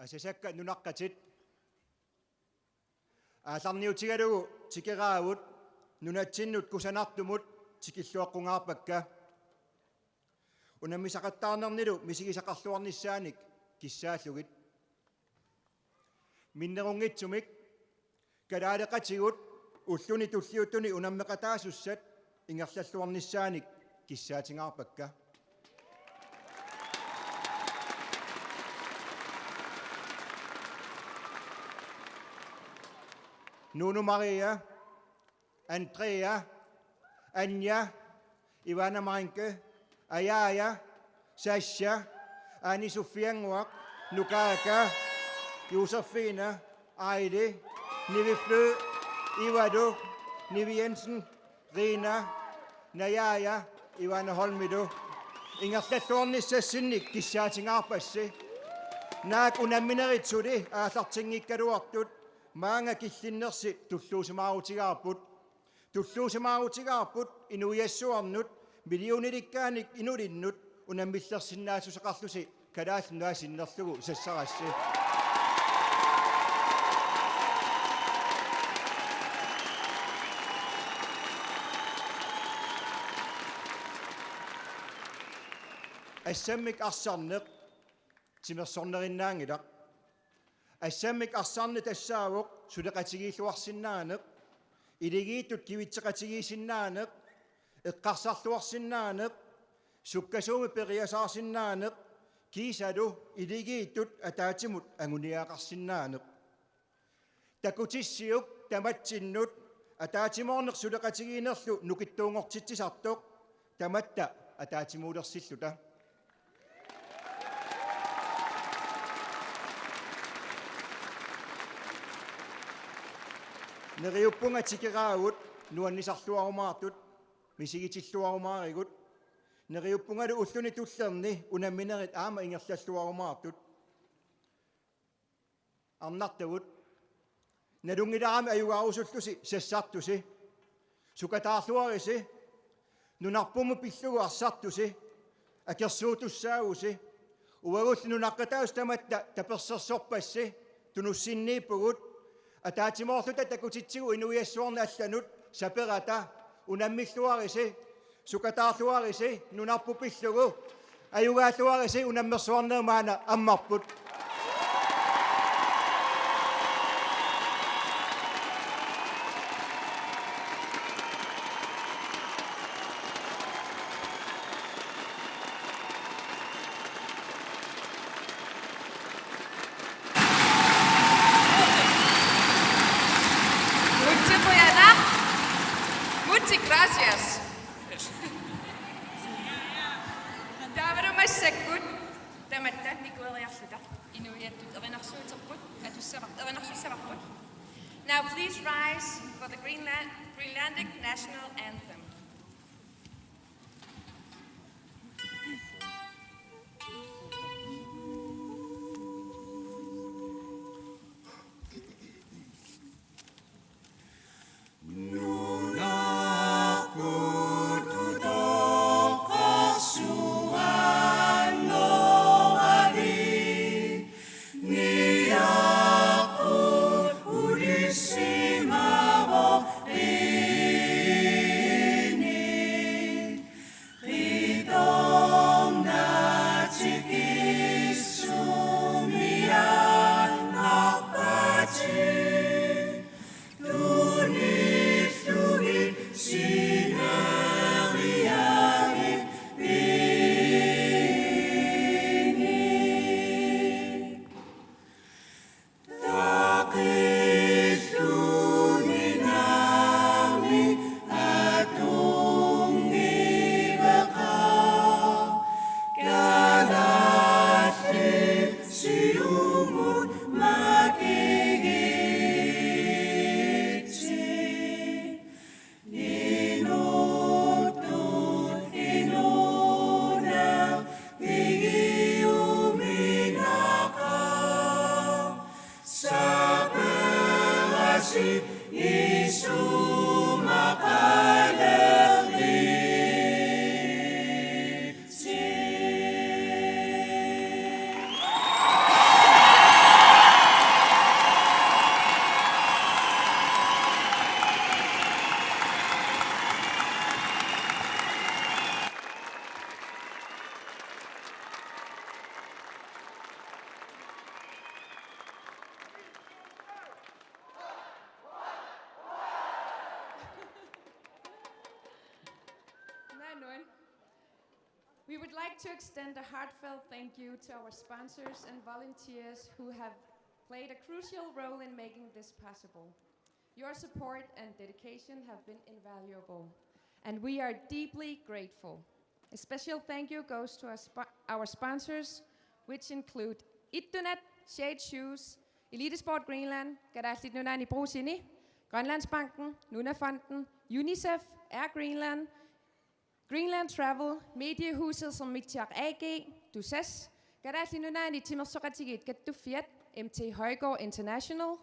Asasakka nunaqqatit, aallarniutigalugu tikeraavut nunatsinnut kusanartumut tikilluaqqungaarpakka. Unammisaqattaarnernilu misigisaqarluarnissaanik kissaallugit. Minnerunngitsumik kalaaleqatigut ulluni tulliuttuni unammeqataasussat ingerlalluarnissaanik kissaatingaarpakka. Nunu Maria, Andrea, Anja, Ivana Meinke, Ajaja, Sasha, Ani Sofiannguaq, Nukaaka, Josefina, Aili, Nivi Flø, Ivalu, Nivi Jensen, Rina, Najaja, Ivana Holmilu. Ingerlalluarnissassinnik kissaatingaarpassi. Naak unamminerit suli aallartinngikkaluartut maanga killinnersi tulluusimaarutigaarput. Tulluusimaarutigaarput inuiassuarnut millionilikkaanik inulinnut unammillersinnaassuseqarlusi Kalaallit Nunaat sinnerlugu sassarassi. Assammik arsarneq timersornerinnaanngilaq. Assammik arsarneq tassaavoq suleqatigiilluarsinnaaneq, iligiittut kivitseqatigiissinnaaneq, eqqarsarluarsinnaaneq, sukkasuumik periasaarsinnaaneq, kiisalu iligiittut ataatsimut anguniagaqarsinnaaneq. Takutissiuk tamatsinnut ataatsimoorneq suleqatigiinnerlu nukittuunngortitsisartoq tamatta ataatsimuulersilluta. Neriuppunga tikeraagut nuannisarluarumaartut, misigitilluarumaarigut. Neriuppungalu ulluni tullerni unamminerit aamma ingerlalluarumaartut. Arnartagut. Nalunngilarami ajugaarusullusi sassartusi. Sukataarluarisi. Nunarpummi pillugu arsartusi. Akersuutussaavusi. Uagullu nunaqqataasut tamatta tapersersorpassi. Tunussinniippugut. Ataatsimoorluta takutitsigut inuiassuarnut allanut saperata. Unammilluarisi. Sukataarluarisi nunarput pillugu. Ajugaalluarisi unammersuarnerit maanna ammarput. Muchas gracias. Taavalu massakkut tamatta nikueriarluta inuiattut erinarsuuterput atussavar-, erinarsussavarput. Now please rise for the Greenland, Greenlandic national anthem. Nanuan. We would like to extend a heartfelt thank you to our sponsors and volunteers who have played a crucial role in making this possible. Your support and dedication have been invaluable, and we are deeply grateful. A special thank you goes to our, spo-, our sponsors, which include Ittunat, Shade Shoes, Elite Sport Greenland, Kalaallit Nunaanni Brugseni, Grønlandsbanken, Nunafonden, UNICEF, Air Greenland, Greenland Travel, Mediehuset Sermitsiaq A G, Tusass, Kalaallit Nunaanni Timersoqatigiit Kattuffiat, M T Højgaard International,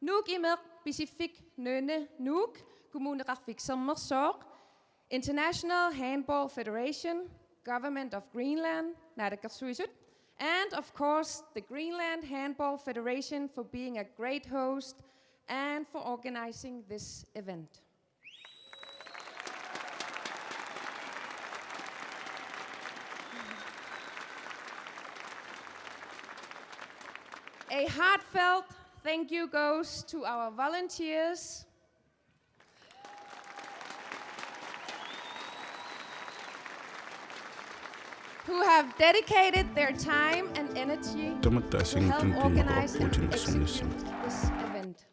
Nuuk Imeq, Pisiffik Nonne Nuuk, Kommuneqarfik Sermersooq, International Handball Federation, Government of Greenland, Naalakkersuisut, and of course the Greenland Handball Federation for being a great host and for organizing this event. A heartfelt thank you goes to our volunteers who have dedicated their time and energy to help organize and execute this event.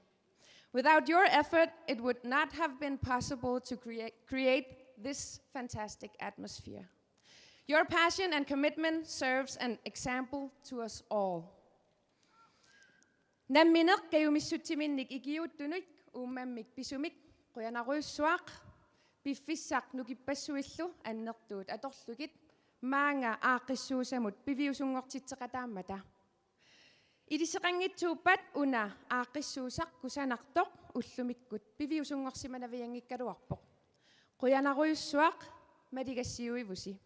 Without your effort, it would not have been possible to create, create this fantastic atmosphere. Your passion and commitment serves an example to us all. Nammineq kajumissutsiminnik ikiuuttunut uummammik pisumik qujanarujussuaq, piffissaq nukippassuillu annertuut atorlugit maanga aaqqissuussamut piviusunngortitseqataammata. Ilisseqanngitsuuppat una aaqqissuussaq kusanartoq ullumikkut piviusunngorsimanavianngikkaluarpoq. Qujanarujussuaq, maligassiuivusi.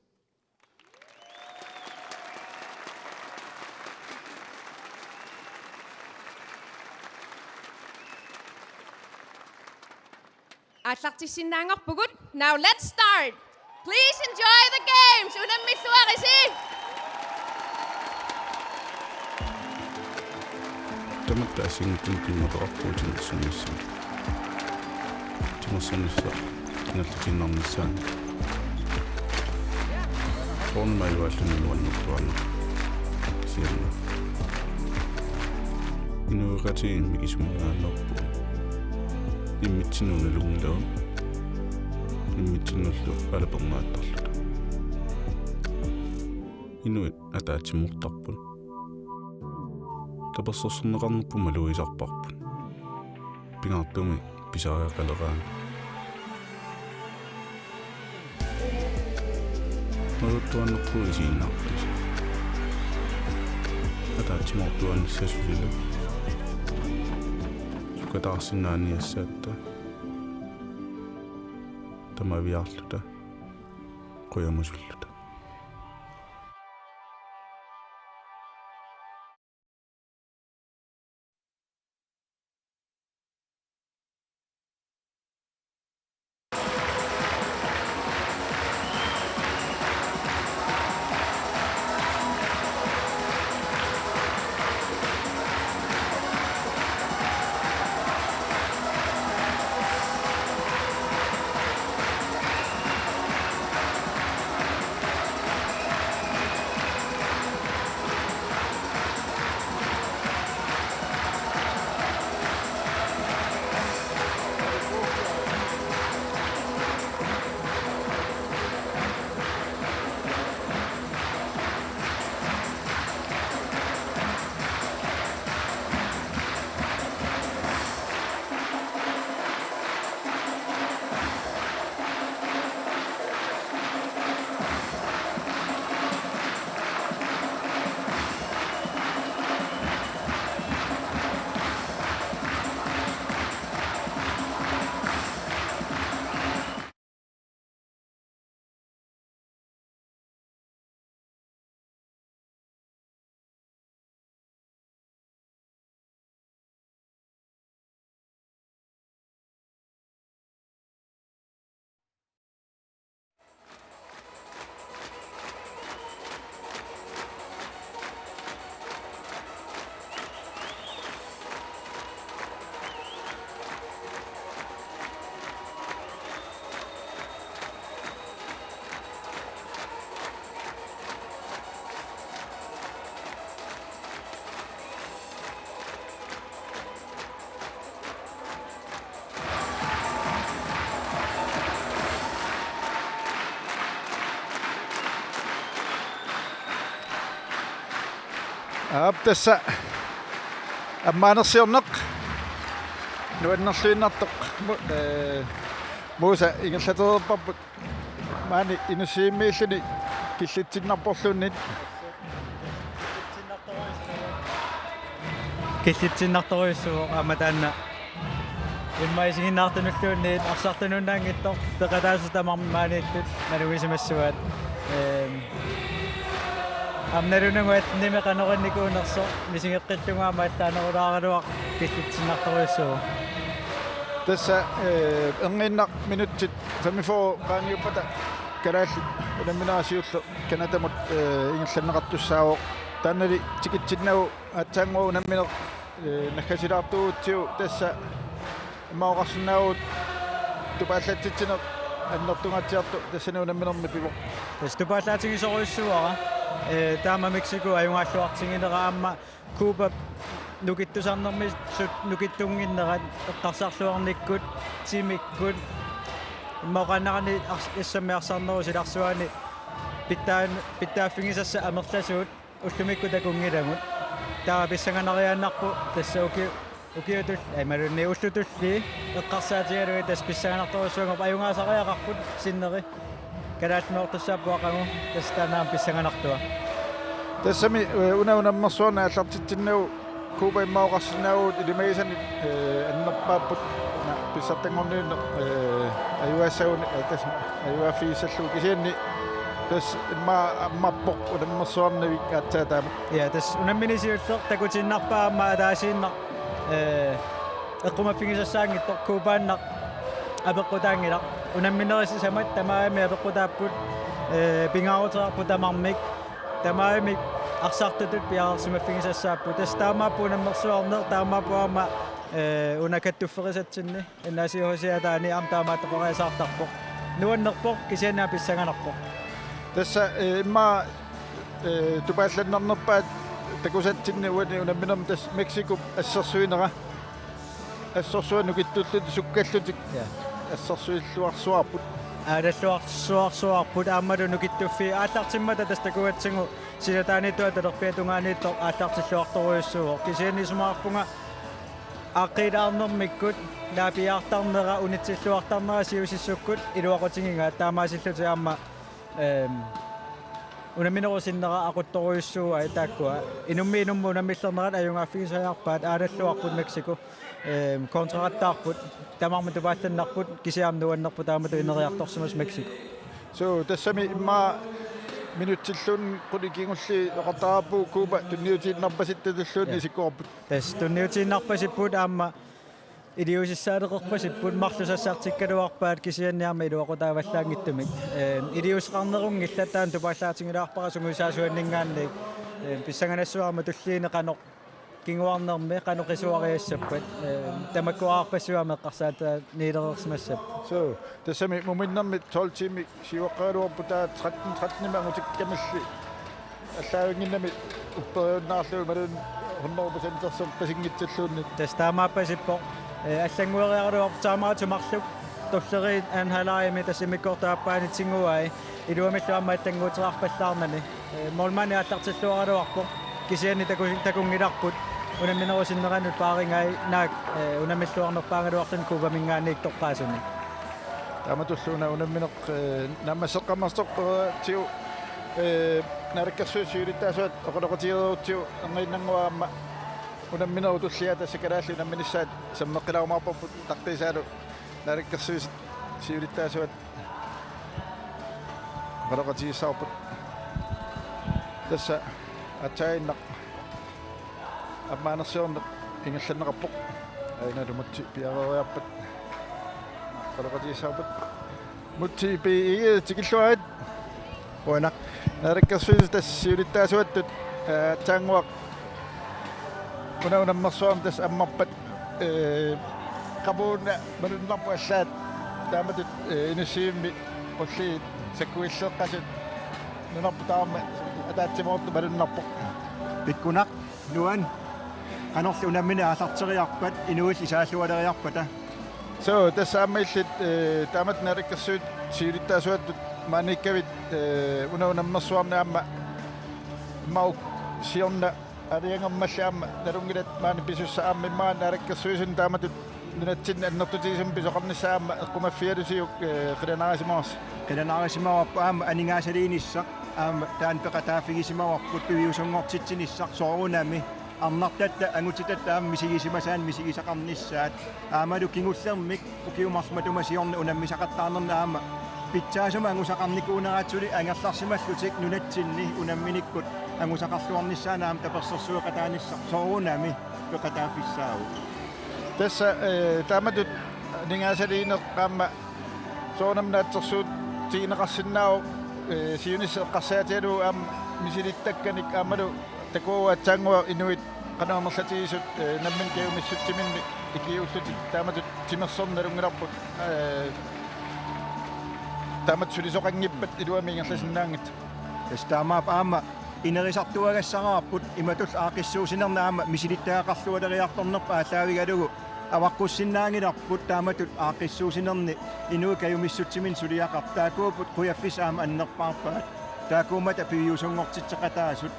Aallartissinnaanngorpugut. Now let's start. Please enjoy the games. Unammilluarisi. Tamatta assigiinngitsunik piumateqarpugut timersornissamut. Timersornissaq kingallatiinnarnissaanut. Soorunami ajugaalluni nuannertuaannaq. Kisianni inuiaqatigiit mikisuminngaanneerpugut. Immitsinnut nalunngilagut. Immitsinnullu alapernaattarluta. Inuit ataatsimoortarput. Tapersersorneqarnerput malugisarparput. Pingaartumik pisariaqaleraangat. Malugisaannarpugut isiginnaartut. Ataatsimoortuaanissassusilu. Sukataarsinnaaniassaatta. Tamaviaarluta. Qujamasulluta. Aap, tassa ammaanersiorneq nuannerluinnartoq mu-, ee, Musa ingerlatereerparput. Maani inussivimmiilluni killitsinnarporluunniit. Killitsinnartorujussuuvoq aamma taanna. Immaqa isiginnaartunulluunniit arsartunuunnaanngitsoq peqataasut tamarmik maaniittut malugisimassuaat. Ehm, aamma nalunagu attenimi qanoq innikuunersoq misigeqqillugu aamma allaanerulaaraluaq killitsinnartorujussuuvoq. Tassa, eh, erniinnaq minutsit femogfyrre qaangiuppata kalaallit unamminerat siulleq Canadamut, eh, ingerlanneqartussaavoq. Taannali tikitsinnagu aatsaannguaq unammineq, eh, naggasilaartuugutsigu tassa immaqa oqarsinnaavugut tupaallatsitsineq annertungaatsiartoq tassani unamminermi pivoq. Tassa tupaallaatigisorujussuuara, eh, taama Mexico ajugaalluartiginera aamma Cuba nukittusarnermisut nukittunnginnerat eqqarsarluarnikkut, timikkut, immaqa oqaannarani ars-, assammik arsarnerup silarsuani pitsaa-, pitsaaffigisassat amerlasuut ullumikkut takunngilagut. Taava pissanganariaannarpoq tassa uki-, ukiutut, imaluunniit ullutulli eqqarsaatigalugit tassa pissanganartorujussuanngorpoq, ajugaasariaqarput sinneri. Kalaallit Nunaat tassaapput aqagu, tassa taanna aamma pissanganartua. Tassami, eh, una unammersuarneq aallartitsinnagu Cuba immaqa oqarsinnaavugut ilimagisanik, eh, annerpaapput, una pissartanngorniunneq, eh, ajugaassagunik, eh, tassa ajugaaffigissallugu, kisianni tassa immaqa ammarpoq unammersuarnavik aatsaat taama. Ja, tassa unammineq siulleq takutiinnarpaa aamma ataasiinnaq, eh, eqqumaffigisassaanngitsoq, Cubaannaq apeqqutaanngilaq. Unamminerit sisamat tamarmik apeqqutaapput, eh, pingaaruteqarput tamarmik, tamarmik arsartutut piareersimaffigisassaapput. Tassa taamaappoq unammersuarneq, taamaappoq aamma, eh, una kattufferisatsinni, N A C H C-ataani aamma taamaattoqariasaartarpoq. Nuannerpoq, kisianni aamma pissanganarpoq. Tassa, eh, immaqa, eh, tupaallannarnerpaat takusatsinni uani unamminermi tassa Mexicop assersuinera. Assorsuaq nukittullutik sukkallutik. Ja. Assersuilluarsuarput. Aalalluarsuarsuarput aammalu nukittuffiit aallartimmata tassa takugatsigu silataaniittoq atalerpiata tungaaniittoq aallartilluartorujussuuvoq. Kisianni isumaqarpunga aaqqiilaarnermikkut naapiaartarnera, unitsilluartarnera siusissukkut iluaqutigigaat, taamaasillutik aamma, ehm, unamminerup sinnera aquttorujussuuai taakkua. Inummiit inummut unammillernerat ajugaaffigisariaqarpaat, aalalluarput Mexico, ehm, kontrarattaarput, tamarmik tupaallannarput, kisianni nuannerpoq taamatut ineriartorsimasoq Mexico. So, tassami immaqa minutsilluunniit qulit kingulliit oqartariaqarpugut Cuba tunniutiinnarpasittalluunniit. Ja. Isikkoqarput. Tassa tunniutiinnarpasipput aamma iliuusissaaleqerpasipput, marluk sassartikkaluarpaat kisianni aamma iluaqutaavallaanngitsumik. Ehm, iliuuseqarnerunngillat, taanna tupaallaatigilaarpara sungiusaasuanninngaanniit. Ehm, pissanganassuarmi tulliini qanoq kinguarnermi qanoq qisuariassappat. Ehm, tamakkuarpassuarmi eqqarsaatigilereersimassappat. So, tassami muminnermi tolv tiimit siuaqqagaluarput, taava tretten tretten-imi angutikkamilli allaavinnginnami upperiunnaarlugu imaluunniit hundrede procentersorpasinngitsulluunniit. Tassa taamaappasippoq. Eh, allanngueriaraluarpoq taamaattumik marluk tulleriit anden halvlegimi tassa immikkoortup aappaani tiguai iluamillu aamma allannguuteqarpallaarnani. Eh, målmandi aallartilluaraluarpoq. Kisianni taku-, takunngilarput unamminerup sinneranut paarigai naak, eh, unammilluarnerpaagaluarluni Cubaminngaanniit toqqaasuni. Taamatullu una unammineq, eh, naammasseqqammersorput, eh, Naalakkersuisut siulittaasuat oqaloqatigereerutsigu erniinnannguaq aamma unamminerup tullia tassa kalaallit unamminissaat sammeqqilaarumaarparput, taqqiisaalu Naalakkersuisut siulittaasuat oqaloqatigissavarput. Tassa aatsaannaq ammaanersiorneq ingerlanneqarpoq. Ainalu Mutsi piareeriarpat oqaloqatigissavarput. Mutsi P I G tikilluarit. Qujanaq. Naalakkersuisut tassa siulittaasuattut, eh, aatsaannguaq una unammersuarneq tassa ammarpat, eh, qamuuna malunnarpoq allaat, taamatut, eh, inussivimmi qulliit sakkuilleeqqasut nunarput tamarmi ataatsimoortoq malunnarpoq. Pikkunaq, nuann', qanorli unammineq aallarteriarpat inuillu isaallualeriarpata. So, tassa aamma illit, eh, taamatut Naalakkersuisut siulittaasuattut maaniikkavit, eh, una unammersuarneq aamma immaqa siorna aalajangermalli aamma nalunngilat maani pisussat aamma immaqa Naalakkersuisuni taamatut nunatsinni annertutigisumik pisoqarnissaa aamma eqqumaffigalusiuk, eh, qilanaarisimavarsi. Qilanaarisimavarput aamma aningaasaliinissaq aamma taanna peqataaffigisimavarput piviusunngortitsinissaq soorunami arnartatta angutitatta aamma misigisimasaannik misigisaqarnissaat aammalu kingullermik ukiut marluk matuma siorna unammisaqattaarnerni aamma pitsaasumik angusaqarnikuunerat suli angerlarsimallutik nunatsinni unamminikkut angusaqarluarnissaannut aamma tapersersueqataanissaq soorunami peqataaffissaavoq. Tassa, eh, taamatut aningaasaliineq aamma soorunami naatsorsuutigineqarsinnaavoq, eh, siunissaq eqqarsaatigalugu aamma misilittakkanik aammalu takuagu aatsaannguaq inuit qanoq amerlatigisut, eh, nammineq kajumissutsiminnik ikiuullutik taamatut timersorneq nalunngilarput, eh, taamatut sulisoqanngippat iluamik ingerlasinnaanngitsut. Tassa taamaappoq aamma Inerisartuagassaraarput imatut aaqqissuussinerni aamma misilittagaqarlualeriartornerput aallaavigalugu avaqqussinnaanngilarput taamatut aaqqissuussinerni inuit kajumissutsiminnik suliaqartut taakkuupput qujaffissat aamma annerpaarpaat taakkuummata piviusunngortitseqataasut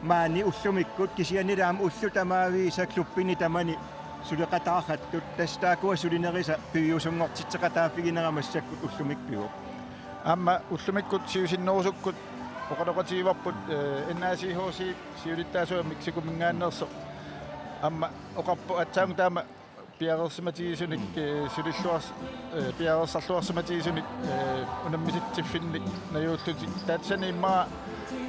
maani ullumikkut kisiannili aamma ullut tamaviisa klubbini tamani suleqataartut tassa taakkua sulinerisa piviusunngortitseqataaffiginera massakkut ullumikkut pivoq. Aamma ullumikkut siusinnerusukkut oqaloqatigivarput, eh, N A C H C siulittaasuat Mexicominngaanneersoq aamma oqarpoq aatsaat taama piareersimatigisunik, eh, sulilluars-, eh, piareersarluarsimatigisunik, eh, unammisitsiffinnik najuullutik. Tassani immaqa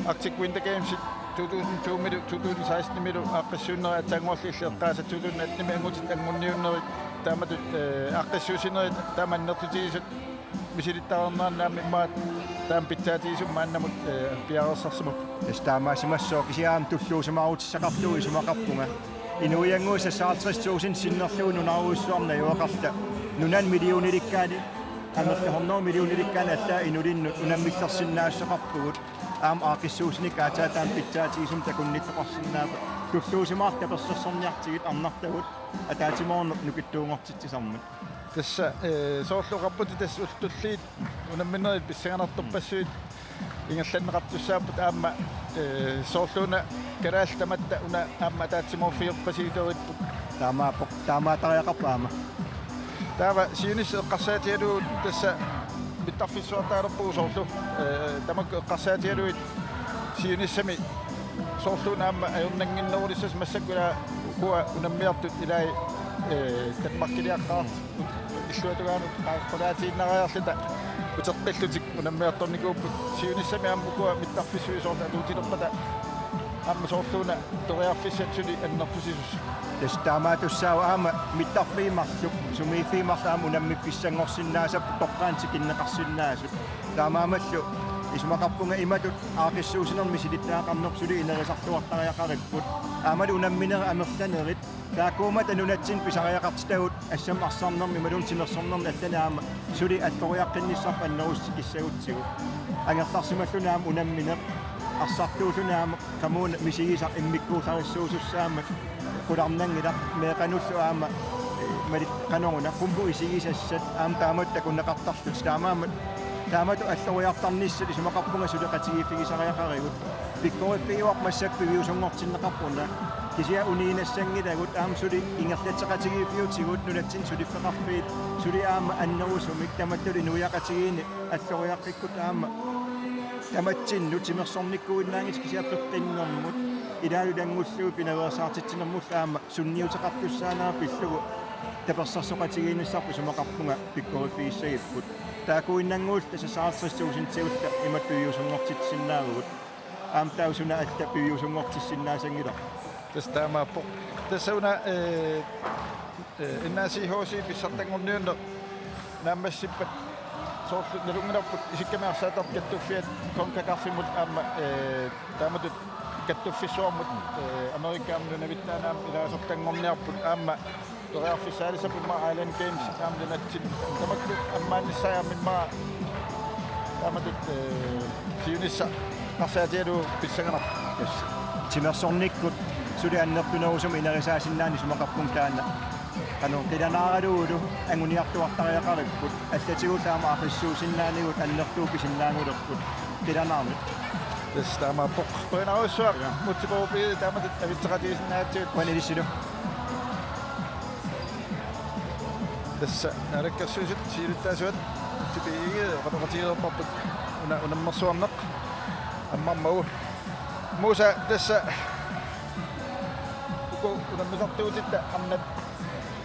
Arctic Winter Gamesit two thousand two-milu, two thousand sixteen-imilu aaqqissuunnerit aatsaannguarli illit eqqaasat two thousand eighteen-imi angutit angunniunnerit taamatut, eh, aaqqissuussinerit taama annertutigisut misilittareernerannut aamma immaqa taama pitsaatigisumik maannamut, eh, piareersarsimappat. Tassa taamaasimassooq kisianni aamma tulluusimaarutissaqartugut isumaqarpunga. Inuiannguit seksoghalvtreds tusind sinnerlugit nunarujussuarmut najugaqarluta. Nunani millionilikkaani, amerlasuut hundrede millionilikkaani allaat inulinnut unammillersinnaassuseqarpugut. Aamma aaqqissuussineq aatsaat taama pitsaatigisumik takunnittoqarsinnaapput. Tulluusimaartut tapersersorniartigit arnartagut ataatsimoorneq nukittuunngortitsisarmat. Tassa, eh, soorlu oqarputit tassa ullut tulliit unamminerit pissanganartorpassuit ingerlanneqartussaapput aamma, eh, soorluuna kalaallit tamatta una aamma ataatsimoorfigerpasiulerippput. Taamaappoq, taamaattariaqarpoq aamma. Taava siunissaq eqqarsaatigalugu tassa mittarfissuartaalerpugut soorlu, eh, tamakku eqqarsaatigalugit siunissami soorluuna aamma ajornannginnerulissasut massakkut ilaa ukua unammiartut ilai, eh, Danmarkiliaqqaartut illuatungaanut qa-, qulaatiinnariarluta uteqqillutik unammiartornikuupput siunissami aamma ukua mittarfissuit soorlu atuutilerpata aamma soorluuna periarfissat suli annertusisussat. Tassa taamaattussaavoq aamma mittarfiit marluk, sumiiffiit marluk aamma unammiffissanngorsinnaassapput toqqaannaq tikinneqarsinnaasut. Taamaammallu isumaqarpunga imatut aaqqissuussinermi misilittagaqarnerput suli inerisartuartariaqaripput. Aammalu unamminerit amerlanerit taakkuummata nunatsinni pisariaqartitagut assammik arsarnermi imaluunniit timersornermi allanik aamma suli alloriaqqinnissarput annerusumik tikissagutsigu. Angerlarsimalluni aamma unammineq arsartuulluni aamma qamuuna misigisaq immikkuullarissuusussaammat qularnanngilaq meeqqanullu aamma, eh, mali-, qanoruna qummut isigisassat aamma taamatut takuneqartarlutik taamaammat taamatut alloriartarnissat isumaqarpunga suleqatigiiffigisariaqarigut. Pikkoriffigivarput massakkut piviusunngortinneqarput una. Kisianni uniinnassanngilagut aamma suli ingerlatseqatigiiffiutigut nunatsinni suliffeqarfiit suli aamma annerusumik tamattullu inuiaqatigiinni alloriaqqikkutta aamma tamatsinnut timersornikkuinnaanngitsut kisianni peqqinnermut ilaalu ilanngullugit pinaveersaartitsinermullu aamma sunniuteqartussaanera pillugu tapersersoqatigiinnissarput isumaqarpunga pikkoriffigissagippugut. Taakkuinnannguulluta seksoghalvtreds tusindsiulluta imatut piviusunngortitsisinnaavugut. Aamma taava suna alla piviusunngortissinnaasanngilaq. Tassa taamaappoq. Tassa una, eh, eh, N A C H C pissartanngorniunneq naammassippat soorlu nalunngilarput isikkamik arsaattartut kattuffiat CONCACAF-imut aamma, eh, taamatut kattuffissuarmut, eh, Amerikami nunavittaani aamma ilaasortanngorniarput aamma periarfissaalissapput immaqa Island Games aamma nunatsinni. Tamakku ammaannissaat aamma immaqa taamatut, eh, siunissaq eqqarsaatigalugu pissanganarpoq. Yes. Timersornikkut suli annertunerusumik inerisaasinnaanera isumaqarpunga taanna. Qanoq qilanaaralugulu anguniartuartariaqaripput. Allatigullu aamma aaqqissuussinnaanikkut annertuumik pisinnaagulerput. Qilanaarnut. Tassa taamaappoq. Qujanarsuaq. Ja. Múte Bourup Egede taamatut avitseqatigisinnaagatsigut. Qujanaq ilissilu. Tassa Naalakkersuisut siulittaasuat Múte B. Egede oqaloqatigilerparput una unammersuarneq ammarmagu. Musa tassa uku unammisartuutitta arnat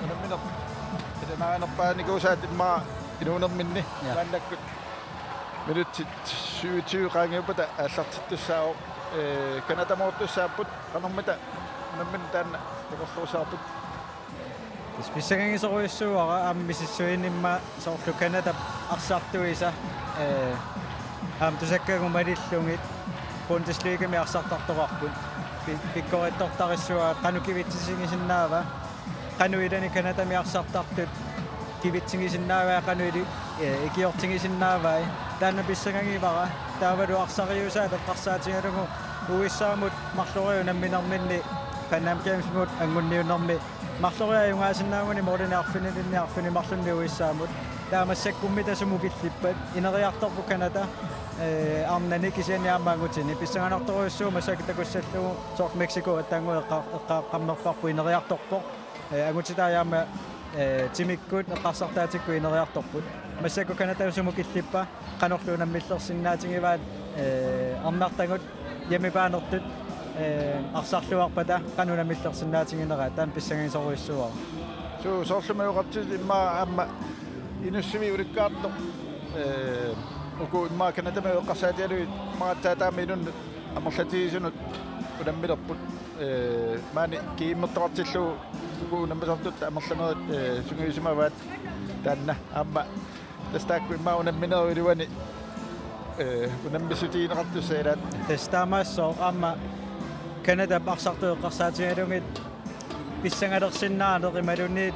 unammineq qilanaanerpaanikuusaat immaqa inuunerminni. Ja. Maannakkut minutsit syvogtyve qaangiuppata aallartittussaavoq, eh, Canadamoortussaapput qanormita unammineq taanna takorloorsaarput. Tassa pissangagisorujussuuara aamma misissuineq immaqa soorlu Canadap arsartuisa, eh, aamma tusakkagut malillugit Bundesligami arsartartoqarput. Pi-, pikkorittortarissavaat qanoq kivitsigisinnaavat, qanoq ilani Canadami arsartartut kivitsigisinnaavat, qanoq ili-, eh, ikiortigisinnaavai. Taanna pissangagivara, taavalu arsariusaat eqqarsaatigalugu U S A-mut marloriarluni unamminerminni Pan Am Games-imut anguniunnermi marloriarluni ajugaasinnaaguni målinik arfinilinnik arfineq-marlunnik U S A-mut. Taava massakkut sumut killippat, ineriartorpoq Canada, eh, arnani kisianni aamma angutini. Pissanganartorujussuuvoq massakkut takussallugu soorlu Mexico aatsaannguaq eqqa-, eqqaaqqammerparput ineriartorpoq. Eh, angutitaat aamma, eh, timikkut eqqarsartaatsikkut ineriartorput. Massakkut Canada sumut killippat, qanorlu unammillersinnaatigivaat, eh, arnartagut hjemmebaanertut, eh, arsarluarpata qanoq unammillersinnaatigineraat, taanna pissangagisorujussuuara. Suu, soorlumi oqartut immaqa aamma Inussivik ulikkaartoq, eh, uku immaqa Canadami eqqarsaatigalugit immaqa aatsaat taama inunnut amerlatigisunut unammilerput, eh, maani GM-ertoqartillugu uku unammisartut amerlanerit, eh, sungiusimavaat taanna aamma tassa taakku immaqa unamminerup iluani, eh, unammissutigineqartussat ilaat. Tassa taamaassooq aamma Canadap arsartut eqqarsaatigalugit pissangalersinnaaneq imaluunniit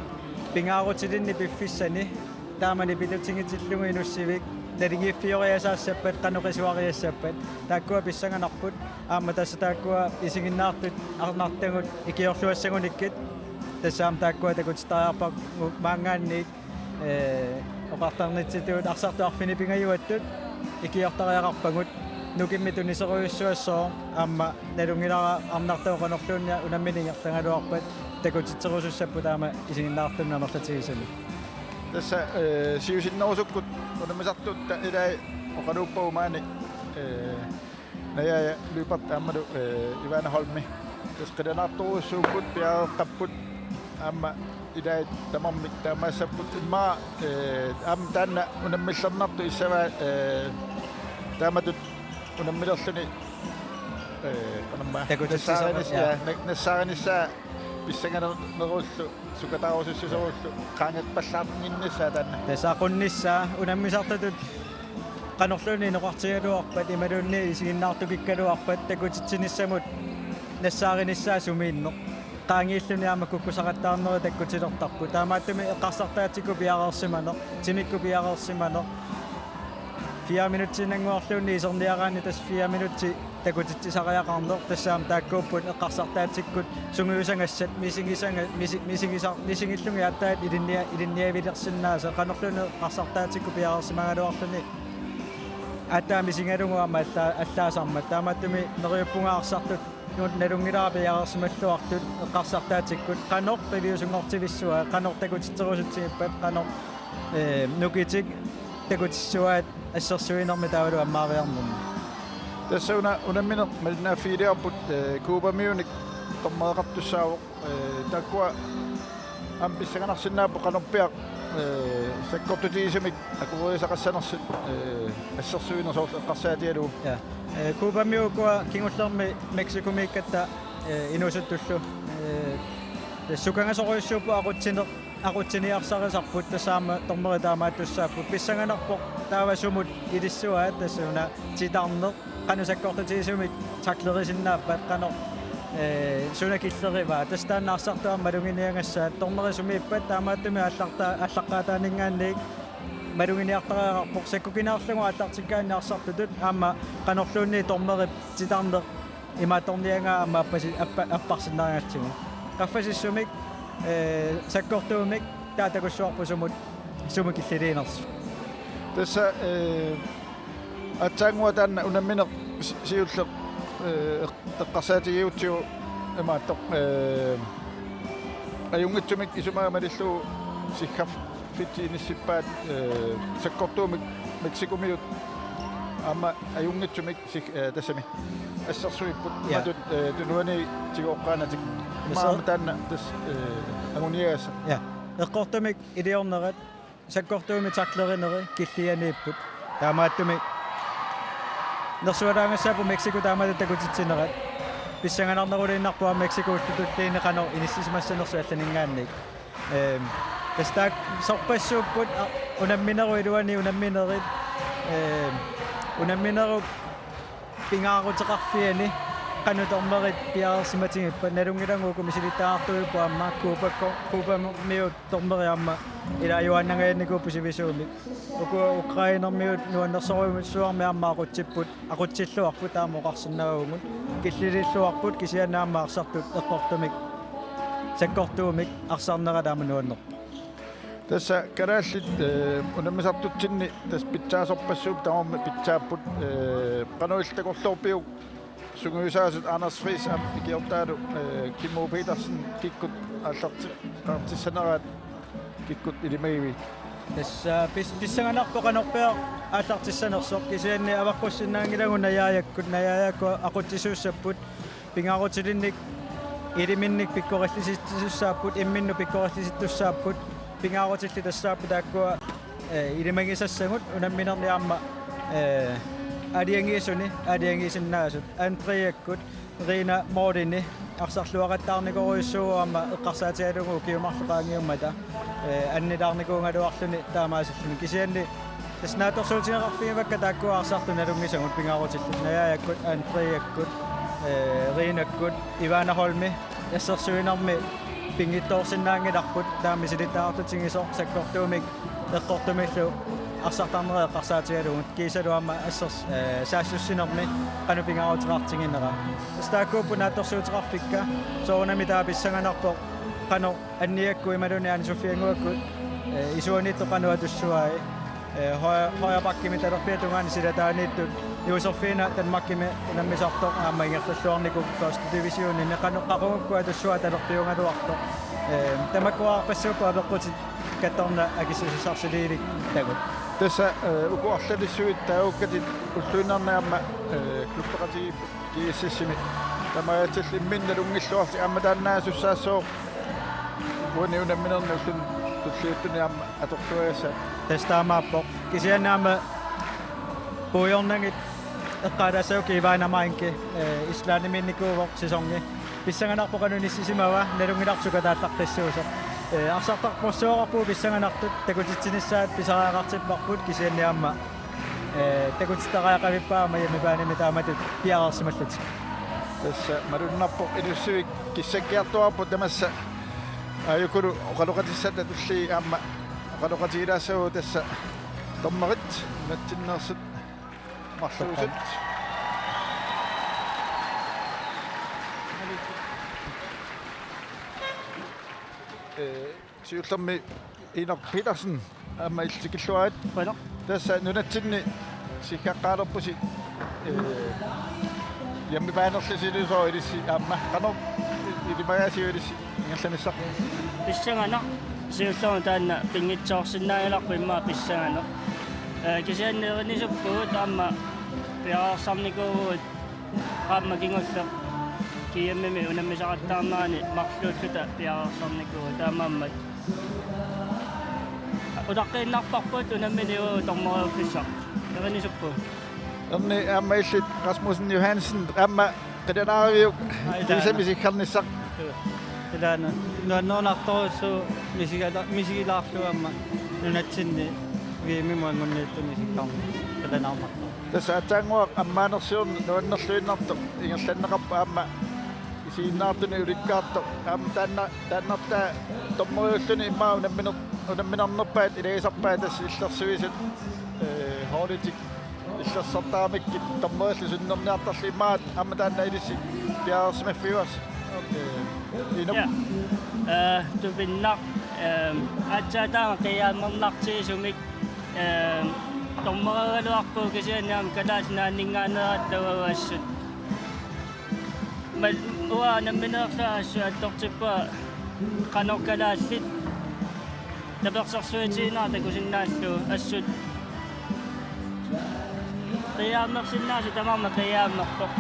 pingaarutilinnik piffissani taamani pilutsigitillugu Inussivik naligiiffioriasaassappat qanoq qisuariassappat taakkua pissanganarput aamma tassa taakkua isiginnaartut arnartagut ikiorluassagunikkit tassa aamma taakkua takutittariaqarpagut maanngaanniit, eh, oqartarnitsitut arsartut arfineq-pingajuattut ikiortariaqarpagut nukimmi tuniserujussuassooq aamma nalunngilara arnartagut qanorluunniit unammineq ingerlagaluarpat takutitserusussapput taama isiginnaartunut amerlatigisumik. Tassa, eh, siusinnerusukkut unammisartut ta-, ilai oqaluuppagu maani, eh, Naja Lyberth aammalu, eh, Ivana Holmi. Tassa qilanaartorujussuupput, piareeqqapput, aamma ilai tamarmik taamaassapput immaqa, eh, aamma taanna unammillernartoq issavaa, eh, taamatut unammilerluni, eh, qanormaa. Takutitseqar-, nassaarinissa-, ja. Ja, na-, nassaarinissaa pissanganerullu sukataarusussisorullu qaangerpallaartinnissaa taanna. Tassa aqunnissaa unammisartutut qanorluunniit inoqartigigaluarpat imaluunniit isiginnaartukikkaluarpat takutitsinissamut nassaarinissaa sumiinneq. Qaangiilluni aamma kukkusaqattaarnerit takkutilertarput. Taamaattumik eqqarsartaatsikkut piareersimaneq, timikkut piareersimaneq. Fire minutsiinnannguarluunniit iserniaraanni tassa fire minutsit takutitsisariaqarneq, tassa aamma taakkuupput eqqarsartaatsikkut sungiusagassat misigisanga-, misi-, misigisa-, misigillugit aatsaat ilinnia-, ilinniavilersinnaasat qanorluunniit eqqarsartaatsikkut piareersimagaluarluni aatsaat misigalugu aamma alla-, allaasarmat. Taamaattumik neriuppunga arsartut nu-, nalunngilara piareersimalluartut eqqarsartaatsikkut qanoq qiviusunngortivissuaat, qanoq takutitserusutsigippat, qanoq, eh, nukitik takutissavaat assersuinermi taavalu ammaariarnermi. Tassa una unammineq malinnaaffigilerparput, eh, Cubamiunik dommereqartussaavoq, eh, taakkua aamma pissanganarsinnaapput qanorpiaq, eh, sakkortutigisumik akuerisaqassanersut, eh, assersuineq soorlu eqqarsaatigalugu. Ja. Eh, Cubamiut ukua kingullermi Mexicomiikkatta, eh, inuusuttullu. Eh, sukangasorujussuupput aqutsineq aqutsiniarsarisarput tassa aamma dommerit taamaattussaapput. Pissanganarpoq taava sumut ilissuaat tassa una titarneq, qanoq sakkortutigisumik taklerisinnaappat, qanoq, eh, suna killerivaat. Tassa taanna arsartut aamma maluginiagassaat, dommerit sumiippat taamaattumik aallarta-, aallaqqaataaninngaanniit maluginiartariaqarpoq, sakkukinaarlugu aallartikkaanni arsartutut aamma qanorluunniit dommerip titarneq imaattorniagaa aamma appasi-, appa-, apparsinnarigatsigu. Qaffasissumik, eh, sakkortuumik taava takussuarput sumut, sumut killiliinersut. Tassa, eh, aatsaannguaq taanna unammineq si-, siulleq, eh, eq-, eqqarsaatigigutsigu imaattoq, eh, ajunngitsumik isumaga malillugu siggaffitsi inissippaat, eh, sakkortuumik Mexicomiut aamma ajunngitsumik sik-, eh, tassami assersuipput. Ja. Imatut, eh, tunuani tigooqqaanatik. Tassa- Maama taanna tassa, eh, anguniagassaq. Ja. Eqqortumik iliornerat, sakkortuumik taklerineri killianiipput. Taamaattumik nersualaagassaappoq Mexico taamatut takutitsinerat. Pissanganarneruliinnarpoq aamma Mexico ullut tulliini qanoq inissisimassanersut allaninngaanniit. Ehm, tassa taakku sorpassuupput, a-, unamminerup iluani unamminerit, ehm, unamminerup pingaaruteqarfiani Qanoq dommerit piareersimatigippat? Nalunngilagut uku misilittagaqartuupput aamma Cubakko-, Cubamiut dommerit aamma ilaajuaannangajannikuupput sivisuumik. Uku Ukrainermiut nuannersorujussuarmik aamma aqutsipput, aqutsilluarput, taama oqarsinnaavugut. Killililluarput kisianni aamma arsartut eqqortumik sakkortuumik arsarnerat aamma nuannerpoq. Tassa kalaallit, eh, unammisartutsinni tassa pitsaasorpassuupput, tamarmik pitsaapput, eh, qanoq illit takorloorpiuk sungiusaasut Anders Friis aamma ikiortaalu, eh, Kimmo Petersen kikkut aallarti-, aallartissaneraat kikkut ilimagivigit? Tassa pis-, pissanganarpoq qanorpiaq aallartissanersoq, kisianni avaqqussinnaanngilagut najaajakkut, najaajakkut aqutsisuussapput, pingaarutilinnik iliminnik pikkorillisittasussaapput, imminnut pikkorillisittasussaapput, pingaarutillit tassaapput taakkua, eh, ilimagisassagut unamminerni aamma, eh, aalajangiisuni, aalajangiisinnaasut. Andreakkut, Rina Morteni arsarluaqattaarnikorujussuuvoq aamma eqqarsaatigalugu ukiut marluk qaangiummata, eh, annilaarnikuugaluarluni taamaasilluni. Kisianni tassa naatsorsuutigeqarfigivakka taakkua arsartut nalunngisagut pingaarutillit, najaajakkut, Andreakkut, eh, Rinakkut, Ivana Holmi, assersuinermi pinngitsoorsinnaanngilarput, taama misilittagaqartutigisoq sakkortuumik eqqortumillu arsartarnerat eqqarsaatigalugu, kiisalu aamma assers-, eh, saassussinermi qanoq pingaaruteqartiginera. Tassa taakkuupput naatsorsuuteqarfikka, soorunami taava pissanganarpoq qanoq Anniakkut imaluunniit Anne Sofiannguakkut, eh, isuaniittut qanoq atussavai. Eh, høj-, højre backimi talerpiata tungaanut silataaniittut, Josefine Danmarkimi unammisartoq aamma ingerlalluarnikuuvoq første divisionimi, qanoq qaqugukkut atussavai talerpiugaluartoq. Eh, tamakkua arpassuupput apeqqutit kattorna akissutissarsiliilikkagut. Tassa, eh, uku arlalissuit taagukkatit ulluinnarni aamma, eh, klubbeqatigiipput G S S-imi. Taamaalillutillu imminnut nalunngilluarlutik aamma taanna sussaassooq uani unamminerni ulluni tulliuttuni aamma atortuagassaat. Tassa taamaappoq. Kisianni aamma puigornagit eqqaalaassagukku Ivana Meinke, eh, Islandimiinnikuuvoq sæsoni. Pissanganarpoq qanoq inissisimava, nalunngilarput sukataallaqqissuusoq. Eh, arsartarporsuaqarpugut pissanganartut, takutitsinissaat pisariaqartipparput kisianni aamma, eh, takutittariaqavippaa aamma hjemmebanemi taamatut piareersimallutik. Tassa malunnarpoq Inussivik kissakkiartuaarput tamassa, aajukulu oqaloqatissat atulli aamma oqaloqatigilaassavagut tassa dommerit nunatsinneersut marluusut. Eh, siullermik Inok Petersen aamma illit tikilluarit. Qujanaq. Tassa nunatsinni sikkaqqaalerpusi, eh, hjemmebanerlusi ilusoq ilissi aamma qanoq ilimagaasiuk ilissi ingerlanissaq? Pissanganaq, siullermik taanna pinngitsoorsinnaanngilarput immaqa pissanganaq. Eh, kisianni erinisuppugut aamma piareersarnikuuvugut qaammat kingulleq G M-imi unammisaqattaarnerani marluulluta piareersarnikuuvugut taamaammat. Utaqqiinnarparput unamminerup dommeriuffissaq. Erinisuppugut. Erni aamma illit Rasmussen Johansen aamma qilanaariviuk? Aa, ilaana. Kiisami sikkarnissaq? Ilaana. Nuannerunartorujussuuvoq misigila-, misigilaarlugu aamma nunatsinni V M-imut anguniittuni sikkarneq qilanaarnartoq. Tassa aatsaannguaq ammaanersiorneq nuannerluinnartoq ingerlanneqarpoq aamma isiginnaartunik ulikkaartoq. Aamma taanna, taannartaa dommeriulluni immaqa unamminer-, unamminarnerpaat ilagisarpaat tassa illersuisut, eh, holditik illersortaramikkit dommerillu sunnerniartarlugit immaqa aamma taanna ilissi piareersimaffigaarsi. Eh, Inuk. Ja. Eh, tupinnaq, eh, aatsaat taama qiimmernartigisumik, eh, dommeriugaluarpugut kisianni aamma Kalaallit Nunaanninngaanneerat taava assut. Mal-, uanga nammineerlunga assut attortippunga qanoq kalaallit tapersersuitiginerat takusinnaallugu assut qiiaammersinnaasut tamarmik qiiaammerpoq.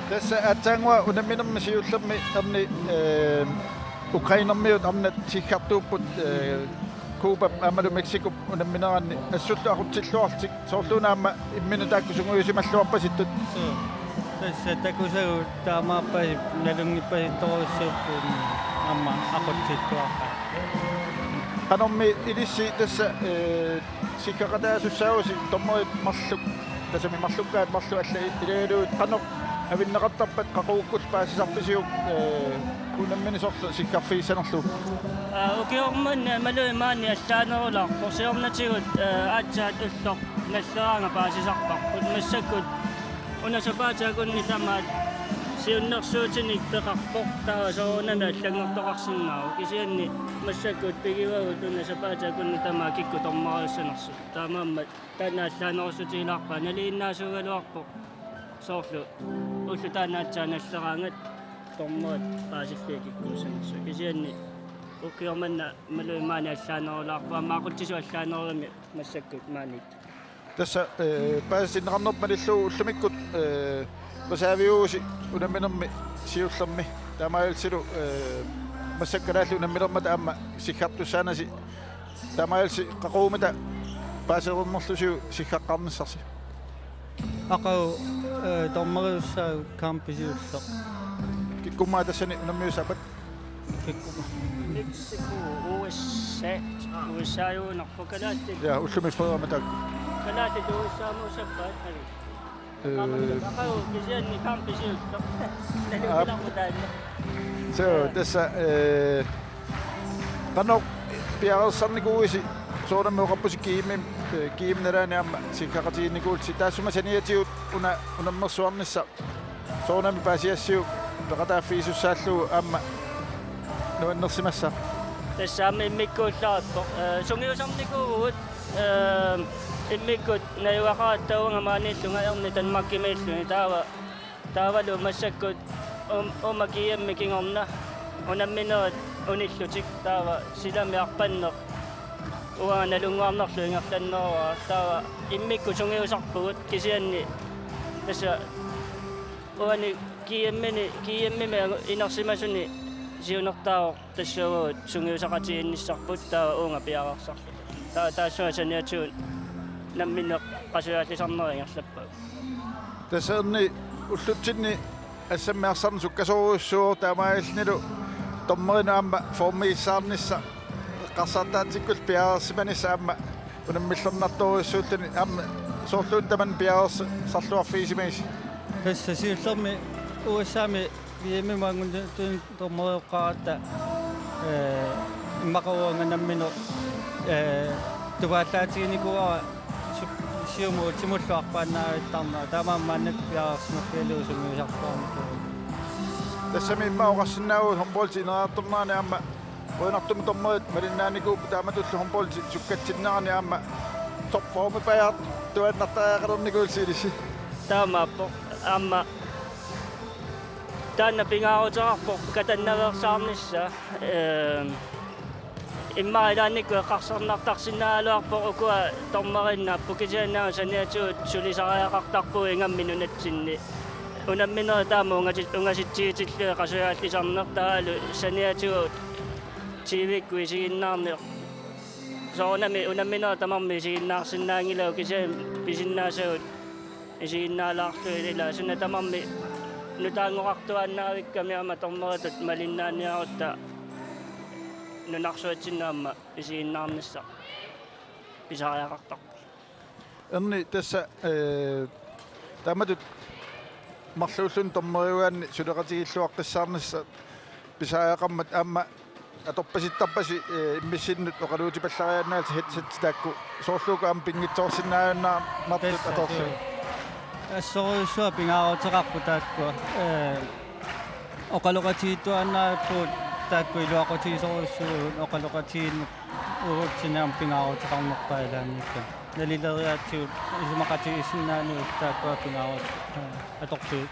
Tassa aatsaannguaq unamminermi siullermi erni, eh, Ukrainermiut arnat sikkartuupput, eh, Cubap aammalu Mexicop unammineranni assullu aqutsilluarlutik, soorluuna aamma imminnut taakku sungiusimalluarpasittut. Suu. Tassa takusagut taamaappasippoq, nalunngippasittorujussuupput aamma aqutsilluaqaat. Qanormi ilissi tassa, eh, sikkaqataasussaavusi dommerit marluk, tassami marlukkaat marluk allat ilagalugit, qanoq Avinneqartarpat qaqugukkut paasisarpisiuk, ee, unammineq sorleq sikkarfigissanerlugu? Aa, ukioq manna imaluunniit maani allaanerulaarpoq, siornatigut, ee, aatsaat ulloq Nalleraanga paasisarparput. Massakkut una sapaatip-akunni tamaat siunnersuutinik peqarpoq, taava soorunami allanngortoqarsinnaavoq. Kisianni massakkut pigivagut una sapaatip-akunni tamaat kikkut dommeriussanersut. Taamaammat taanna allaanerussutigilaarpaa, nalinginnaasuugaluarpoq soorlu ulloq taanna aatsaat Nalleraangat dommerit paasillugit kikkuussanersut. Kisianni ukioq manna imaluunniit maani allaanerulaarpoq, aamma aqutsisut allaanerulami massakkut maaniittut. Tassa, ee, paasitinneqarnerput malillugu ullumikkut, ee, reserviuvusi unamminermi siullermi. Taamaalillutillu, ee, massakkut kalaallit unamminermata aamma sikkartussaanasi. Taamaalillutit qaqugummita paasitinnerlusiuk sikkaqqaarnissarsi? Aqagu, ee, dommeriussaagut kampit siulleq. Kikkummat tassani unammiussaappat? Kikkuma. Mexico, U S A, U S A-uunarpoq, kalaallit. Ja, ullumi fredag middag. Kalaallit U S A-muussapput, aqagu. Ee. Aqagu kisianni kampit siulleq. Aap. Nalunngilarput taanna. So, ee, tassa, ee, qanoq piareersarnikuuisi, soorunami oqarpusi GM-imi, ee, GM-ip nalaani aamma sikkaqatigiinnikuullusi. Taassuma saniatigut una unammersuarnissaq soorunami paasiassiuk peqataaffigisussaallugu aamma nuannersimassaaq. Tassa aamma immikkuullaarpoq. Ee, sungiusarnikuuvugut, ee, immikkut najugaqaratta uanga maaniillunga erni Danmarkimiilluni, taava, taavalu massakkut um-, uuma GM-i kingorna unamminerit unillutik, taava silami arpanneq uanga nalunnguarnerlu ingerlanneruara, taava immikkut sungiusarpugut, kisianni tassa uani GM-ini, GM-imi angu-, inersimasuni siunertaavoq tassuugut sungiusaqatigiinnissarput, taava uunga piareersarluta. Taava taassuma saniatigut namminneq qasujaalisarnerit ingerlappagut. Tassa erni ullutsinni assammiarsarneq sukkasoorujussuuvoq, taamaalillunilu dommerinut aamma formigissaarnissaq eqqarsartaatsikkut piareersimanissaq aamma unammillernartorujussuulluni, aamma soorluuna tamanna piareersarluarfigisimagisi? Tassa siullermik U S A-mi V M-imut angunerani dommerioqqaaratta, ee, immaqa uanga nammineq, ee, tupaallaatiginikuuara su-, siumut ultimullu arpaannaavittarnera, taamaammat maannakkut piareersimaffigillugu sungiusartuarnikuuara. Tassami immaqa oqarsinnaavugut håndboldi ineriartornerani aamma qujanartumik dommerit malinnaanikuupput, taamatullu håndboldi sukkatsinnerani aamma topformipajaartuaannartariaqalernikuullusi ilissi. Taamaappoq. Aamma taanna pingaaruteqarpoq katannaveersaarnissaa. Ee, immaqa ilaannikkut eqqarsarnartarsinnaagaluarpoq ukua dommeriinnaapput, kisianni aamma saniatigut sulisariaqartarpugut ingammik nunatsinni. Unamminerit taama ungasi-, ungasitsigitillugit qasujaallisarneq, taavalu saniatigut T V-kkut isiginnaarneq. Soorunami unamminerit tamarmik isiginnaarsinnaanngilagut, kisianni pisinnaasagut isiginnaalaarlugit, ila suna tamarmi nutaanngoqartuaannaavikkami aamma dommeritut malinnaaniarutta nunarsuatsinni aamma isiginnaarnissaq pisariaqartarpoq. Erni, tassa, ee, taamatut marluulluni dommeriugaanni suleqatigiilluaqqissaarnissaq pisariaqarmat aamma atorpasittarpasi, ee, immissinnut oqaluutipallariaannaasi headset taakku, soorlu uku aamma pinngitsoorsinnaajunnaarmartut? Tassa atorlugit. Suu. Assorujussuaq pingaaruteqarput taakkua. Ee, oqaloqatigiittuaannarpugut taakku, iluaqutigisorujussuuvugut, oqaloqatigiinneq uagutsinnut aamma pingaaruteqarnerpaat ilaannikkut. Nalileriaatsigut isumaqatigiissinnaaneq taakkua pingaarut-, ee, atorlugit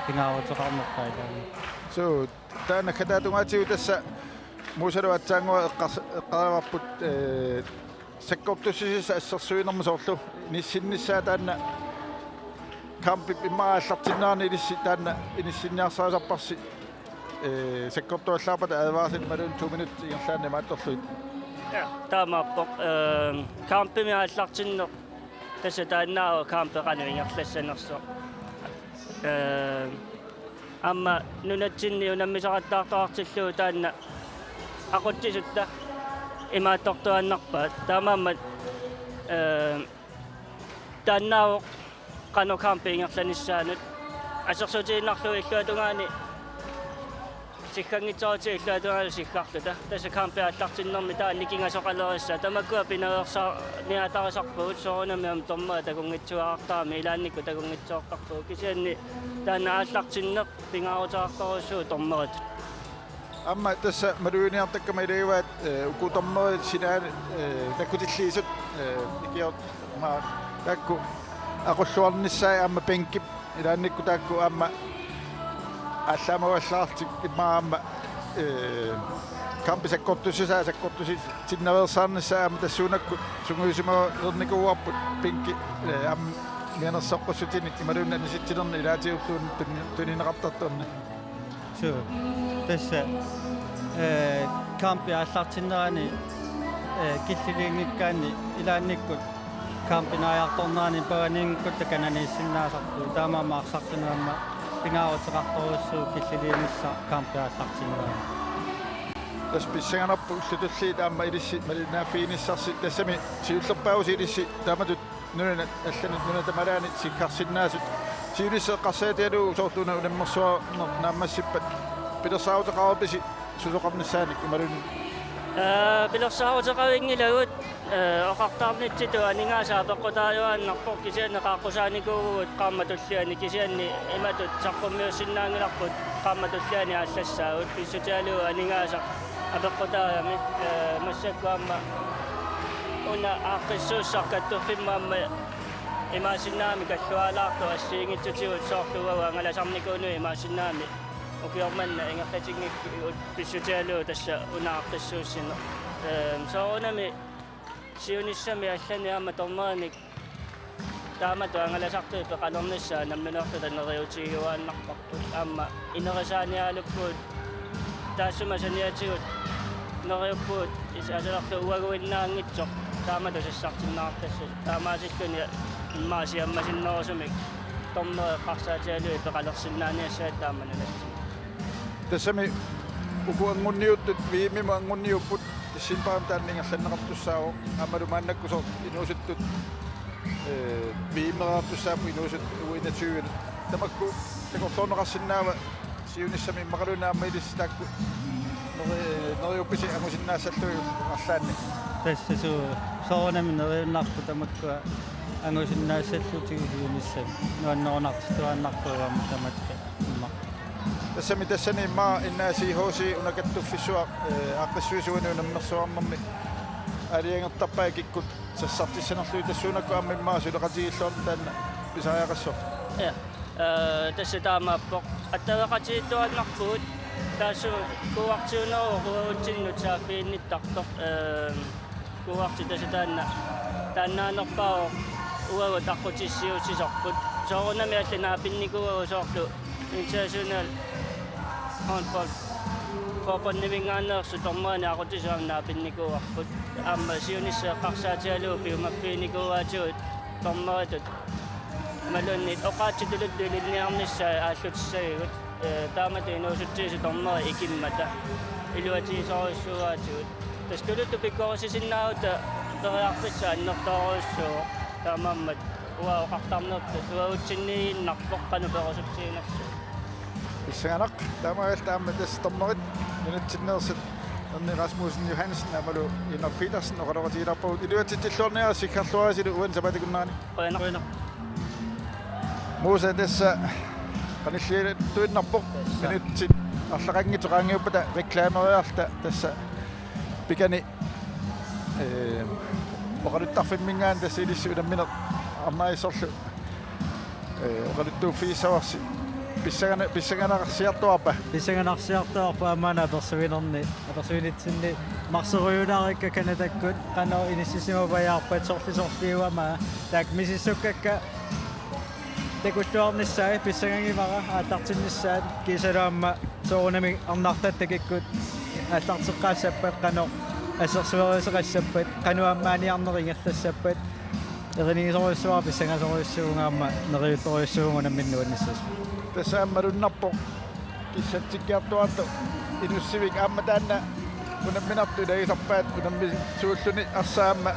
pingaaruteqarnerpaat ilaanni. Suu, taanna kataatungaatigut tassa Musalu aatsaannguaq eqqars-, eqqaavarput, ee, sakkortussisissap assersuinermi soorlu inissinnissaa taanna kampip immaqa aallartinnerani ilissi taanna inissinniarsarisarparsi, ee, sakkortuallaarpata advarsel imaluunniit to minut ingerlaannaq imaattorlugit. Ja, taamaappoq, ee, kampimi aallartinneq tassa taannaavoq kampi qanoq ingerlassanersoq. Ee, aamma nunatsinni unammisaqattaartoqartillugu taanna aqutsisutta imaattortuaannarpaat. Taamaammat, ee, taannaavoq qanoq kampi ingerlanissaanut. Assersuutigiinnarlugu illuatungaani sigganngitsoorluta illuatungaani siggarluta. Tassa kampi aallartinnermi taanna nikingasoqalerissaa. Tamakkua pinaveersaarniatarisarpugut soorunami aamma dommerit takunngitsuarartaramik ilaannikkut takunngitsoortarpugut. Kisianni taanna aallartinneq pingaaruteqartorujussuuvoq dommeritut. Aamma tassa maluginiartakkama ilagivaat, eh, uku dommerit sinaani, eh, takkutilliisut, eh, ikior-, ma-, taakku aqulluarnissaat aamma bænkip ilaannikkut taakku aamma aallaamagallaartik immaqa aamma, eh, kampi sakkortussisai sakkortusi-, tinnaveersaarnissaat aamma tassuunakkut sungiusimalereernikuuarput bænki, eh, aamma mianersoqqussutinik imaluunniit anisitsinernik ilaatigut tun-, tun-, tunineqartartunik. Suu. Tassa, eh, kampi aallartinnerani, eh, killiliinngikkaanni ilaannikkut kampi naajartornerani paganinngikkutta kananiissinnaasarpugut. Taamaammat arsartunut aamma pingaaruteqartorujussuuvoq killiliinissaq kampi aallartinnerani. Tassa pissanganarpoq ullut tulliit aamma ilissi malinnaaffiginissarsi, tassami siullerpaavoq ilissi taamatut nunanut allanut nunat tamalaanut siggarsinnaasut. Siunissaq eqqarsaatigalugu soorlu una unammersuarneq naammassippat pilersaaruteqarpisi susoqarnissaanik imaluunniit? Aa, pilersaaruteqavinngilagut, ee, oqartarnitsitut aningaasat apeqqutaajuaannarpoq kisianni qaaqqusaanikuuvugut qaammatip tulliani kisianni imatut saqqummiussinnaanngilarput qaammatip tulliani aallassaagut pissutigalugu aningaasaq apeqqutaagami, ee, massakkut aamma una aaqqissuussaq kattuffimmut aamma imaassinnaagami kalluaalaartoq assigiinngitsutigut soorlu uagut angalasarnikuunut imaassinnaagami ukioq manna ingerlatinngikkugut pissutigalugu tassa una aaqqissuussineq. Ehm, soorunami siunissami allani aamma dommerinik taamatut angalasartut peqalernissaat nammineerluta neriuutigiuaannarparput. Aamma inerisaaniaraluppugut taassuma saniatigut neriuppugut is-, asalerlu uaguinnaanngitsoq taamatut sassartinneqartassasut. Taamaasilluni immaqa siammasinnerusumik dommerit eqqarsaatigalugit peqalersinnaaniassaat taama nunatsinni. Tassami uku anngunniuttut V M-imut anngunniupput decembarimi taanna ingerlanneqartussaavoq aammalu maannakkut soorlu inuusuttut, ee, V M-eqartussaapput inuusuttut U enogtyve-nut. Tamakku takorloorneqarsinnaava siunissami immaqaluunniit aamma ilissi taakku neri-, neriuppisi angusinnaassallugit arlaanni? Tassa suu, soorunami neriunnarput tamakkua angusinnaassallutigit siunissami. Nuannerunartittuaannarpoq aamma tamatta immaqa. Tassami tassani immaqa N A C H C una kattuffissuaq, ee, aaqqissuisuani unammersuarnermi aalajangertarpai kikkut sassartissanerlugit tassuunakkut aamma immaqa suleqatigiilluarneq taanna pisariaqassaaq. Ja. Ee, tassa taamaappoq. Attaveqatigiittuaannarpugut taassuma kuuartiuneruvoq uagutsinnut saaffiginnittartoq. Ee, kuuarti tassa taanna, taannaanerpaavoq uagut aqqutissiuussisarput. Soorunami allat naapinnikuuagut soorlu International Håndbold Forbundiminngaanneersut dommerinik aqutsisut aamma naapinnikuuarput. Aamma siunissaq eqqarsaatigalugu piumaffiginikuuaatigut dommeritut. Imaluunniit oqaatsitulutut ilinniarnissaat aallutissagigut. Ee, taamatut inuusuttuusut dommerit ikimmata iluatigisorujussuuaatigut. Tassa tuluttut pikkorissisinnaavugut periarfissaq annertoorujussuuvoq. Taamaammat uanga oqartarnertut uagutsinniiginnarpoq qanoq perusutsiginersugut. Pissanganaq, taamaallaat aamma tassa dommerit nunatsinneersut Erni Rasmussen Johansen aammalu Inar Petersen oqaloqatigilaarpagut. Iluatsitsilluarniaritsi, siggarluarisilu uani sapaatip akunnerani. Qujanaq. Qujanaq. Musa, tassa qanillialattuinnarpoq. Tassa. Minutsit arlaqanngitsut qaangiuppata reklameriarta tassa pikani, ee, oqaluttarfimminngaanniit tassa ilissi unammineq arnarisorlu, ee, oqaluttuuffigissavarsi. Pissangana-, pissanganarsiartuarpa? Pissanganarsiartuarpoq aamma una apersuinerni, apersuinitsinni marsorujuulaarikka Canadakkut qanoq inissisimapajaarpat sorlisorliuama taakku misissukkakka takulluarnissaat pissangagivara aallartinnissaat kiisalu aamma soorunami arnartatta kikkut aallarteqqaassappat qanoq assersueriseqassappat qanoq aamma aniarneq ingerlassappat erinigisorujussuara pissangasorujussuuvunga aamma neriuttorujussuuvunga unammineq nuannissasoq. Tassa aamma malunnarpoq kissatsikkiartuaartoq inussivik aamma taanna unamminartut ilagisarpaat unammisuulluni arsaq aamma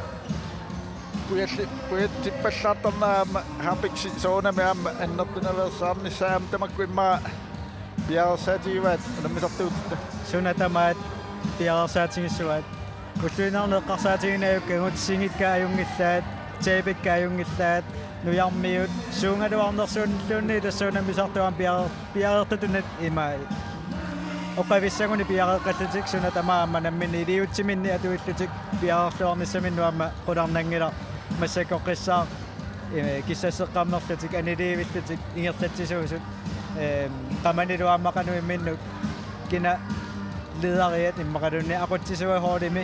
Pujalli-, pujallippallaartarnera aamma Haapiksi soorunami aamma annertunaveersaarnissaa aamma tamakku immaqa piareersaatigivaat unammisartuutitta. Suna tamaat piareersaatigissuaat. Ulluinnarni eqqarsaatiginagu kagutsinngikka ajunngillat, tapeqqa ajunngillat, nujarmiut, suugaluarnersuunilluunniit tassa unammisartut aamma piareer-, piareertutut imai. Oqavissaguni piareeqqallutik suna tamaat aamma namminneq iliuutsiminni atuillutik piareerluarnissaminnut aamma qularnanngilaq massakkorpiaq, eh, kissasseqqammerlutik, aniliivillutik, ingerlatsisuusut, eh, qamanilu aamma qanoq imminnut kina lederiat immaqaluunniit aqutsisua holdimi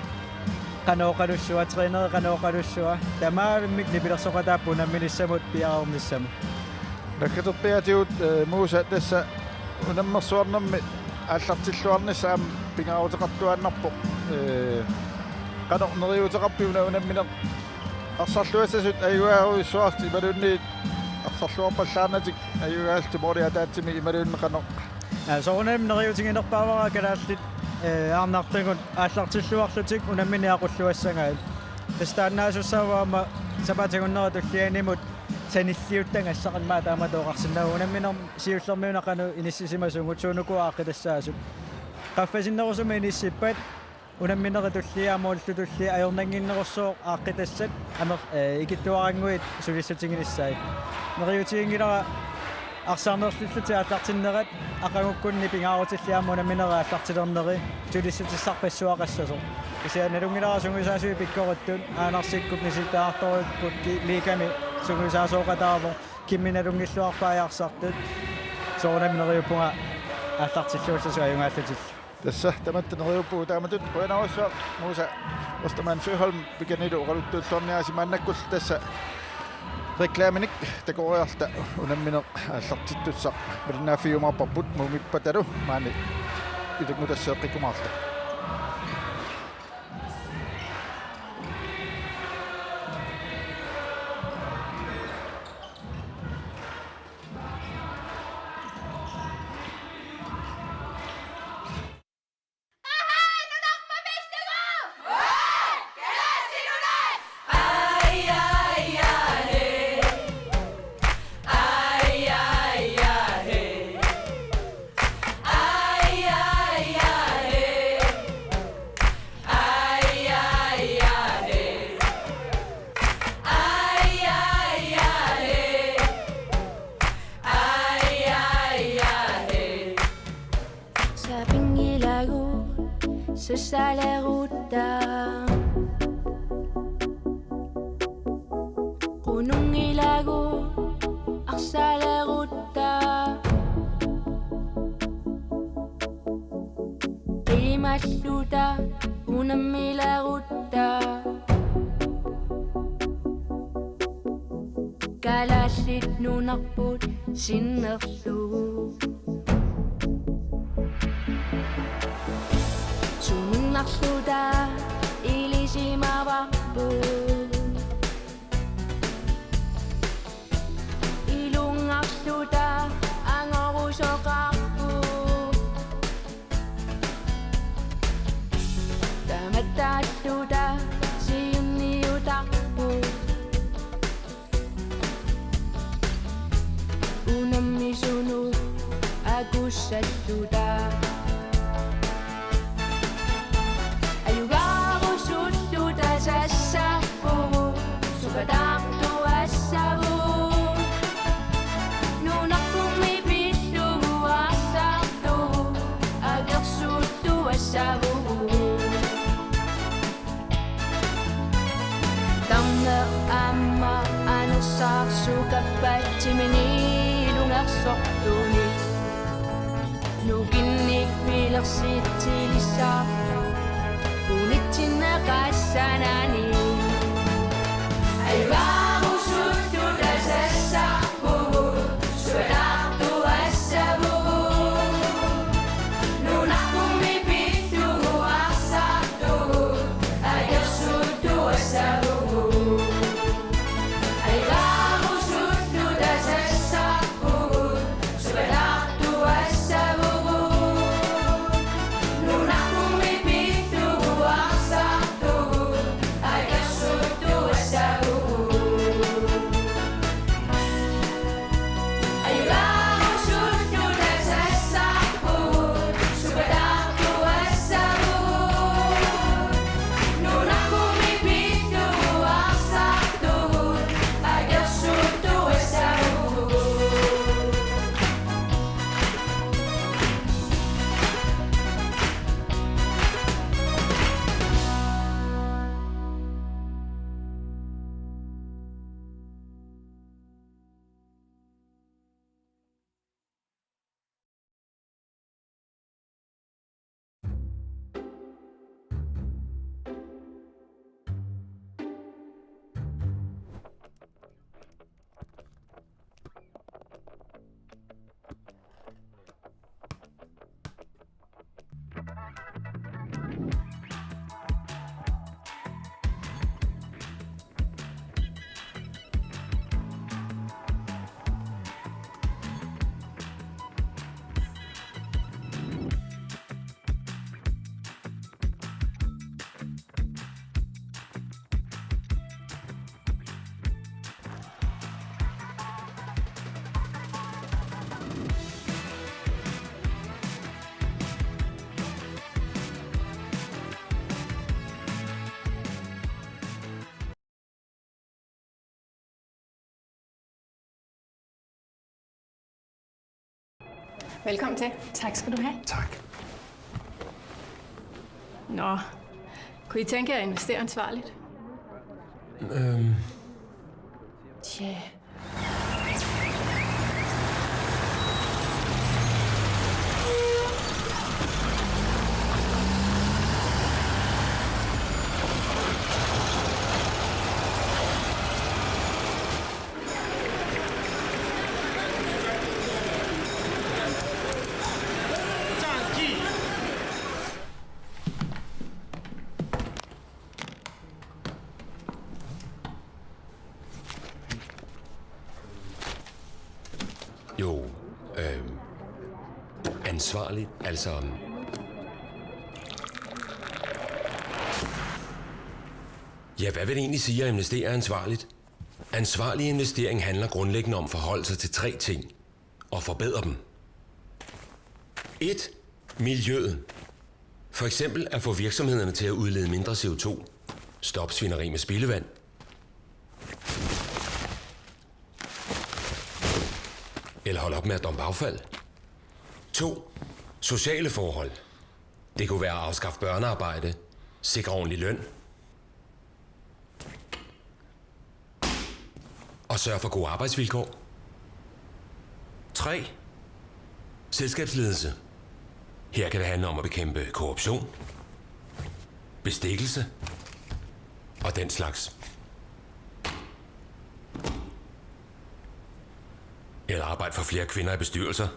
qanoq oqalussua, træneri qanoq oqalussua, tamaavimmik nipilersoqataapput unamminissamut piareernissamut. Naggaterpiaatigut, eh, Musa, tassa unammersuarnermi aallartilluarnissaq aamma pingaaruteqartuaannarpoq. Eh, qanoq neriuuteqarpit una unammineq arsarluassasut, ajugaarujussuartut imaluunniit arsarluarpallaarnatik ajugaallutik måli ataatsimik imaluunniit qanoq? Aa, soorunami neriuutiginerpaavara kalaallit, eh, arnartagut aallartilluarlutik unammineq aqulluassagaat. Tassa taannaasussaavoq aamma sapaatip akunnera tullianimut sanilliuttagassaq immaqa taamatut oqarsinnaavugut unamminermi siullermik una qanoq inissisimasugut, suunukua aaqqitassaasoq. Qaffasinnerusumik inissippat unamminerit tulliit aamma ullut tulliit ajornannginnerussooq aaqqitassat amer-, eh, ikittuarannguit sulissutiginissaat. Neriuutiginngilara arsarnerlullutik aallartinnerat aqagukkunni pingaarutillit aamma unamminerit aallartilerneri sulissutissarpassuaqassasoq. Kisianni nalunngilara sungiusaasui pikkoruttut, Aanarsikkut misilittagaqartorujupput ki-, liigami sungiusaasooqataavoq, Kimmi nalunngilluarpai arsartut. Soorunami neriuppunga aallartilluassasut ajugaallutillu. Tassa tamatta neriuppugut taamatut. Qujanarsuaq Musa Ostermann Søholm, pikanilu oqaluttuulluarniarisi. Maannakkullu tassa reklaaminik takoriarluta unammineq aallartittussaq malinnaaffigiumaarparput Muumippatalu maani ilungutasseeqqikkumaarluta. Sapinngilagut sassalerutta. Qununngilagut arsalerutta. Qimalluta unammilerutta. Kalaallit nunarput sinnerlugu. Suminnarluta ilisimavarput. Ilungarluta angorusoqarput. Tamattaalluta siunniutarput. Unammisunut akussalluta. Ajugaarusulluta sassarpugut, sukataartuassavugut. Nunarpummi pillugu arsartugut, akersuuttuassavugut. Tarneq aamma anersaarsukappatsimini ilungersortunik. Nukinnik pilersitsilissaaq unitsinneqassanani. Ajugaarusulluta sassarpugut, sukataartuassavugut. Nunarpummi pillugu arsartugut, akersuuttuassavugut. Ajugaarusulluta sassarpugut, sukataartuassavugut. Nunarpummi pillugu arsartugut, akersuuttuassavugut. Velkommen til. Tak skal du have. Tak. Nå, kunne I tænke jer at investere ansvarligt? Øhm. Tja. Jo, øh, ansvarlig, altså... Ja, hvad vil det egentlig sige at investere ansvarligt? Ansvarlig investering handler grundlæggende om at forholde sig til tre ting og forbedre dem. Et. Miljøet. For eksempel at få virksomhederne til at udlede mindre C O to, stoppe svineri med spildevand, eller holde op med at dumpe affald. To. Sociale forhold. Det kunne være at afskaffe børnearbejde, sikre ordentlig løn og sørge for gode arbejdsvilkår. Tre. Selskabsledelse. Her kan det handle om at bekæmpe korruption, bestikkelse og den slags. Eller arbejde for flere kvinder i bestyrelser.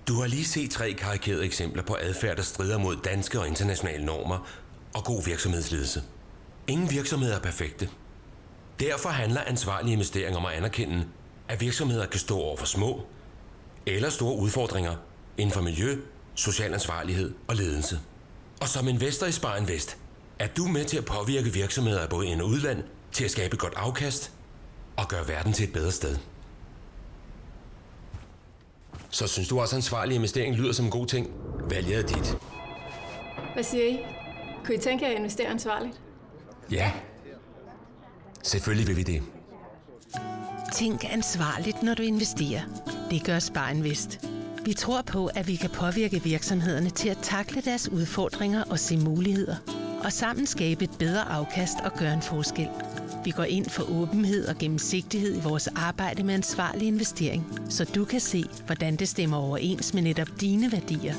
Du har lige set tre karikerede eksempler på adfærd, der strider mod danske og internationale normer og god virksomhedsledelse. Ingen virksomheder er perfekte. Derfor handler ansvarlige investeringer om at anerkende, at virksomheder kan stå over for små eller store udfordringer inden for miljø, social ansvarlighed og ledelse. Og som investor i Spar Invest er du med til at påvirke virksomheder i både ind- og udland til at skabe et godt afkast og gøre verden til et bedre sted. Så synes du også, ansvarlig investering lyder som en god ting? Valget er dit. Hvad siger I? Kunne I tænke jer at investere ansvarligt? Ja. Selvfølgelig vil vi det. Tænk ansvarligt, når du investerer. Det gør Spar Invest. Vi tror på, at vi kan påvirke virksomhederne til at takle deres udfordringer og se muligheder, og sammen skabe et bedre afkast og gøre en forskel. Vi går ind for åbenhed og gennemsigtighed i vores arbejde med ansvarlig investering, så du kan se, hvordan det stemmer overens med netop dine værdier.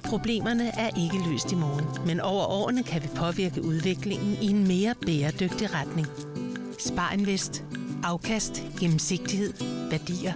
Problemerne er ikke løst i morgen, men over årene kan vi påvirke udviklingen i en mere bæredygtig retning. Spar Invest. Afkast, gennemsigtighed, værdier.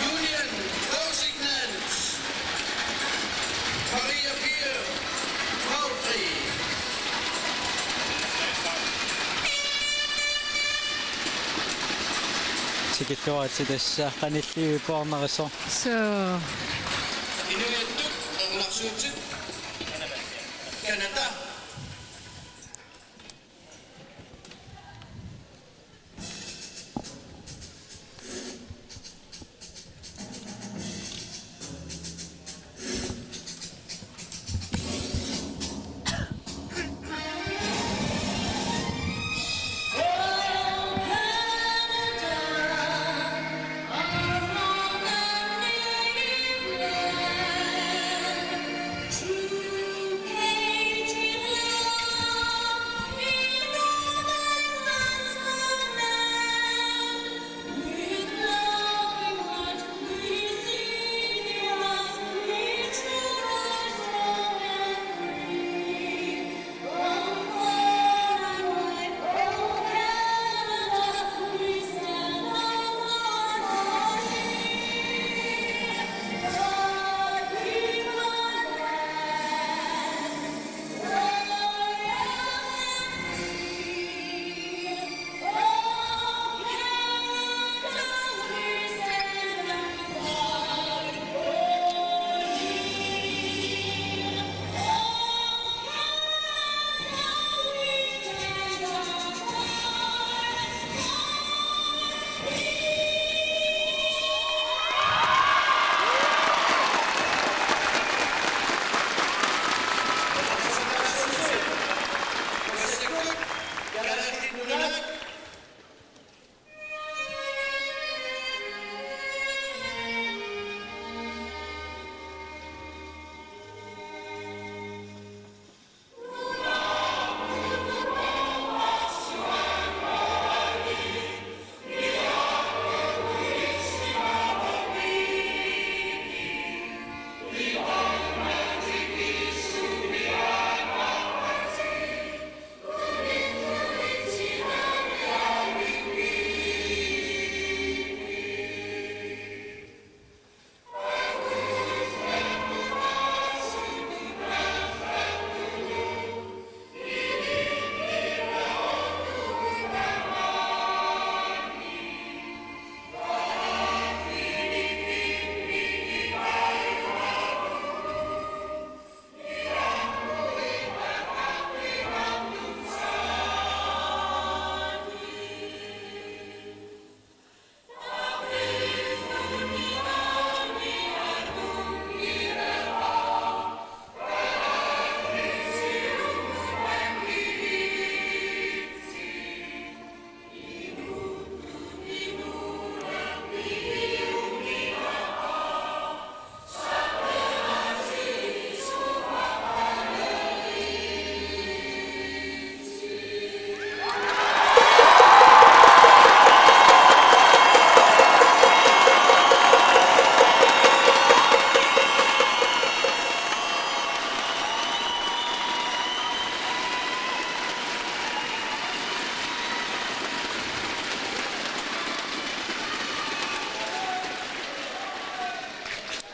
Julian Lausignans, Maria Pia Mautri. Tikilluaritsi tassa qanilliivipput arnarisoq. Suu. Inuiattut erinarsuutit. Canada.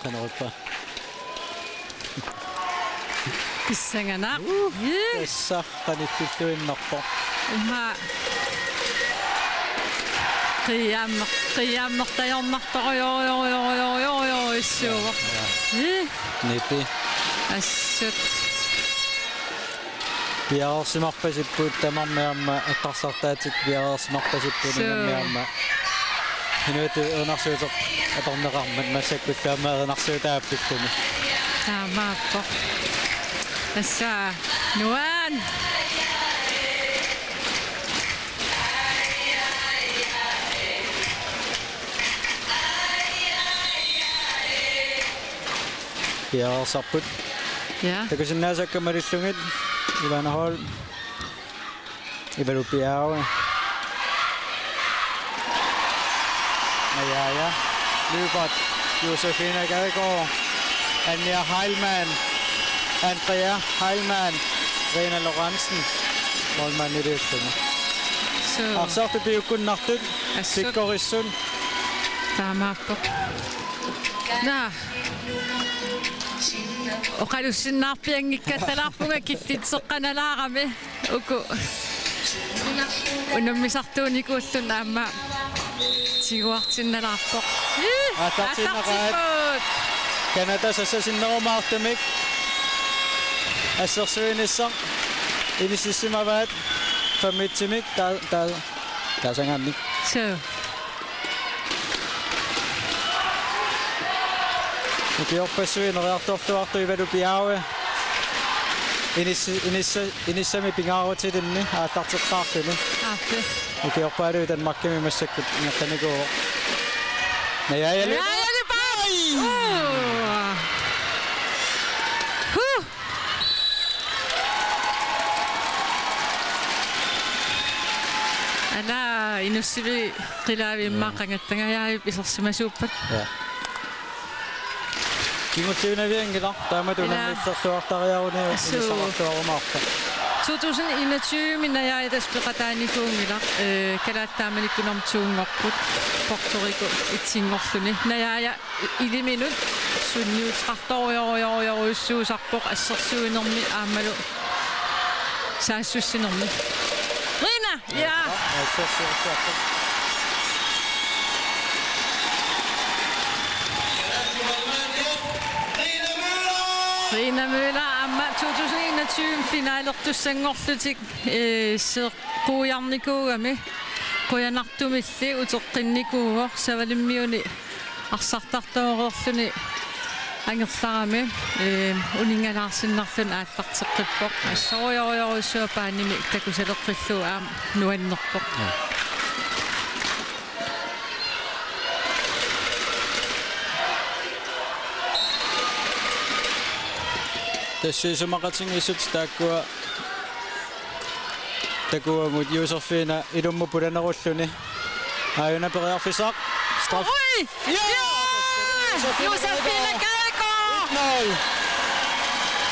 Qanorippa. Pissanganaq. Ii. Tassa qanillilluinnarpoq. Immaqa qiiaammer-, qiiaammertajornartoq, jo, jo, jo, issuuvoq. Ii. Nipi. Assut. Piareersimarpasipput tamarmik aamma eqqarsartaatit, piareersimarpasipput. Suu. Ingammik aamma inuit erinarsuuteq atorneqarmat massakkut aamma erinarsuutaa appilluni. Taamaappoq. Tassa nuan. Piareersarput. Ja. Takusinnaasakka malillugit. Ivana Holm. Ivalu Bjerge. Majaja Lyberth. Josefine Gadegaard. Anja Heilmann. Andrea Heilmann. Rena Lorentzen. Målmand i det. Suu. Arsartut piukkunnartut. Assut. Pikkorissut. Taamaappoq. Naa. Oqalussinnaarpianngikkattalaarpunga killitseqqanalaarami. Uku unammisartuunikuulluni aamma tiguartinnalaarpoq. Ii, aallartiinnaqaat. Aallartippoq. Canada sassasinnerumaartumik assersuinissaq inissimavaat femogtyvemik taa-, taa-, taasangaannik. Suu. Ukiorpassuit ineriartorluartut Ivalu Bjerge inissi-, inissa-, inissami pingaarutilinni aallarteqqaarluni. Aappi. Ukiorpaaluit Danmarkimi massakkut ingerlanikuuvoq. Najaaja Lyberth. Najaaja Lyberth! Ai! Uu! Huh! Ana inussivik qilaavi immaqa qangattangajaajup isersimasuuppat. Ja. Kingulliunavianngilaq taamatut. Ila. Unammisarluartariaruni. Assuu. Inissaqarluarumaarpoq. To tusind enogtyve Najaaja tassa peqataanikuunngilaq, eh, Kalaallit Taamanikkut nummer to-nngorput, Puerto Rico etsinngorluni. Najaaja iliminut sunniuteqartorujorujorujorujussuusarpoq assersuinermi aammalu saassussinermi. Rina! Ja! Assersuisarpoq. Rina Møller aamma to tusind enogtyve finalertussanngorlutik, eh, seeqqujarnikuugami. Qujanartumilli uteqqinnikuuvoq Savalimmiuni arsartartoreerluni angerlarami, eh, uninngalaarsinnarluni aallarteqqippoq. Assorujorujorujussuaq paanimi takusaleqqillugu aamma nuannerpoq. Ja. Tassa isumaqatigiissut taakkua takuagut Josefine ilummut pulanerulluni. Aajuna periarfissaq. Straf. Ui! Ja! Ja! Josefine Kajko! Et nul.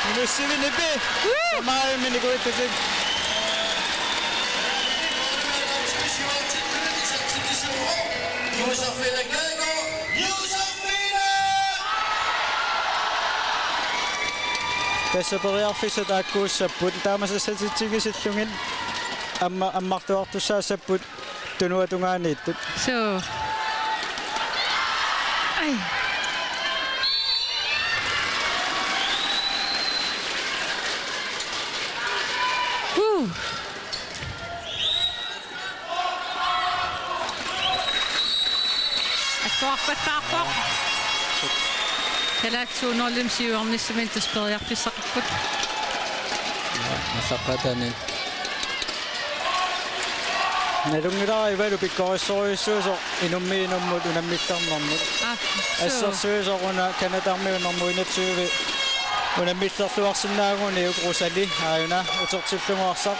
Minut syv nipi. Woo! Tamarmik minikuittutik. Josefine Kajko! Josefine! Tassa periarfissat taakkuussapput. Taama sassatitsigisillugit amma-, ammartuartussaassapput tunuata tungaaniittut. Suu. Ai. Woo. Attuarpattaarpoq. Kalaallit to nul-imi siuarnissaminnut tassa periarfissaqarput. Ja, massakkut taanna. Nalunngilara Ivalu pikkorissorujussuusoq inummiit inummut unammillernermut. Aa, suu. Assersuisoq una Canadamiut nummer enogtyve unammillerluarsinnaaguniuk Rosali aajuna utertillugu arsaq.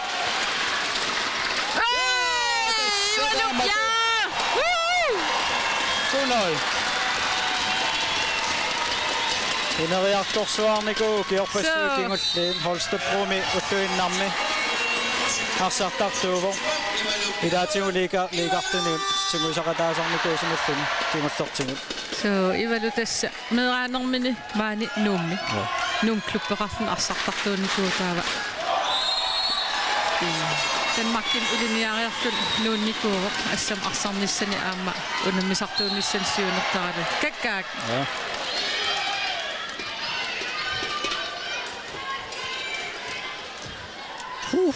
Hey! Ivalu Bjerg! Woo! To nul. Ineriartorsuarnikuuvoq ukiorpassuit. Suu. Kingulliit Holstebromip ulluinnarmi arsartartuuvoq. Ilaatigut liiga-, liigartuniut sungiusaqataasarnikuusimalluni kingullertigut. Suu, Ivalu tassa meeraanermini maani Nuummi. Joo. Nuummi klubbeqarluni arsartartuunikuuvoq taava. Danmarkimi ilinniariarluni nuunnikuuvoq, assami arsarnissani aamma unammisartuunissani siunertaralugu. Kakkaak. Joo. Huh.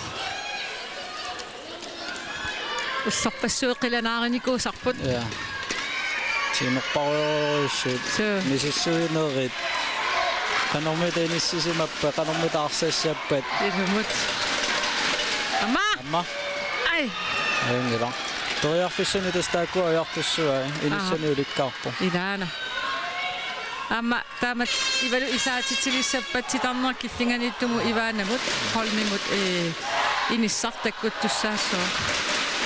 Ullorpassuit qilanaarinikuusarput. Ja. Tiimerparujorujussuit. Suu. Misissuinerit. Qanormita inissisimappat, qanormita arsassappat. Ilumut. Aamma. Aamma. Ai. Ajunngilaq. Periarfissanik tassa taakkua ujartussavai, inissani. Aha. Ulikkaarpoq. Ilaana. Aamma taamatut Ivalu isaatitsilissappat titarneq killinganiittumut Ivaanamut Holmimut, ee, inissaq takkuttussaassaaq.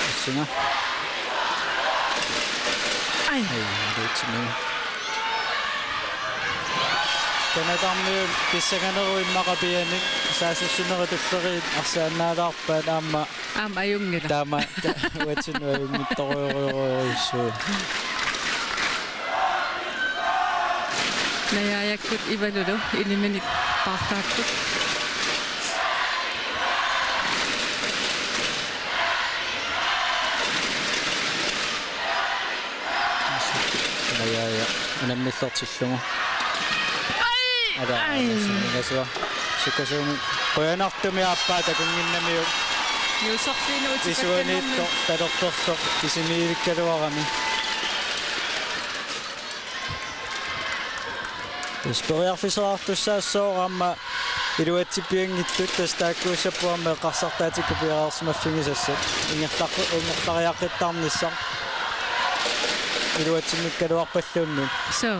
Assinga. Ai. Ai, det er ikke mig. Canadamiut pissanganerup immaqa pianik saassussinerit tulleriit arsaannaalaarpaat aamma. Aamma ajunngilaq. Taama, ta-, uatsinnut ajunngitsorujorujorujussuuvoq. Najaajakkut Ivalulu iliminik paarlaakkut. Najaaja unammillertillugu. Ai! Ala, ai. Ingasua. Sukkasuumik qujanartumik aappaa takunnginnamiuk. Juuserfiinut isuaniittoq talertorsoq kisimiilikkaluarami. Tassa periarfissaqartussaassooq aamma iluatsippianngitsut tassa taakkuussapput aamma eqqarsartaatikka piareersimaffigisassat ingerlaq-, ingerlariaqqittarnissaq iluatsinngikkaluarpalluunniit. Suu.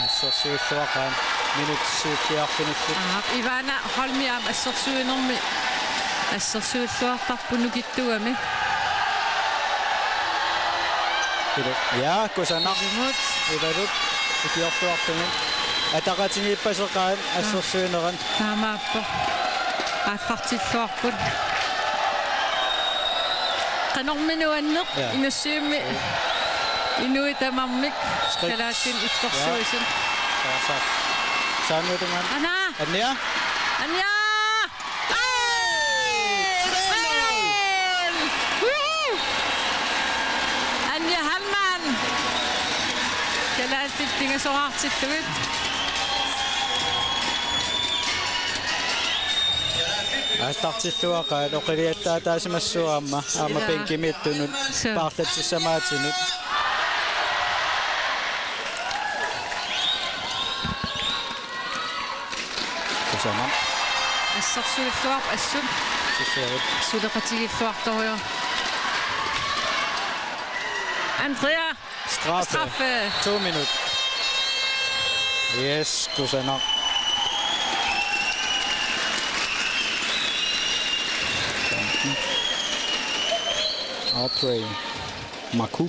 Assersuilluaqaat minut syvoghalvfems. Aap, Ivana Holmi aamma assersuinermi assersuilluartarpoq nukittugami. Ilu. Ja, kusanaq. Ivalup ikiorluarluni. Ataqatigiippaseqaat assersuinerat. Taamaappoq. Aallartilluarput. Qanormi nuanneq. Ja. Inussivimmi inuit tamarmik. Skridt. Kalaallit illersuisut. Ja. Saasa. Saannuutungaan. Ana! Anja! Anja! Ej! Tre nul! Woo! Anja Hallmann. Kalaallit pingasoraartillugit. Aallartilluaqaat oqiliattaataasimassuugut aamma, aamma. Ilaa. Bænkimiittunut. Suu. Paarlatsissamaatinut. Kusanaq. Assersuilluarpoq assut. Suleqatigiilluartorujuk. Andrea. Straffe. Straffe. To minut. Yes, kusanaq. Audrey Maku.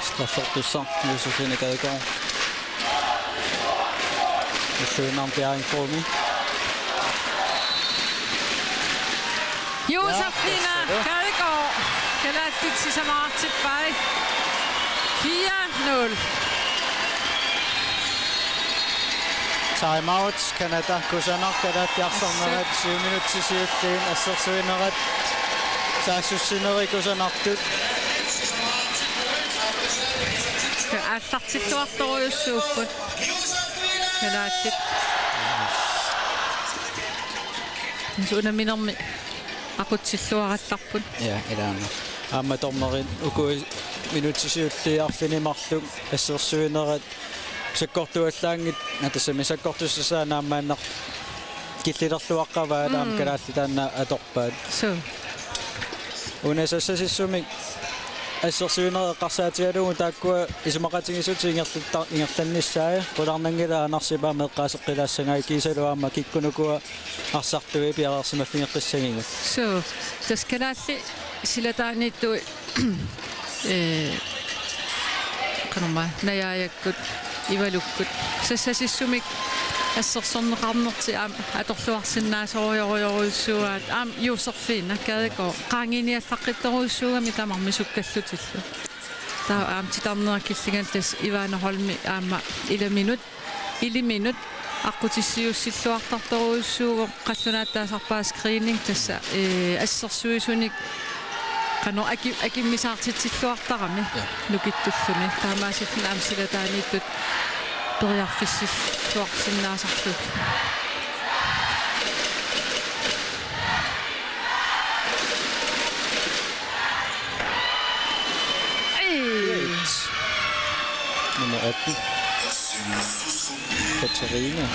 Straffertussaq Josefine Gadegaard. Josefine Bjerringbromi. Josefine Gadegaard. Kalaallit sisamaraartippai. Fire nul. Time out. Canada kusanaq, kalaallit arsarnerat, syv minutsit siulliit assersuinerat saassussinerit kusanartut. Aallartilluartorujussuupput kalaallit. Unamminermi aqutsilluarallarput. Ja, ilaana. Aamma dommerit uku minutsit siulliit arfineq-marluk assersuinerat sakkortuallaanngillat, tassami sakkortussat aamma naammaannaq killilerluaqqavaat, aamma. Mm. Kalaallit taanna atorpaat. Suu. Una sassasissumik assersuinerit eqqarsaatigalugu taakkua isumaqatigiissutit ingerlatta-, ingerlannissaat, qularnanngilaq Anersip aamma eqqaaseqqilaassagaat kiisalu aamma kikkunuku arsartui piareersimaffigeqqissagigut. Suu, tassa kalaallit silataaniittut, ee, qanormaa, Najaajakkut, Ivalukkut sassasissumik assersorneqarnertik aamma atorluarsinnaasorujorujorujussuugaat, aamma Josefine Gadegaard qaangiiniallaqqittorujussuugami tamarmik sukkallutillu. Taava aamma titarnera killinganni tassa Ivana Holmi aamma ilaminut, iliminut aqqutissiuussilluartartorujussuuvoq, qallunaatut taasarpaat screening tassa, ee, assersuisunik qanoq aki-, akimmisaartitsilluartarami. Ja. Nukittulluni. Taamaasilluni aamma silataaniittut periarfissilluarsinnaasarlugit. Nummer atten. Katarina.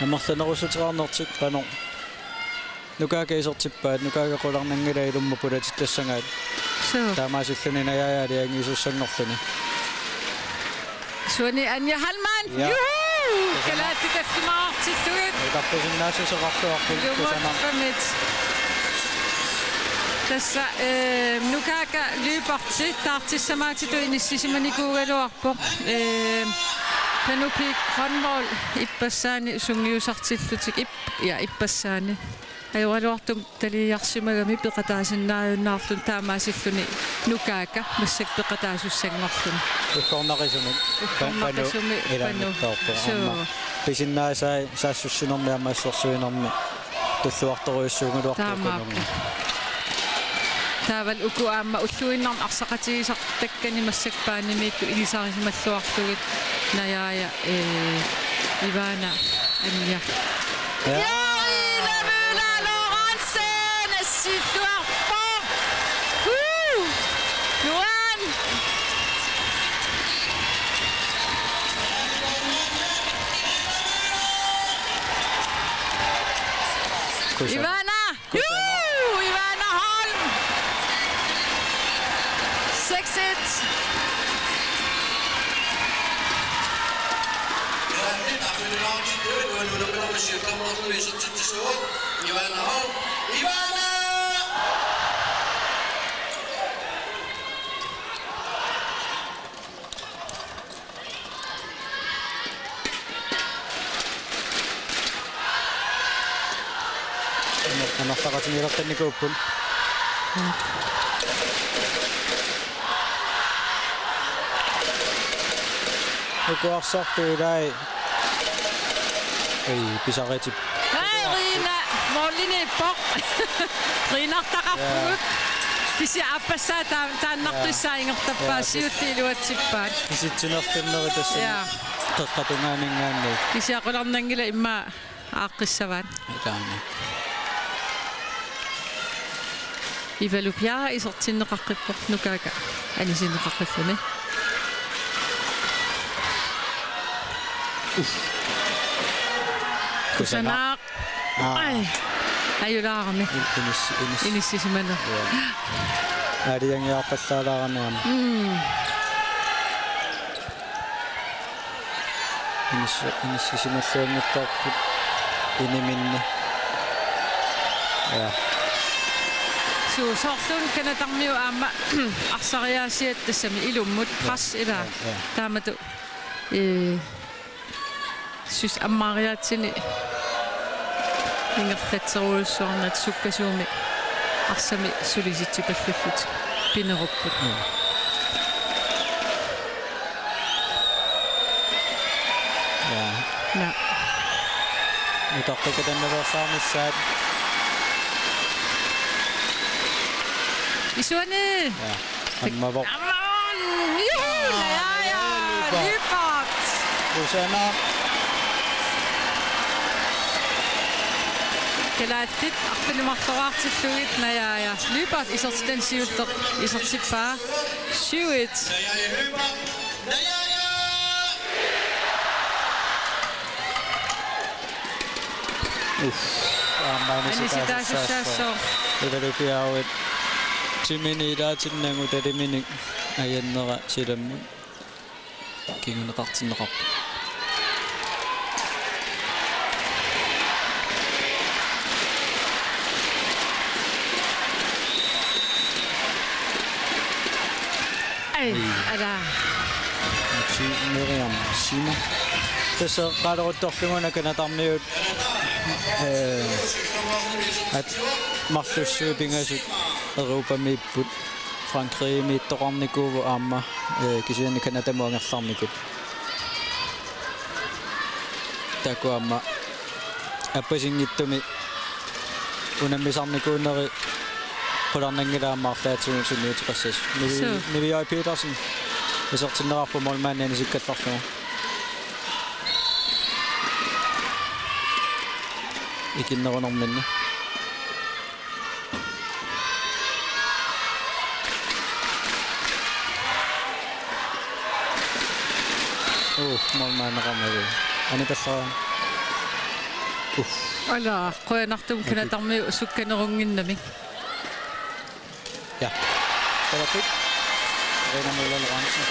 Amerlanerussuteqarnertik qanoq. Nukaakka isertippaat, nukaakka qularnanngilaq ilummut pulatittassagaat. Suu. Taamaasilluni Najaaja aalajangiisussanngorluni. Suani Anja Hallmann. Ja. Juhu! Kalaallit tallimaartillugit. Itarpisinnaassuseqarluarput. Ilumut kusanaq. Femit. Tassa, eh, Nukaaka Lyberth taartissamaatitut inissisimanikuugaluarpoq. Eh, Panu Pihl Grønvold ippassaani sungiusartillutik ip-, ja, ippassaani. Ajoraluartumik taliarsimagami peqataasinnaajunnaarluni taamaasilluni Nukaaka massakkut peqataasussanngorluni. Uggornaqisumik. Uggornaqisumik Panu. Ilaanniittoorpoq. Suu. Aamma pisinnaasai saassussinermi aamma assersuinermi tulluartorujussuugaluarpoq. Taamaappoq. Ukununga. Taavalu uku aamma ulluinnarni arsaqatigisartakkani massakkut banimiittut ilisarisimalluarlugit Najaaja, eh, Ivana, Anja. Ja. Jørgen Møller Lorentzen, assilluarpoq. Woo! Nuan. Kusanaq. Ivana. Juu, Ivana Holm. Seks et. Amerlaqatigiilertannikuupput. Uku arsartut ilai. Ei, pisaritip. Aa, Rina, måliniippoq. Rinartaqarpugut. Jaa. Kisianni aappassaa taa-, taannartussaq ingerlappaa. Jaa, siulliit iluatsippaat. Kisitsinerfimmerit tassa. Jaa. Qeqqatungaaninngaanniit. Kisianni qularnanngilaq immaqa aaqqissavaat. Ilaana. Ivalu Piara isertinneqaqqippoq Nukaaka anisinneqaqqilluni. Uff. Kusanaq. Aa. Ai. Ajulaarami. In-, inis-, inis-, inissisimaneq. Jaa. Aalajangiarpallaalaarami aamma. Mm. Inis-, inissisimalluanngitsoorput iniminni. Jaa. Suu, soorluuna Canadarmiut aamma arsariaasiat tassami ilummut pres ilaa. Jaa, jaa. Taamatut, eh, Sys ammaariaatsini ingerlatserujussuarnut sukkasuumik arsamik sulisitsipallullutik pinerupput. Mm. Ja. Ja. Nutaqqikatannaasaarnissaat. Isuani. Ja. Ammavoq. Ammavoq! Juhu! Najaaja Lyberth! Lyberth! Kusanaq. Kalaallit arfineq-marloraartillugit Najaaja Lyberth isertitani siulleq isertippaa syv et. Uff. Aamma anisitaasussaassaaq. Anisitaasussaassaaq. Ivalu Piaruit timini ilaatinnagu taliminik ajannera silammut kinguneqartinneqarpoq. Ai, ala. Mixi Miriam Simo. Tassa qaleruttorluguna Canadarmiut, eh, at marlussuit pingasut Europamiipput. Frankrigimiittoqarnikuuvoq aamma, eh, kisianni Canadamut angerlarnikut. Taakku aamma appasinngitsumik unammisarnikuuneri qularnanngilaq aamma arlaatigut sunniuteqassasut. Nivi-, Suu. Niviaq Petersen isertinneqarpoq målmandi anisikkallarlugu. Ikinnerunerminni. Uh, målmand rammer. Anipallaa. Uff. Ala, qujanartumik Canadarmiut sukkanerunnginnamik. Ja. Tavatut. Rena Møller Lorentzen.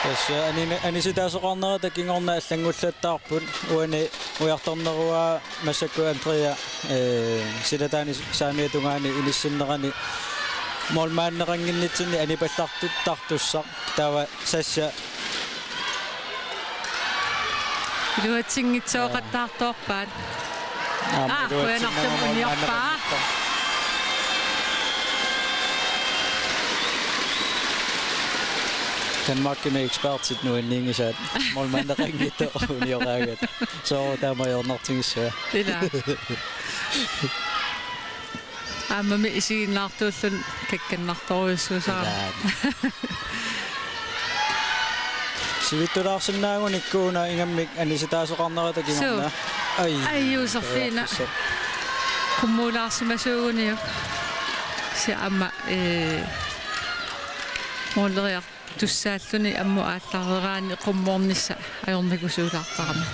Tassa anini-, anisitaasoqarnerata kingorna allanngullattaarput, uani ujartorneruaa massakkut Andrea, ee, silataani saamiata tungaani inissinnerani målmandeqannginnitsinni anipallartuttartussaq, taava Sasha. Iluatsinngitsooqattaartoorpaat. Aamma, aa, iluatsinnagu qujanartumik uniorpaa. Målmandeqanngitsoq. Danmarkimi ekspertit nuanniinngisaat målmandeqanngitsoq unioraangat. Soorlu taama ajornartigissavat. Ila. Aammami isiginnaartuulluni kakkannartorujussuusarami. Ilaa. Sivittulaarsinnaagunikku una ingammik anisitaasoqarnerata kingorna. Suu. Ai. Ai, Josefina. Periarfissaq. Qummuulaarsimasuuguniuk. Kisianni aamma, ee, måleriar- tussaalluni ammut aallareraanni qummoornissaq ajornikusuulaartarami.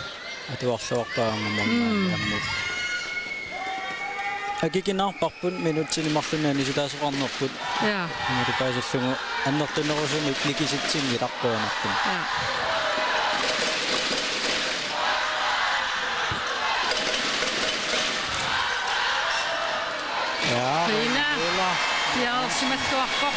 Atuarluarpaanga målmandi. Mm. Ammut. Akikinaarparput minutsini marlunni anisitaasoqarnerput. Ja. Aamma paasillugu annertunerusumik nikisitsinngilarput annertunerusumik. Ja. Ja, Rina. Rina. Piareersimalluarpoq.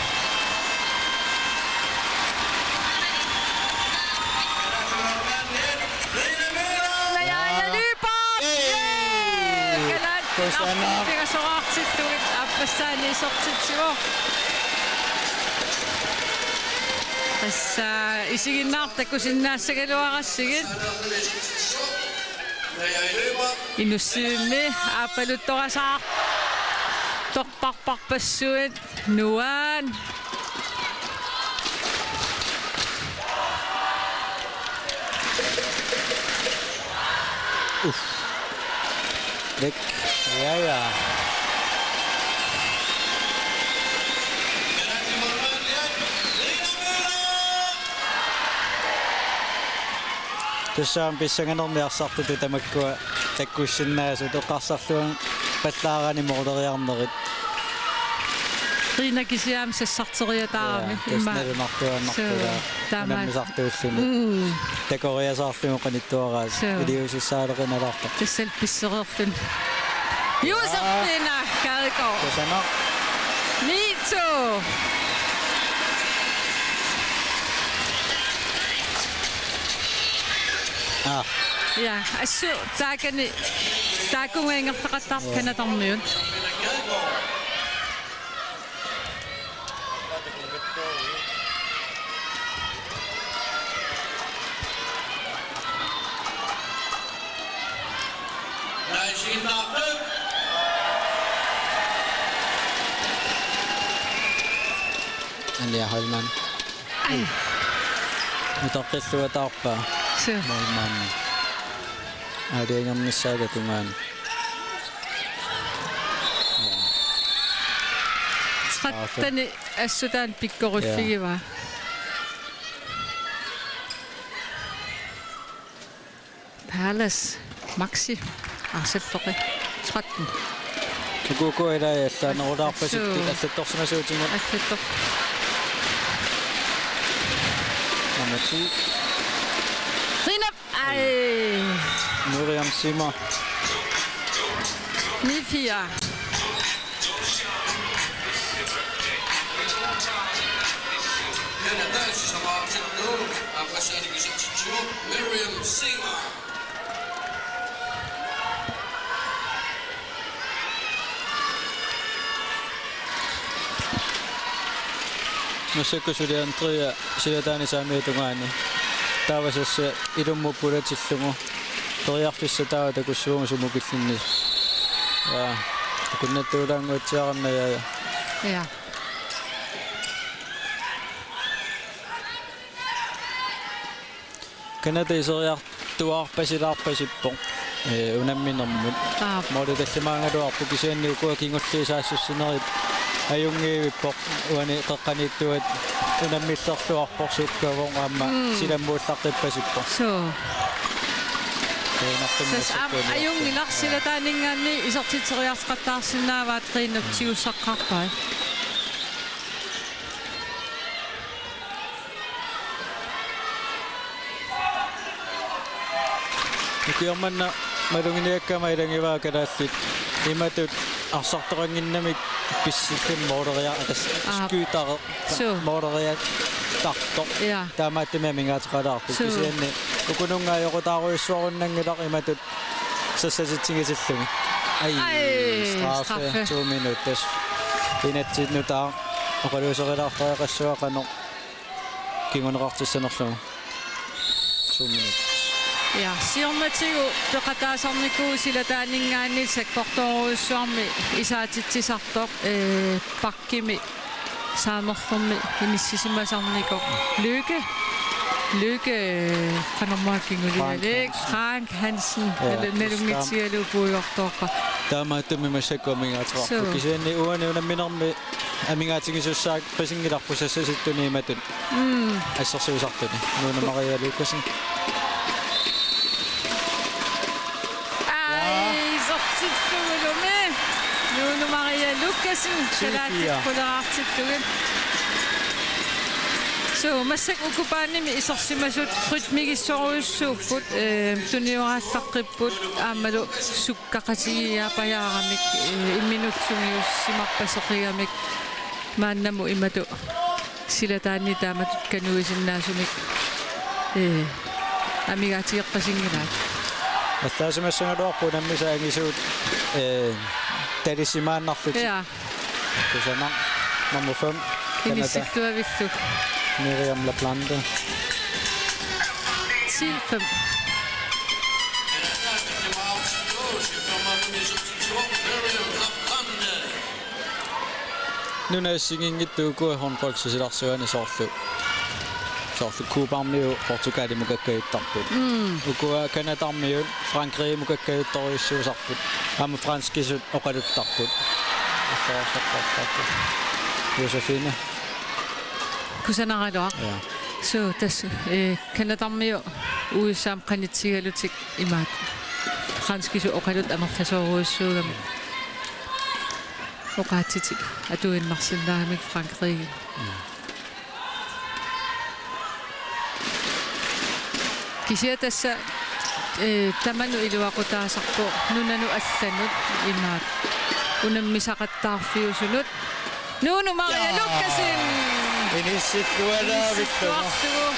Naja, ja, Lyberth! Yay! Yay! Kalaallit Kusanaq. Arfiit pingasoraartillugit aappassaani isertitsivoq. Tassa isiginnaartut takusinnaassagaluarassigit. Inussivimmi aappaluttorasaartorparparpassuit nuan. Uff. Væk. Ja, ja. Tassa aamma pissanganermi arsartutut tamakkua takkussinnaasut eqqarsarluarpallaarani måleriarnerit. Rina kisianni sassarteriataarami. Ja, tassa immaqa nalunartuaannarput. Suu, taamaat. Unammisartuulluni. Mm. Takoriasaarlugu qanittuaraat. Suu. Iliuusissaaleqinalaartoq. Tassali pissereerluni. Josefina Gadegaard. Kusanaq. Ni to. Ah. Ja, assut taakani, taakkununnga ingerlaqattaarpoq. Ja. Canadamiut. Anja Holman. Ai. Utaqqilluataarpaa. Suu. Målmand. Aalajangernissaata tungaanut. Tretteni assut taanna pikkoriffigivaa. Ja. Palace, Maxi, Arsaltoqi, tretten. Uku uku ilai allaanerulaarpasipput. Suu. Allattorsimasuutigut. Allattor. Nummer ti. Rinap, ai. Miriam Simmer. Ni fire. Massakkut suli Andrea silataani saamiata tungaani. Taava tassa ilummut pulatillugu. Periarfissaq taava takussuugut sumut killinnersut. Ja. Akunnattuulaannguatsiarannajaa. Ja. Canada iseriartuaarpasilaarpasippoq, ee, unamminermut. Aap. Måli tallimaagaluarpoq kisianni ukua kingulliit saassussinerit ajunngivippoq uani qeqqaniittuat unammillerluarpoq sukkavoq aamma. Mm. Silammuullaqqippasippoq. Suu. Tassa aamma ajunngilaq silataaninngaanniit isertitseriartoqattaarsinnaavaat Rinap tigussaqqaarpai. Ukiormanna maluginiakkama ilagivaat kalaallit imatut arsartoqannginnamik pissilluni mooleriartut, aap, skuuteri, suu, mooleriartartoq. Ja. Taamaattumik amigaateqalaartoq. Suu. Kisianni ukununnga ajoqutaarujussuarunnanngilaq imatut sassatitsigisillugit. Ai, ai, straffe, straffe. To minutsit. Inatsinnut taava oqaluuserilaartariaqassuaq qanoq kinguneqartissanerlugu. To minutsit. Ja, siornatigut peqataasarnikuuvoq silataaninngaanniit sakkortoorujussuarmik isaatitsisartoq, ee, bakkimi saamerlermi inissisimasarnikoq. Lykke. Lykke, ee, qanormaa kingulialik. Frank Hansen. Frank Hansen. Ja, nalu-, nalunngitsugalugu puigortoorpaa. Taamaattumik massakkut amigaateqarpoq. Suu. Kisianni uani unamminermi amigaatigisussaaqqisinngilarput sassasittuni imatut. Mm. Assersuisartuni. Nuunu Maria Lukassen. Ai, isertillugulumi. Nuunu Maria Lukassen, syv fire. Kalaallit quleraartillugit. Suu, massakkut ukupaanermi isersimasut rytmigissorujussuupput, ee, tunioraallaqqippoq aammalu sukkaqatigiiaapajaaramik, ee, imminut sungiussimarpaseqigamik maannamut imatut silataanni taamatut kanuisinnaasumik, ee, amigaatigeqqisinngilaat. Allaasimassagaluarpoq unammisat angisuut, ee, talisimaannarlutik. Ja. Kusanaq nummer fem, Canada. Inissilluavilluk. Miriam Laplante. Ti fem. Nunat assigiinngitsut ukua håndboldi silarsuani soorlu. Soorlu Cubarmiut Portugalimut kakkajuttarput. Mm. Ukua Canadarmiut Frankrigimut kakkajuttorujussuusarput. Aamma franskisut oqaluttarput. Josefine. Kusanaraluaq. Ja. Suu, tassa, ee, Canadarmiut U S A-mut qanitsigalutik imaat. Franskisut oqaluttat amerlasoorujussuugamik. Oqaatsitik atuinnarsinnaagamik Frankrigimi. Mm. Kisianni tassa, ee, tamanut iluaqutaasarpoq nunanut allanut imaat unammisaqattaarfiusunut. Nuunu Maria, ja, Lukassen. Inissillualaarlugu. Inissilluarlugu.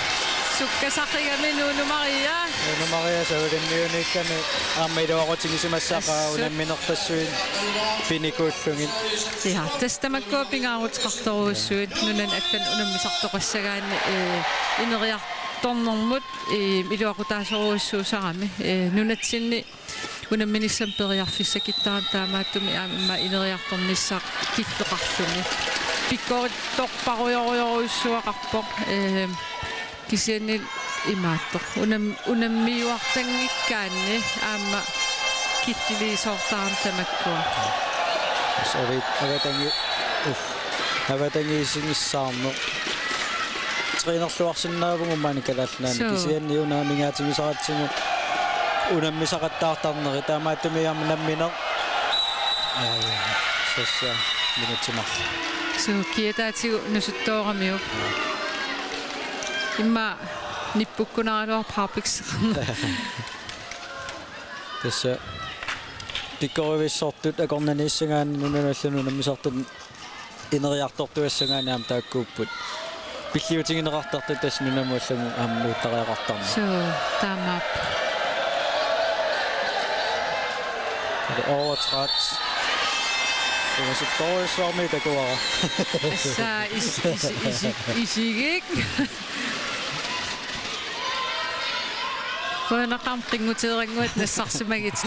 Sukkasaqigami Nuunu Maria. Nuunu Maria savilinniuniikkami aamma iluaqutigisimassaqaa, assut, unamminerpassuit pinikuullugit. Ja, tassa tamakkua pingaaruteqartorujussuit nunanut allanut unammisartoqassagaanni, ee, ineriartornermut, ee, iluaqutaasorujussuusarami, ee, nunatsinni unamminissamut periarfissaqartarami taamaattumik aamma immaqa ineriartornissaq killeqarluni. Pikkorittorparujorujorujussuaqarpoq, ee, kisianni imaattoq. Unam-, unammiuartanngikkaanni aamma killiliisoortarami tamakkua. Tassa avit-, avatangi-, uff. Avatangiisinngissaarneq. Trænerluarsinnaavugut maani Kalaallit Nunaanni. Suu. Kisianni una amigaatigisaratsigu unammisaqattaartarneri, taamaattumik aamma nammineq. Ai, tassa minutsit marluk. Suu, kiataatigut nusuttooramiuk. Immaqa nippukkunaraluarpoq harpikseqarneq. Tassa pikkorivissortut akornanniissagaanni nunanut allanut unammisartut ineriartortuassagaanni aamma taakkuupput. Pilliutigineqartartut tassa nunamut allamut aamma nuuttariaqartarneq. Suu, taamaappoq. Overtræt. Ungasittorujussuarmik takuara. Tassa is-, is-, isi-, isigik. Qujanaqaaq qinnguteerannguit nassarsimagit.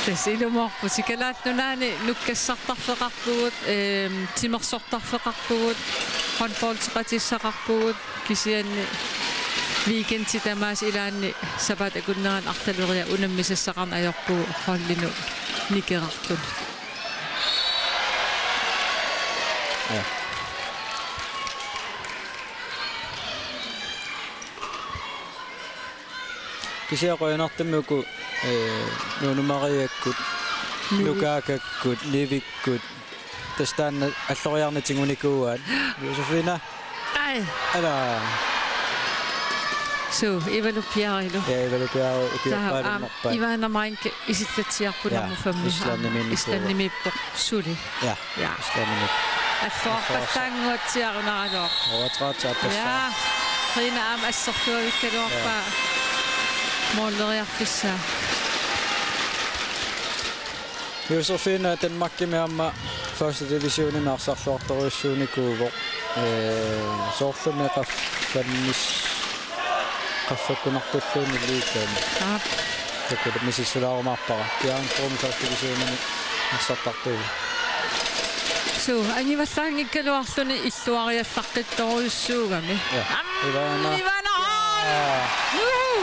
Tassa ilumoorpusi. Kalaallit Nunaanni nukkassartarfeqarpugut, eem, timersortarfeqarpugut, håndboldeqatissaqarpugut, kisianni weekendi tamaasa ilaanni sapaatip akunnerani arlaleriarluta unammisassaqarneq ajorpugut holdinut nikerartunut. Ja. Kisianni qujanartumik uku, eh, Nuunu Mariakkut, Nivi. Nukaakakkut, Nivikkut. Tassa taanna alloriarneq tigunikuuaat. Josefina. Ai. Ala. Suu, Ivalu Piarilu. Ja, Ivalu Piarilu. Taava, aam, ukiorpaalunnerpaat. Ivana Meinke isillatsiarput. Ja, nummer fem. Islandimiippoq. Islandimiippoq suli. Ja, ja. Islandimiippoq. Alluarpallaannguatsiarunaraluarpoq. Overtrædelse af. Ja. Rina aamma asserluavikkaluarpaa. Ja. Måleriarfissaa. Josefine Danmarkimi aamma første divisionimi arsarluartorujussuunikuuvoq. Ee, soorlumi qaffannis-, qaffakkunartulluunniit liigami. Aap. Takuuk misissulaarumaarpara. Bjerringbromi første divisionimi arsartartuuvoq. Suu, angivallaanngikkaluarluni illuariallaqqittorujussuugami. Ja. Aam, Ivana. Ivana Hall! Ja. Juhu!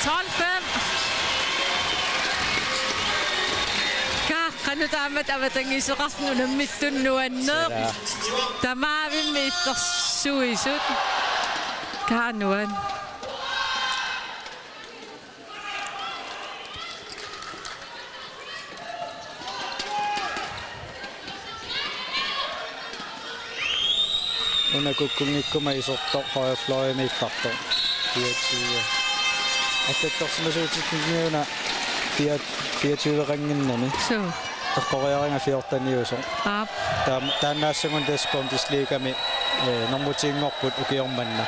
Tolv fem. Kaa, qanoq taamatut avatangiisoqarluni unammillugu nuanneq. Sila. Tamaavimmik illersuisut. Kaa nuan. Una kukkunngikkuma isertoq højre fløjimiittartoq. Fireogtyve. Allattorsimasuutitsinniuna fire-, fireogtyveqannginnami. Suu. Eqqoriariga fjorteniusoq. Aap. Taam-, taannaassaguni tassa Bundesligami, ee, normutinngorput ukioq manna.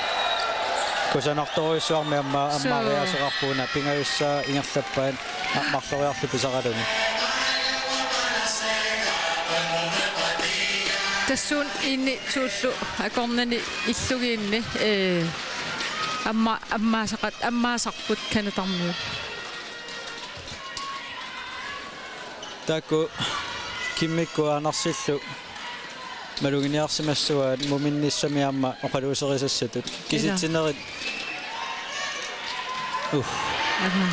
Kusanartorujussuarmik aamma, aamma. Suu. Ammariaaseqarput una pingajussaa ingerlappaat. A-, marloriarlugu pisaraluni. Tassuuna Tuullu akornanni illugiinni, ee, amma-, ammaasaqat-, ammaasarput Canadarmiut. Taakku Kimmikkut Andersillu maluginiarsimassuaat muminnissami aamma oqaluuserisassatut. Kisitsinerit. Uh. Aha.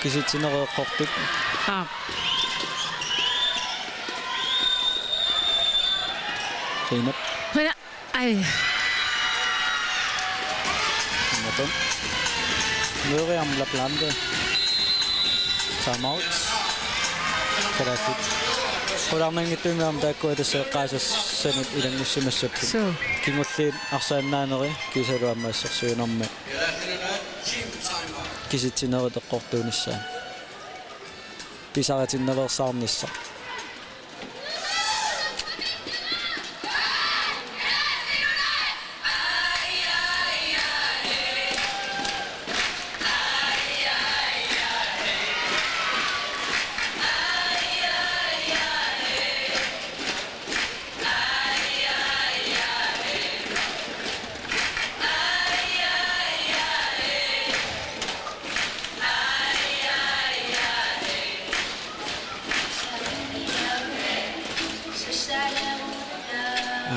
Kisitsinerit eqqortut. Aap. Rina. Rina. Ai. Nummer fem. Miriam Laplante. Timeout. Kalaallit. Qularnanngitsumik aamma taakkua tassa eqqaasassanut ilanngussimassapput. Suu. Kingulliit arsaannaaneri kiisalu aamma assersuinermi. Kisitsinerit eqqortuunissaat. Pisaritinnaveersaarnissaq.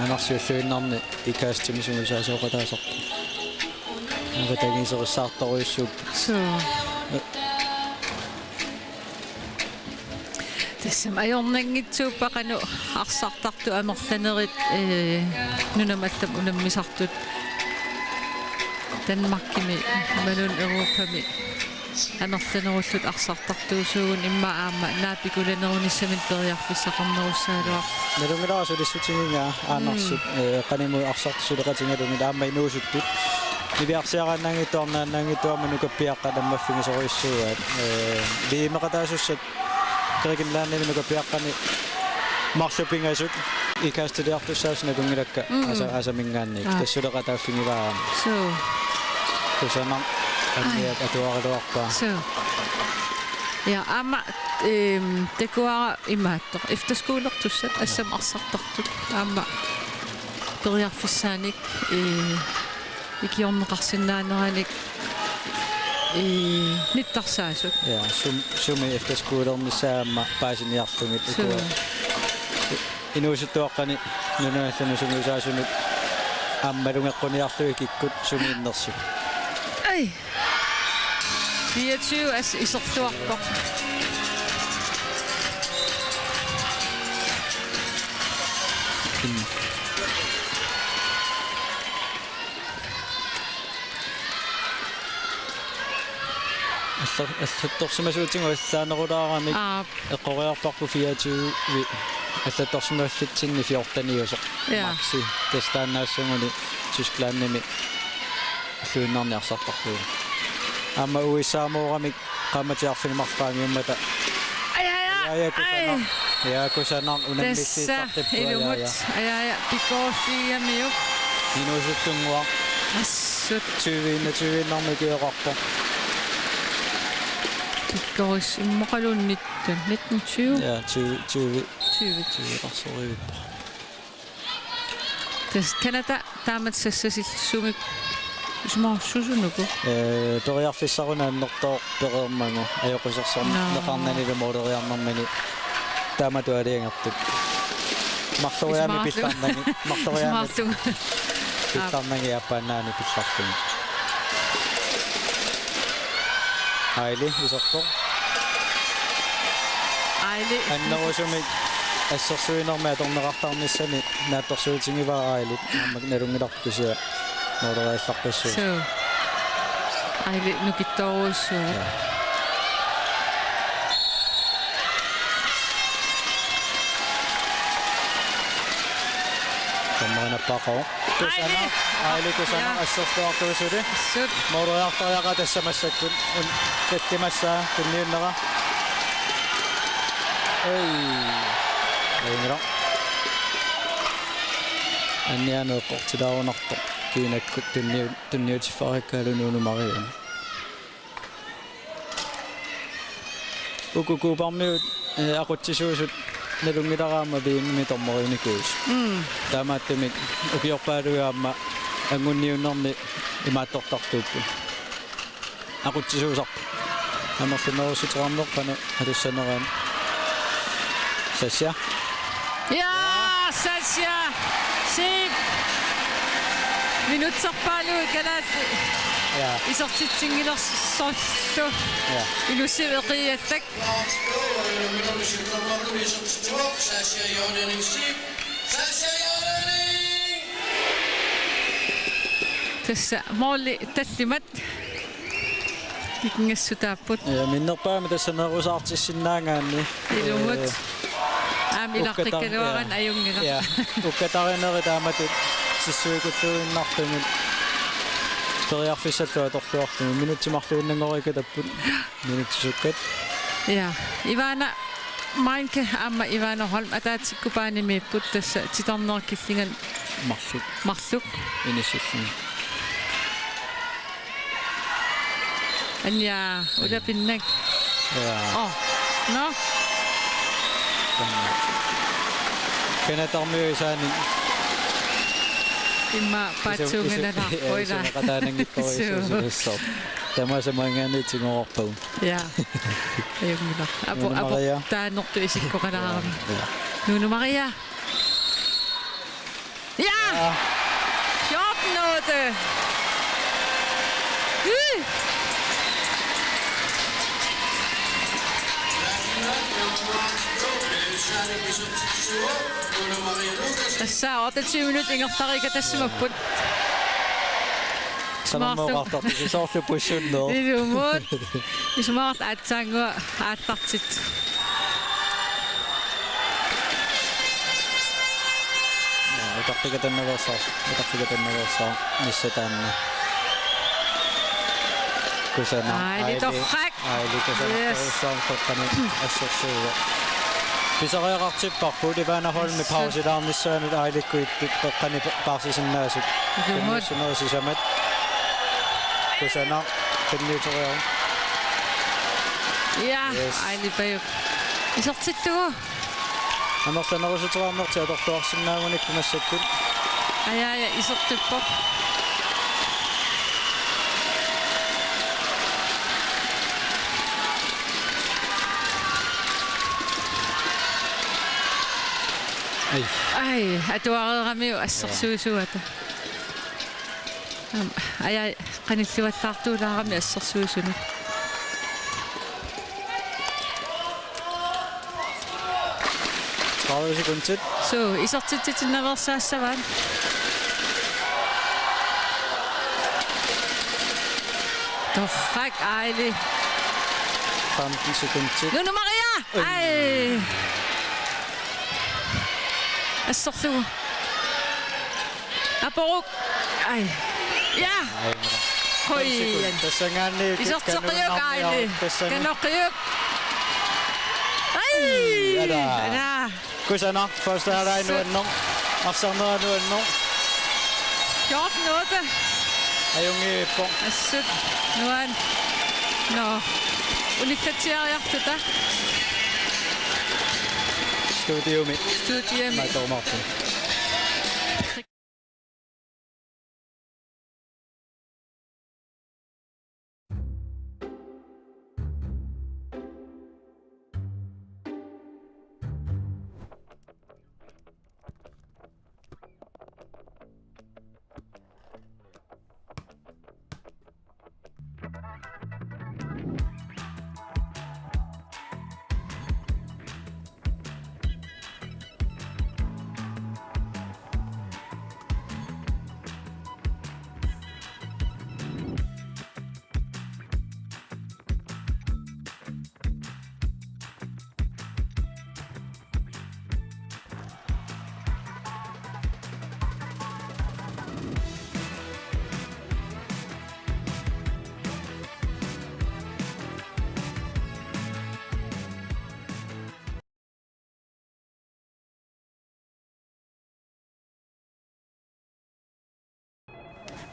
Aanarsiulluinnarni Ikastimi sungiusaasoqataasarpoq. Avatangiiserissaartorujussuupput. Suu. Tassami ajornanngitsuuppat qanoq arsartartut amerlanerit, ee, nunamut allamut unammisartut Danmarkimi imaluunniit Europami amerlanerullutik arsartartuusuugunik immaqa aamma naapikulanerunissaminnik periarfissaqarnerussagaluarpoq. Nalunngilara sulissutigigaa Aanarsi, mm, ee, qanimut arsartut suleqatigalugit aamma inuusuttut. Niviarsiaraannaanngitsoq, arnaannaanngitsoq aamma nukappiaqqat ammaffigisorujussuuaat. Ee, V M-eqataasussat Grækenlandimi nukappiaqqani marluk pingasut Ikastiliartussaasut nalunngilakka, mm, asa-, asaminngaanniit. Aa. Tassa suleqataaffigivaat aamma. Suu. Kusanaq. Ai. Anniat atuaraluarpaa. Suu. Ja, aamma, ehm, takuara imaattoq. Efterskolertussat, ja, assammik arsartartut. Aamma periarfissaanik, ee, ikiorneqarsinnaaneranik, ee, nittarsaasut. Ja, sum-, sumi efterskolernissaat aamma paasiniarlugit. Suu. Ukua i-, inuusuttuaqqani nunanut allanut sungiusaasunut aamma malugeqquniarlugit kikkut sumiinnersut. Ai. Fireogtyve as-, isertuarpoq. Alla-, allattorsimasuutigut allaanerulaaramik. Aap. Eqqoriarparput fireogtyve allattorsimaffitsinni fjorteniusoq. Ja. Maxi, tassa taannaassaguni Tysklandimi Suinnarni arsartarpugut. Aamma U S A-mooramik qaammatit arfineq-marluk qaangiummata. Ai, ai, ai. Aja, kusanaq. Ai. Ja, kusanaq. Tassa unammissaartippoq, aja, ilumut. Aja. Aja, aja. Pikkorissigamiuk. Inuusuttunnguaq. Assut. Tyve-, tyve-innarmik ikioqarpoq. Pikkorissimmoqaluunniit nitten, nitten tyve. Ja, tyve, tyve. Tyve. Tyve-qarsorivippoq. Tassa Canada taamatut sassasillugu sumik isumaqarsuusunuku. Ee, periarfissaq una annertooq pereermagu ajoqusersorneqarnanilu. Naa. Mooleriarnermini taamatut aalajangertut. Marloriaammik. Isumaqarlugu. Pillarnagit. Marloriaammik. Isumaqarlugu. Pillarnagit aappaannaani pillarlugit. Aili iserpoq. Aili. Annerusumik assersuinermi atorneqartarnissani naatsorsuutigivaa Aili. Aamma nalunngilarput kisianni mooleriallaqqissuuvoq. Suu. Aili nukittoorujussuuvoq. Ja. Tammana paqo. Kusanaq, Aili. Aili kusanaq. Ja. Assersuartuusuli. Sut. Mooleriartariaqarpoq tassa massakkut. Tallimassaa, tunniunnera. Ei. Ajunngilaq. Anniaaneq eqqortilaarunartoq. Kiinakkut tunniu-, tunniutiffariakkaalu Nuunu Marianne. Uku Coopermiut, eh, aqutsisuusut nalunngilara aamma V M-imi dommerinikuusut. Mm. Taamaattumik ukiorpaaluit aamma anguniunnermi imaattortartuupput. Aqutsisuusarput. Amerlanerussuteqarneq qanoq atussaneraat. Sasha. Ja, Sasha Zeeb. Minutserpaaluit kalaallit. Ja. Isertitsinngilersorlu. Ja. Ilussivik eqiallak. Tassa mooli tallimat. Ikingassutaapput. Ja, minnerpaamik tassa nerusaartissinnaagaanni. Ilumut. Eh, aamma ilaqqikkaluaraanni, ukkatar-, ja, ajunngilaq. Ja, ukkatarinerit taamatut sissuikuttuinnarlugit. Periarfissallu atorluarlugit. Minutsit marluinnanngorikatapput. Minutsisukkat. Ja, Ivana Meinke aamma Ivana Holm ataatsikkupaanimiipput tassa titarnerit killinganni. Marluk. Marluk. Inissillugu. Anja, ulapinnak. Ja. Oh, no. Canadamiut isaanni. Immaqa paatsuunganalaarpoq, ila. Isumaqataananngippoq. Suu. Isusulissoq. Tamaasa maanngaanniit tigorarpagut. Ja. Ajunngilaq. Apo, Nuunu apo, Maria. Taanertu isikkoqalaarami. Ja. Nuunu Maria. Ja! Ja. Fjorten otte. Ui! Tassa otteogtyve minut ingerlariikkatassapput. Isumaqartoq. Sanermooqartartusi soorlu pussunneq. Ilumut. Isumaqartoq aatsaannguaq aallartittoq. Ja, utaqqikatannaveersaaq, utaqqikatannaveersaaq, nissataanna. Kusanaq. Aili, Aili. Torrak. Aili kusanaq. Yes. Torussaam peqqani assersuuvoq. Pisariaqartipparput Ivana Holmi. Assut. Pausilaarnissaanut Ailikkut ittut peqqani pa-, paarsisinnaasut. Ilumut. Tunniussineri sisamat. Kusanaq, tunniuteriaruk. Ja, yes. Aili Pajuk. Isertillugu. Amerlanerussuteqarnertik atorluarsinnaagunikku massakkut. Aja, aja, isertippoq. Ai. Ai, atuareeramiuk assersuisuata. Aam, aja, qanillivallaartuulaarami assersuisunut. Tredive sekundit. Suu, isertitsitinnaveersaassavaat. Torrak, Aili. Femten sekundit. Nuunu Maria! Ui. Ai. Assorlugu. Aporuk. Ai. Ja. Ai, mara. Hui. Tassanngaanniit iserteqqiuk, Kaili. Tassannga- Kanoqiuk. Ai! Ala. Ala. Kusanaq, første halvleg nuanneq. Arsarnera nuanneq. Fjorten otte. Ajunngippoq. Assut. Nuan. Nå. Ulikkatsiariartuta. Studiumi. Studiumi. Maattorumaarput.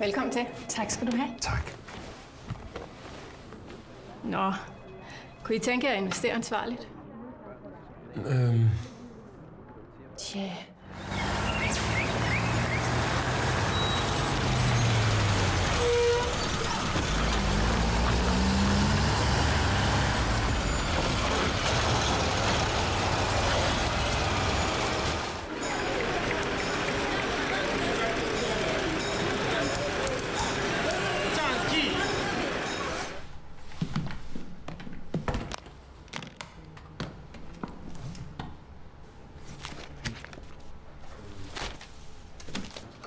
Velkommen til. Tak skal du have. Tak. Nå, kunne I tænke jer at investere ansvarligt? Øhm. Tja.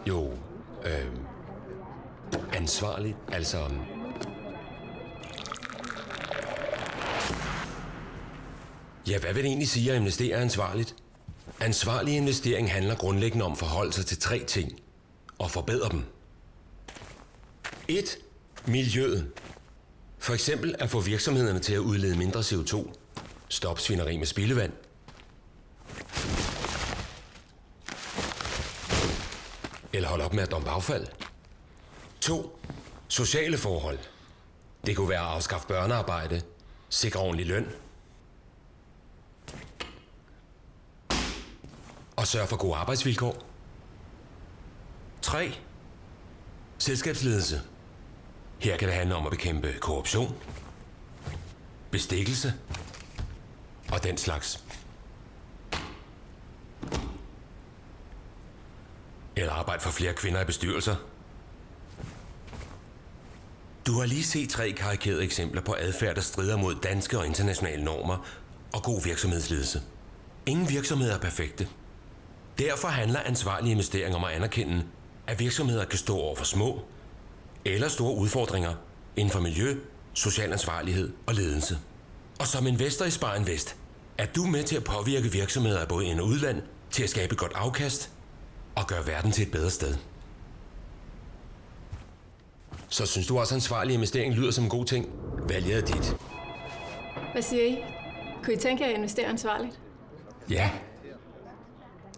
Jo, øhm, ansvarligt, altså. Ja, hvad vil det egentlig sige at investere ansvarligt? Ansvarlig investering handler grundlæggende om at forholde sig til tre ting og forbedre dem. Et. Miljøet. For eksempel at få virksomhederne til at udlede mindre C O to. Stop svineri med spildevand. Eller hold op med at dumpe affald. To. Sociale forhold. Det kunne være at afskaffe børnearbejde, sikre ordentlig løn og sørge for gode arbejdsvilkår. Tre. Selskabsledelse. Her kan det handle om at bekæmpe korruption, bestikkelse og den slags. Eller arbejde for flere kvinder i bestyrelser. Du har lige set tre karikerede eksempler på adfærd, der strider mod danske og internationale normer og god virksomhedsledelse. Ingen virksomheder er perfekte. Derfor handler ansvarlige investeringer om at anerkende, at virksomheder kan stå over for små eller store udfordringer inden for miljø, social ansvarlighed og ledelse. Og som investor i Spar Invest er du med til at påvirke virksomheder i både ind- og udland til at skabe et godt afkast og gøre verden til et bedre sted. Så synes du også, ansvarlig investering lyder som en god ting? Valget er dit. Hvad siger I? Kunne I tænke jer at investere ansvarligt? Ja.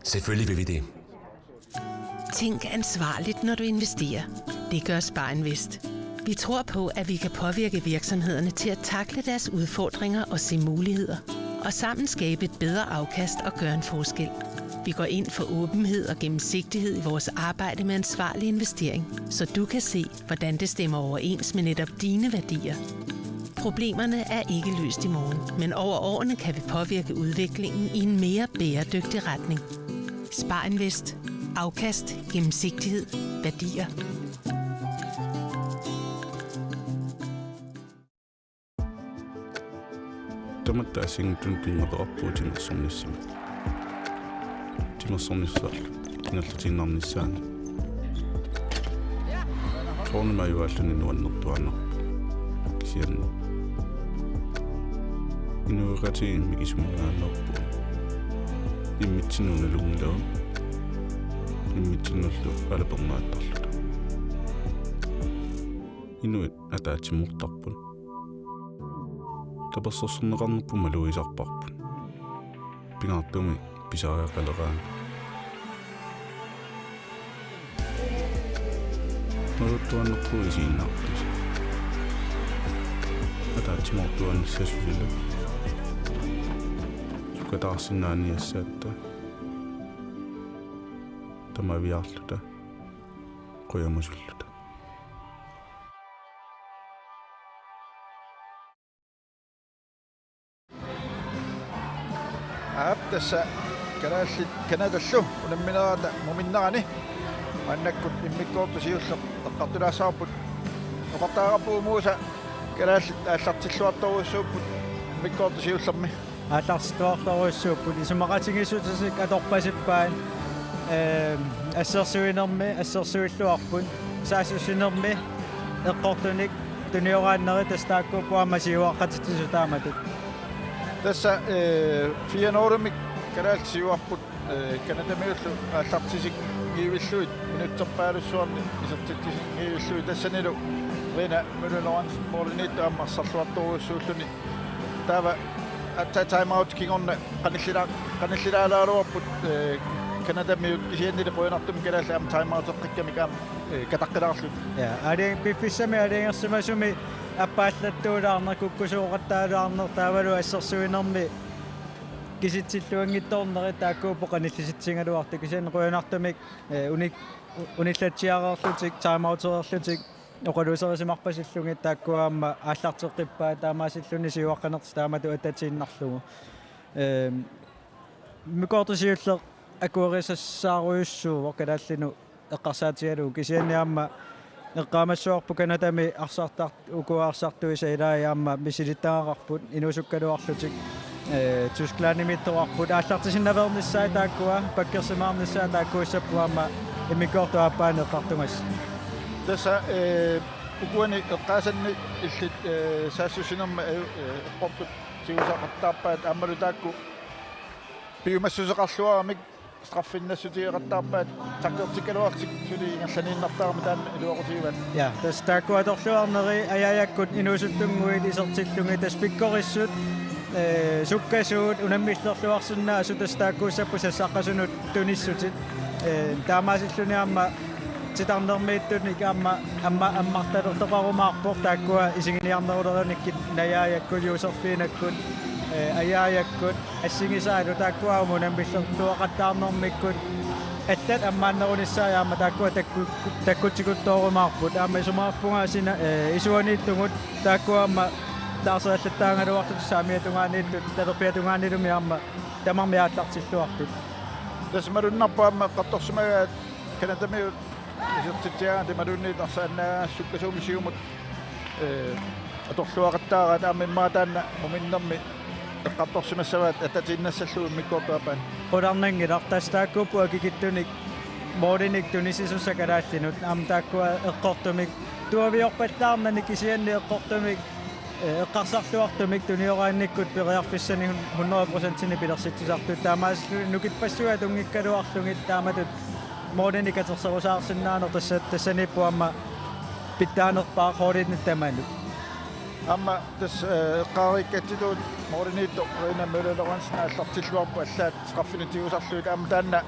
Selvfølgelig vil vi det. Tænk ansvarligt, når du investerer. Det gør Spar Invest. Vi tror på, at vi kan påvirke virksomhederne til at takle deres udfordringer og se muligheder, og sammen skabe et bedre afkast og gøre en forskel. Vi går ind for åbenhed og gennemsigtighed i vores arbejde med ansvarlig investering, så du kan se, hvordan det stemmer overens med netop dine værdier. Problemerne er ikke løst i morgen, men over årene kan vi påvirke udviklingen i en mere bæredygtig retning. Spar Invest. Afkast, gennemsigtighed, værdier. Tamatta assigiinngitsunik tunngaveqarpugut timersornissamut. Timersornissaq ingerlatiinnarnissaanut. Soorunami ajugaalluni nuannertuaannarpoq. Kisianni inuiaqatigiit mikisuminngaanneerpugut. Immitsinnut nalunngilagut. Immitsinnullu alapernaattarluta. Inuit ataatsimoortarput. Tapersersorneqarnerput malugisarparput. Pingaartumik pisariaqaleraangat. Marlunngornerput isiginnaartussaq. Ataatsimoortuaannassasut ilaa. Sukataarsinnaaniassaatta. Tamaviaarluta. Qujamusulluta. Aap, tassa kalaallit Canadallu unamminerata muminnerani maannakkut immikkoortut siulleq eqqartulaassavarput. Oqartariaqarpugut Musa, kalaallit aallartilluartorujussuupput immikkoortut siullermi. Aallartilluartorujussuupput, isumaqatigiissutisik atorpasippaat, ehm, assersuinermi assersuilluarput, saassussinermi eqqortunik tunioraannerit, tassa taakkuupput aamma siuaqqatitsisut taamatut. Tassa, eh, fire nul-imik kalaallit siuarput, eh, Canadamiullu aallartisinngivillugit, minutserpaalussuarni isertitsisinngivillugit, tassanilu Rina Møller Lorentzen målimiittoq aamma arsarluartorujussuulluni. Taava aatsaat timeout kingorna qanillila-, qanillilaalaaraluarput, eh, Canadamiut, kisiannili qujanartumik kalaallit aamma timeouteqqikkamik aamma, eh, kataqqilaarlutik. Ja, aali-, piffissami aalajangersimasumi appaallattuulaarneq, kukkusooqattaalaarneq taavalu assersuinermi kisitsilluanngitsoornerit taakkuupput qanillisitsigaluartut, kisianni qujanartumik, eh, uni-, u-, unillatsiareerlutik, timeoutereerlutik, oqaluuserisimarpasillugit, taakkua aamma aallarteqqippaat taamaasilluni siuaqqanertik taamatut atatiinnarlugu. Ehm, immikkoortut siulleq akuerisassaarujussuuvoq kalaallinut eqqarsaatigalugu, kisianni aamma eqqaamassavarput Canadami arsartar-, uku arsartuisa ilaat aamma misilittagaqarput inuusukkaluarlutik, eh, Tysklandimiittoqarput, aallartisinnaveernissaat taakkua, pakkersimaarnissaat taakkuussapput aamma immikkoortup aappaani eqqartugassat. Tassa, eh, ukuani eqqaasanni illit, eh, saassussinermi aju-, eh, eqqortut tigusaqattaarpaat aammalu taakku piumassuseqarluaramik straffinnassutigeqattaarpaat, takkertikkaluarlutik suli ingerlaniinnartarami taanna iluaqutigivaat. Ja, tassa taakku atorluarneri ajaajakkut inuusuttunnguit isertillugit, tassa pikkorissut, eh, sukkasuut, unammillerluarsinnaasut, tassa taakkuussapput sassaqqasunut tunissutit. Eh, taamaasilluni aamma titarnermiittunik aamma, aamma ammartalertoqarumaarpoq, taakkua isiginiarnerulerinikku, Najaajakkut, Josefinakkut, eh, Ajaajakkut, assigisaalu taakkua aamma unammillerluaqattaarnermikkut allat ammaannerunissaat aamma taakkua takku-, takkutikuttoorumaarput. Aamma isumaqarpunga sina, eh, isuaniittugut taakkua aamma taarseraallattaagaluarlutik saamiata tungaaniittut, talerpiata tungaanilumi aamma tamarmik aallartilluartut. Tassa malunnarpoq aamma eqqartorsimagaat Canadamiut isertitsigaangat imaluunniit arsaannaagaangat sukkasuumik siumut, eh, atorluaqattaaraat, aamma immaqa taanna muminnermi eqqartorsimassavaat atatiinnassallugu immikkoortup aappaani. Qularnanngilaq, tassa taakkuupput akikitsunik målinik tunisisussat kalaallinut, aamma taakkua eqqortumik tuaviorpallaarnani, kisianni eqqortumik, eh, eqqarsarluartumik tunioraannikkut periarfissanik hun-, hundrede procentinik pilersitsisartut, taamaasilluni nukippassuit atunngikkaluarlugit taamatut målinik katerserusaarsinnaaneq tassa, tassaniippoq aamma pitsaanerpaaq holdinit tamanut. Aamma tassa, eh, eqqaariikkatsitut målimiittoq Rina Møller Lorentzen aallartilluarpoq allaat straffinut tigusarlugit, aamma taanna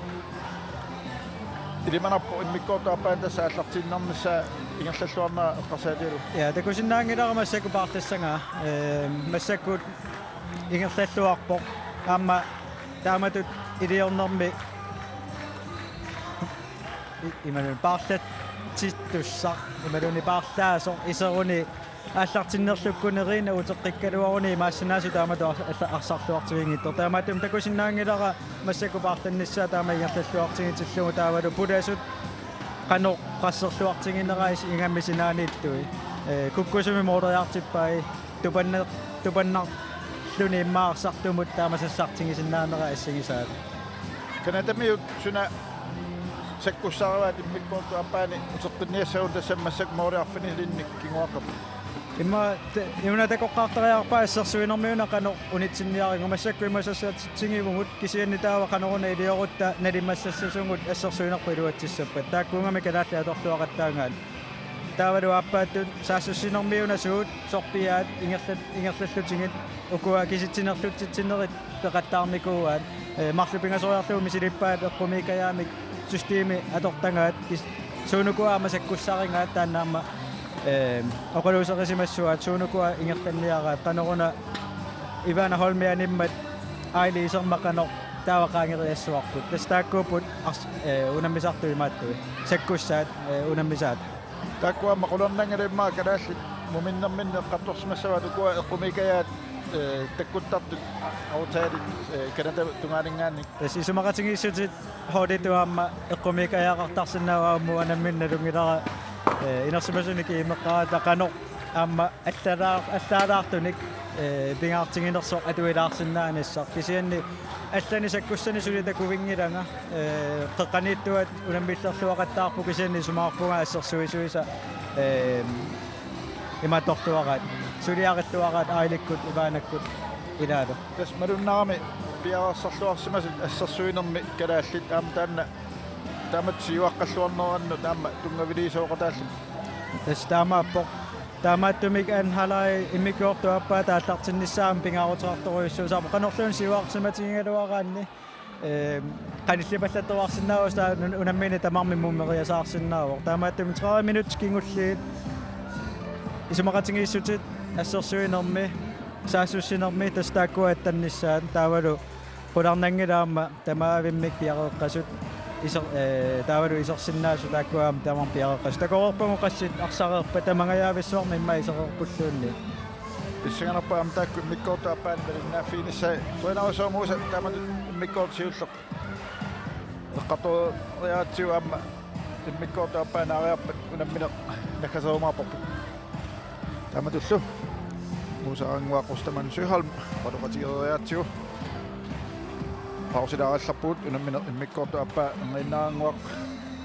ilimanarpoq immikkoortup aappaani tassa aallartiinnarnissaa ingerlalluarnera eqqarsaatigalugu. Ja, takusinnaanngilara massakkut paarlassagaa, eh, massakkut ingerlalluarpoq. Aamma taamatut iliornermi i-, imaluunniit paarlatsittussaq, imaluunniit paarlaasoq iseruni aallartinnerlukkuni Rina uteqqikkaluaruni imaassinnaasoq taamatut ar-, ar-, arsarluartiginngitsoq. Taamaattumik takusinnaanngilara massakkut paarlannissaa taama ingerlalluartigitillugu, taavalu pulasut qanoq qasserluartiginera is-, ingammik sinaaniittui. Eh, kukkusumik måleriartippai, tupanna-, tupannarluni immaqa arsartumut taama sassartigisinnaanera assigisaat. Canadamiut suna sakkussaraat immikkoortup aappaani uteqqinniassagunik, tassami massakkut måli arfinilinnik kinguaqqapput. Immaqa ta-, una takoqqaartariaqarpaa assersuinermi una qanoq unitsinniarigut, massakkut ima sassartitsigivugut, kisianni taava qanoruna iliorutta nalimmassassasunut assersuinerput iluatsissappat. Taakkuugamik kalaallit atorluaqattaarpaat. Taavalu aappaattut saassussinermi una suut sorpiaat ingerlat-, ingerlallutigit ukua kisitsinerlutsitsinerit peqattaarnikuuaat. Ee, marluk pingasoriarlugu misilippaat eqqumiikkajaamik systemi atortagaat kis-, suunukua aamma sakkussarigaat taanna aamma, ee, oqaluuserisimassuaat suunukua ingerlanniaraat qanoruna Ivana Holmi animmat Aili isermaqanoq taava qaangeriassuarput. Tassa taakkuupput ars-, ee, unammisartut imaattui. Sakkussaat, ee, unammisaat. Taakku aamma qularnanngilaq immaqa kalaallit muminnerminni eqqartorsimassavaat ukua eqqumiikkajaat, ee, takkuttartut aftalerit, ee, Canada tungaaninngaanniit. Tassa isumaqatigiissutit holditut aamma eqqumiikkajaqartarsinnaavoq aamma uanga nammineq nalunngilara, ee, inersimasunik imeqqaarata qanoq aamma allaalaa-, allaalaartunik, ee, pingaartiginersoq atuilaarsinnaanissaq. Kisianni allanik sakkussanik suli takuvinngilanga, ee, qeqqaniittuat unammillerluaqattaarput kisianni isumaqarpunga assersuisuisa, ee, imaattorluaraat, suliarilluaraat Ailikkut, Ivanakkut ilaalu. Tassa malunnarami piareersarluarsimasut assersuinermi kalaallit aamma taanna taamatut siuaqqalluarnerannut aamma tunngaviliisooqataalluni. Tassa taamaappoq. Taamaattumik anhalai immikkoortup aappaata aallartinnissaa aamma pingaaruteqartorujussuusarpoq. Qanorluunniit siuarsimatigigaluaraanni, ee, qanillipallattoqarsinnaavoq, taava un-, unammineq tamarmik mumeriasaarsinnaavoq. Taamaattumik tredive minutsit kingulliit isumaqatigiissutit assersuinermi, saassussinermi tassa taakkua attannissaat taavalu qularnanngilaq aamma tamaavimmik piareeqqasut iser-, ee, taavalu isersinnaasut taakkua aamma tamarmik piareeqqasut. Takoreerpagut qassit arsareerpat, tamangajaavissuarnik immaqa isereerpulluunniit. Pissanganarpoq aamma taakku immikkoortup aappaani malinnaaffiginissai. Qujanarsuaq Musa, taamatut immikkoortoq siulleq eqqartoriaratsigu aamma immikkoortup aappaani aariarpat unammineq naggaserumaarparput. Taamatullu Musa Aranguaq Ostermann Søholm oqaloqatigereeriaratsigu pausilaarallarpugut, unammineq immikkoortup aappaa Angiinnaranguaq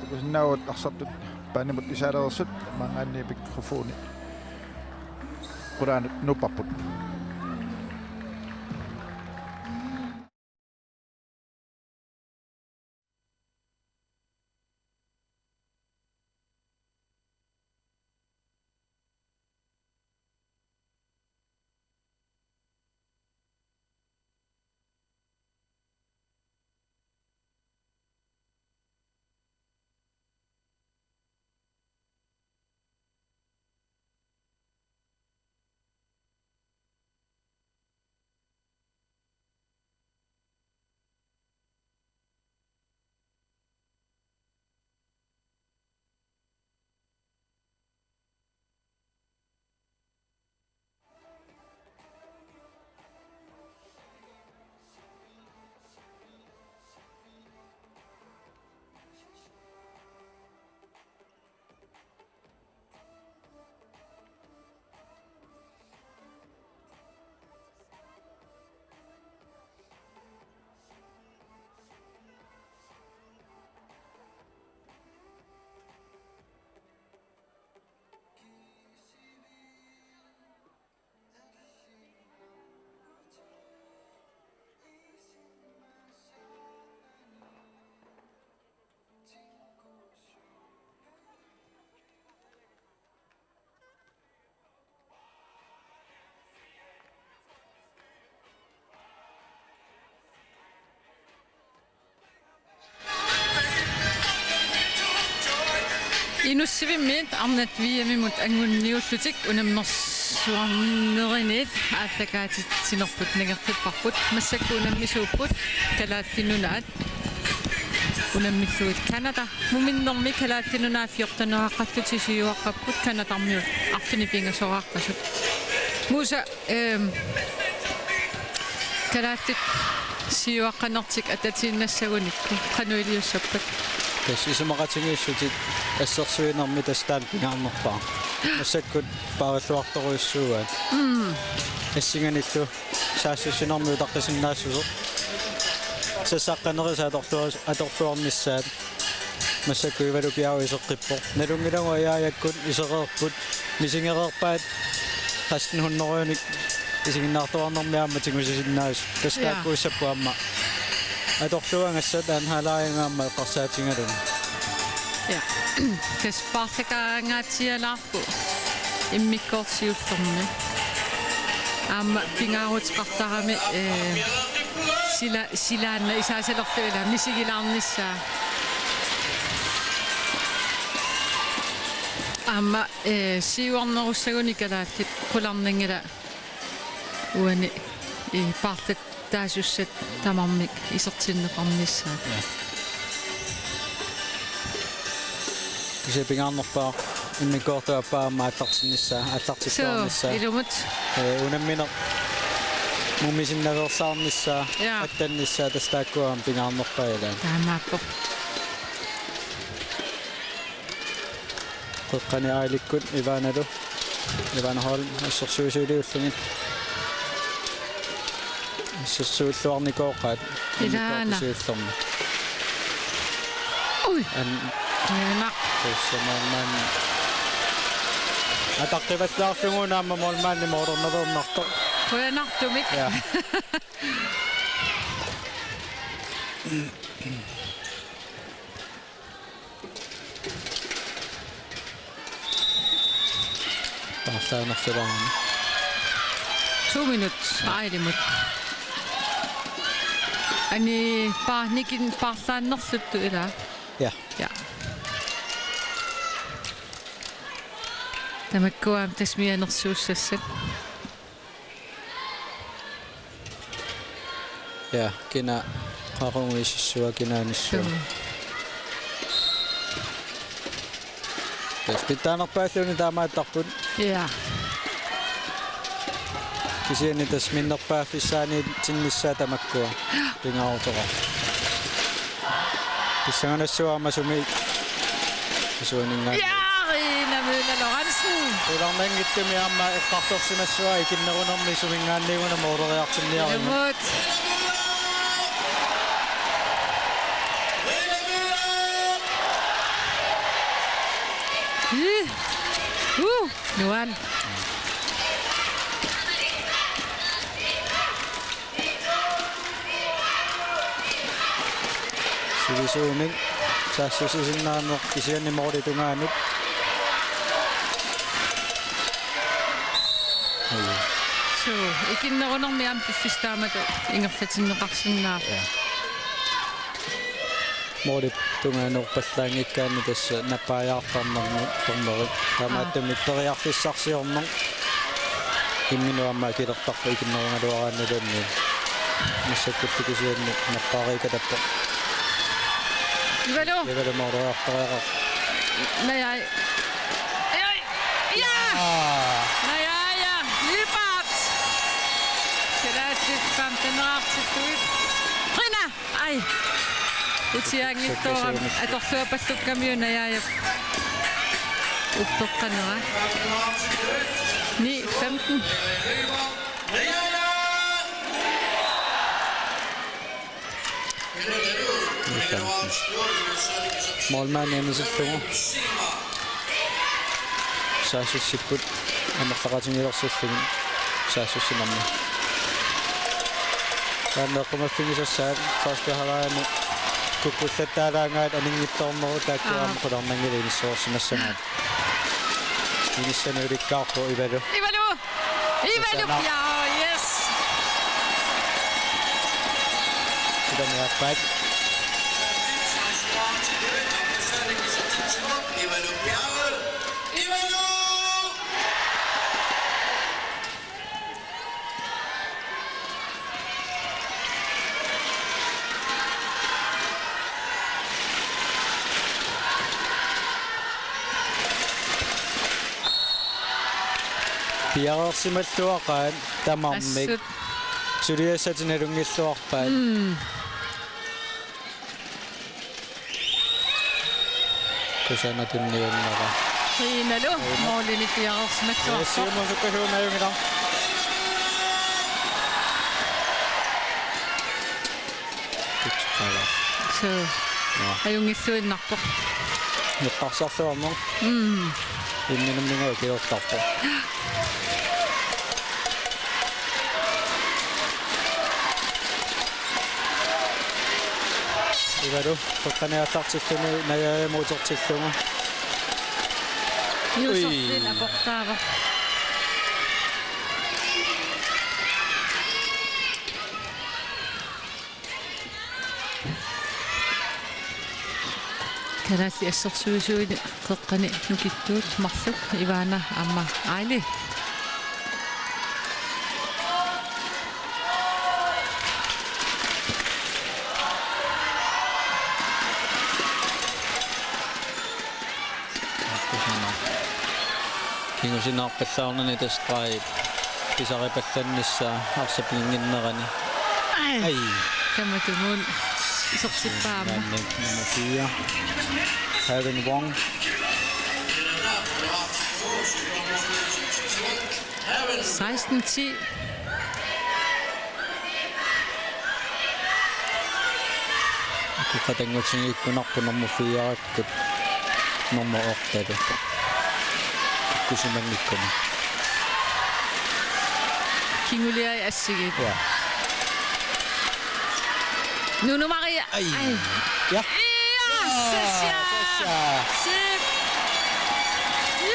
takusinnaavugut arsartut banimut isaalereersut, maanngaanniit mikrofoni qulaanut nuupparput. Inussivimmiit arnat V M-imut anguniullutik unammersuarneriniit aallakaatitsinerput nangerlipparput. Massakkut unammisuupput Kalaallit Nunaat. Unammillugit Canada. Muminnermi Kalaallit Nunaat fjorteneraqqallutik siuaqqapput, Canadamiut arfineq-pingasoraaqqasut. Musa, ehm, kalaallit siuaqqanertik atatiinnassagunikku qanoq iliussappat? Tassa isumaqatigiissutit assersuinermi tassa taanna pingaarnerpaaq. Massakkut paarilluartorujussuuaat. Mm. Assinganillu saassussinermi utaqqisinnaassuseq. Sassarnerisa atorluar-, atorluarnissaat. Massakkut Ivalu Bjerg iseqqippoq. Nalunngilagut ajaajakkut isereerput. Misigereerpaat. Qassinik hunnorujunik isiginnaartuarnermi aamma tigusisinnaasut. Tassa, ja, taakkuussapput aamma. Atorluagassat anhalaajagut aamma eqqarsaatigalugit. Ja. Tassa paarlakaangaatsialaarpoq immikkoortoq siullermi. Aamma pingaaruteqartarami, eh, sila-, silaanna isaasalerlu ila misigilaarnissaa. Aamma, eh, siuarnerussagunik kalaallit qularnanngilaq uani, eh, paarlat- taasussat tamarmik isertinneqarnissaat. Ja. Kisianni pingaarnerpaaq immikkoortup aappaa aamma aallartinnissaa, aallartittuarnissaa. Suu, ilumut. Ee, unammineq mumisinnaveersaarnissaa, ja, attannissaa, tassa taakkua aamma pingaarnerpaat ilaat. Taamaappoq. Qeqqani Ailikkut Ivanalu. Ivana Holm assersuisuuliullugit. Assersuilluarnikooqaat. Ilaana. Immikkoortup siullermi. Ui. An- Qujanaq. Tussamaamman. Ataqqivallaarlugu aamma målmandi målernaveernartoq. Qujanartumik. Ja. Paarlaannerlulaarami. To minut, Ailimut. Ani paarnikin paarlaannerluttu ila. Ja. Ja. Tamakkua aamma tassa mianersuussassat. Ja, kina qaqugumut isissua, kina anissua. Suu. Tassa pitsaanerpaalluni taamaattarput. Ja. Kisianni tassa minnerpaaffissaaniitinnissaa tamakkua. Pingaaruteqarpoq. Pissanganassuaq aamma sumi isuaninngaanniit. Ja, Rina Møller Lorentzen. Qularnanngitsumi aamma eqqartorsimassavaa ikinnerunermi suminngaanniit una måleriartinniariga. Ilumut. Ih. Uh, nuan. Sivisuumik saassussisinnaanngilaq kisianni målip tungaanut. Suu, ikinnerunermi aamma piffissaq taamatut ingerlatinneqarsinnaavoq. Ja. Målip tungaanut pallaanngikkaanni tassa nappaajaartarnermut dommeri. Taamaattumik periarfissarsiorneq imminut aamma akilertarpoq ikinnerugaluaraanni tunni. Massakkullu kisianni nappaariikatappoq. Ivalu. Ivalu måleriartariaqarpoq. Najai. Ajai. Ja! Aa. Najai, ja. Lyberth. Kalaallit femten-erartittugut. Rina. Ai. Utiaanngitsoorami atorluapallukkamiuk Najaajap uppeqqanera. Ni femten. Målmandi anisillugu. Saassussipput amerlaqatigilersullugit saassussinermi. Taanna eqqumaffigisassaat første halvlegimi kukkullattaalaangaat aninngitsoornerup taakku aamma qularnanngilaq inissereersimassagaat. Inissani ulikkaarpoq Ivalu. Ivalu! Ivalu! Tassana. Ja, yes! Sydamiappaat. Piareersimalluaqaat tamarmik. Assut. Suliassatit nalunngilluarpaat. Mm. Kusanaq tunniunnera. Kiinalu målini piareersimalluarpoq. Siumut sukkasuumik ajunngilaq. Kutsuqalaaq. Suu. Naa. Ajunngilluinnarpoq. Eqqarsarluarneq. Mm. Imminumminga akilertarpoq. Ivalu, qeqqani aallartilluni, Najajamut utertillugu. Ui. Josefin aportaavoq. Kalaallit assersuisuini qeqqani nukittuut marluk Ivana aamma Aili. Kingusinnaarpallaarnani tassa streg pisaripallannissaa arsaq piginnginnerani. Ai. Ai. Tamatumuuna isertippaat aamma. Nummer fire. Haven Wong. Seksten ti. Qeqqata tangutsigiikkunarpoq nummer fire-kkut nummer otte-lu. Kukkusimanngikkunik. Kinguliai assigit. Ja. Nunu Maria. Ai. Ai. Ja. Ja, Sasha. Sasha. Sip.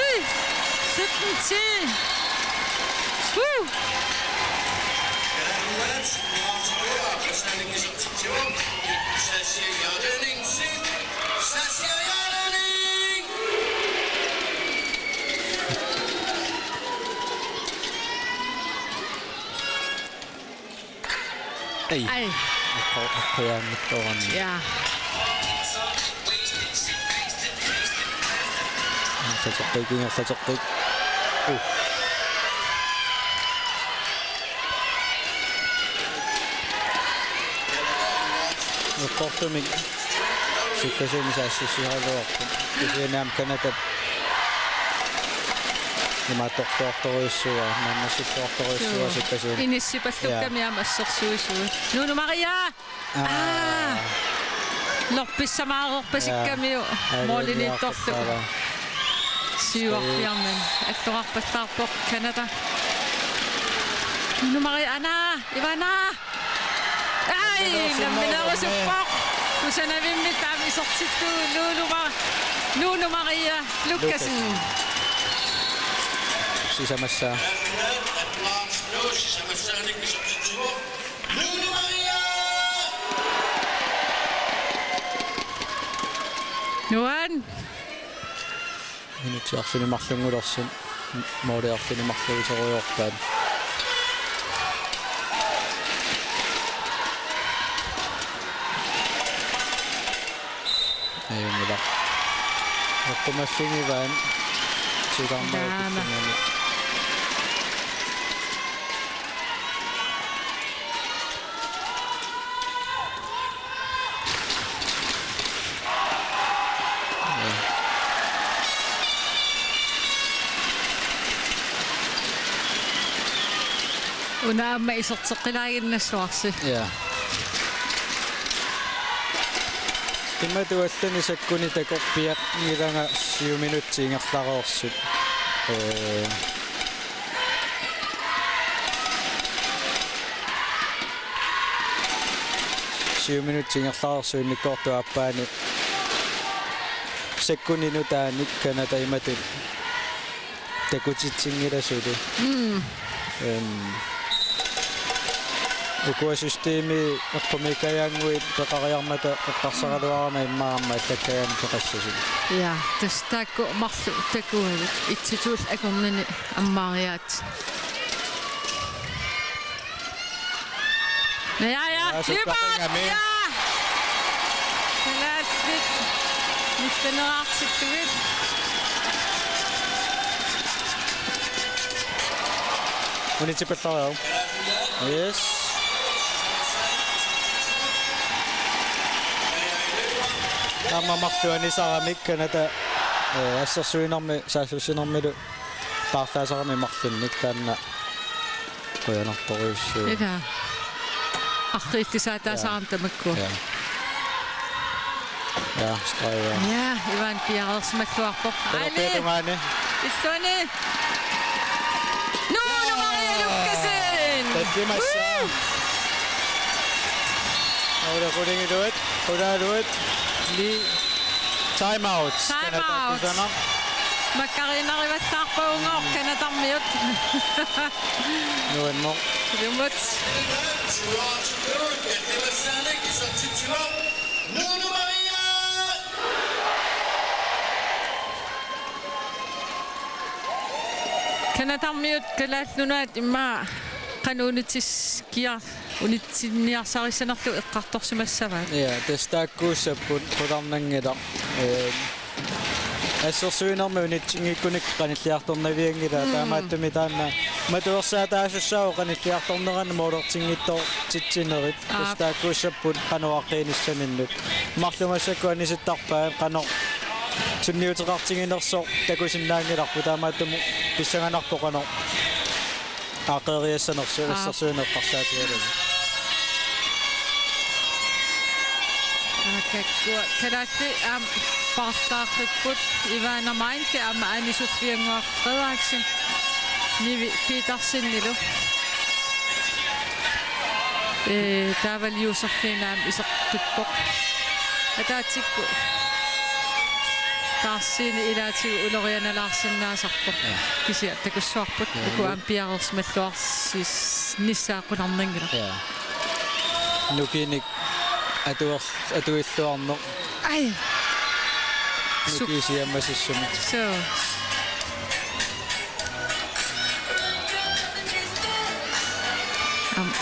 Ui. Sytten ti. Woo. Ai. Ai. Aqqa-, aqqiaanngitsoorami. Ja. Ingerlateqqik, ingerlateqqik. Uh. Eqqortumik sukkasuumik saassussigaluarput. Kisianni aamma Canadap imaattorluartorujussuuaa, naammassittuartorujussuuaa. Suu. Sukkasuumik. Inissipallukkami. Ja. Aamma assersuisuuvoq. Nunu Maria! Aa. Aa. Lorpissamaarerpasikkamiuk. Aa. Målimiittorlu. Aa. Syvoghalvfjerds. Alluarpallaarpoq Canada. Nunu Maria, Anna, Ivana. Ai, nammineerusuppoq. Kusanavimmi taama isertittuuvoq Nunu Ma-, Nunu Maria Lukassen. Lukassen. Sisamassaa. Nuan. Minutsit arfineq-marlunngulersut, måli arfineq-marluuterujoorpaat. Ajunngilaq. Eqqumaffigivaat. Sigarmagukkussigami. Taama. Una aamma iserteqqilaaginnassuarsi. Ja. Imatut allanik sakkuni takorpiaq ilanga syv minutsit ingerlareersut. Ee, syv minutsit ingerlareersut immikkoortup aappaani. Sakkuni nutaanik Canada imatut takutitsinngilaat suli. Mm. Em, ukua systemi eqqumiikkajaannguit peqariarmata eqqarsaraluarama immaqa aamma allakkajaanik peqassasut. Ja, tassa taakku marluk takuagut itsituullu akornanni ammaariaat. Ja, ja, ja, løber! Sukkaqqinngami. Ja! Kalaallit nitteneraartillugit. Unitsipallariaq. Yes. Aamma marluk anisaramik Canada, eh, assersuinermi, saassussinermilu paarlaasaramik marlunnik taanna qujanartorujussuuvoq. Ila. Arriillisaataasarami. Ja. Tamakku. Ja. Ja, streg. Ja, Ivan piareersimalluarpoq. Tamakku. Ali. Tungaani. Illuani. Nunu Maria Lukassen. Takimassaa. Woo! Ula qulingiluat, ulaaluat, ni time out. Time out. Canada kusanaq. Makkariinnarivallaarpavunga Canadarmiut. Nuanneq. Ilumut. Nuunu Maria! Canadarmiut Kalaallit Nunaat immaqa qanoq unitsikkiar-, unitsinniarsarissanerlugu eqqartorsimassavaat. Ja, tassa taakkuussapput qularnanngilaq. Ehm, assersuinermi unitsinngikkunik qanilliartornavianngilaq, mm, taamaattumik taanna matuersaataasussaavoq qanilliartornerannut målertinngitsoortitsinerit. Aap. Tassa taakkuussapput qanoq aaqqiinissaminnut. Marluk massakkut anisittarpaat qanoq sunniuteqartiginersoq takusinnaanngilarput, taamaattumik pissanganarpoq qanoq aaqqeeriassanersoq. Aap. Assersuineq eqqarsaatigalugu. Taakkukkua kalaallit aamma paarlaartipput, Ivana Meinke aamma Anne Sofie Ngork Frederiksen, Nivi Petersenilu. Ee, taavalu Josefine aamma isertippoq. Ataatsikkut taarsiini ilaatigut ulorianalaarsinnaasarpoq. Ja. Kisianni takussuarput. Ja, uku nu- aamma piareersimalluarsiss-, nissaa qularnanngilaq. Ja. Nukinik atuer-, atuilluarneq. Ai. Su- Nukiit siammasissumik. Suu. Am.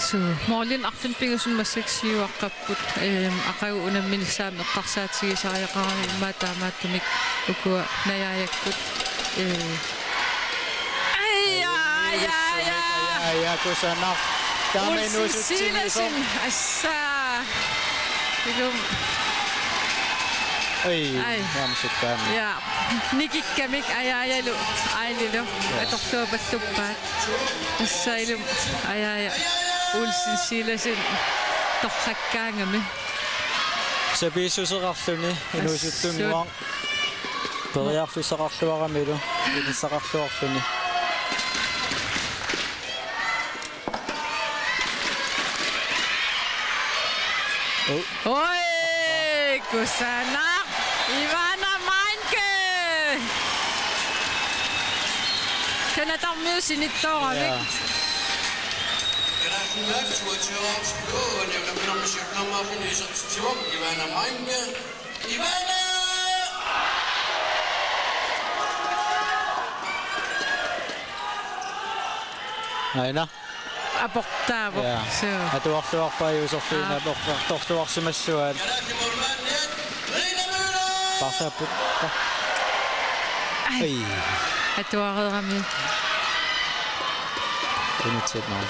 Suu, målini arfineq-pingasunut massakkut siuaqqapput, ehm, aqagu unamminissaanut eqqarsaatigisariaqarami immaqa taamaattumik ukua najaajakkut, eh, Ai, ai, ai, ai. Ai, ai, kusanaq. Taama Olsen inuusutsinnisoq. Silasen, assa. Ilum. Ai, ai. Aamma sukkaami. Ja. Nikikkamik ajaajalu, aililu. Ja. Atorluapalluppaat. Assa ilum, ajaaja. Olsen Silasen torrakkaangami. Sapiissuseqarluni, inuusuttunnguaq. Assut. Periarfissaqarluaramilu, inissaqarluarluni. Oh. Oi, kusanaq, Ivana Meinke. Canadarmiut sinittoorami. Ja. Ivana! Aina. Aportaavoq. Ja. Suu. Atuarluarpaa Josefine. Aa. Aportarluarsimassuaat. Paarlaapput. Ai. Ai. Atuareerami. Unitsit noo.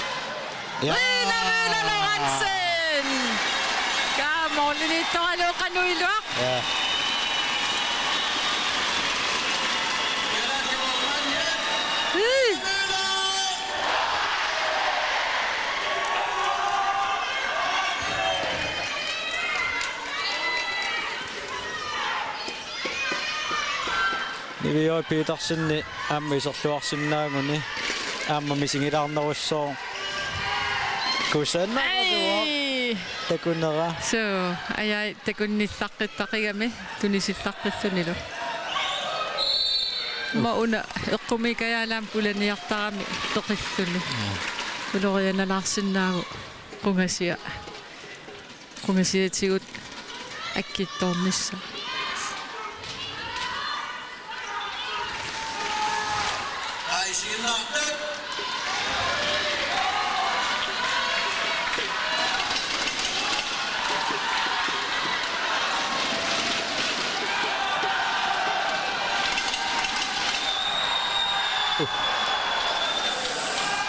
Ja. Rina, Rina Lorentzen! Kaa målimiittoralu qanoq iluaq? Ja. Ii. Nivi J. Petersen aamma iserluarsinnaaguni aamma misigilaarnerussooq. Kusanaq. Ai! Takunera. Suu, ajai, takunnillaqqittaqigami, tunisillaqqillunilu. Aamma una eqqumiikkajaalaamik pulaniartarami toqilluni. Ja. Ulorianalaarsinnaavugut qungasia. Qungasiatigut akkittoornissaa.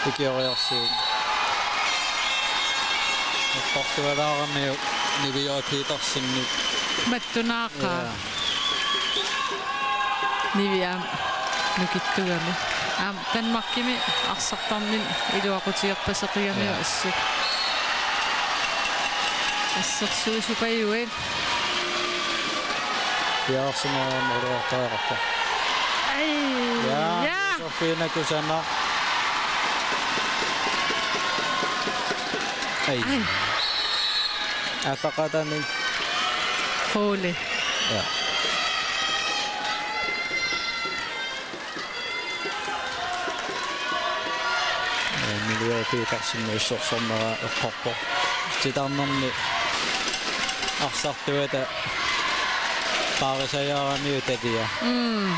Ikioriarsuuvoq. Eqqartualaaramiuk Nivi J. Petersenip. Mattunaaqaa. Ja. Nivi aamma nukittugami. Aamma Danmarkimi arsartarninni iluaqutigerpaseqigami. Ja. Assut. Assersuisupajuit. Piareersimariarmat uluartariaqarpoq. Ai. Ja, ja. Josefine kusanaq. Ai. Ai. Aallaqqaataani. Ole. Ja. Emilie Petersen assersornera eqqorpoq. Titarnermi arsartuata paarisajaaramiuk talia. Mm.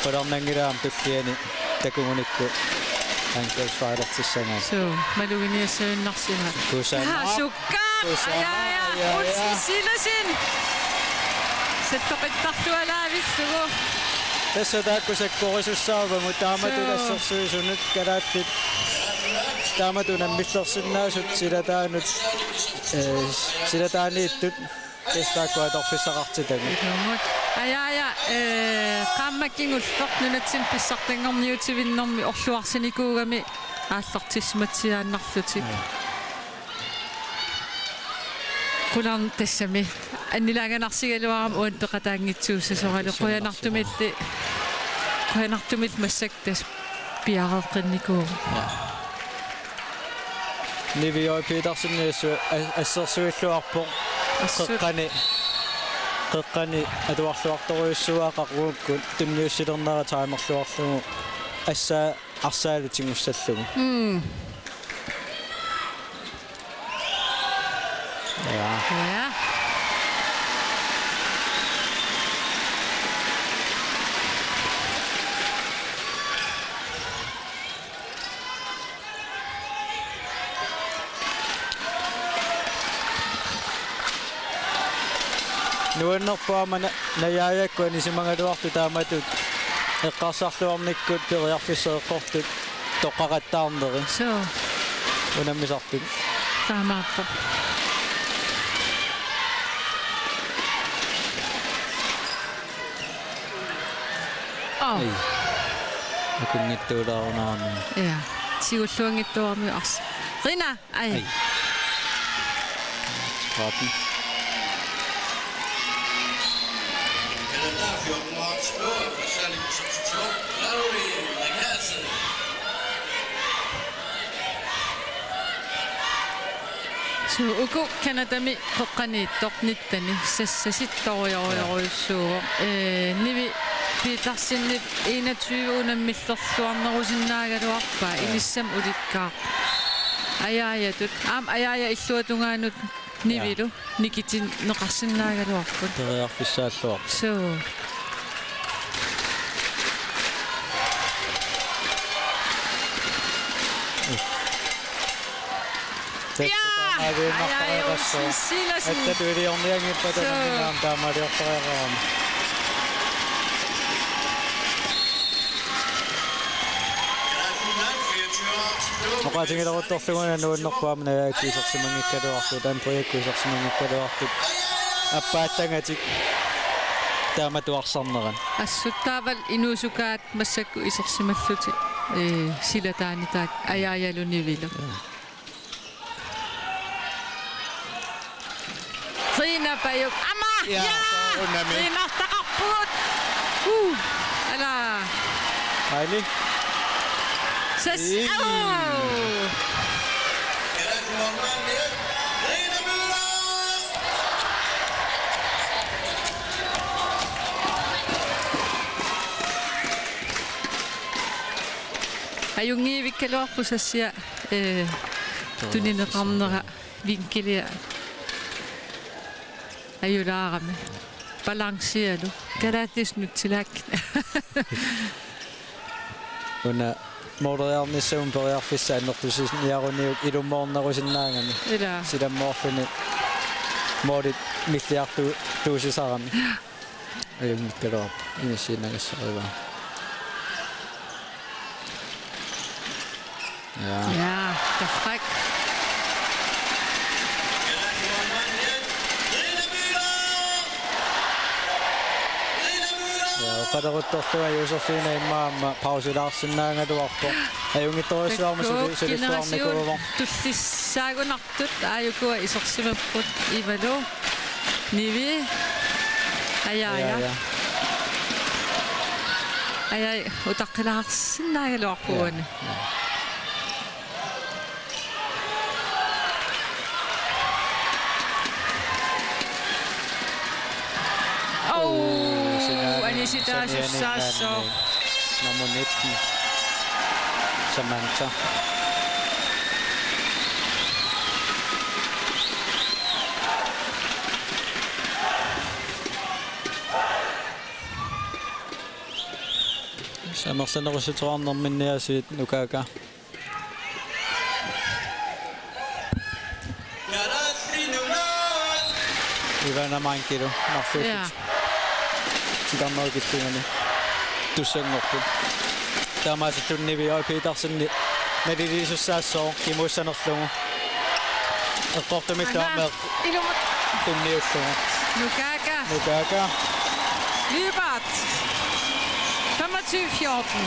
Qularnanngilaq aamma tulliani takugunikku angrebsfejlertissagaat. Suu, maluginiassagunarsimavoq. Kusanaq. Aa, sukkaaq! Kusanaq. Ajaa, ajaa, ajaa, ajaa. Utsi Silassen. Salloqittarlualaavillugu. Tassa taakku sakkorisussaavugut taamatut. Suu. Assersuisunut kalaallit. Taamatut unammillersinnaasut silataanut, eh, silataaniittut. Tassa taakku atorfissaqartitagut. Ilumut. Ajaa, ajaa, eh, qaammat kingulleq nunatsinni pissartanngorniutivinnermi orluarsinikuugami aallartissimatsiaannarlutik. Mm. Qularn-, tassami annilaanganarsigaluarama uani peqataanngitsuussasoralu. Qujanartumilli, qujanartumilli massakkut tassa piareeqqinnikuuvoq. Ja. Nivi J. Petersen assu-, as-, assersuilluarpoq. Assut. Qeqqani, qeqqani atuarluartorujussuuvoq, qaqugukkut tunniussilernera timerluarlugu. Assaa arsaalu tigussallugu. Mm. Ja. Ja. Nuannerpoq aamma na-, Najaajakkut anisimagaluartut taamatut eqqarsarluarnikkut periarfissat eqqortut toqqaqattaarneri. Suu. Unammisartut. Taamaappoq. Au. Ai. Akunngittuulaarunarami. Ja. Tigulluanngittuarami ars-. Rina. Ai. Ai. Tretten. Suu, uku Canadami qeqqaniittoq nitteni sassasittorujorujorujussuuvoq. Ee, Nivi Petersenip enogtyve unammillerluarnerusinnaagaluarpaa, ja, inissamut ulikkaarpoq. Ajaajatut. Aamma Ajaaja illuatungaanut Nivilu. Ja. Nikitinneqarsinnaagaluarput. Periarfissaalluarpoq. Suu. Ja! Ajaaja Olsen Silassen. Attatut iliornianngippata. Suu. Nammineq aamma taamaaliortariaqarami. Oqaatigileruttorlugu una nuannerpoq aamma Najaajakkut isersimanngikkaluartut, Andreakkut isersimanngikkaluartut. Appaallaangatik taamatut arsarnerat. Assut taavalu inuusukaat massakkut isersimallutik, ee, silataanni taakku Ajaajalu Nivilu. Rina Pajuk. Aamma! Ja, ja! Soorunami. Rinartaqarpugut. Uh, ala. Aili. Sas-, ii, au! Ajunngivikkaluarpoq Sassia, eh, tunineqarnera. Vinkelia ajulaarami. Balancialu. Kalaallisut nutsilaakka. Una mooleriarnissamut periarfissaq annertusiniaruniuk ilummoornerusinnaagami. Ila. Silammoorluni moolit milliartuussisarami. Ajunngikkaluarpoq. Inissiinnagassarivaa. Ja. Ja, torrak. Ja, oqaleruttorlugu Josefine immaqa aamma pausilaarsinnaagaluarpoq. Ajunngitsorujussuarmik suli-, sulissuarnikuuvoq. Generation tullissaagunartut aajukua isersimapput Ivalu. Nivi. Ajaaja. Ajaaja. Ajai, utaqqilaarsinnaagaluarpoq uani. Au, Uu, sinaani, anisitaasussaassaaq. Saniani nummer nitten. Samantha. Amerlanerussuteqarnerminniaasiit Nukaaka. Ivana Mankilu, Marfiuffik. Ja. Titarnerup killingani. Tussanngorput. Taamaasilluni Nivi Petersen naliliisussaassooq kimuussanerlugu. Eqqortumillu Aha. aamma Ilumut. Tunniullugu. Nukaaka. Nukaaka. Lyberth. Femogtyve fjorten.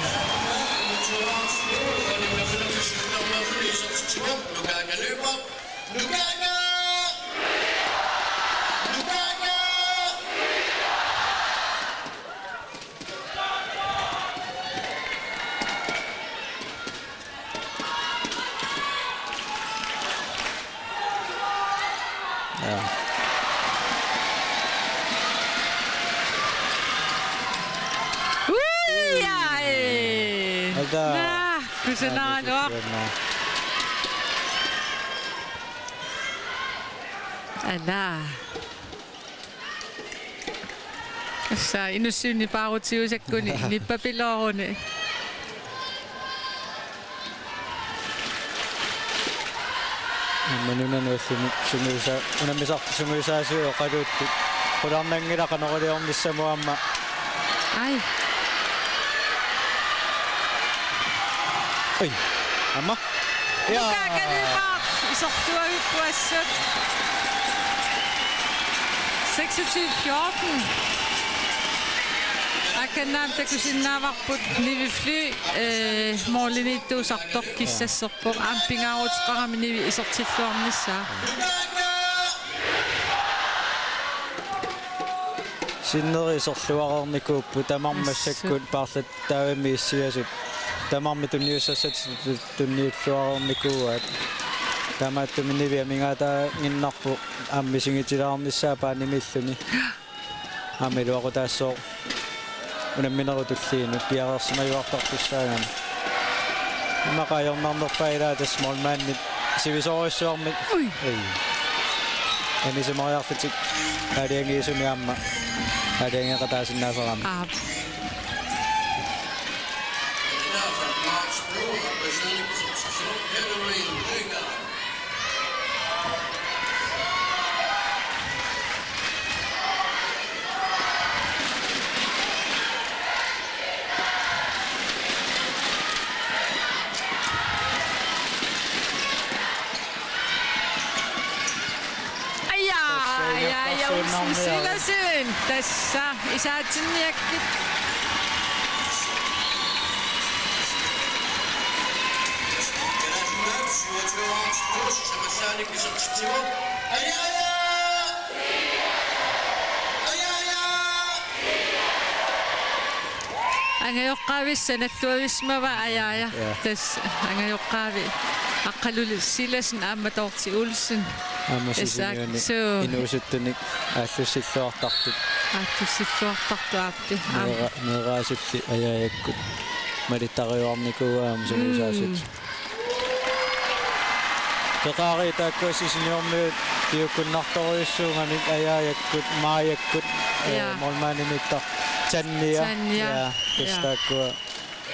Ja. Ui, ai. Alta. Naa, kusanaraluaq. Ala. Tassa inussiunni paarutiusakkuni nippapilooruni. Aamma nunanut ullumi sungiusa-, unammisartut sungiusaasuat oqaluuttut. Qularnanngilaq qanoq iliornissamut aamma. Ai. Oi. Aamma. Ja. Nukaaka Lyberth isertuavippoq assut. Seksogtyve fjorten. Akannaam takusinnaavarput Nivi Fly, eh, målimiittuusartoq kissasserpoq aamma pingaaruteqarami Nivi isertilluarnissaa. Sinneri iserluareernikuupput tamarmik Assut. Massakkut paarlat taavami issiasut. Tamarmik tunniussassatit tunniulluareernikuuaat. Taamaattumik Nivi amigaataannginnarpoq aamma misigitilaarnissaa paanimilluni. Aamma iluaqutaassooq unamminerup tulliinut piareersimajuartartussaagami. Immaqa ajornarnerpaat ilaat tassa målmandip sivisoorujussuarmik. Ui. Ei. Anisimariarlutik aalajangiisumik aamma aalajangeeqataasinnaasarami. Aap. Aja, aja, aja, Olsen Sivertsen. Tassa, isaatsinniakkit. Aja, aja. Aja, aja. Angajoqqaavissat nalluavissimavaat, aja, aja. Ja. Tassa angajoqqaavi Aqqaluk Silassen aamma Dorthe Olsen. Aamma Tassa Sisimiuni suu. Inuusuttunik aallussilluartartut. Aallussilluartartut aappi. Aamma. Meera-, meeraasulli Ajaajakkut malittariuarnikuuaat aamma sungiusaasut. Mm. Peqaariit taakkua Sisimiormiut piukkunnartorujussuugamik Ajaajakkut, Maajakkut, eh, Ja. målmandimiittoq Tanja. Tanja. Ja, tassa Ja. taakkua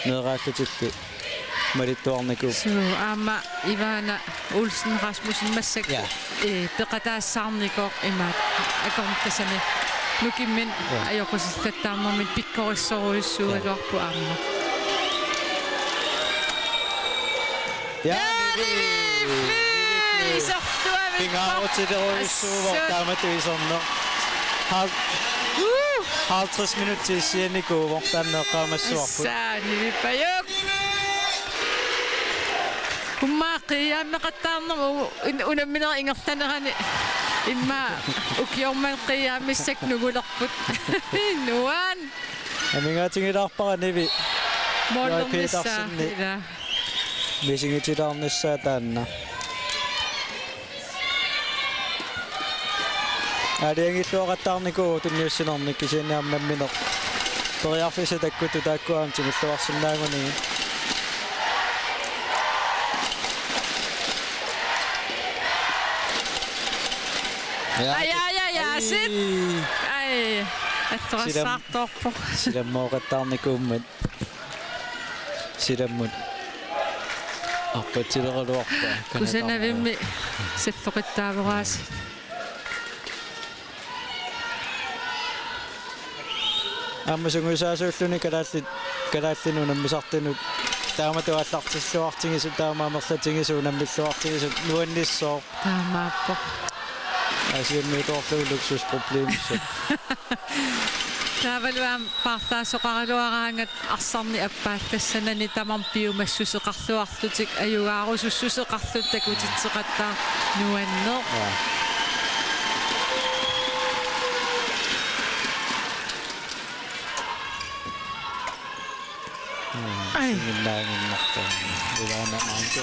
meeraallutilli malittuarnikuupput. Suu, aamma Ivana Olsen Rasmussen massakkut Ja. eh, peqataassaarnikoq imaat akornutassami nukimmat Ja. ajoqusillattaarnermik pikkorissorujussuugaluarpoq aamma. Ja, Nivi. Nivi Fly! Isertuavippoq. Pingaarutilerujussuuvoq Assut. Taamatut iserneq. Hal-, Woo! halvtreds minutsit issianikuuvoq taanna eqqaamassavarput. Assa, Nivi Pajuk. Kumma qiiaammeqattaarnermut un-, unamminerup ingerlanerani immaqa ukioq manna qiiaammissaat nungulerput. Nuan. Amigaatigilaarpara Nivi. Målnummissaa Petersenip ila. Misigitilaarnissaa taanna. Aalajangiilluaqattaarnikuuvoq tunniussinernik kisianni aamma nammineq periarfissat takkutut taakkua aamma timilluarsinnaagunigit. Ja. Aj, aj, aj, aj, sit. Aj. Aj, attoqassaartoorpoq. Silam-, silammooqattaarnikuummat. Silammut. Arpatsileraluarpaa. Kusanavimmi salloqittaavoraasi. Aamma sungiusaasuulluni kalaallit, kalaallinut unammisartunut taamatut aallartilluartigisut, taama amerlatigisut, unammilluartigisut nuannissooq. Taamaappoq. Asianniutoorlugu luksusproblemissat. Taavalu aamma paarlaasoqaraluaraangat arsarneq appaallassanani tamarmik piumassuseqarluarlutik ajugaarusussuseqarlutik takutitseqattaarneq nuanneq. Ja. Aj. Singinnaaginnartaa. Ilaana maanko.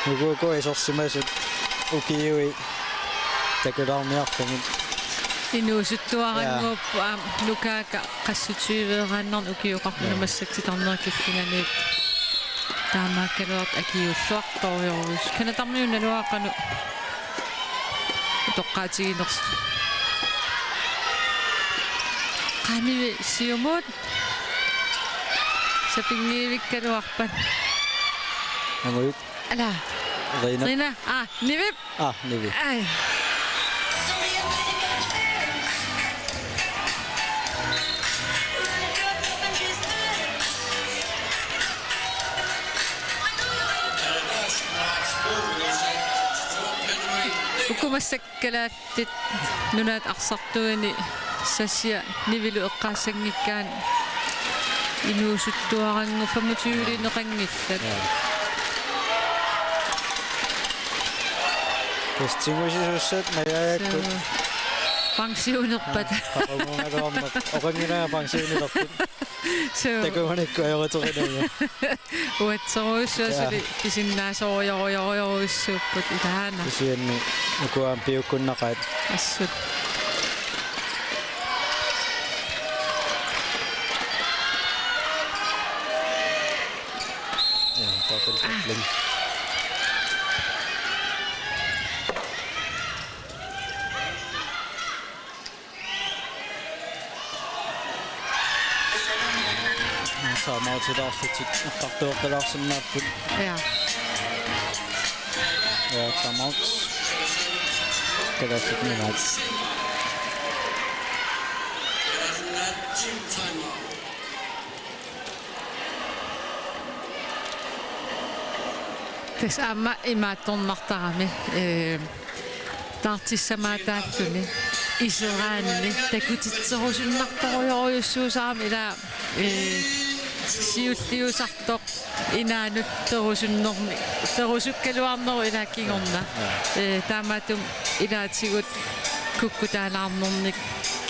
Uku, uku isersimasut ukiui takulaarniarlugit. Inuusuttuarannguupput, aamma Nukaaka qassutyveeraannarnik ukioqarluni massakkut titarnerit killinganiit. Taamaakkaluartoq akiuulluartorujorujussuuvoq. Kanatammiunnaluaqanu utoqqaatiginersoq. Qaa Nivi siumut. Sapinngivikkaluarpat. Angui. Ala. Rina. Rina. Ah, Nivi. Ah, Nivi. Aj. Uku massakkut kalaallit nunaat arsartuini Sassia Nivilu eqqaassanngikkaanni inuusuttuarannguupput femogtyvelineqanngillat. Ja. Tassa tigusisussat najaajakkut. Suu. Pensionerpata. Qaquguugaluarmat. Oqanngilanga pensionilerput. Suu. Takumanikku ajorateqinagu. Uatsorujussuaq. Ja. Suli pisinnaasorujorujorujorujussuupput ilaana. Kisianni ukua piukkunnaqaat. Assut. Ja, dobbeltdribling. Timeoutilaarlutik eqqartueqqilaarsinnaapput. Ja. Ja, timeout. Kalaallit Nunaat. Tassa aamma imaattornartarami, ee, taartissamaataalluni iseraanni takutitserusunnartorujorujussuusarami ila, ee, siulliusartoq inaanut perusunnermi, perusukkaluarnerup ila kingorna. Ee, taamaattumik ilaatigut kukkutaalaarnernik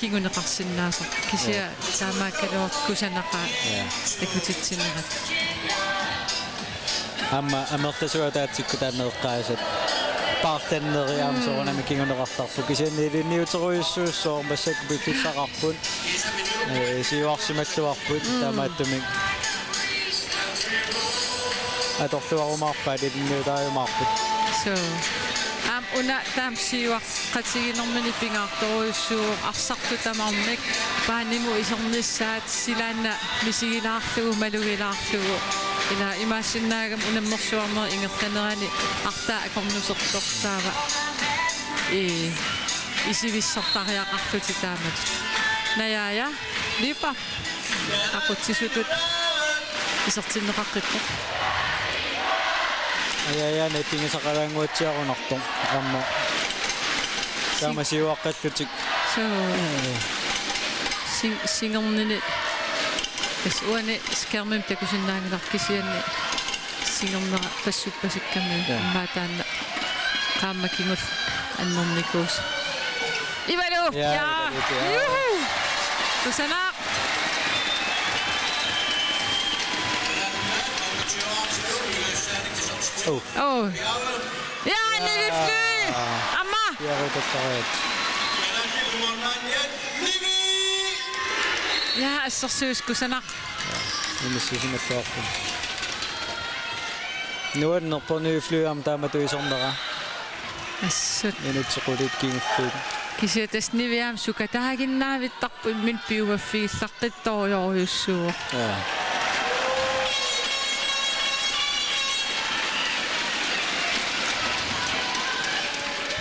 kinguneqarsinnaasarpoq. Kisianni taamaakkaluartoq kusanaqaaq takutitsinerat. Aamma amerlasuut ataatsikkut taanna eqqaasat. Paarlanneri aamma soorunami kinguneqartarput. Kisianni ilinniuterujussuussooq massakkut piffissaqarput. Ee, siuarsimalluarput taamaattumik. Atorluarumaarpaat ilinniutaajumaarput. Suu. Aamma una taama siuaqqatiginermini pingaartorujussuuvoq arsartut tamarmik baanimut isernissaat silaanna misigilaarlugu malugilaarlugu. Ila imaassinnaagami unammersuarnerup ingerlanerani arlaat akornusertoq taava. Ee, isivissartariaqarlutik taamatut. Najaaja, Liipa. Aqutsisutut isertinneqaqqippoq. Ajajaana pigisaqalaannguatsiarunartoq aamma. Taama siuaqqallutik. Suu. Sing-, singerneq. Tassa uani skærmimi takusinnaanngilaq kisianni singernera passuppasikkami. Ja. Immaqa taanna qaammat kingulleq annernikuusoq. Ivalu! Ja, ja. Ivalu, ja. Juhu! Kusanaq! Oh. Oh. Ja, Nivi Fly! Aamma! Ja, det er sejt. Ja, assersuisoq kusanaq. Inissusimalluarput. Nuannerpoq Nivi Fly aamma taamatut isornera. Assut. Minutsit qulit kingulliit. Kisianni tassa Nivi aamma sukataaginnaavittarpoq imminut piumaffigillaqqittorujorujussuuvoq. Ja.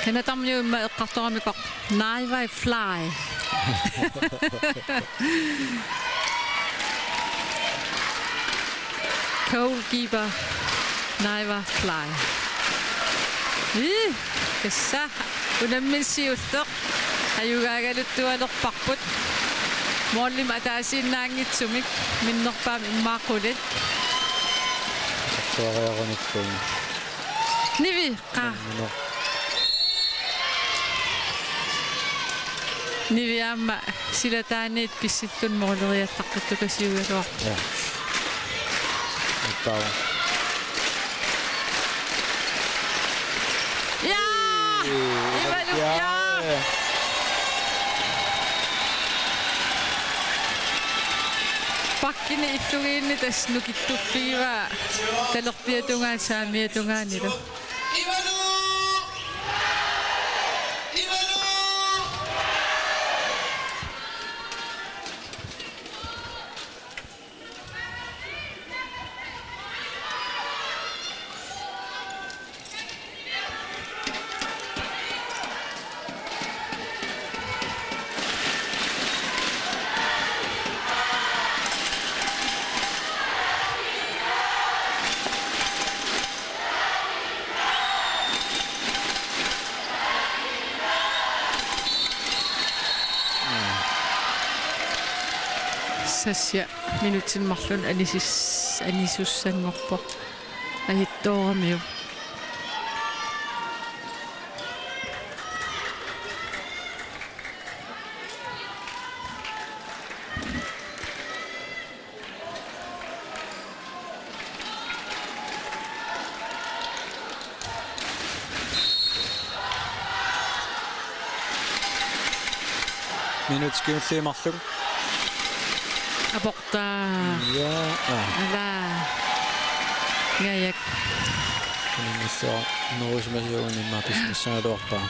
Canadamiut immaqa eqqartoramikku Naiva Fly. Goalkeeper Naiva Fly. Ii, tassa unammineq siulleq. Ajugaagaluttualerparput. Målimik ataasiinnaanngitsumik minnerpaamik immaqa qulit. Suariarunippugut. Nivi, qaa. Nivi aamma silataaniit pissilluni måleriallaqqittukasiugaluarpoq. Ja. Ippaa. Ja! Ivalu, ja! Bakkini illugiinni tassa nukittuffigivaa talerpiata tungaanut saamiata tungaanilu. Sassia minutsini marlunni anisis-, anisussanngorpoq. Ajittooramiuk. Minutsit kingulliit marluk. Aportaa. Ja, aa. Ala. Ngajak. Uninngilluarnerusimasiugunimmaa pissinissagaluarpaa.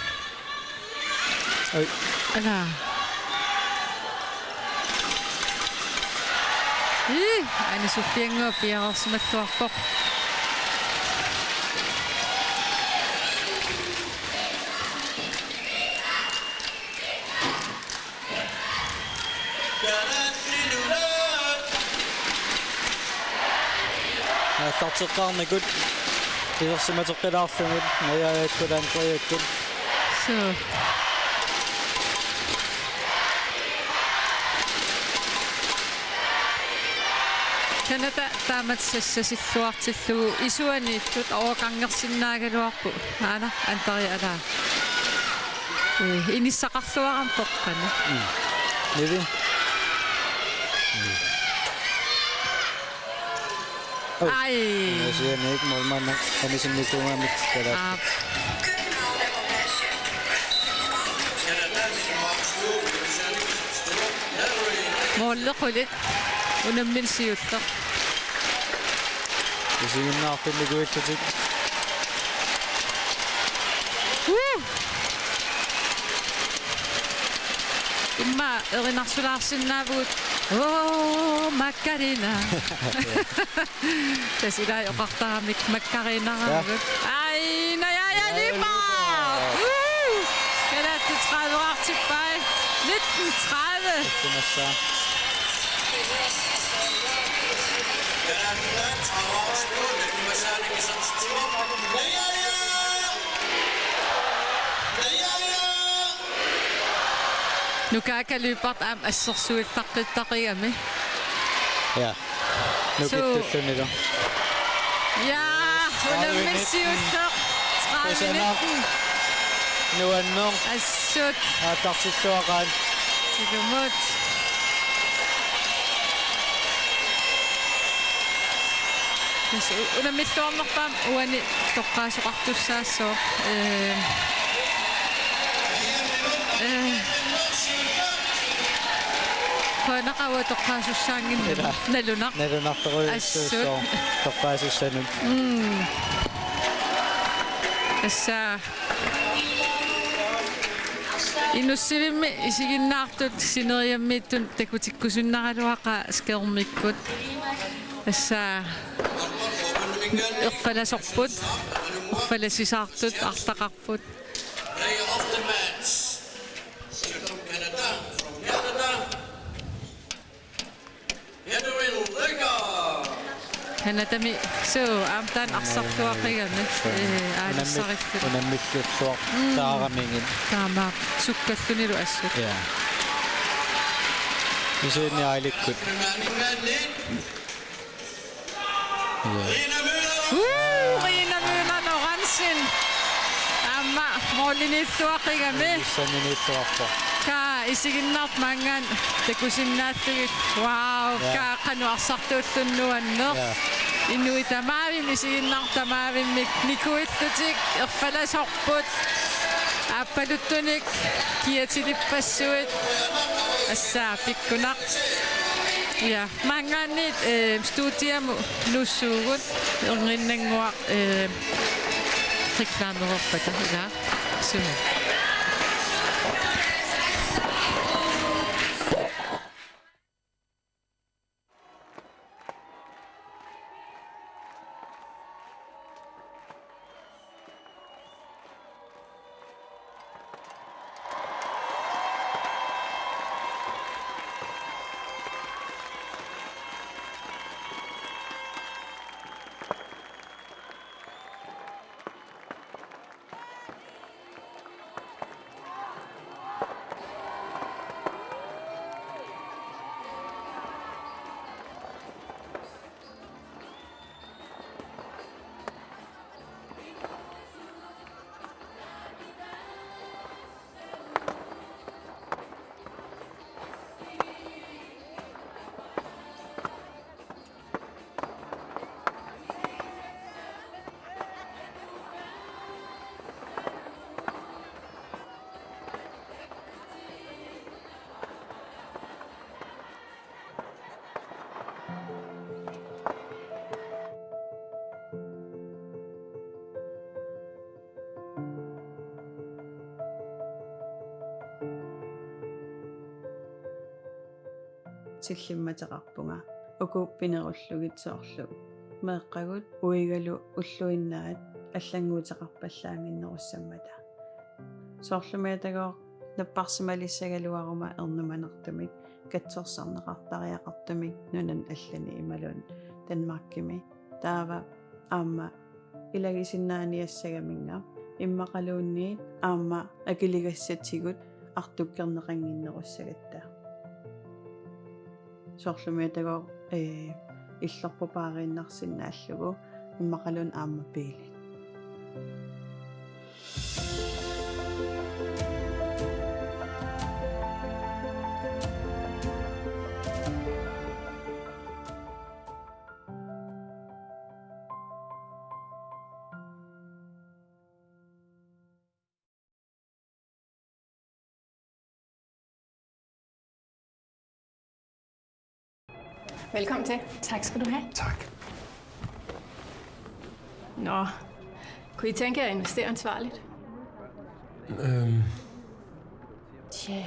Oj. Ala. Ii, anisuffiannguaq piareersimalluarpoq. Aallarteqqaarnikut isersimateqqilaarlugit najaajakkut Andreakkut. Suu. Canada taamatut sassasilluartillugu isuaniittut overgangersinnaagaluarput. Aana, Andrea, ala. Ee, inissaqarluarami toqqani. Mm. Nivi. Mm. Oh. Ai. Asianik målmand anisinnikuugamik kalaa. Aap. Måli qulit. Unammineq siulleq. Isiginnaartunnikuullutik. Woo! Immaqa erinarsulaarsinnaavugut. Oo, Macarena. Tassa ilai oqartaramik Macarenaraagut. Ja. Ai, najaaja Liipaat! Woo! Kalaallit tredive-raartippai. Nitten tredive. Tunassaa. Nukaaka løbert aamma assersuiffaqqittaqigami. Ja. Nukittussunilu. Ja, unammissiulleq. Tredive nitten. Nuanneq. Assut. Aallartilluaqaat. Ilumut. Tassa u-, unammilluarnerpaamik uani toqqaasoqartussaassooq. Ee, ee, qujanaqaaq uanga toqqaasussaannginnama. Ila. Nalunaq-, nalunartorujussuussooq. Assut. Toqqaasussanut. Mm. Tassa. Inussivimmi isiginnaartut sineriammiittut takutikkusunnaraluaqaat skærmikkut. Tassa erfalasorput, erfalasisaartut, arlaqarput. Player of the match. From Canada, from Canada. Edwin Lecker. Canadami, suu, aamma taanna arsartuaqigami, ee, aalisariffik. Unammillussuaq. Mm. Taaramigit. Taamaappoq, sukkallunilu assut. Ja. Misiinni aalikkut. Uu, Rina Møller Lorentzen. Aamma målimiittuaqigami. Målimiittuarpoq. Kaa isiginnaartut maanngaanniit takusinnaallugit. Wow, ja. Kaa qanoq arsartuulluni nuanneq. Ja. Inuit tamaavimmik isiginnaartut tamaavimmik nikuillutik erfalasorput. Aappaluttunik kiatilippassuit. Assaa pikkunaq. Ja. Maanngaanniit, eh, studiamut nuussuugut, erniinnannguaq, eh, reklamererpata, ilaa, sumi. Tillimmateqarpunga uku pinerullugit soorlu meeqqagut uigalu ulluinnaat allannguuteqarpallaannginnerussammata. Soorlumiitagooq napparsimalissagaluaruma ernumanartumik katsorsarneqartariaqartumik nunani allani imaluunniit Danmarkimi. Taava aamma ilagisinnaaniassagaminnga immaqaluunniit aamma akiligassatigut artukkerneqannginnerussagatta. Soorlumiitagooq, ee, illorput paariinnarsinnaallugu immaqaluunniit aamma biilit. Velkommen til. Tak skal du have. Tak. Nå, kunne I tænke jer at investere ansvarligt? Øhm. Tja.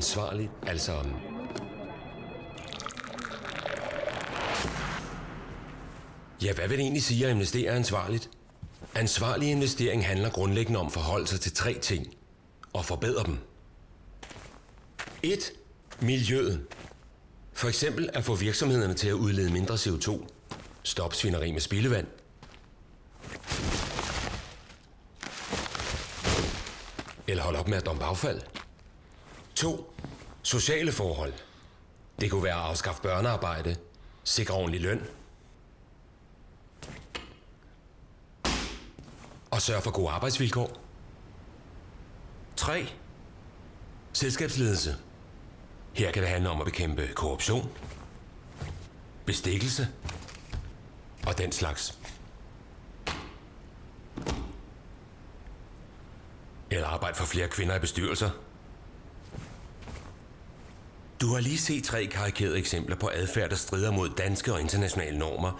ansvarligt, altså. Ja, hvad vil det egentlig sige at investere ansvarligt? Ansvarlig investering handler grundlæggende om at forholde sig til tre ting og forbedre dem. Et. Miljøet. For eksempel at få virksomhederne til at udlede mindre C O to. Stop svineri med spildevand. Eller hold op med at dumpe affald. To. Sociale forhold. Det kunne være at afskaffe børnearbejde, sikre ordentlig løn og sørge for gode arbejdsvilkår. Tre. Selskabsledelse. Her kan det handle om at bekæmpe korruption, bestikkelse og den slags. Eller arbejde for flere kvinder i bestyrelser. Du har lige set tre karikerede eksempler på adfærd, der strider mod danske og internationale normer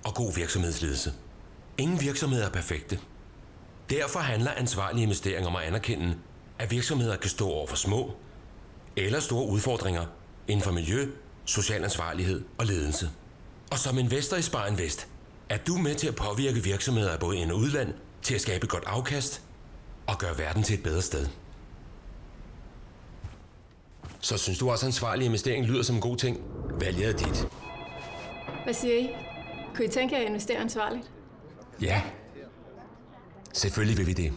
og god virksomhedsledelse. Ingen virksomheder er perfekte. Derfor handler ansvarlige investeringer om at anerkende, at virksomheder kan stå over for små eller store udfordringer inden for miljø, social ansvarlighed og ledelse. Og som investor i Spar Invest er du med til at påvirke virksomheder af både ind- og udland til at skabe et godt afkast og gøre verden til et bedre sted. Så synes du også, at ansvarlig investering lyder som en god ting? Valget er dit. Hvad siger I? Kunne I tænke jer at investere ansvarligt? Ja. Selvfølgelig vil vi det.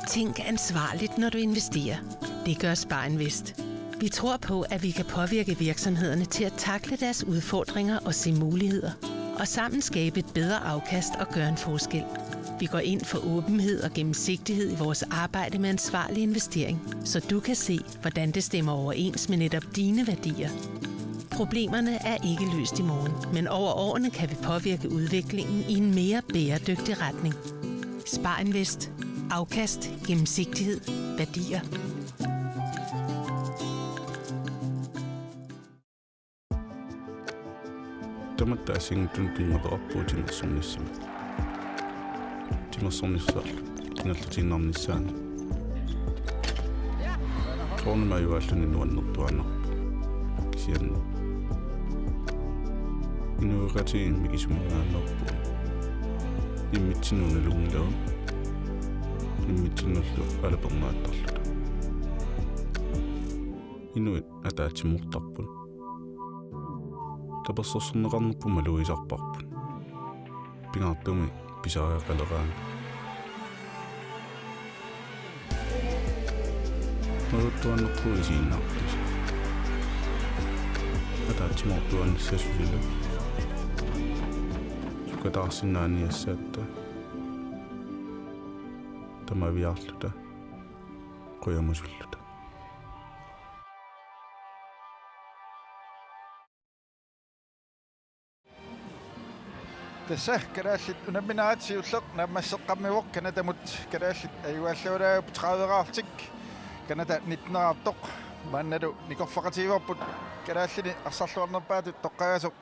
Tænk ansvarligt, når du investerer. Det gør Spar Invest. Vi tror på, at vi kan påvirke virksomhederne til at takle deres udfordringer og se muligheder. Og sammen skabe et bedre afkast og gøre en forskel. Vi går ind for åbenhed og gennemsigtighed i vores arbejde med ansvarlig investering, så du kan se, hvordan det stemmer overens med netop dine værdier. Problemerne er ikke løst i morgen, men over årene kan vi påvirke udviklingen i en mere bæredygtig retning. Spar Invest. Afkast, gennemsigtighed, værdier. Tamatta assigiinngitsunik tunngaveqarpugut timersornissamut. Timersornissaq ingerlatiinnarnissaanut. Soorunami ajugaalluni nuannertuaannarpoq. Kisianni inuiaqatigiit mikisuminngaanneerput. Immitsinnut nalunngilagut. Immitsinnullu alapernaattarluta. Inuit ataatsimoortarput. Tapersersorneqarnerput malugisarparput. Pingaartumik pisariaqaleraangat. Malugisartuaannarpugut isiginnaartut. Ataatsimoortuaannassasut ilaa. Sukataarsinnaaniassaatta. Tamaviaarluta. Qujamusulluta. Tassa kalaallit unamminerat siulleq naammasseqqammivoq Canadamut. Kalaallit ajugaallalaarput tredive-raartik. Canada nitten-eraartoq. Maannalu nikorfaqatigivarput kalaallinit arsarluarnerpaatut toqqagasoq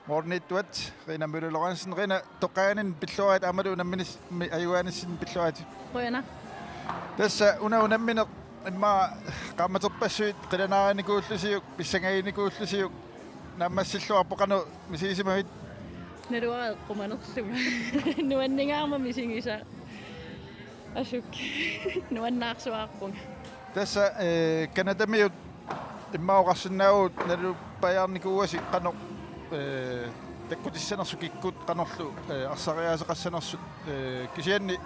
Morten Edward, Rina Møller Lorentzen. Rina, toqqagaanni pilluarit aammalu unamminis-, mi-, ajugaanissinni pilluarit. Qujanaq. Tassa una unammineq immaqa qaammaterpassuit qilanaarinikuullusiuk, pissangaginikuullusiuk, naammassilluarpoq, qanoq misigisimavit? Naluara eqqumanerlunga. Nuanningaarma misigisaq. Asuk. Nuannaarsuaarpunga. Tassa, eh, Canadamiut immaqa oqarsinnaavugut naluppajaarnikuuasi qanoq, eh, takkutissanersut kikkut qanorlu, eh, arsariaaseqassanersut, eh, kisianni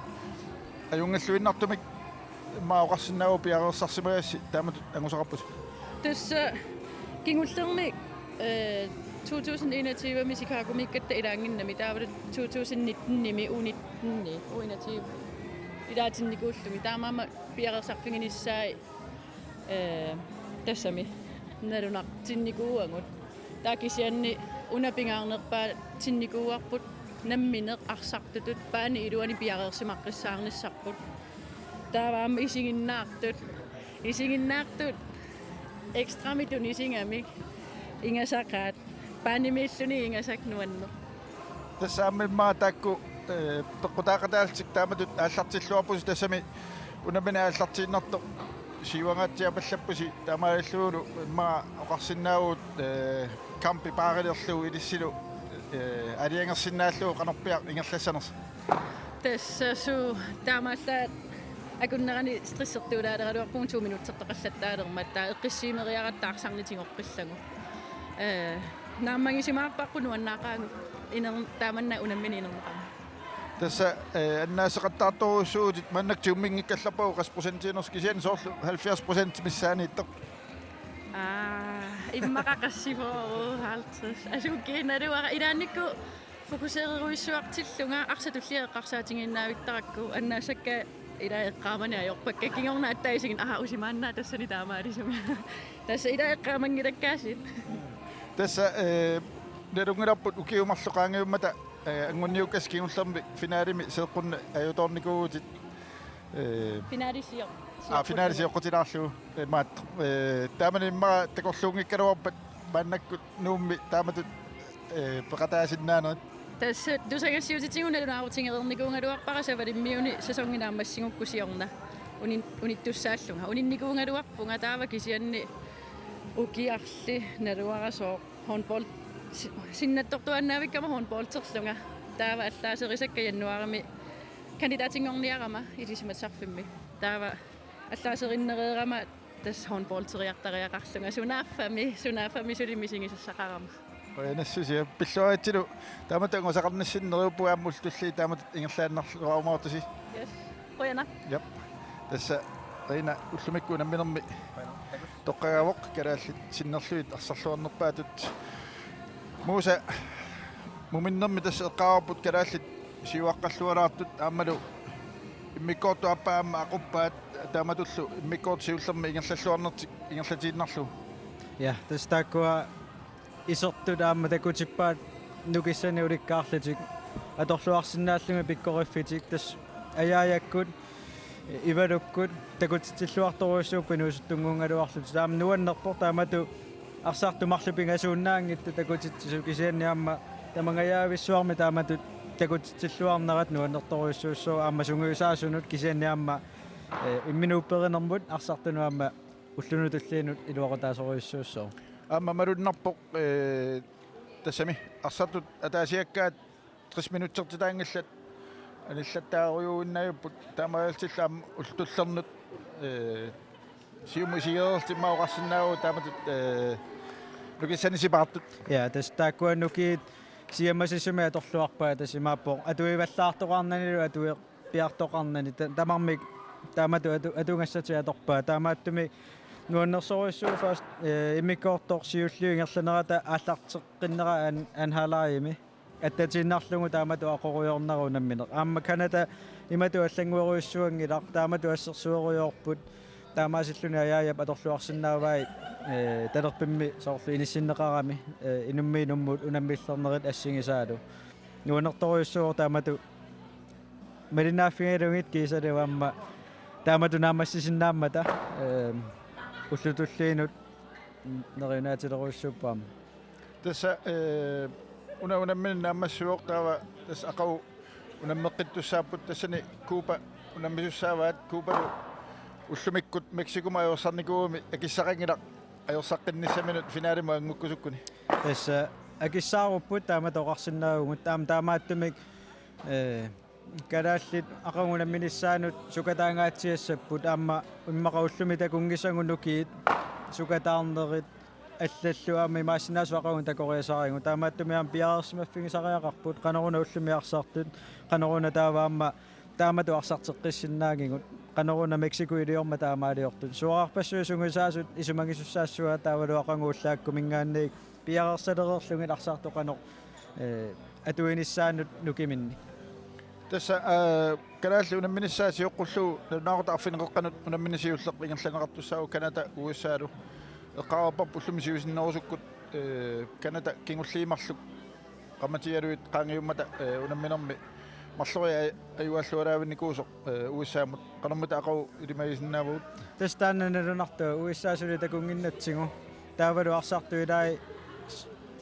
ajunngilluinnartumik immaqa oqarsinnaavugut piareersarsimagassi taamatut angusaqarpusi. Tassa kingullerni, eh, to tusind enogtyve-mi Chicagomiikkatta ilaannginnami, taavalu to tusind nitten-imi U nitten-i, U enogtyve ilaatinnikuullunga. Taamaammat piareersarfiginissaat, eh, tassami nalunartinnikuuagut. Taava kisianni una pingaarnerpaatinnikuuarput nammineq arsartutut paani iluani piareersimaqqissaarnissarput. Taava aamma isiginnaartut. Isiginnaartut ekstramik tunisigamik ingasaqaat. Paanimiilluni ingasaq nuanneq. Tassa aamma immaqa taakku, eh, peqqutaaqataallutik taamatut aallartilluarpusi, tassami unammineq aallartiinnartoq siuangaatsiarpallappusi taamaalillunilu immaqa oqarsinnaavugut, eh, kampi paarilerlugu ilissilu, eh, aalajangersinnaallugu qanorpiaq ingerlassanersi. Tassa suu taamaallaat akunnerani stressertuulaaleraluarpugut to minutsertoqallattaalermat taava eqqissiimeriaratta arsarnit tigoqqillagu. Eh, naammagisimaarparput nuannaaqaagut iner-, taamanna unammineq inerneqarmat. Tassa, eh, annaasseqattaartorujussuuvutit maannakkut tigumminngikkallarpagut qassit procentiinersoq kisianni soorlu halvfjerds procent missaaniittoq. Aa, immaqa qassifoo halvtreds. Asukiinnaruara ilaannikkut fokusererujussuartillunga arsaq tullia eqqarsaatigiinnavittarakku annaassakka ilaa eqqaamani ajorpakka kingorna attaisiginnginnakku aha usimaannaa tassani taamaalisunga. Tassa ilaa eqqaamanngilakkaasiit. Tassa, eh, nalunngilarput ukiut marluk qaangiummata, eh, anguniukkassat kingullermik finalimi seeqqunneq ajutoornikuuvutit. Eh, Finali sioq-, aa, finali sioqqutilaarlugu. Eh, maat, eh, taamani immaqa takorluunngikkaluarpat maannakkut Nuummi taamatut, eh, peqataasinnaanerit. Tassa tusagassiuutitigut nalunaarutigereernikuugaluarpara Savalimmiuni sæsoni naammassigukku siorna. Unin-, unittussaallunga. Uninnikuugaluarpunga taava kisianni ukiarli naluara sooq håndbold si-, sinnattortuaannaavikkama håndbolderlunga. Taava allaaserisakka januaarimi kandidaatinngorniarama ilisimatusarfimmi. Taava allaaserinnereerama tassa håndbolderiartariaqarlunga sunaaffami, sunaaffami suli misigisassaqarama. Qujanassusia pilluaritsilu taamatut angusaqarnissinni neriuppunga aamma ullut tulliit taamatut ingerlaannarluarumaartusi. Yes. Qujanaq. Jap. Tassa Rina ullumikkut unamminermi toqqagaavoq kalaallit sinnerlugit arsarluarnerpaatut. Musa muminnermi tassa eqqaavarput kalaallit siuaqqallualaartut aammalu immikkoortut aappaa aamma aquppaat taamatullu immikkoortut siullermik ingerlalluarnertik ingerlatiinnarlugu. Ja, tassa taakkua isertut aamma takutippaat nukissanik ulikkaarlutik atorluarsinnaallugit pikkoriffitik tassa Ajaajakkut Ivalukkut takutitsilluartorujussuupput inuusuttunnguugaluarlutik. Taama nuannerpoq taamatut arsartut marluk pingasuunnaanngitsut takutitsisut kisianni aamma tamangajaavissuarmi taamatut takutitsilluarnerat nuannertorujussuussooq aamma sungiusaasunut kisianni aamma, eh, imminut upperinermut arsartunut aamma ullunut tulliinut iluaqutaasorujussuussooq. Aamma malunnarpoq, eh, tassami arsartut ataasiakkaat tres minutsertitaanngillat anillattaarujuuinnaajupput taamaalillutillu aamma ullut tullernut, eh, siumut isigereerlutik immaqa oqarsinnaavugut taamatut, eh, nukissanik sipaartut. Ja, tassa taakkua nukiit siammasissumik atorluarpaat tassa imaappoq atuivallaartoqarnanilu atuipiartoqarnani ta-, tamarmik taamatut atu-, atugassatik atorpaat. Taamaattumik nuannersorujussuuvoq først, eh, immikkoortoq siulliup ingerlanerata aallarteqqinnera an-, anhalajimi. Attatiinnarlugu taamatut aqorujoornera unammineq. Aamma Canada imatut allannguerujussuanngilaq, taamatut assersuerujoorput. Taamaasilluni Ajaajap atorluarsinnaavai, eh, talerpimmi soorlu inissinneqarami, eh, inummit inummut unammillernerit assigisaalu. Nuannertorujussuuvoq taamatut malinnaaffigalugit kiisalu aamma taamatut naammassisinnaammata, eh, ullut tulliinut neriunaatilerujussuupput aamma. Tassa, eh, una unammineq naammassivoq taava tassa aqagu unammeqqittussaapput tassani Cuba unammisussaavaat Cubalu ullumikkut Mexicomut ajorsarnikuugami akissaqanngilaq ajorsaqqinnissaminnut finalimut angukkusukkuni. Tassa akissaarupput taamatut oqarsinnaavugut taama taamaattumik, eh, kalaallit aqagu unamminissaannut sukataangaatsiassapput aamma immaqa ullumi takunngisagut nukiit sukataarnerit allallu aamma imaassinnaavoq aqagu takoriasarigut taamaattumik aamma piareersimaffigisariaqarput qanoruna ullumi arsartut qanoruna taava aamma taamatut arsarteqqissinnaagigut qanoruna Mexico iliormat taamaaliortut suaarpassuit sungiusaasut isumagisussaassavaat taavalu aqagu ullaakkuminngaanniit piareersalereerlugit arsartut qanoq, eh, atuinissaannut nukiminni. Tassa, eh, kalaallit unamminissaat sioqqullugu nalunaaqutaq arfineq-qeqqanut unammineq siulleq ingerlanneqartussaavoq Canada U S A-lu. Eqqaavarput ullumi siusinnerusukkut, eh, Canada kingulliit marluk qammatigalugit qaangiummata, eh, unamminermi marloriarluni ajugaluarlaavinnikuusoq, eh, U S A-mut. Qanormita aqagu ilimagisinnaavagut? Tassa taanna nalunartoq U S A suli takunnginnatsigu. Taavalu arsartut ilaat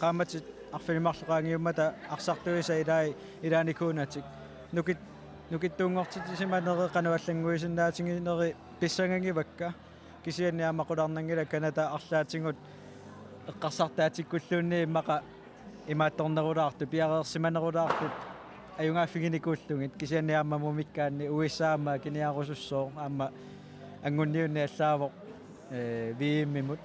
qaammatit arfineq-marluk qaangiummata arsartuisa ilaat ilaanikuunatik. Nukit-, nukittuunngortitsisimaneri qanoq allannguisinnaatigineri pissangagivakka. Kisianni aamma qularnanngilaq Canada arlaatigut eqqarsartaatikkulluunniit immaqa imaattornerulaartut, piareersimanerulaartut ajugaaffiginikuullugit, kisianni aamma mumikkaanni U S A aamma akiniarusussooq, aamma angunniunneq allaavoq, eh, V M-imut,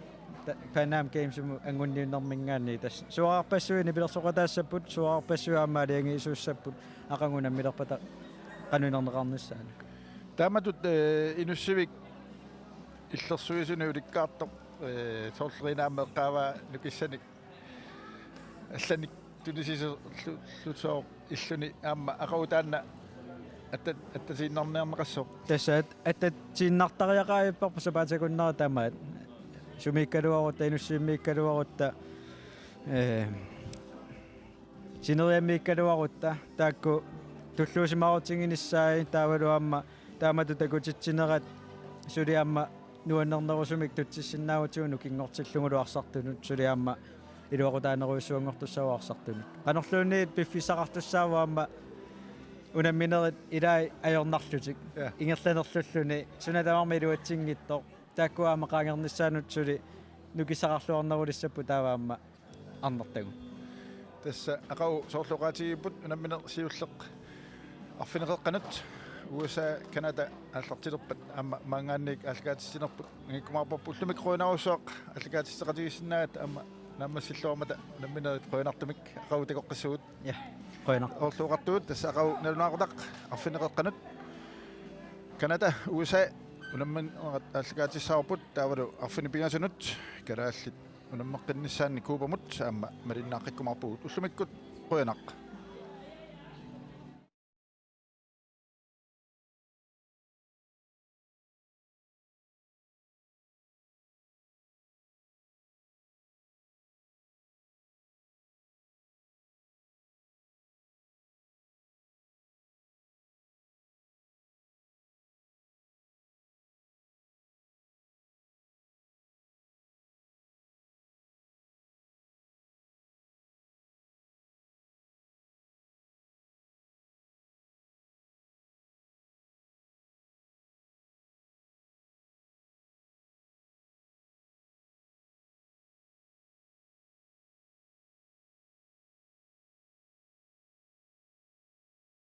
ta-, Pan Am Games-imut angunniunnerminngaanniit. Tassa suaarpassuit nipilersoqataassapput, suaarpassuit aamma aalajangiisuussapput, aqagu unammilerpata qanoq inerneqarnissaanut. Taamatut, eh, Inussivik illersuisuni ulikkaartoq, eh, soorlu Riina aamma eqqaavaa nukissanik allanik tunisisorlu-, -llusooq illuni, aamma aqagu taanna atta-, attatiinnarniarneqassooq. Tassa at-, attatiinnartariaqaavipparput sapaatip akunnera tamaat. Sumiikkaluarutta, Inussivimmiikkaluarutta, eh, sineriammiikkaluarutta, taakku tulluusimaarutiginissaat, taavalu aamma taamatut takutitsinerat suli aamma nuannernerusumik tutsissinnaavugut nukinngortillugulu arsartunut, suli aamma iluaqutaanerujussuanngortussaavoq arsartunut. Qanorluunniit piffissaqartussaavoq aamma unamminerit ilaat ajornarlutik. Ja. Ingerlanerlulluni suna tamarmi iluatsinngitsoq. Taakku aamma qaangernissaannut suli nukissaqarluarnerulissapput, taava aamma arnartagut. Tassa aqagu soorlu oqaatigipput unammineq siulleq arfineq-eqqanut U S A Canada aallartilerpat aamma maanngaanniit aallakaatitsinerput angikkumaarparput. Ullumikkut qujanarsuaq aallakaatitseqatigiissinnaagatta aamma naammassilluarmata unamminerit, qujanartumik aqagu takoqqissuugut. Ja, qujanaq. Oorluuqartugut, tassa aqagu nalunaaqutaq arfineq-eqqanut Canada U S A unamminerat aallakaatissavarput, taavalu arfineq-pingasunut kalaallit unammeqqinnissaannik Cubamut aamma malinnaaqqikkumaarpugut. Ullumikkut qujanaq.